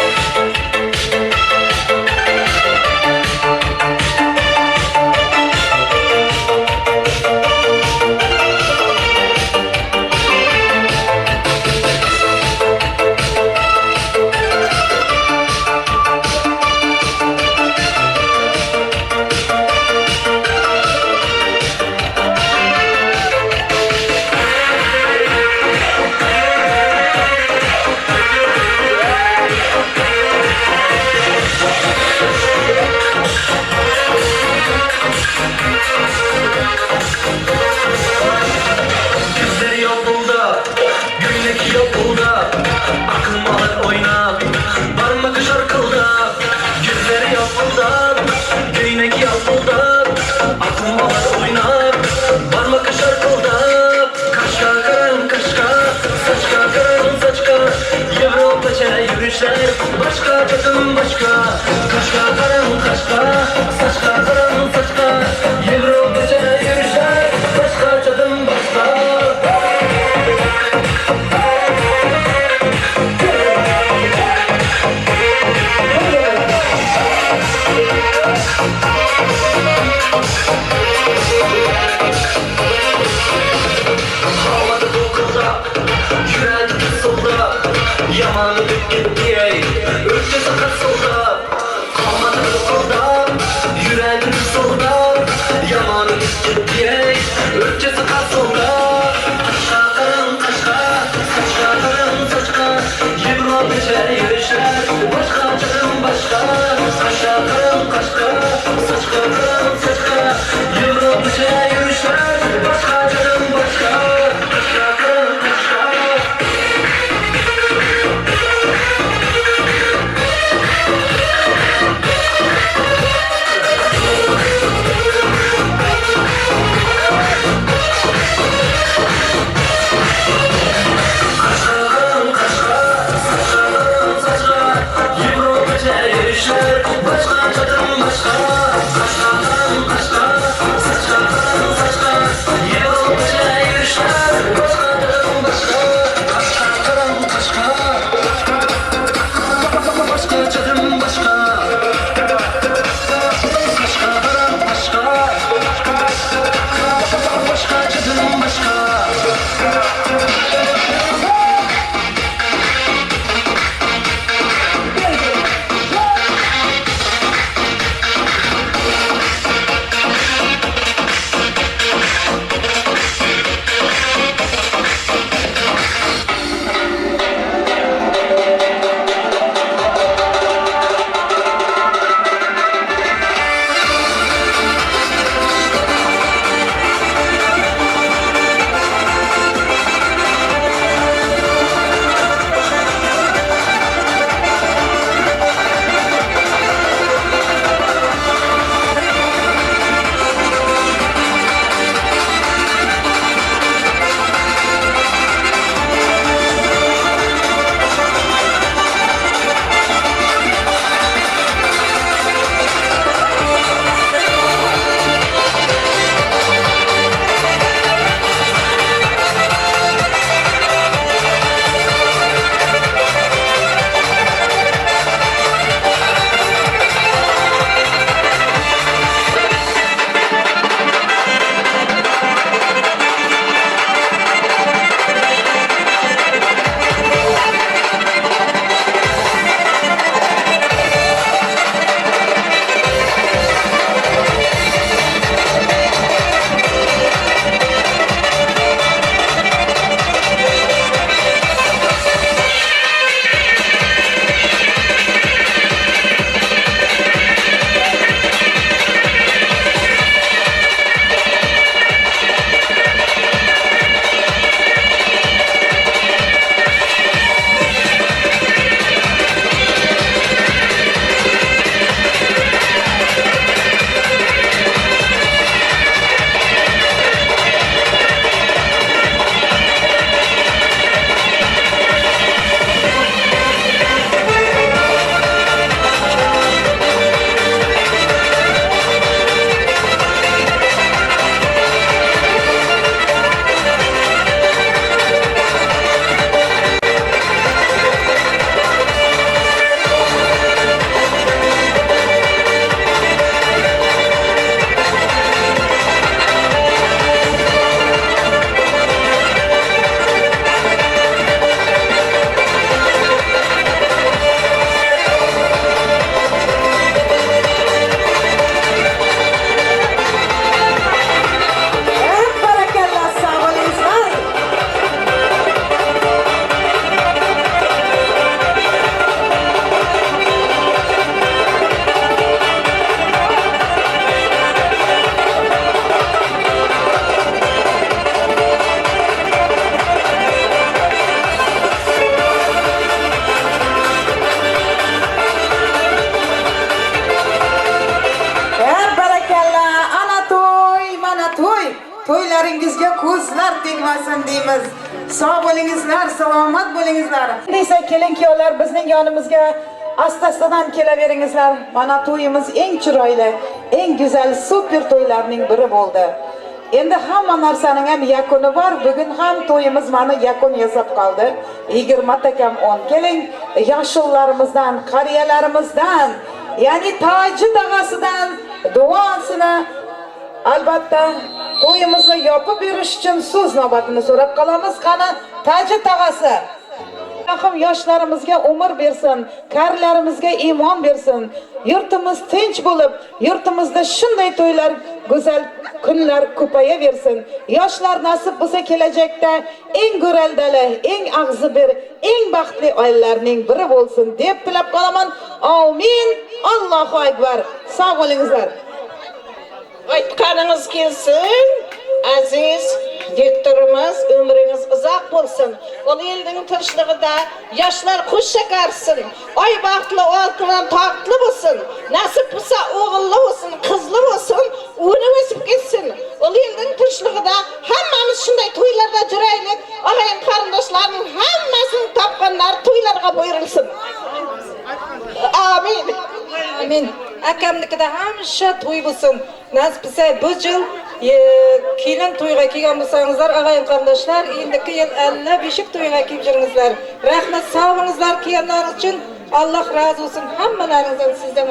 Gözleri yolda, gömlek yolda, aklım alır oynap, parmak şarkılda. Gözleri yolda, gömlek yolda, aklım alır oynap, parmak şarkılda. Kaşka karan kaşka, saçka karan saçka, Yevropacha yürüyüşler, başka tadım başka. Kaşka karan kaşka, saçka karan saçka, Yevropacha yürüyüşler, başka tadım başka. Havada do'qildab, yuragi qisildab, yomon o'tib ketdi ey, o'lchasi qisildab. Qomati do'qildab, yuragi qisildab, yomon o'tib ketdi ey, o'lchasi qisildab. Qashqa qaram qashqa, sochqa qaram sochqa, Yevropacha yurishlar, boshqa chadim boshqa. Qashqa qaram qashqa, sochqa qaram sochqa, Yevropacha yurishlar, boshqa chadim boshqa. Qashqa qaram qashqa. Qashqa qaram qashqa, sochqa qaram sochqa, Nazar tegmasin deymiz. Sog' bo'lingizlar, salomat bo'lingizlar. Endi esa kelin kuyovlar bizning yonimizga asta-astadan kelaveringizlar. Mana to'yimiz eng chiroyli, eng go'zal super to'ylarning biri bo'ldi. Endi hamma narsaning ham yakuni bor. Bugun ham to'yimiz mana yakun yasab qoldi. 20 kam 10. Keling, yoshllarimizdan, qariyalarimizdan, ya'ni toji tog'asidan duosini albatta to'yimizni yopib berish uchun so'z navbatini so'rab qolamiz. Qani toji tog'asi. Allohim yoshlarimizga umr bersin, qarilarimizga iymon bersin. Yurtimiz tinch bo'lib, yurtimizda shunday to'ylar, go'zal kunlar ko'payaversin. Yoshlar nasib bo'lsa kelajakda eng go'raldali, eng og'zibir, eng baxtli oilalarning biri bo'lsin deb tilab qolaman. Amin. Allohu akbar. Sog' bo'lingizlar. Aytqanınız kelsin, aziz direktorimiz, ömrünüz uzaq bolsun. Ol elдің тынычлыгында yaşlar qo'sha qarsin. Oy baxtli, oltidan totli bo'lsin. Nasib bo'lsa o'g'illi bo'lsin, qizli bo'lsin, uni o'sib ketsin. Ol elдің тынычлыгында hammamiz shunday to'ylarda yuraylik. Og'ayin qarindoshlarning hammasini topganlar to'ylarga buyurilsin. Amin. Amin. Akamnikida hamisha to'y bo'lsin. Nasib bo'lsa bu yil kelin to'yga kelgan bo'lsangizlar, og'ayin qarindoshlar, endiki yil 55 to'yga kelib yuringizlar. Rahmat, sog' bo'lingizlar kelganlaringiz uchun. Alloh rozi bo'lsin hammalaringizdan, sizdan.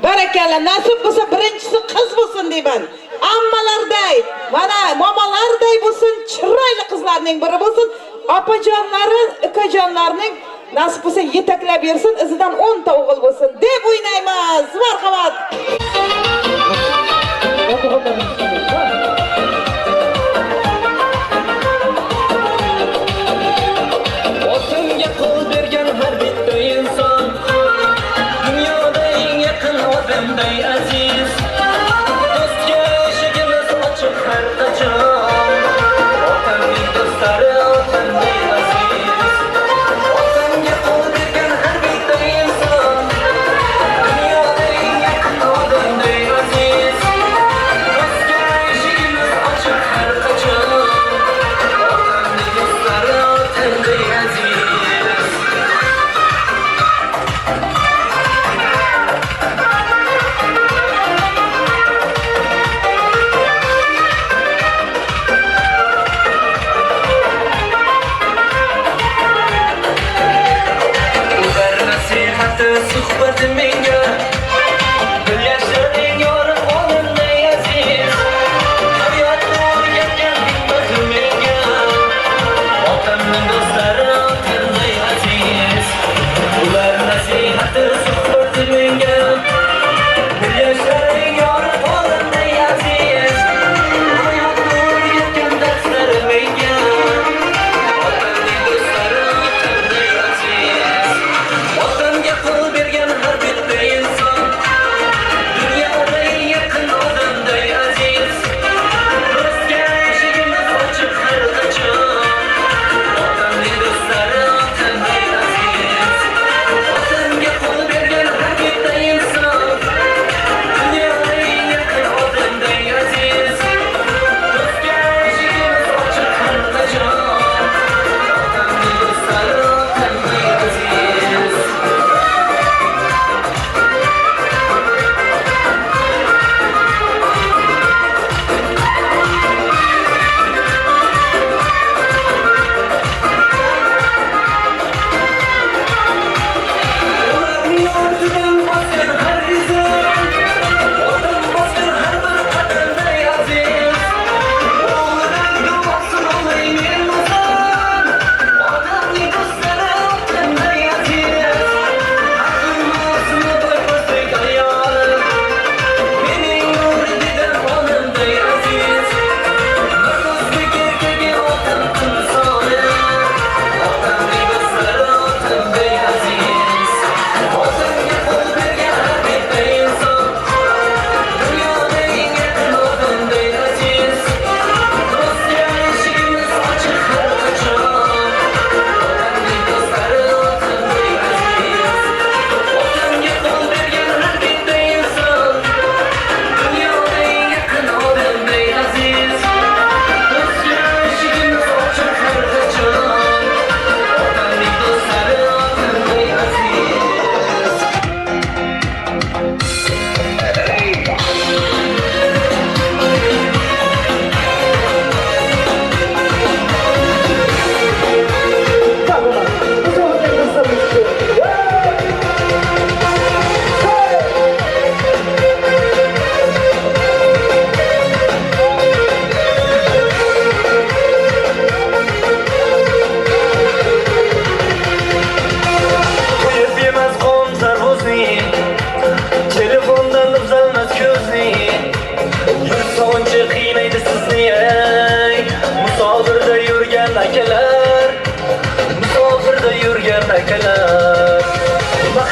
Barakalla, nasib bo'lsa birinchisi qiz bo'lsin deyman. Ammalarday, mana momolarday bo'lsin, chiroyli qizlarning biri bo'lsin. Opajonlari, ukajonlarning nasib bo'lsa yetaklab bersin, izidan 10 ta o'g'il bo'lsin deb o'ynaymiz. Marhamat. Otimga qo'l bergan har bitta inson dunyoda eng yaqin odamday aziz. Do'stga eshigimiz ochiq har qachon. Otamning do'stlari otamday aziz. Otimga qo'l bergan har bitta inson dunyoda eng yaqin odamday aziz. Do'stga eshigimiz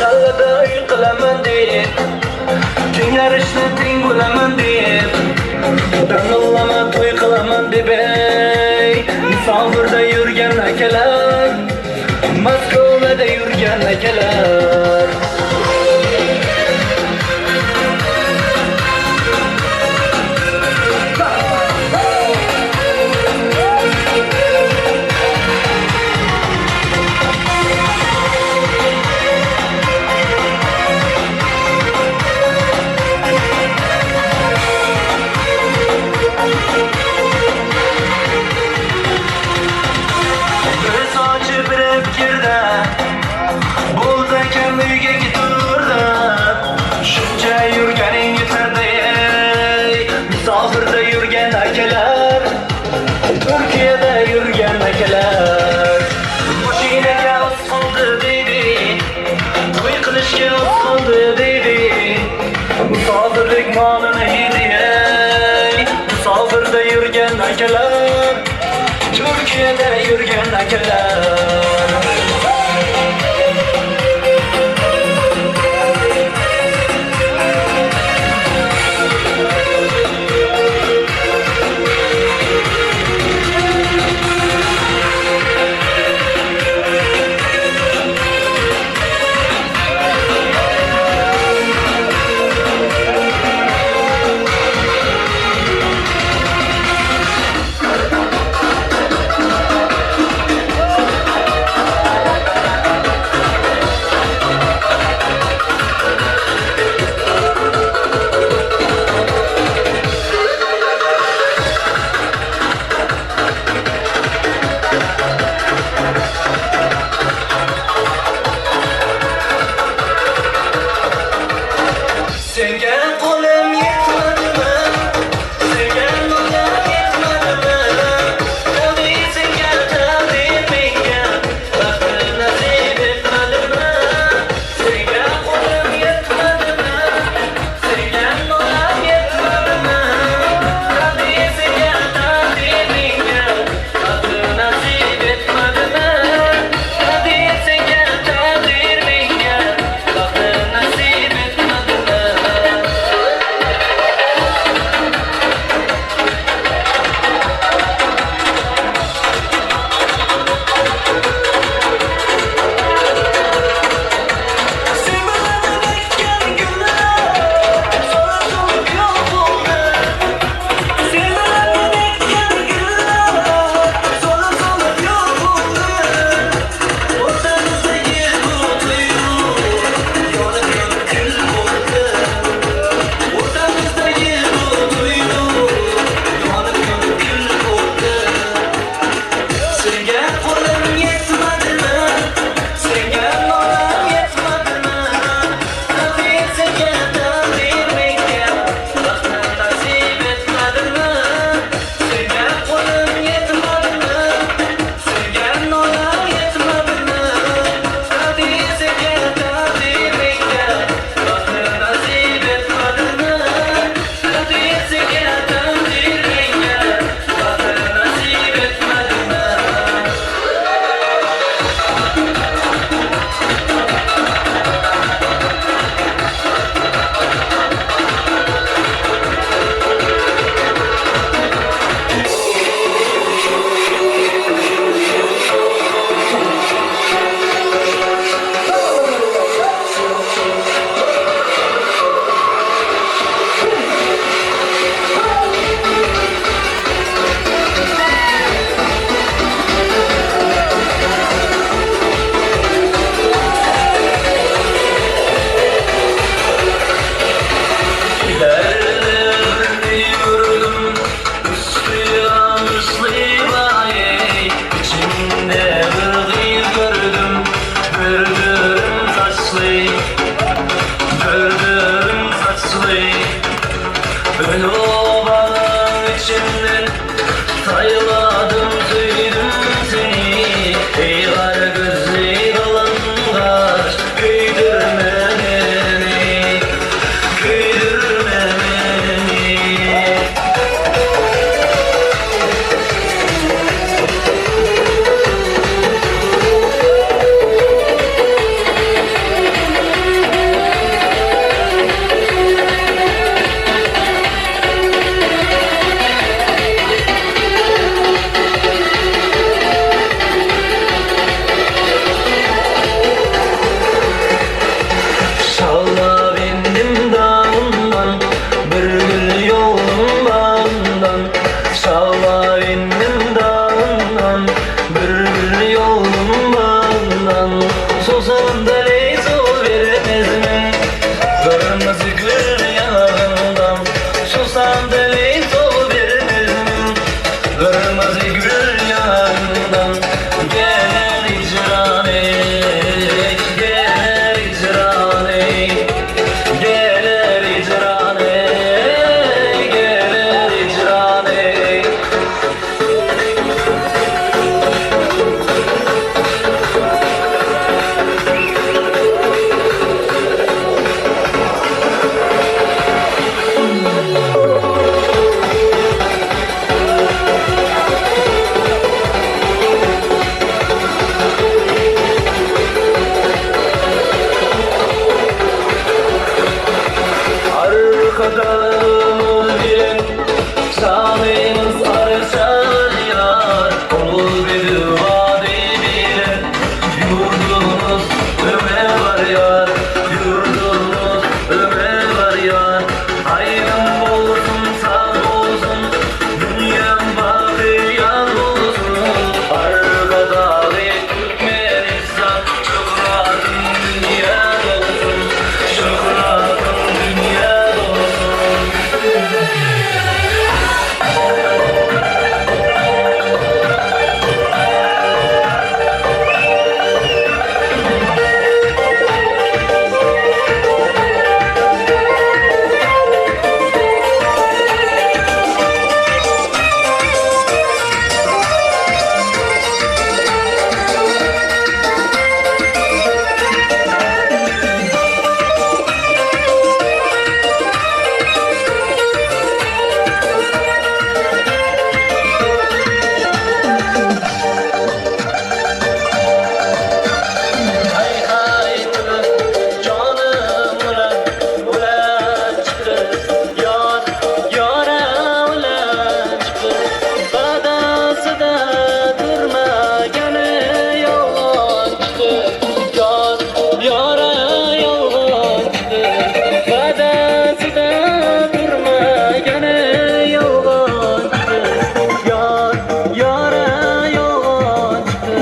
Mahallada uy qilaman deb, tenglar ishni teng bo'laman deb, dang'illama to'y qilaman deb, ey Musofirda yurgan akalar, Moskvada yurgan akalar. Türkiye'de yürgen akalar. Mashinaga oz qoldi deydi, to'y qilishga oz qoldi deydi. Musofirlik molini yedi, ey Musofirda yurgan akalar, Türkiye'de yurgan akalar. Arkadağımız şanımız arşalıyar. Ol bir vadi bile yurdumuz öme var yar. Yurdumuz öme var yar. Hayrım olsun sağ olsun, dünyam bahtiyar olsun. Arkadağı Türkmenistan, şöhretın dünya olsun. Şöhretın dünya olsun. Hay hay qilib jonim bilan ular chiqdi, yor yora ular chiqdi. Va'dasida turmagani yolg'on chiqdi, yor yora yolg'on chiqdi. Va'dasida turmagani yolg'on chiqdi, yor yora yolg'on chiqdi.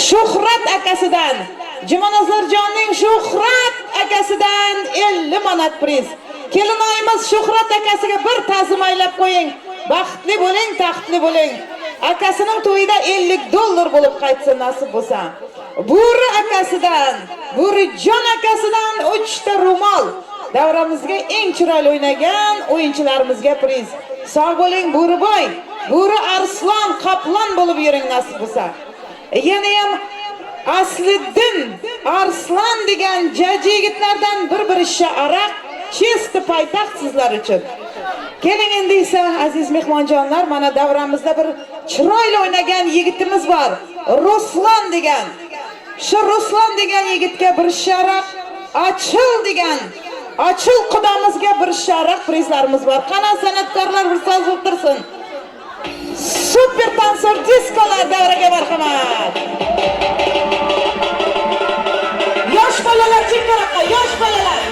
Shuhrat akasidan, Jumanazarjonning Shuhrat akasidan 50 manat priz. Kelinoyimiz Shuhrat akasiga bir ta'zim aylab qo'ying. Baxtli bo'ling, taxtli bo'ling. Akasining to'yida $50 bo'lib qaytsin nasib bo'lsa. Bo'ri akasidan, Bo'rijon akasidan 3 ta ro'mol. Davramizga eng chiroyli o'ynagan o'yinchilarimizga priz. Sog' bo'ling Bo'riboy, Bo'ri arslon, qoplon bo'lib yuring nasib bo'lsa. Yana ham Asliddin Arslan degan jaji yigitlardan bir shisha aroq, chesti poytaxt sizlar uchun. Keling endi esa aziz mehmonjonlar, mana davramizda bir chiroyli o'ynagan yigitimiz bor, Ruslan degan. Shu Ruslan degan yigitga bir shisha aroq, Achil degan Achil qudamizga bir shisha aroq prizlarimiz bor. Qana san'atkorlar bir so'z bo'lib tursin. Super tansor diskolar davraga marhamat. Yosh bolalar chekkaroqqa, yosh bolalar.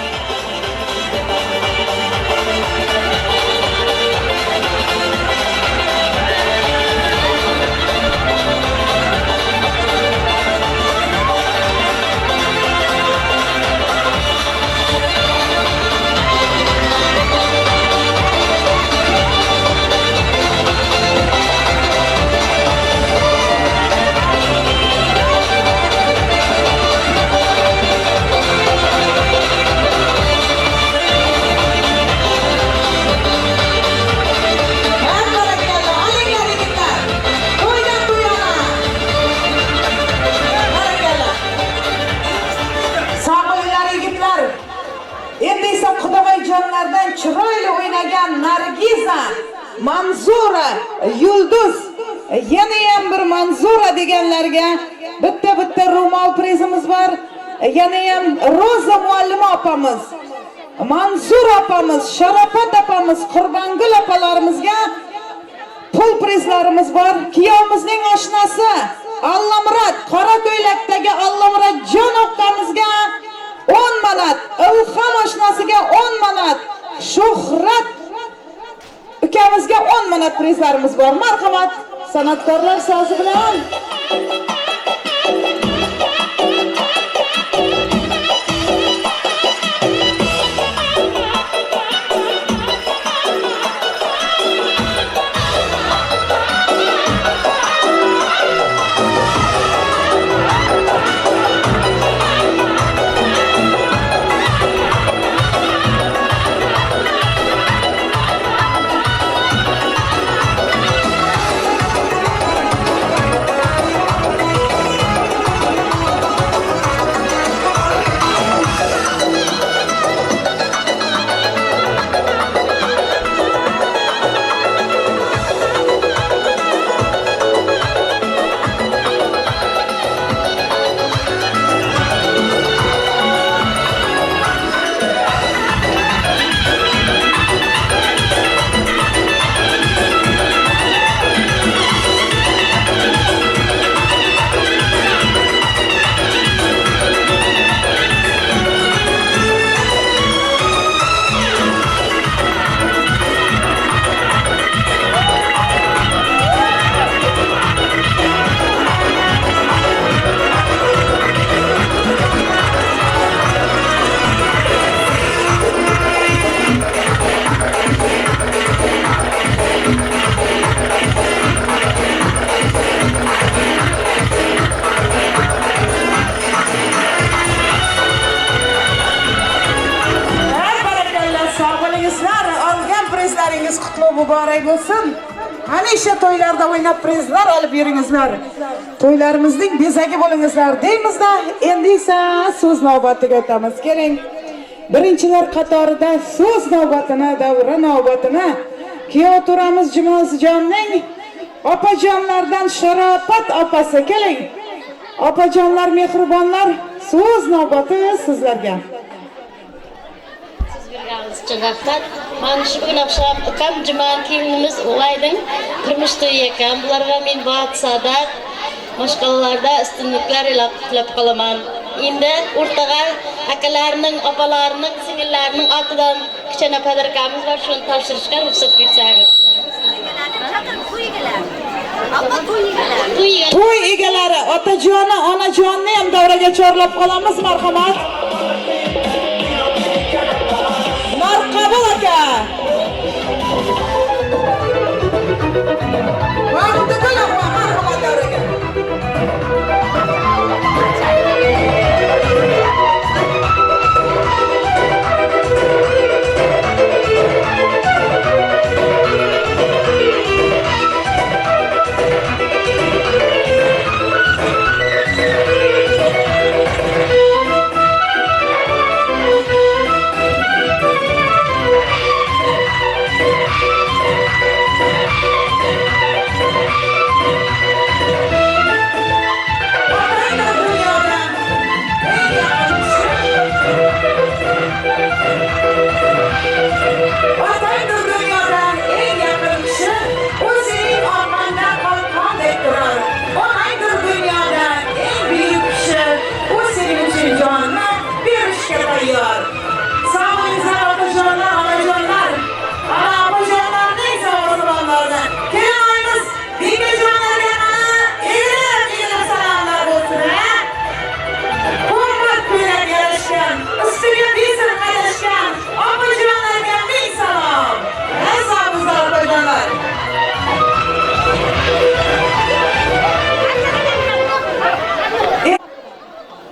Thank you. bekajonlardan chiroyli o'ynagan Nargiza, Manzura, Yulduz, yana ham bir Manzura deganlarga bitta-bitta ro'mol prizimiz bor. Yana ham Roza muallima opamiz, Manzura opamiz, Sharafat opamiz, Qurbongul opalarimizga pul prizlarimiz bor. Kuyovimizning oshnasi Allamurod, qora ko'ylakdagi Allamurod okamizga 10 manat, Ilhom oshnasiga 10 manat, Shuhrat ukamizga 10 manat prizlarimiz bor. Marhamat, san'atkorlar sozi bilan. Muborak bo'lsin. Hamisha to'ylarda o'ynab prizlar olib yuringizlar. To'ylarimizning bezagi bo'lingizlar deymizda, endi esa so'z navbatiga o'tamiz. Keling. Birinchilar qatorida so'z navbatini, davra navbatini kuyov to'ramiz Jumozjonning opajonlardan Sharofat opasi. Keling. Opajonlar, mehribonlar, so'z navbati sizlarga. Rahmat. Mana shu bugun oqshom ukam Juman kelinimiz Ulayning turmush to'yi ekan. Bularga men baxt, saodat, mashqalalarda ustunliklar tilab qolaman. Endi o'rtaga akalarning, opalarining, singillarining otidan kichkina podarkamiz bor, shuni topshirishga ruxsat bersangiz. To'y egalari, otajoni, onajonni ham davraga chorlab qolamiz, marhamat. Marqabul aka. Baxtigul opa, marhamat davraga. Otangdir dunyoda eng yaqin kishi, u sening orqangda qalqondek turar. Onangdir dunyoda eng buyuk kishi, u sening uchun jonini berishga tayyor. Sog' bo'linglar otajonlar, onajonlar. Ana opajonlarning sog'-salomatlarini. Kelinoyimiz bekajonlarga mana egilib salomlar bo'lsin, ha? Qimmat ko'ylak yarashgan, ustiga bezir qarashgan opajonlarga ming salom. Sog'mizlar opajonlar.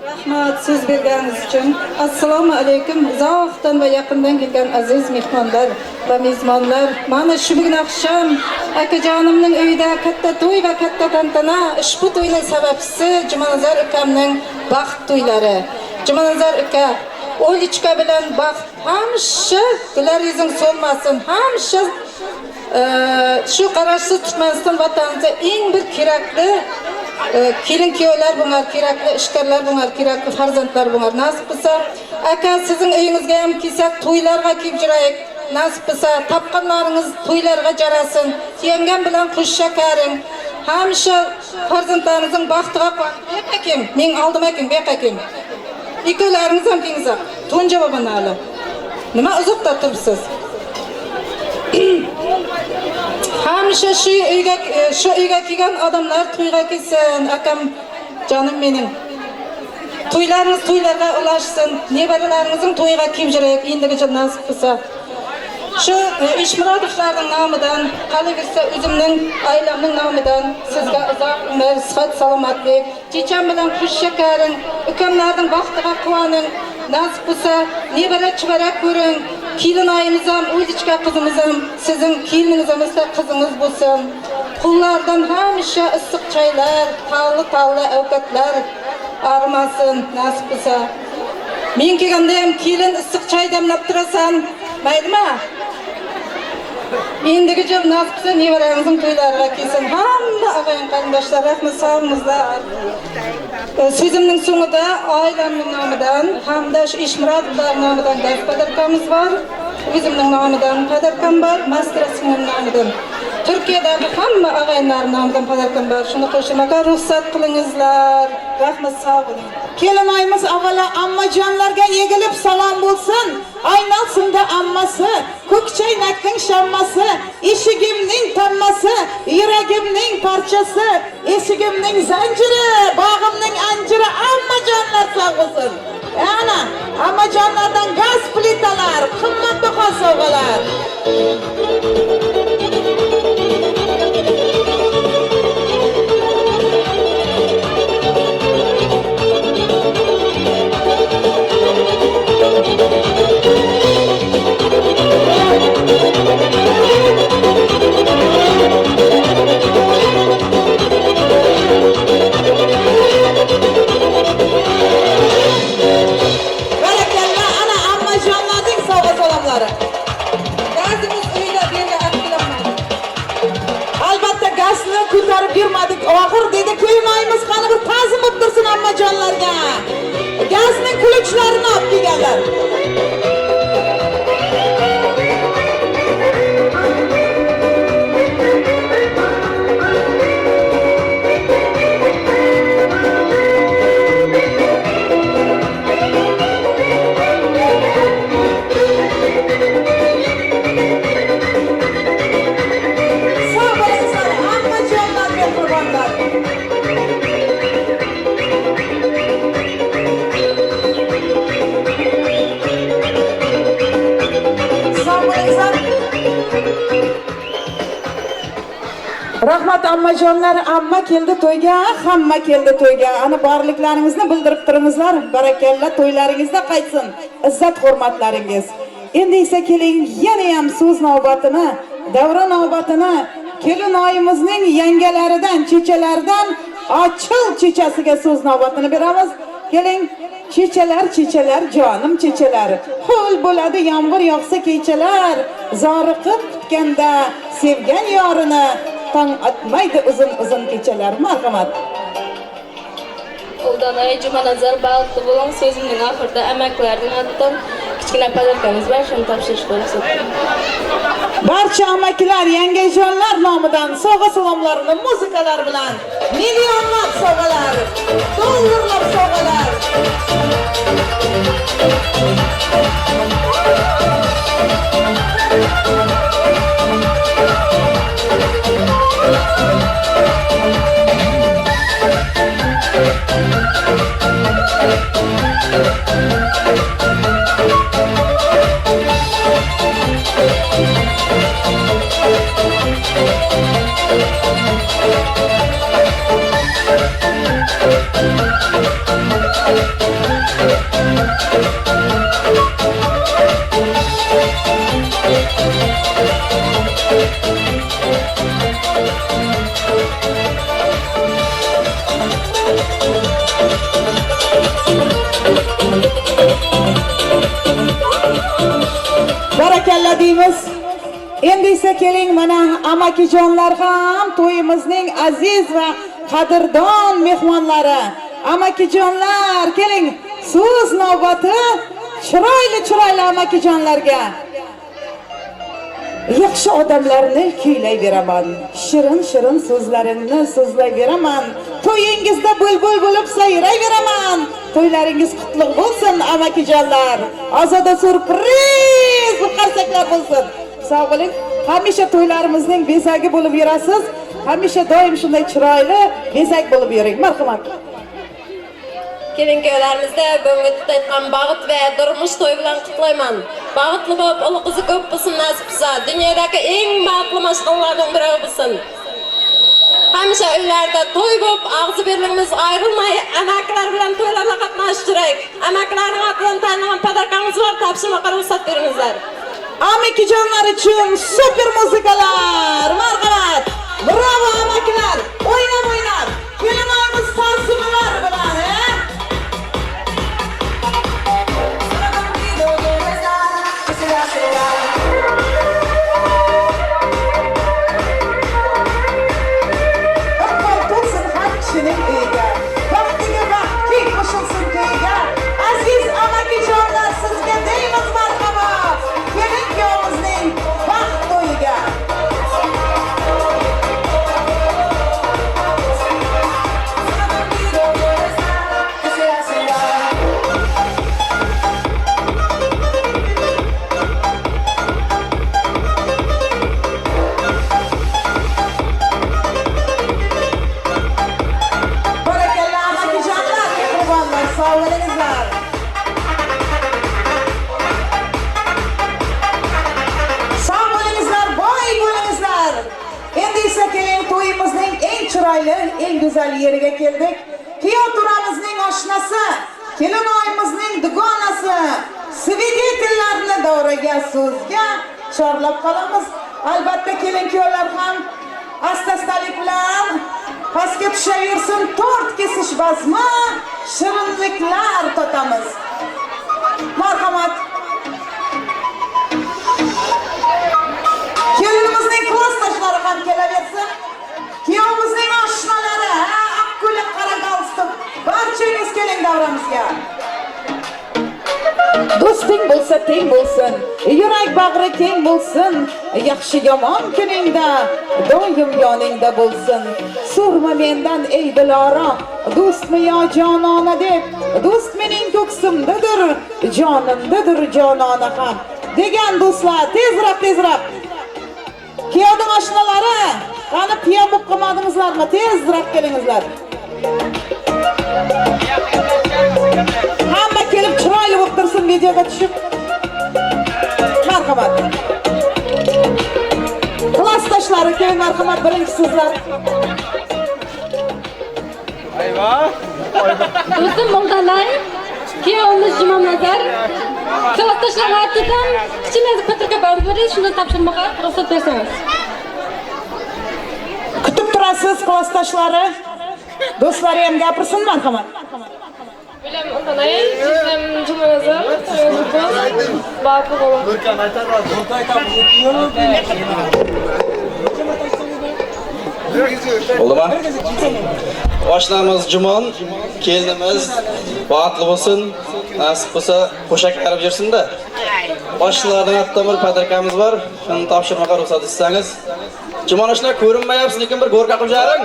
Rahmat so'z berganingiz uchun. Assalomu alaykum. Uzoqdan va yaqindan kelgan aziz mehmonlar va mezbonlar. Mana shu bugun oqshom akajonimning uyida katta to'y va katta tantana. Ushbu to'yning sababchisi Jumanazar ukamning baxt to'ylari. Jumanazar uka, Olichka bilan baxt hamisha güler yuzing so'lmasin. Hamisha shu qarashsiz Turkmaniston vatanimizda eng bir kerakli kelin kuyovlar bunlar, kerakli ishkorlar bunlar, kerakli farzandlar bunlar. Nasib qilsa, aka sizning uyingizga ham kelsak, to'ylarga kelib yuraylik. Nasib qilsa, topganlaringiz to'ylarga jarasin. Yengam bilan qo'sha karing. Hamisha farzandlaringizning baxtiga quvonib, akim, men oldim akim, bu yoqqa keling. Ikkovlaringiz ham kelingizlar. To'nja boboni hali. Nima uzoqda turibsiz? Hamisha shu uyga kelgan odamlar to'yga kelsin, akam jonim mening. To'ylaringiz to'ylarga ulashsin, nevaralaringizning to'yiga kelib yuraylik, endigi nasib qilsa. Shu Eshmurodovlarning nomidan, qolaversa o'zimning oilamning nomidan sizga uzoq umr, sihat, salomatlik, checham bilan xush shakaring, ukamlarning baxtiga quvoning, nasib qilsa nevara chivara ko'ring. Kelinoyimiz ham, Olichka qizimiz ham sizning keliningiz emasda qizingiz bo'lsin. Qo'llardan hamisha issiq choylar, tolli-tolli ovqatlar armasin, nasib qilsa. Men kelganda ham kelin issiq choy damlab turasan, maylimi? Endigi yil nasib qilsa nevaramizning to'ylariga kelsin. Hamma og'ayin qarindoshlar, rahmat, sog'ingizlar. So'zimning so'ngida oilamning nomidan hamda shu Eshmurodovlar nomidan gaz podarkamiz bor. O'zimning nomidan podarkam bor, Mastura singlim nomidan. Turkiyadagi hamma og'ayinlar nomidan podarkam bor. Shuni qo'shimga ruxsat qilingizlar. Rahmat, sog' bo'ling. Kelinoyimiz avvalo ammajonlarga egilib salom bo'lsin. Aynalsinda ammasi, ko'kchaynakning shammasi, eshigimning tammasi, yuragimning parchasi, eshigimning zanjiri, bog'imning anjiri, ammajonlar sog' bo'lsin. Ana, ammajonlardan gaz plitalar, qimmatbaho sovg'alar. Barakalla, ana ammajonlarning sovg'a salomlari. Gazimiz uyda bu yerga olib kelinmadi. Albatta gazni ko'tarib yurmadik. Oxir dedi, kelinoyimiz qani bir ta'zim bo'lib tursin ammajonlarga. Gazning kulichlarini olib kelganlar. Sog' bo'linglar, ammajonlar, mehribonlar. Sog' bo'linglar. Rahmat ammajonlar, amma keldi to'yga, hamma keldi to'yga. Ana borliklaringizni bildirib turingizlar. Barakalla, to'ylaringizda qaytsin izzat hurmatlaringiz. Endi esa keling, yana ham so'z navbatini, davra navbatini kelinoyimizning yangalaridan, chechalaridan Ochil chechasiga so'z navbatini beramiz. Keling, chechalar, chechalar, jonim chechalar. Ho'l bo'ladi yomg'ir yog'sa kechalar, zoriqib kutganda sevgan yorini tong otmaydi uzun-uzun kechalar. Marhamat. Uldanay Jumanazar baxtli bo'ling. So'zimning oxirida amaklarning atidan kichkina podarkamiz bor, shuni topshirishga ruxsat qiling. Barcha amakilar, yangajonlar nomidan sovg'a salomlarini muzikalar bilan, millionlab sovg'alar, dollarlab sovg'alar. Baraka deymiz. Endi esa keling mana amakijonlar ham to'yimizning aziz va qadrdon mehmonlari. Amakijonlar, keling, so'z navbati chiroyli amakijonlarga. Yaxshi odamlarni kuylayveraman, shirin-shirin so'zlarimni so'zlayveraman. To'yingizda bulbul bo'lib sayrayveraman. To'ylaringiz qutlug' bo'lsin amakijonlar. Ozoda surpriz qarsaklar bo'lsin. Sog' bo'ling. Hamisha to'ylarimizning bezagi bo'lib yurasiz. Hamisha doim shunday chiroyli bezak bo'lib yuring. Marhamat. Kelin kuyovlarimizni bugungi tutayotgan baxt va turmush to'yi bilan qutlayman. Baxtli bo'lib, ul qizi ko'p bo'lsin, nasib qilsa. Dunyodagi eng baxtli mashqalalarning biri bo'lsin. Hamisha uylarda to'y bo'lib, og'zi birligimiz ayrilmay, amaklar bilan to'ylarga qatnashtiraylik. Amaklarning otidan tayinlangan podarkamiz bor, topshirmoqqa ruxsat beringizlar. Amakijonlar uchun super muzikalar. Marhamat. Bravo amakilar. O'ynab o'ynab. Kelinlarimiz ta'zimlar bilan, Iqbol to'lsin har kishining uyiga. Baxtiga baxt keng qo'shilsin to'yiga. Aziz amakijonlar, sizga deymiz marhabo. Kelin kuyovimizning baxt to'yiga. Barakalla amakijonlar, mehribonlar, sog' bo'lingizlar. Sog' bo'lingizlar, boy bo'lingizlar. Endi esa keling to'yimizning eng chiroyli, eng go'zal yeriga keldik. Kuyov turamizning oshnasi, kelinoyimizning dugonasi, svidetellarni davraga, so'zga chorlab qolamiz. Albatta kelin kuyovlar ham asta-astalik bilan pastga tushaversin, tort kesish bazmi, shirinliklar totamiz. Marhamat. Kelinimizning klassdoshlari ham kelaversin. Kuyovimizning oshnalari, ha, oq ko'ylak, qora galstuk, barchangiz keling davramizga. Do'sting bo'lsa teng bo'lsin, yurak bag'ri keng bo'lsin, yaxshi yomon kuningda doim yoningda bo'lsin. So'rma mendan ey Dilora, do'stmi yo jonona deb, do'st mening ko'ksimdadir, jonimdadir jonona ham degan do'stlar, tezroq tezroq. Kuyovning oshnalari, qani piyon bo'lib qolmadingizlarmi? Tezroq kelingizlar. Hamma kelib chiroyli bo'lib tursin videoga tushib. Marhamat. Klassdoshlari keling, marhamat, birinchi sizlar. Ayva. Do'stim Mo'ldalay, kuyovimiz Jumanazar. Klassdoshlar otidan kichkina patrika bor, shuni topshirmoqqa ruxsat bersangiz. Kutib turasiz klassdoshlari. Do'stlari ham gapirsin, marhamat. Bilam O'ntanay, jism Jumanazar, baxtli bo'ling. Bo'ldimi? Oshnamiz Jumon, kelinimiz baxtli bo'lsin, nasib bo'lsa qo'shak qarab yursin-da. Oshnalarning otidan bir podarkamiz bor, shuni topshirmoqqa ruxsat etsangiz. Jumon oshna ko'rinmayapsiz, lekin bir go'rka qilib jaring.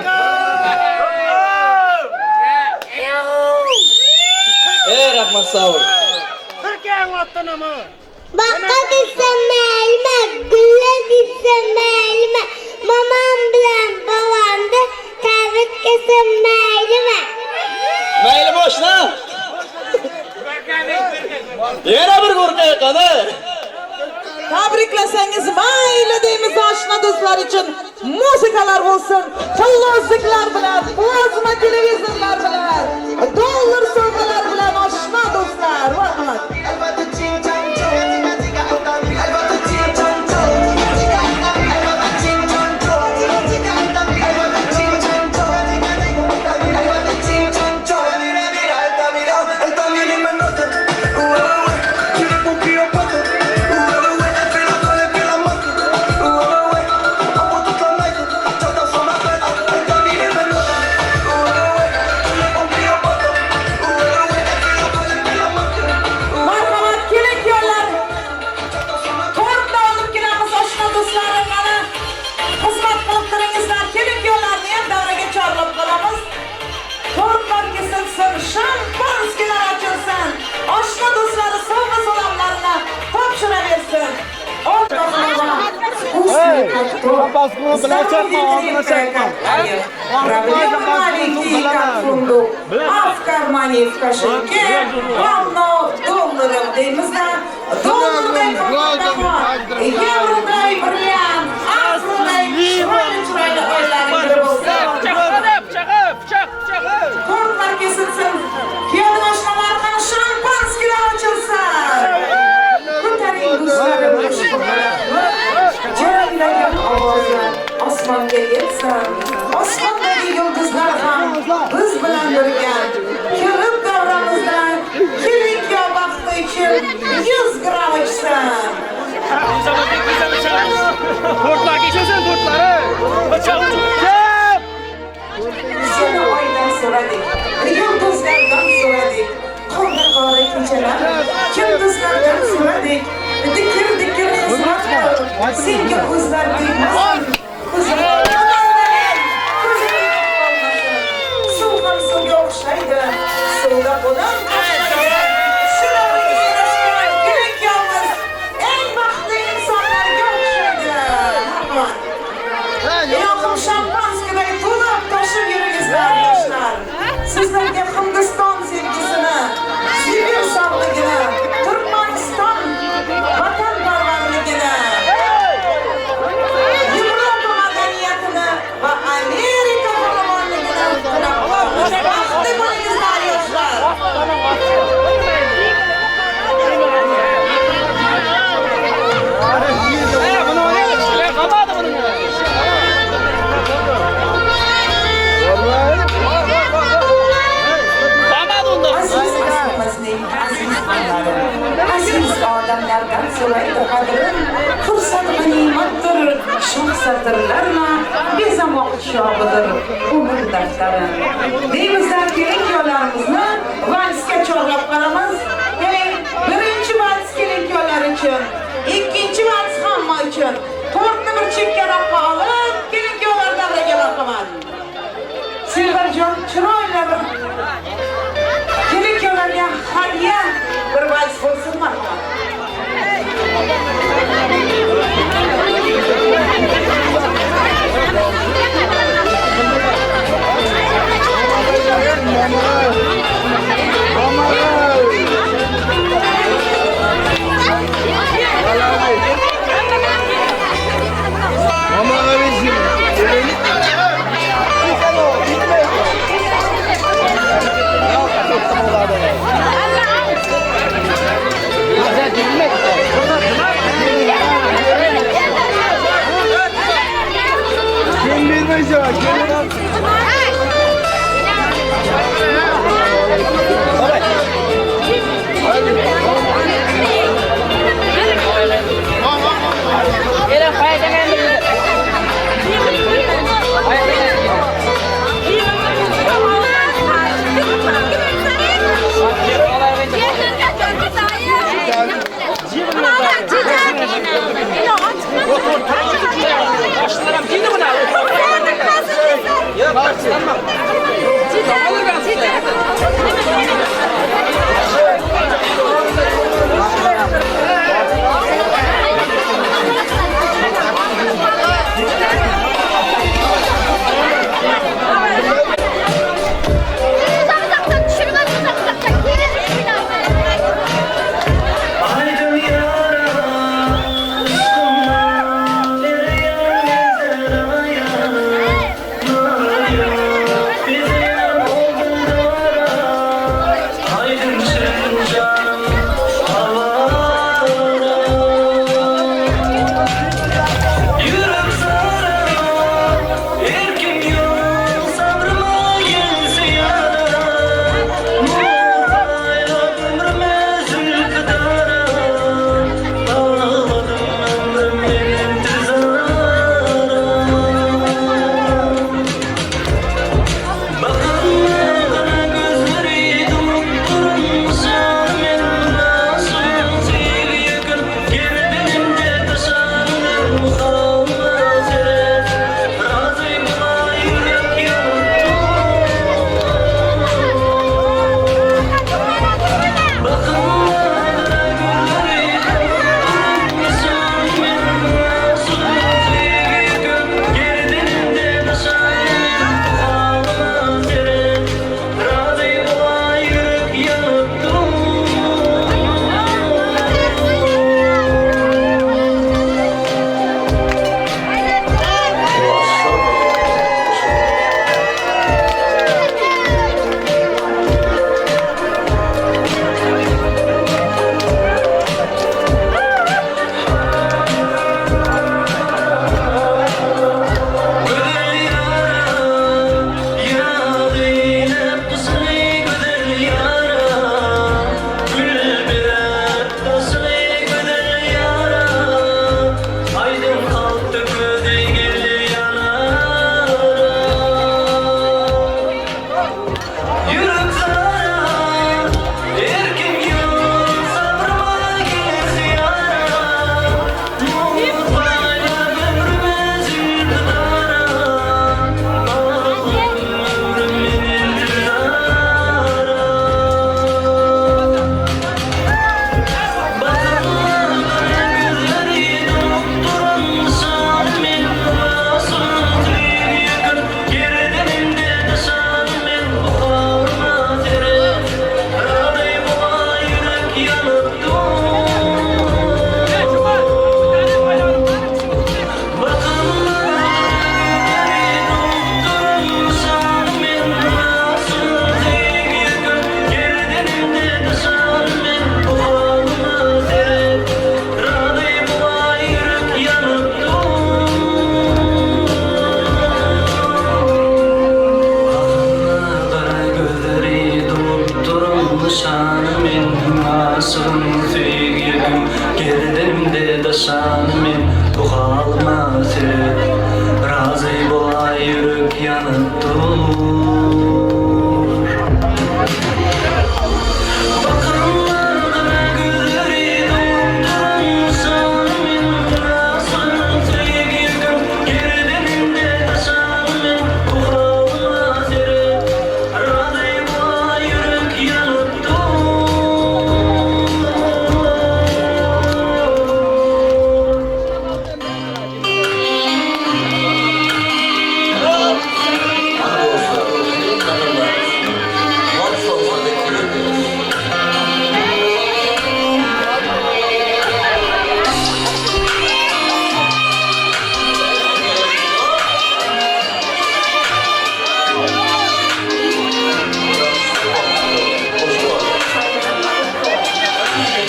Ey rahmat, sog' bo'l. Boqqa desam maylimi, gulla desam maylimi, mamam bilan bobomni tabriklasa maylimi? Maylimi oshna? Yana bir go'rka qani. Tabriklasangiz mayli deymiz oshna do'stlar uchun. Muzikalar bo'lsin, tilloziklar bilan, plazma televizorlar bilan, dollar sovg'alar bilan oshna do'stlar. Marhamat. kesilsin, shampanskilar ochilsin. Oshna do'stlari sovg'a salomlarini topshiraversin. Проблемы маленькие, как фундук, а в кармане и в кошельке полно долларов deymizda, dollarday qimmatbaho, yevroday brilliant, afroday chiroyli chiroyli oylarning biri bo'lsin. Pichoq, pichoq. Tortlar kesilsin, kuyovning oshnalari ham shampanskilar ochilsin. Ko'taring do'stlarim jaranglagan ovozi osmonga yetsin. Osmondagi yulduzlar ham biz bilan birga kirib davramizdan kelin kuyov baxti uchun 100 gramm ichsin. Tortlar kesilsin, tortlari. Pichoq. Seni oydan so'radik, yulduzlardan so'radik, qorda qora kechalar, kunduzlardan so'radik, dikir dikir xizmat qil, senga ko'zlar tegmasin, ko'zing qolmasin, suv ham suvga o'xshaydi, suvda qo'lim tashlaydi, shu davraga yarashgan kelin kuyovimiz eng baxtli insonlarga o'xshaydi. Rahmat. Ilohim shampanskiday to'lib toshib yuringizlar yoshlar. Sizlarga Hindiston sevgisini, Sibir sog'ligini, Turkmaniston vatanparvarligini, Yevropa madaniyatini va Amerika farovonligini tilab qolamiz. Baxtli bo'lingizlar yoshlar. Aziz asrimizning aziz onlari, aziz odamlardan so'raydi qadrin, fursat g'animatdir, shoh satrlarla bezamoq chog'idir umr daftari. Deymizlar, kelin kuyovlarimizni valsga chorlab qolamiz. Keling, birinchi vals kelin kuyovlar uchun, ikkinchi vals hamma uchun. Tortni bir chekkaroqqa olib, kelin kuyovlar davraga marhamat. Selvarjon chiroyli bir kelin kuyovlarga hadya bir vals bo'lsin marhamat. Taşan men bu halıma seret Razı bolay yürek yanıp dur Bakımlarına gülleri doldurmuşsan men Kurasın sevgim gerdeninde taşan men bu halıma seret Razı bolay yürek yanıp dur.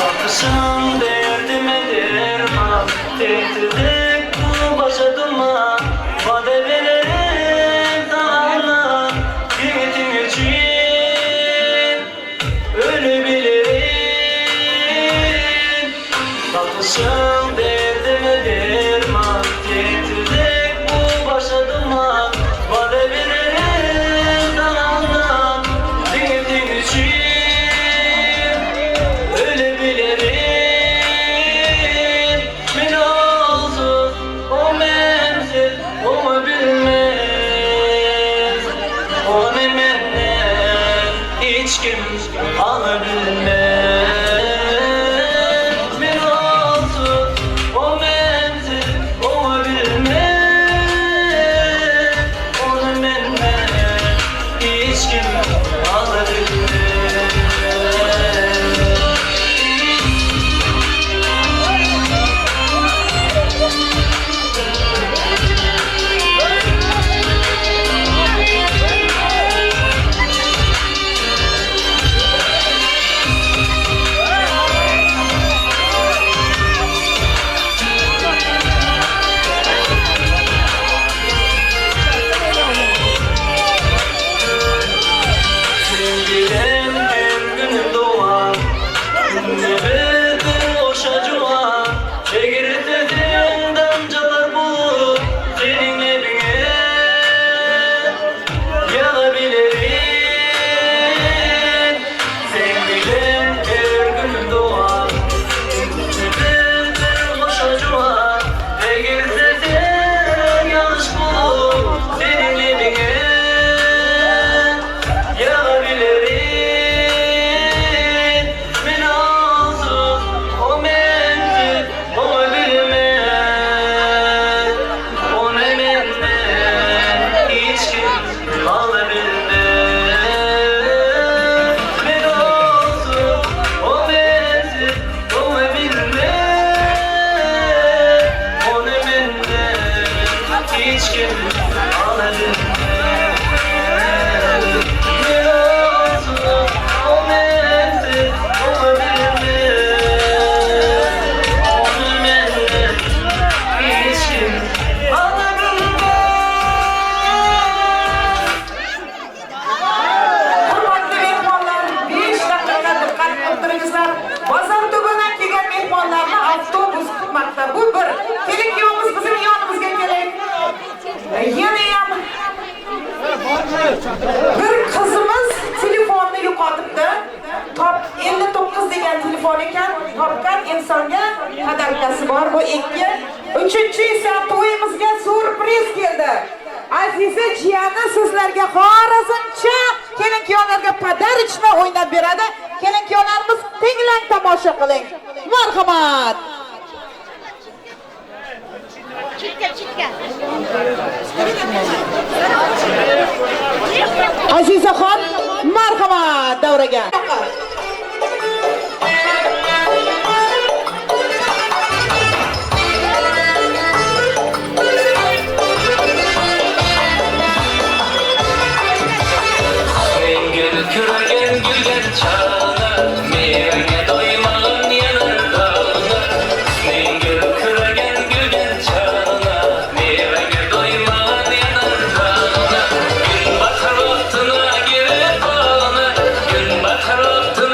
Bakışın derdime derman, tehdit bu başa duman. Vade veririm sana, niyetin için ölebilirim. Bakışın derdime derman, tehdit bu başa duman. Vade veririm sana, niyetin için ölebilirim. Men olsuz, o mensiz, o bilmez. Onu menden hiç kim alabilmez. Men olsuz, o mensiz, o bilmez. Onu menden hiç kim alabilmez. Sevgilim her günüm doğan, Nefetin boşa cuan, Çekirdeğin damcalar bulup senin evine yanabilirim. Sevgilim her günüm doğan, Nefetin boşa cuan, Çekirdeğin yanlış bulup senin evine yanabilirim. Men olsuz, o mensiz, o bilmez. Onu menden hiç kim alabilmez. Men olsuz, o mensiz, o bilmez. Onu menden hiç kim alabilmez. Men olsuz, o mensiz, o bilmez. Onu menden hiç kim alabilmez. Hurmatli mehmonlar, 5 daqiqa diqqat qilib turingizlar. Bozorto'badan kelgan mehmonlarni avtobus kutmoqda. Bu bir. Kelin kuyovimiz bizning yonimizga keling. Yana ham bir qizimiz telefonni yo'qotibdi. Top 59 degan telefon ekan, topgan insonga podarkasi bor. Bu ikki. Uchinchi esa to'yimizga syurpriz keldi. Aziza jiyani sizlarga Xorazmcha kelin kuyovlarga podarочно o'ynab beradi. Kelin kuyovlarimiz tinglang, tomosha qiling. Marhamat. Azizaxon, marhamat davraga. Mengil ko'rgan gulgan chog'i, mevangga do'ymag'in yanar dog'i. Mengil ko'rgan gulgan chog'i, mevangga do'ymag'in yanar dog'i. Gün batar vaqtına girib bog'ini, gün batar vaqtına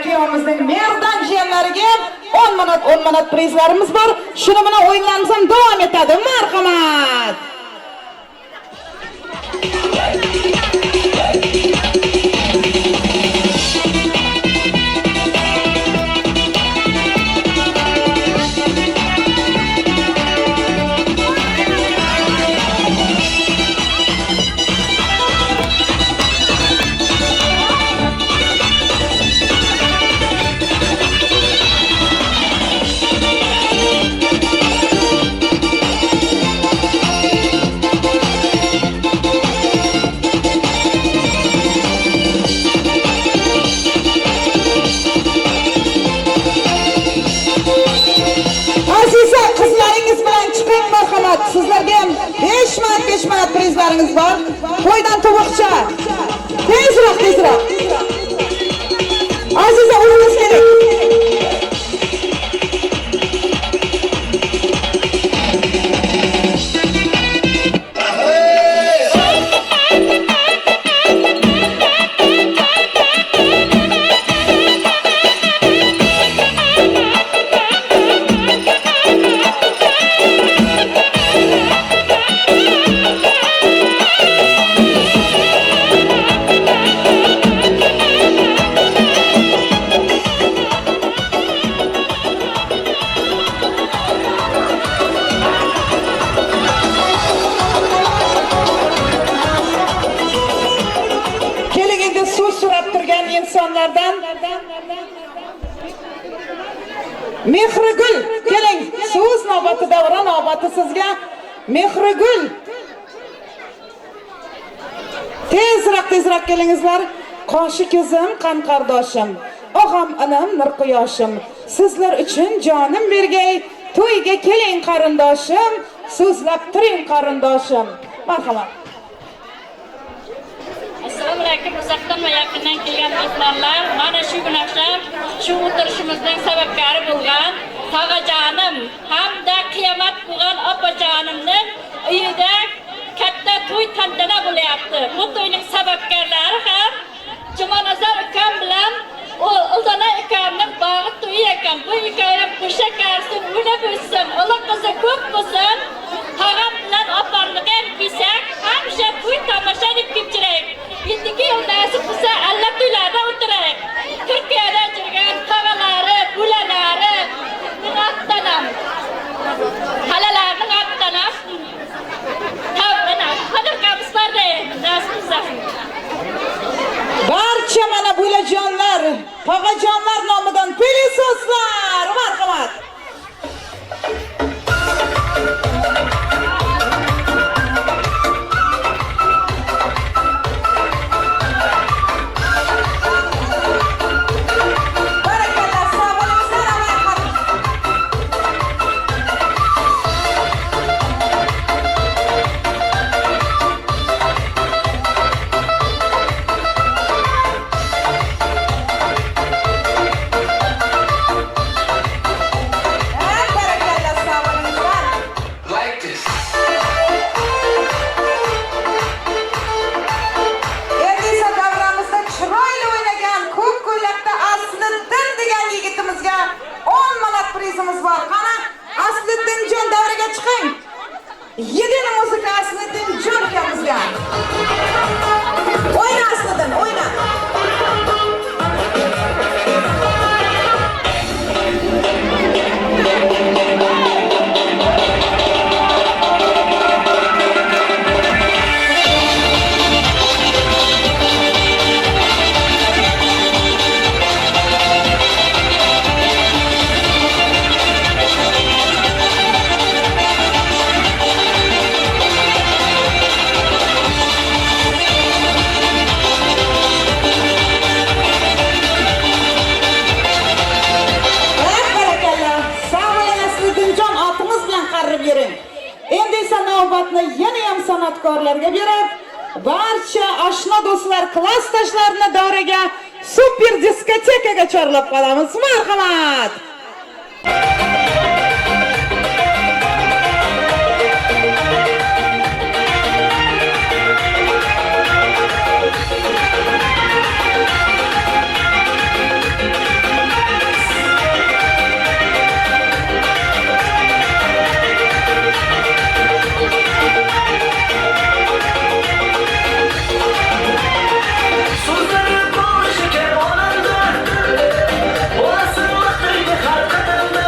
Kuyovimizning Merdan jiyanlariga 10 manat 10 manat prizlarimiz bor. Shuni bilan o'yinlarimiz ham davom etadi. Marhamat. Marhamat, sizlarga ham 5 manat 5 manat prizlaringiz bor. To'ydan tovuqcha. Tezroq, tezroq. Aziza, o'zingiz kerak. insonlardan Mehrigul, keling, so'z navbati, davra navbati sizga. Mehrigul, tezroq tezroq kelingizlar. Qoshi ko'zim, qon qardoshim, og'am inim, nur quyoshim, sizlar uchun jonim bergay, to'yga keling qarindoshim, so'zlab turing qarindoshim. Marhamat. Assalomu alaykum, uzoqdan va yaqindan kelgan mehmonlar. Mana shu kun oqshom shu o'tirishimizning sababkori bo'lgan tog'ajonim hamda qiyomat bo'lgan opajonimning uyida katta to'y tantana bo'lyapti. Bu to'yning sababkorlari ham Jumanazar ukam bilan Uldana ukamning bog'i to'yi ekan. Bu ikkovi qo'sha qarsin, o'ynab o'ssin, ular qizi ko'p bo'lsin. Tog'am bilan opamni ham kelsak, hamisha to'y tomosha deb kechiraylik. Endigi yil nasib bo'lsa, alla to'ylarda o'tiraylik. Turkiyada yurgan tog'alari, bulalari, otdanam, xalalarining otdanam. Barcha mana bulajonlar, tog'ajonlar nomidan pelisoslar, marhamat. San'atkorlarga berib, barcha oshna do'stlar, klassdoshlarini davraga super diskotekaga chorlab qolamiz. Marhamat. Sözleri bol şeker olandı, olasın mıhtırdı har kadındı.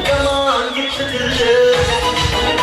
Yaman gitti.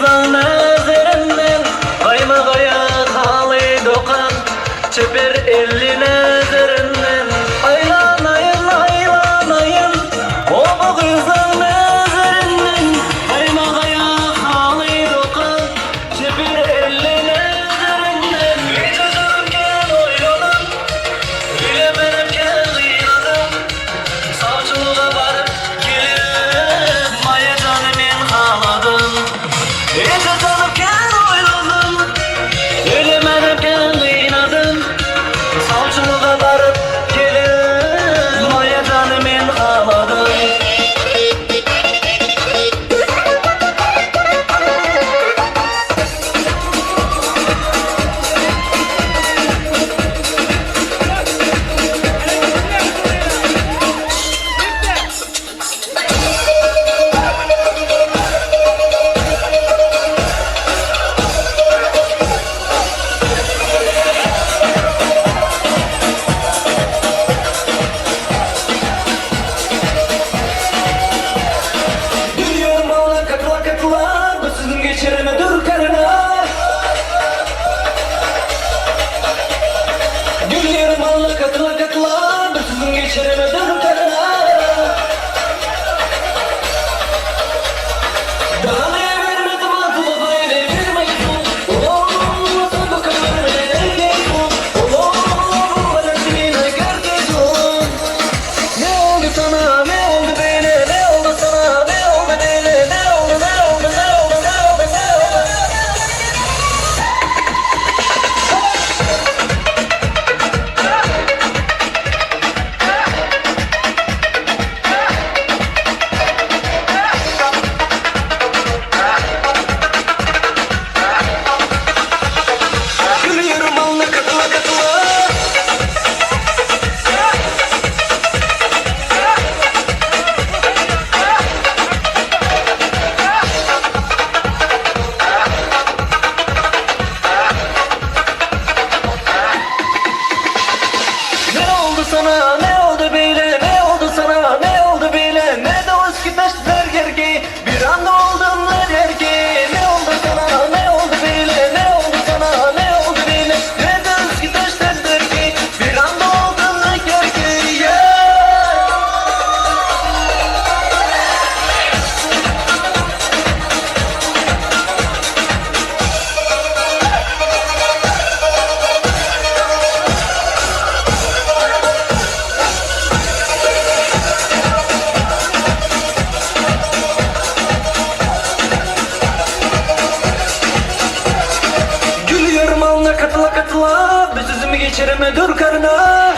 kızın nazarından Kaymağaya halı dokan Çeper elli nazarından Aylanayın aylanayın O bu kızın nazarından Kaymağaya halı dokan Çeper elli nazarından Hiç özümken oyladım Bilemedim kıynadım Savcılığa varıp gelip Maya canımın ağladım Hiç özümken oyladım Bilemedim kıynadım Savcılığa varıp gelip Maya canımın ağladım. Gülüyorum ağla katıla katıla Bu sözüm geçirme dur karına. Gülüyorum ağla katıla katıla Bu sözüm geçirme dur karına. Daha ne vermedim ağzıma böyle bir mektup. Olmasın bu kadar mektup. Olmasın gerçek. Ne oldu sana, ne oldu böyle, ne oldu sana, ne oldu böyle, ne oldu, ne oldu, ne oldu, ne oldu, ne oldu? Gülüyorum alnı katıla katıla. Ne oldu sana, ne oldu böyle, ne oldu sana, ne oldu böyle, ne de o eski taşlar gergi, bir anda oldum lan erki. Ne oldu sana, ne oldu böyle, ne oldu sana, ne oldu böyle, ne de eski taşlar gergi, bir anda oldum lan erki. Yeah. Gülüyorum alnına katıla katıla Bir sözümü geçireme dur karına.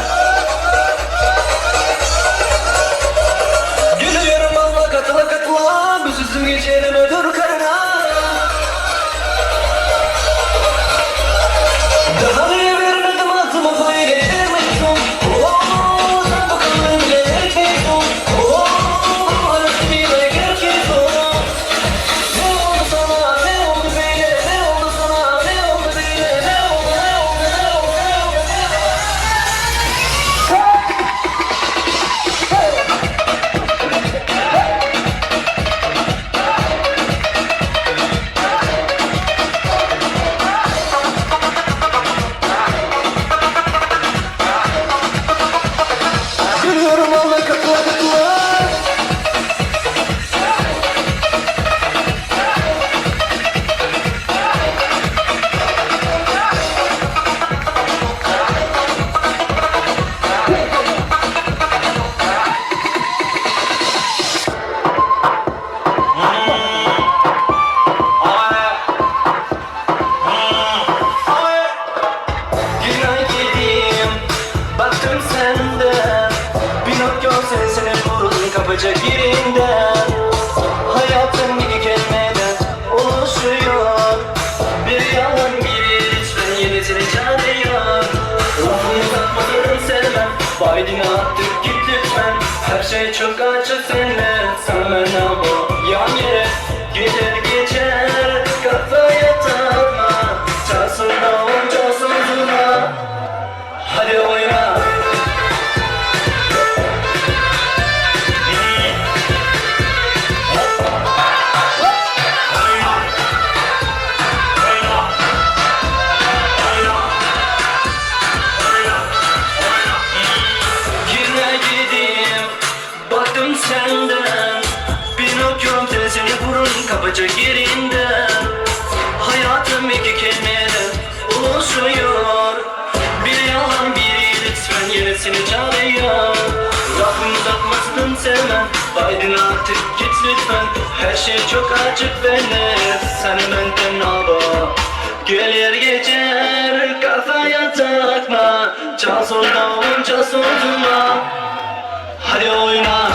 Gülüyorum alnına katıla katıla Bir sözümü geçireme dur karına. Daha ne vermedim ağzıma böyle bir mektup. Oo, sen bu kadın bile erkek ol. Oo, arası bir erkek ol. Ne oldu sana, ne oldu böyle, ne oldu sana, ne oldu böyle, ne oldu, ne oldu, ne oldu, ne oldu, ne oldu? Gülüyorum Allah katıla katıla. Günah yedim, baktım senden. Pinokyo sesini vurun kapacak yerinden. Hayatım iki kelimeden oluşuyor. Bir yalan bir lütfen yenisini çağırıyor. Lafını satmadım sevmem, Biden'ı attık git lütfen. Her şey çok açık seninle, sana ben bu yan yere. Gelir geçer, kafaya takma. Çalsın davul, çalsın zurna. Hadi oyna. sevmem. Aydın artık git lütfen. Her şey çok açık ve net. Sen benden al. Gelir geçer kafaya takma. Çalsın davul çalsın zurna. Hadi oyna.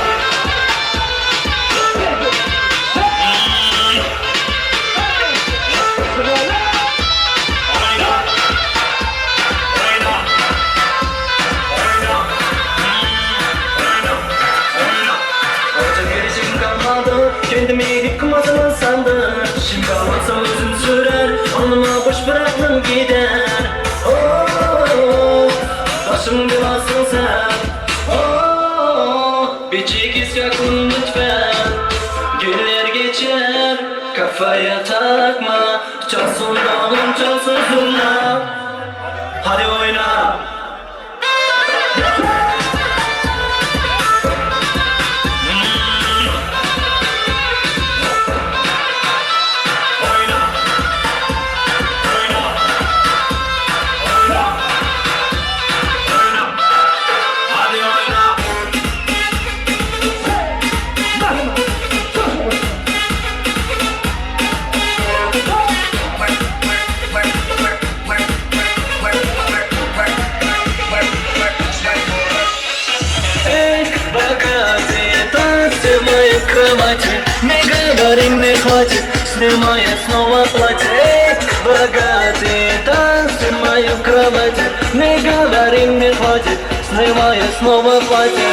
Kendimi yıkmadığımı sandım. Şimdi kalmazsam özüm sürer. Onuma boş bıraktım gider. Oh, başımın belasın sen. Oh, bir çekiz yakın lütfen. Günler geçer kafaya takma. Çalsın davulum çalsın zurna. Hadi oyna. Не говори, не хватит, снимая снова платье. Эй, богатые танцы в мою кровати. Не говори, не хватит, снимая снова платье.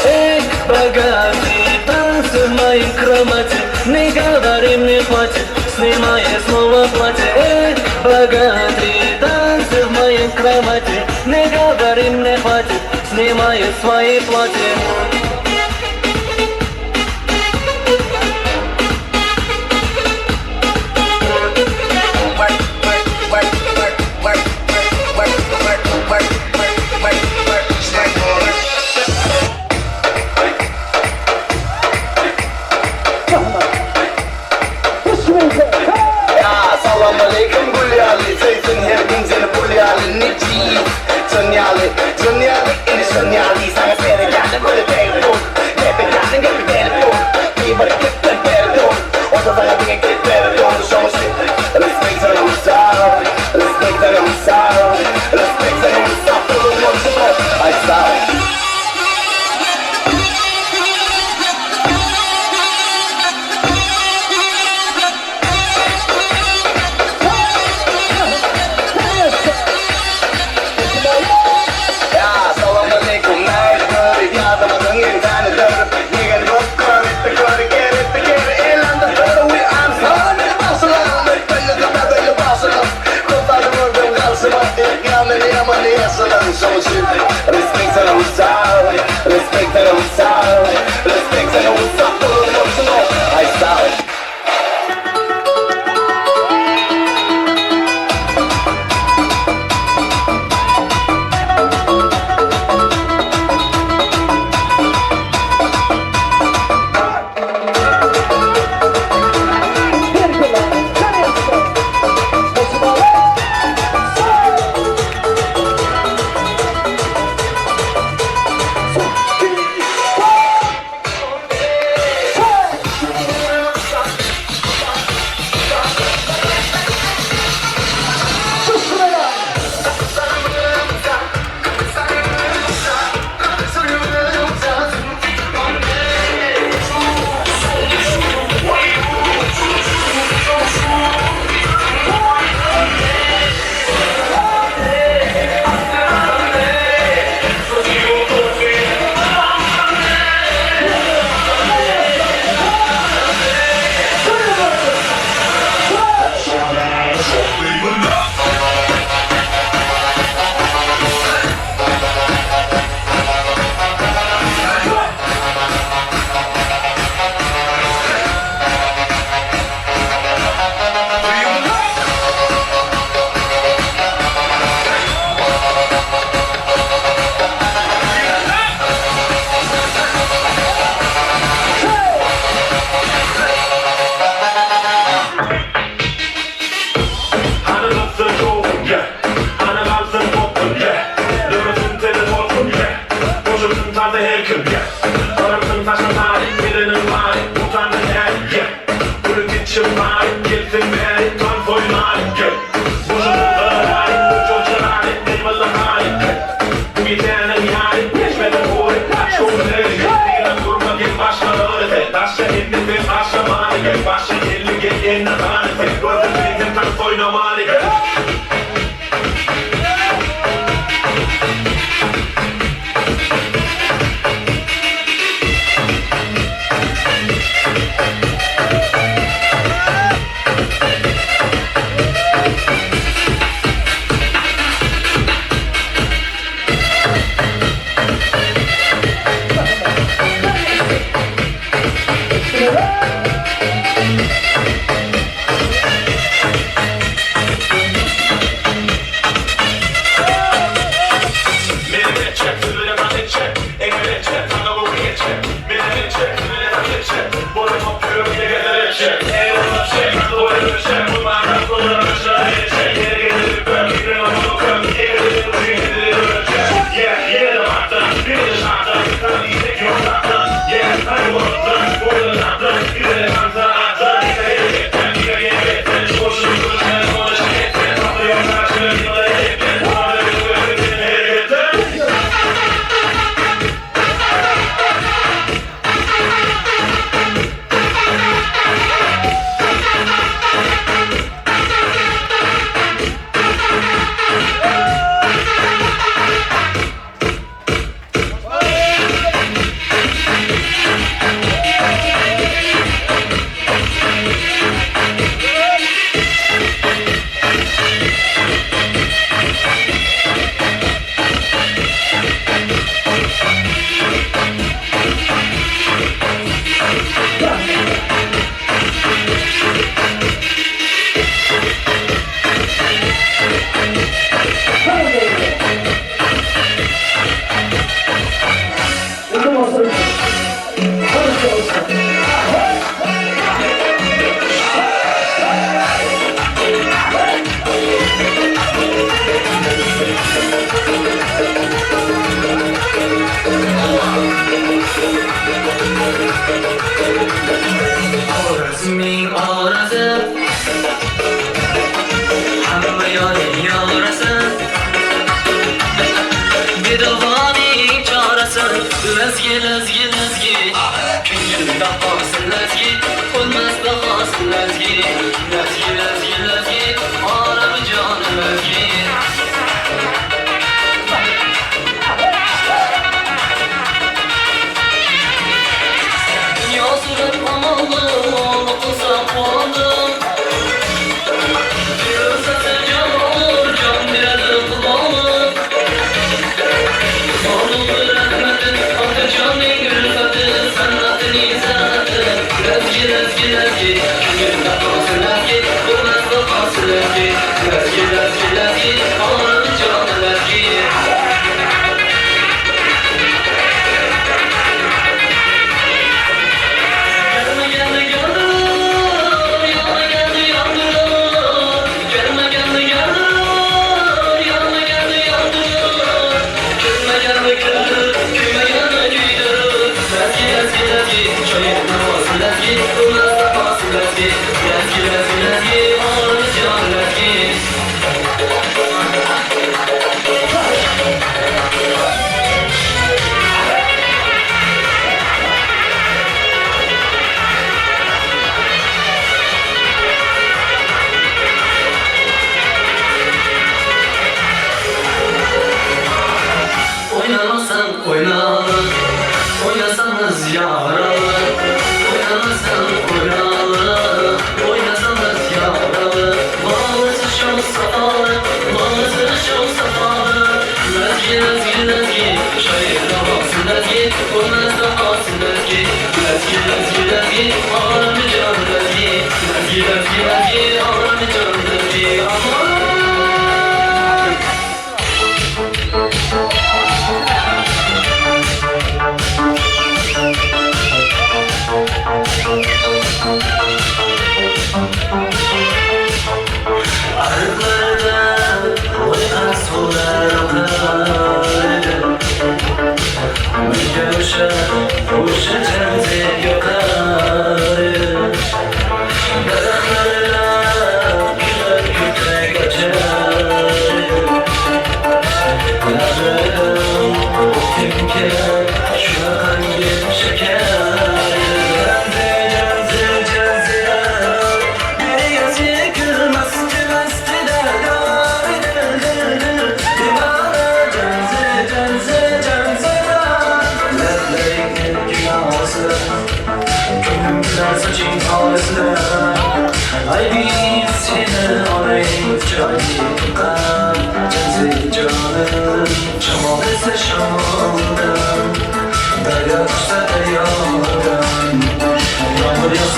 Эй, богатые танцы в моей кровати. Не говори, мне хватит, снимая снова платье. Эй, богатые танцы в моей кровати. Не говори, мне хватит, снимая свои платья. Tansa her kim, yeah. Sarımsın taşın tarih, birinin bari, utanın her, yeah. Gülü gitşim bari, gelsin beri, tans oynari, yeah. Boşunun ığrari, uçun çırari, eyvallah hari, yeah. Bu gecenin yari, geçmedi huri, kaç uğrari, yeah. Durma gel başkaları sen, taşa elli sen, başa mali, gel. Başa elli gel, eline tane sen, gördün beni tans oynamalı, yeah. Arıklarda oy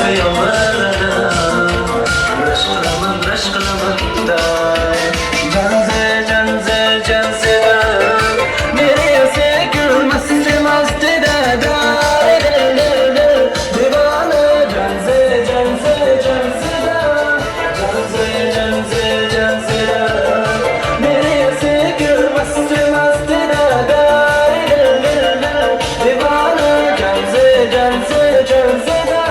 Yollarida Rashk qilaman, rashk qilaman da. Janze, janze, janze da. Nereye gülmesi masti da da. Divane janze, janze, janze da. Janze, janze, janze da. Nereye gülmesi masti da da. Divane janze, janze, janze da.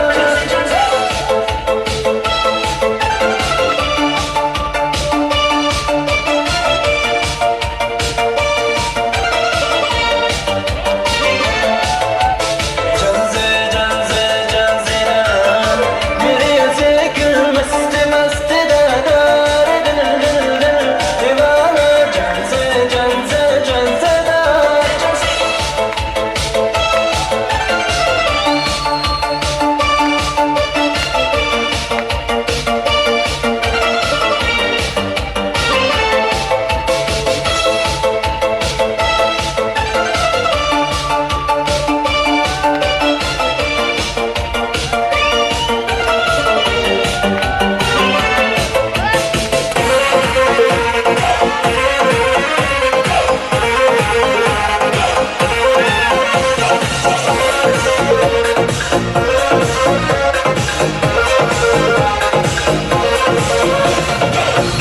Janze, janze, janze da. Nereye gülmesti masti da da. Divane janze, janze, janze da.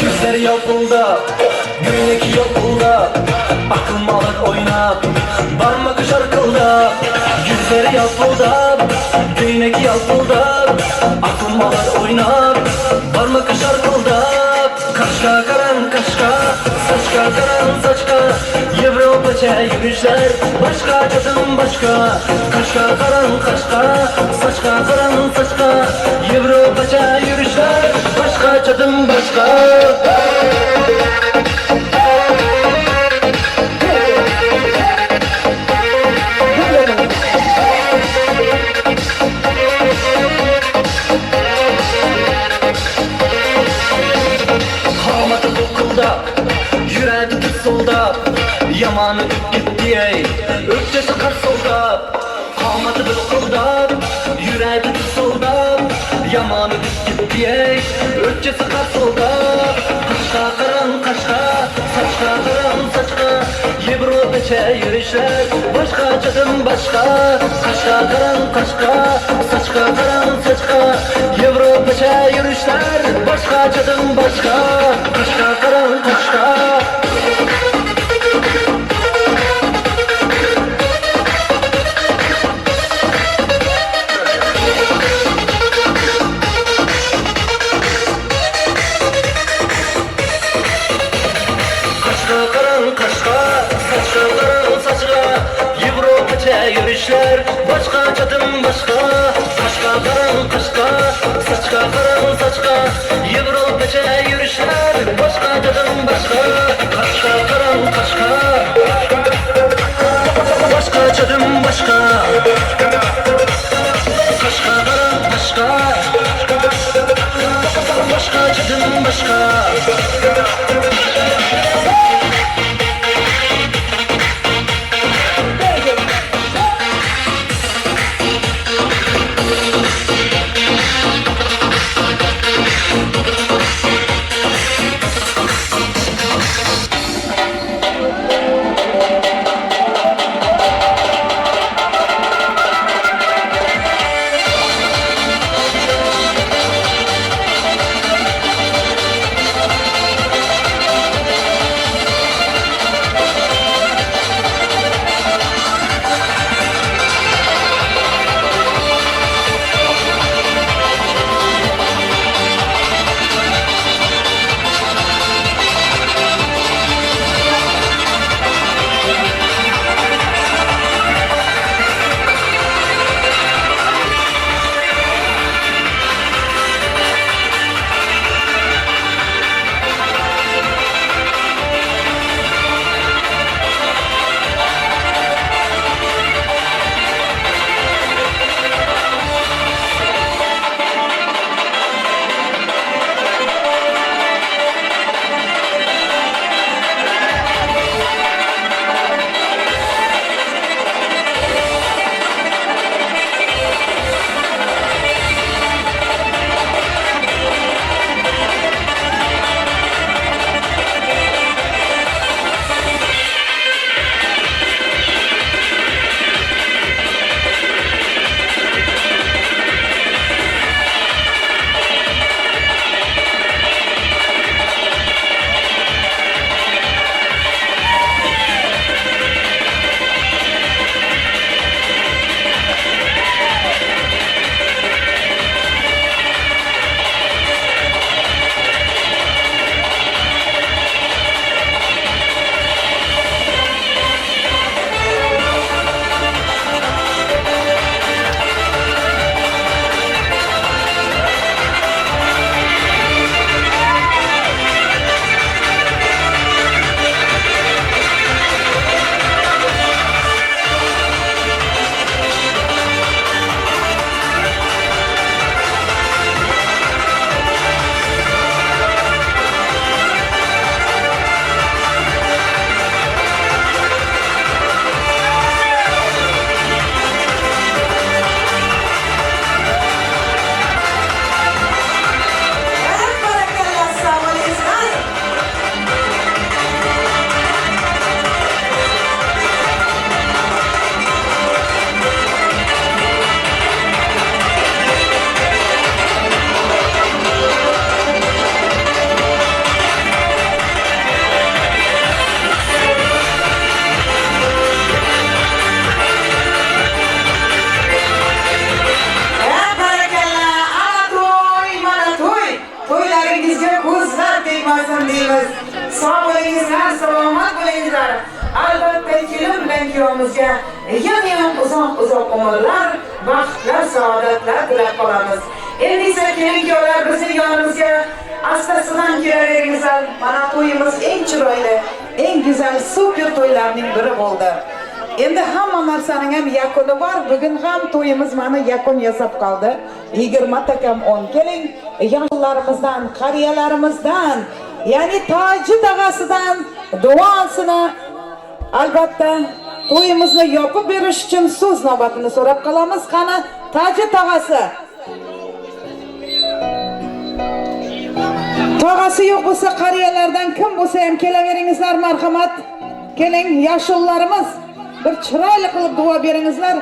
Gözleri yolda, gündeki yolda, aklım alır oynap, parmak şarkılda. Gözleri yolda, gündeki yolda, aklım alır oynap, parmak şarkılda. Kaşka karan kaşka, saçka karan saçka, Yevropacha yürüyüşler, başka çatım başka. Kaşka karan kaşka, saçka karan saçka, Yevropacha yürüyüşler, başka çatım başka. Qomati buqildab, yuragi tirsildab, yomon o'tib ketdi ey, o'pkasi qarsildab. Qomati buqildab, yuragi tirsildab, yomon o'tib ketdi ey, o'pkasi qarsildab. Qashqa qaran qashqa, sochqa qaran sochqa, Yevropacha yurishlar, boshqachadan boshqa. Qashqa qaran qashqa, sochqa qaran sochqa, Yevropacha yurishlar, boshqachadan boshqa. Qashqa qaran qashqa. Qashqa qaran qashqa, sochqa qaran sochqa, Yevropacha yurishlar, boshqachadan boshqa. Qashqa qaran qashqa, sochqa qaran sochqa, Yevropacha yurishlar, boshqachadan boshqa. Qashqa qaran qashqa, boshqachadan boshqa. Qashqa qaran qashqa, boshqachadan boshqa. bo'lsin deymiz. Sog' bo'lingizlar, salomat bo'lingizlar. Albatta kelin bilan kuyovimizga yana ham uzoq-uzoq umrlar, baxtlar, saodatlar tilab qolamiz. Endi esa kelin kuyovlar bizning yonimizga astasidan kelaveringizlar. Mana to'yimiz eng chiroyli, eng go'zal super to'ylarning biri bo'ldi. Endi hamma narsaning ham yakuni bor. Bugun ham to'yimiz mana yakun yasab qoldi. 20 ta kam 10 keling, yoshlarımızdan, qariyalarimizdan, ya'ni toji tog'asidan duosini albatta to'yimizni yopib berish uchun so'z navbatini so'rab qolamiz. Qani toji tog'asi? Tog'asi yo'q bo'lsa qariyalardan kim bo'lsa ham kelaveringizlar, marhamat. Keling yoshullarimiz, bir chiroyli qilib duo beringizlar.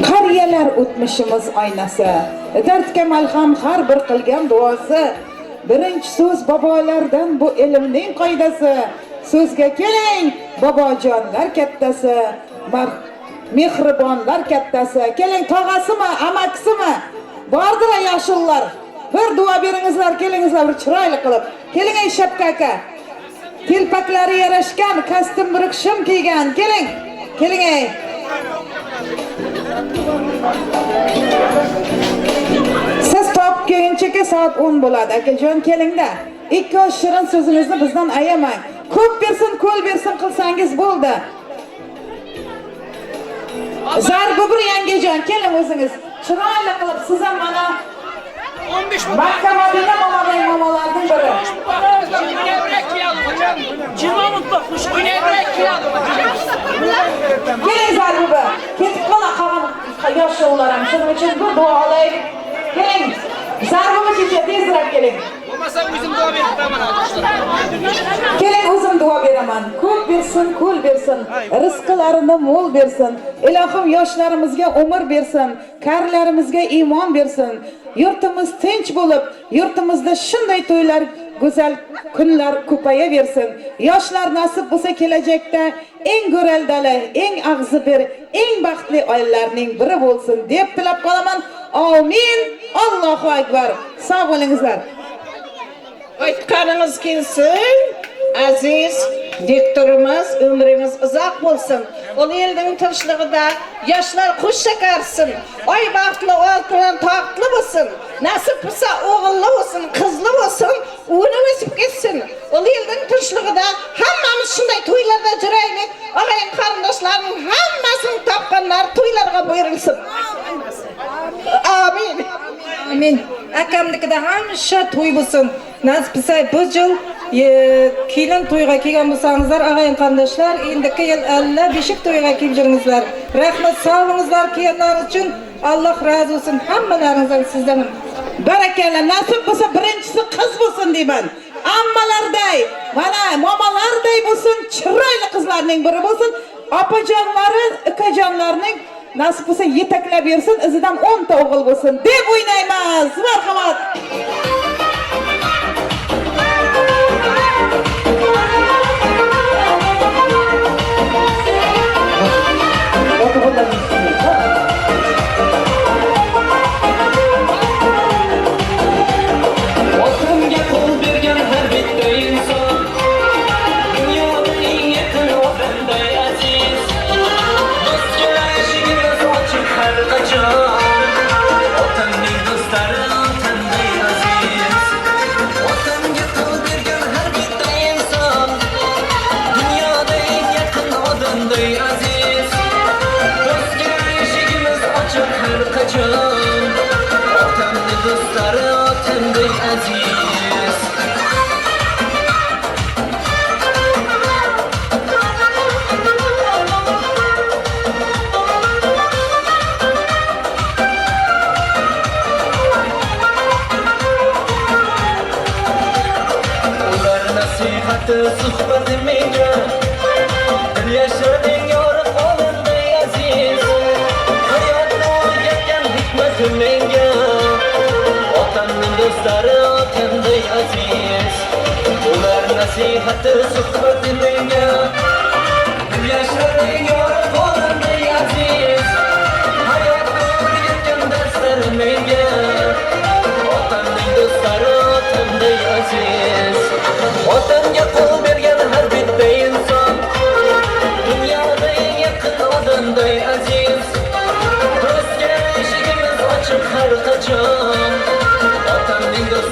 Qariyalar o'tmishimiz oynasi, dardga malham har bir qilgan duosi. Birinchi so'z bobolardan bu ilmning qoidasi. So'zga keling bobojonlar kattasi, mehribonlar kattasi. Keling tog'asimi, amakisimi? Bordir yoshullar. Bir duo beringizlar, kelingizlar bir chiroyli qilib. Keling ey Shapka aka. Telpaklari yarashgan, kostyum bir shim kiygan. Keling. Keling ey. Siz topib kelguncha soat 10 bo'ladi. Akajon kelingda. Ikki oz shirin so'zingizni bizdan ayamang. Ko'p bersin, ko'l bersin qilsangiz bo'ldi. Zarbi bir yangijon, keling o'zingiz. Chiroyli qilib siz ham mana Makka Madina momaday momolarning biri. Keling Zarbi. Ketib qola qolgan yosh o'g'illar ham shuning uchun bir duo olaylik. Keling. Zarbi checha tezroq keling. Bo'lmasa o'zim duo berib turaman hozir. Keling o'zim duo beraman. Ko'p bersin, ko'l bersin, rizqlarini mo'l bersin. Ilohim yoshlarimizga umr bersin, qarilarimizga iymon bersin. Yurtimiz tinch bo'lib, yurtimizda shunday to'ylar, go'zal kunlar ko'payaversin. Yoshlar nasib bo'lsa kelajakda eng go'ral dala, eng og'zibir, eng baxtli oilalarning biri bo'lsin deb tilab qolaman. Amin. Allohu akbar. Sog' bo'lingizlar. Aytqanınız kelsin, aziz diktorimiz, ömrünüz uzaq bo'lsin. Ol elning tinchligida yoshlar qo'sha qarsin. Oy baxtli, oltin taxtli bo'lsin. Nasib bo'lsa o'g'illi bo'lsin, qizli bo'lsin, uni o'sib ketsin. Ol elning tinchligida hammamiz shunday to'ylarda yuraylik. Og'ayin qarindoshlarning hammasini topganlar to'ylarga buyurilsin. Amin. Amin. Akamnikida hamisha to'y bo'lsin. Nasib bo'lsa bu yil kelin to'yga kelgan bo'lsangizlar, og'ayin qarindoshlar, endiki yil alla beshik to'yga kelib yuringizlar. Rahmat, sog' bo'lingizlar kelganlaringiz uchun. Alloh rozi bo'lsin hammalaringizdan, sizdan. Barakalla, nasib bo'lsa birinchisi qiz bo'lsin deyman. Ammalarday, mana momalarday bo'lsin, chiroyli qizlarning biri bo'lsin. Opajonlari, ukajonlarning nasib bo'lsa yetaklab bersin, izidan 10 ta o'g'il bo'lsin deb o'ynaymiz. Marhamat. Otamga qo'l bergan har bitta inson dunyoda eng yaqin odamday aziz. Do'stga eshigimiz ochiq har qachon. Otamning do'stlari otamday aziz. Otamga qo'l bergan har bitta inson dunyoda eng yaqin odamday aziz. Do'stga eshigimiz ochiq har qachon. Otamning do'stlari otamday aziz. Ular nasihati suhbati menga bir yashirin yorug' olamday aziz. Hayotni o'rgatgan hikmati menga otamning do'stlari otamday aziz. Ular nasihati suhbati menga bir yashirin yorug' olamday aziz. Hayotni o'rgatgan darslari menga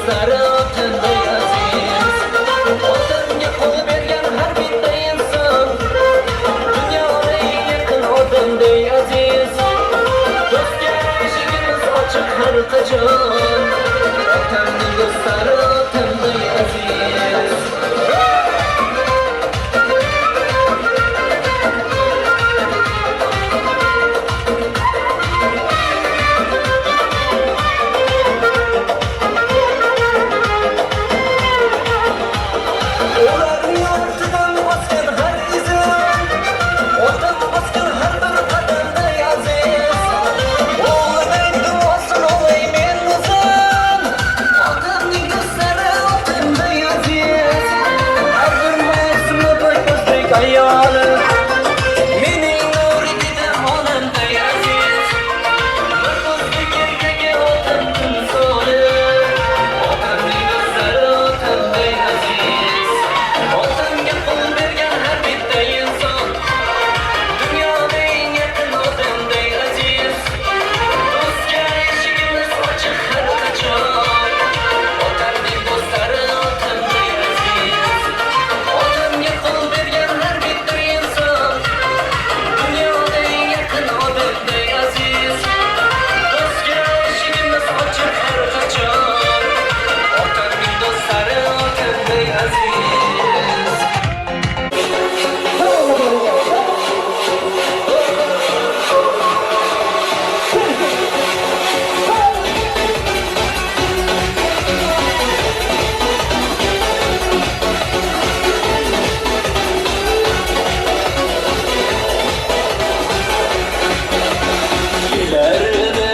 do'stlari otamday aziz. Otamga qo'l bergan har bitta inson dunyoda eng yaqin odamday aziz. Do'stga eshigimiz ochiq har qachon. Otamning do'stlari otamday aziz. Ularning ortidan bosgan har izim, otam bosgan har bir qadamday aziz. O'g'liday duosin olay men o'zim. Otamning do'stlari otamday aziz. Har bir mavsumni bir o'zbek ayoli, mening nuri didam onamday aziz. Bir o'zbek erkagi otam timsoli. Otamning do'stlari otamday aziz. Otamga qo'l bergan har bitta inson dunyoda eng yaqin odamday aziz. Do'stga eshigimiz ochiq har qachon. Otamning do'stlari otamday aziz. Otamga qo'l bergan har bitta inson dunyoda eng yaqin odamday aziz. Do'stga eshigimiz ochiq har qachon. Otamning do'stlari otamday aziz. İleride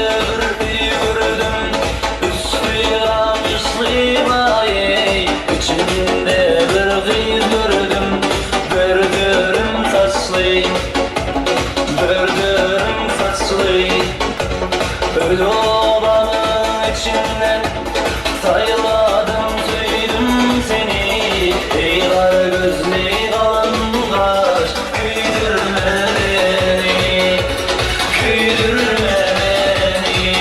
bir uy gördüm, üstü qamışlı vay. İçinde bir qız gördüm, bir dürüm saçlı, bir dürüm saçlı. Öyle obanın içinden sayladım, söyledim seni. Ey qara gözlü qalın qaş, küydürme beni, küydürme beni.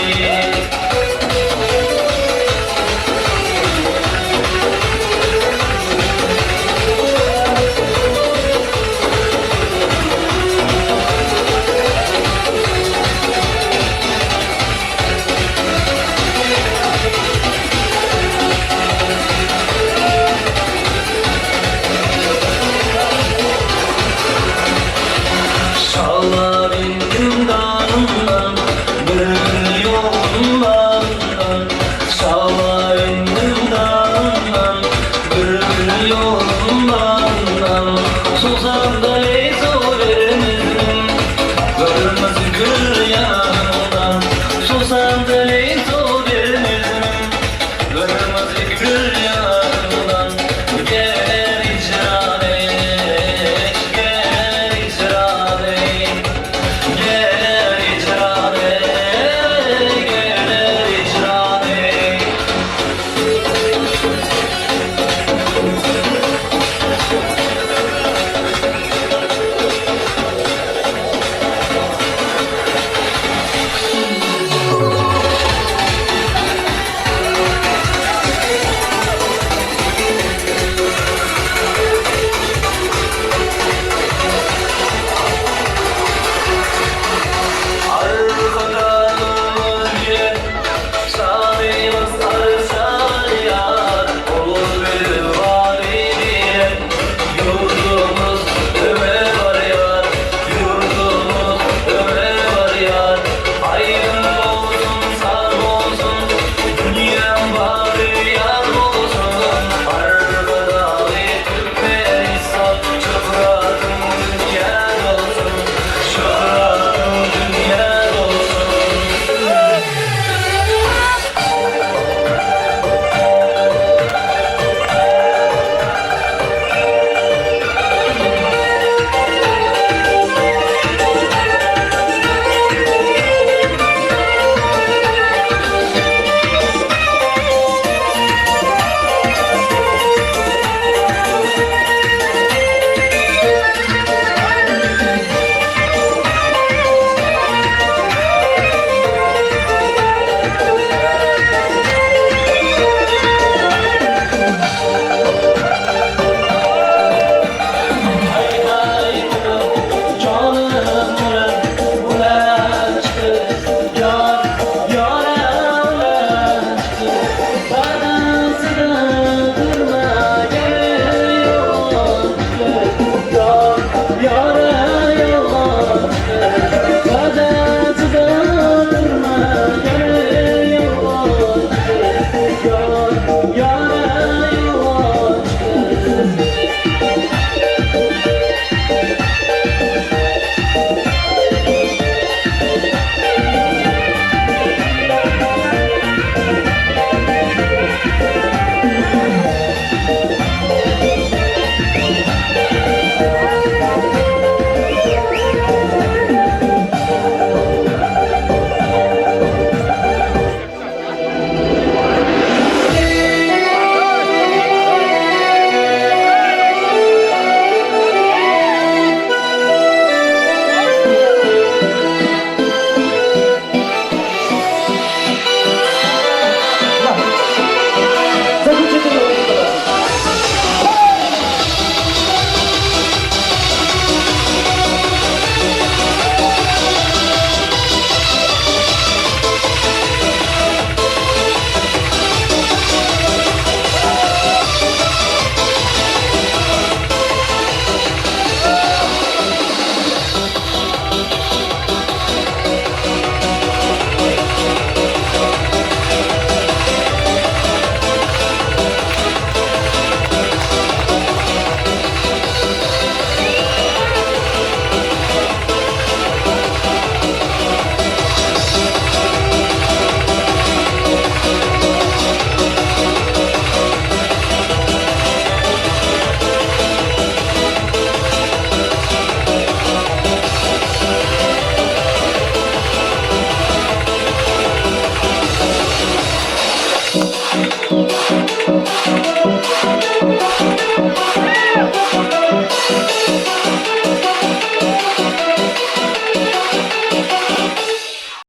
Ya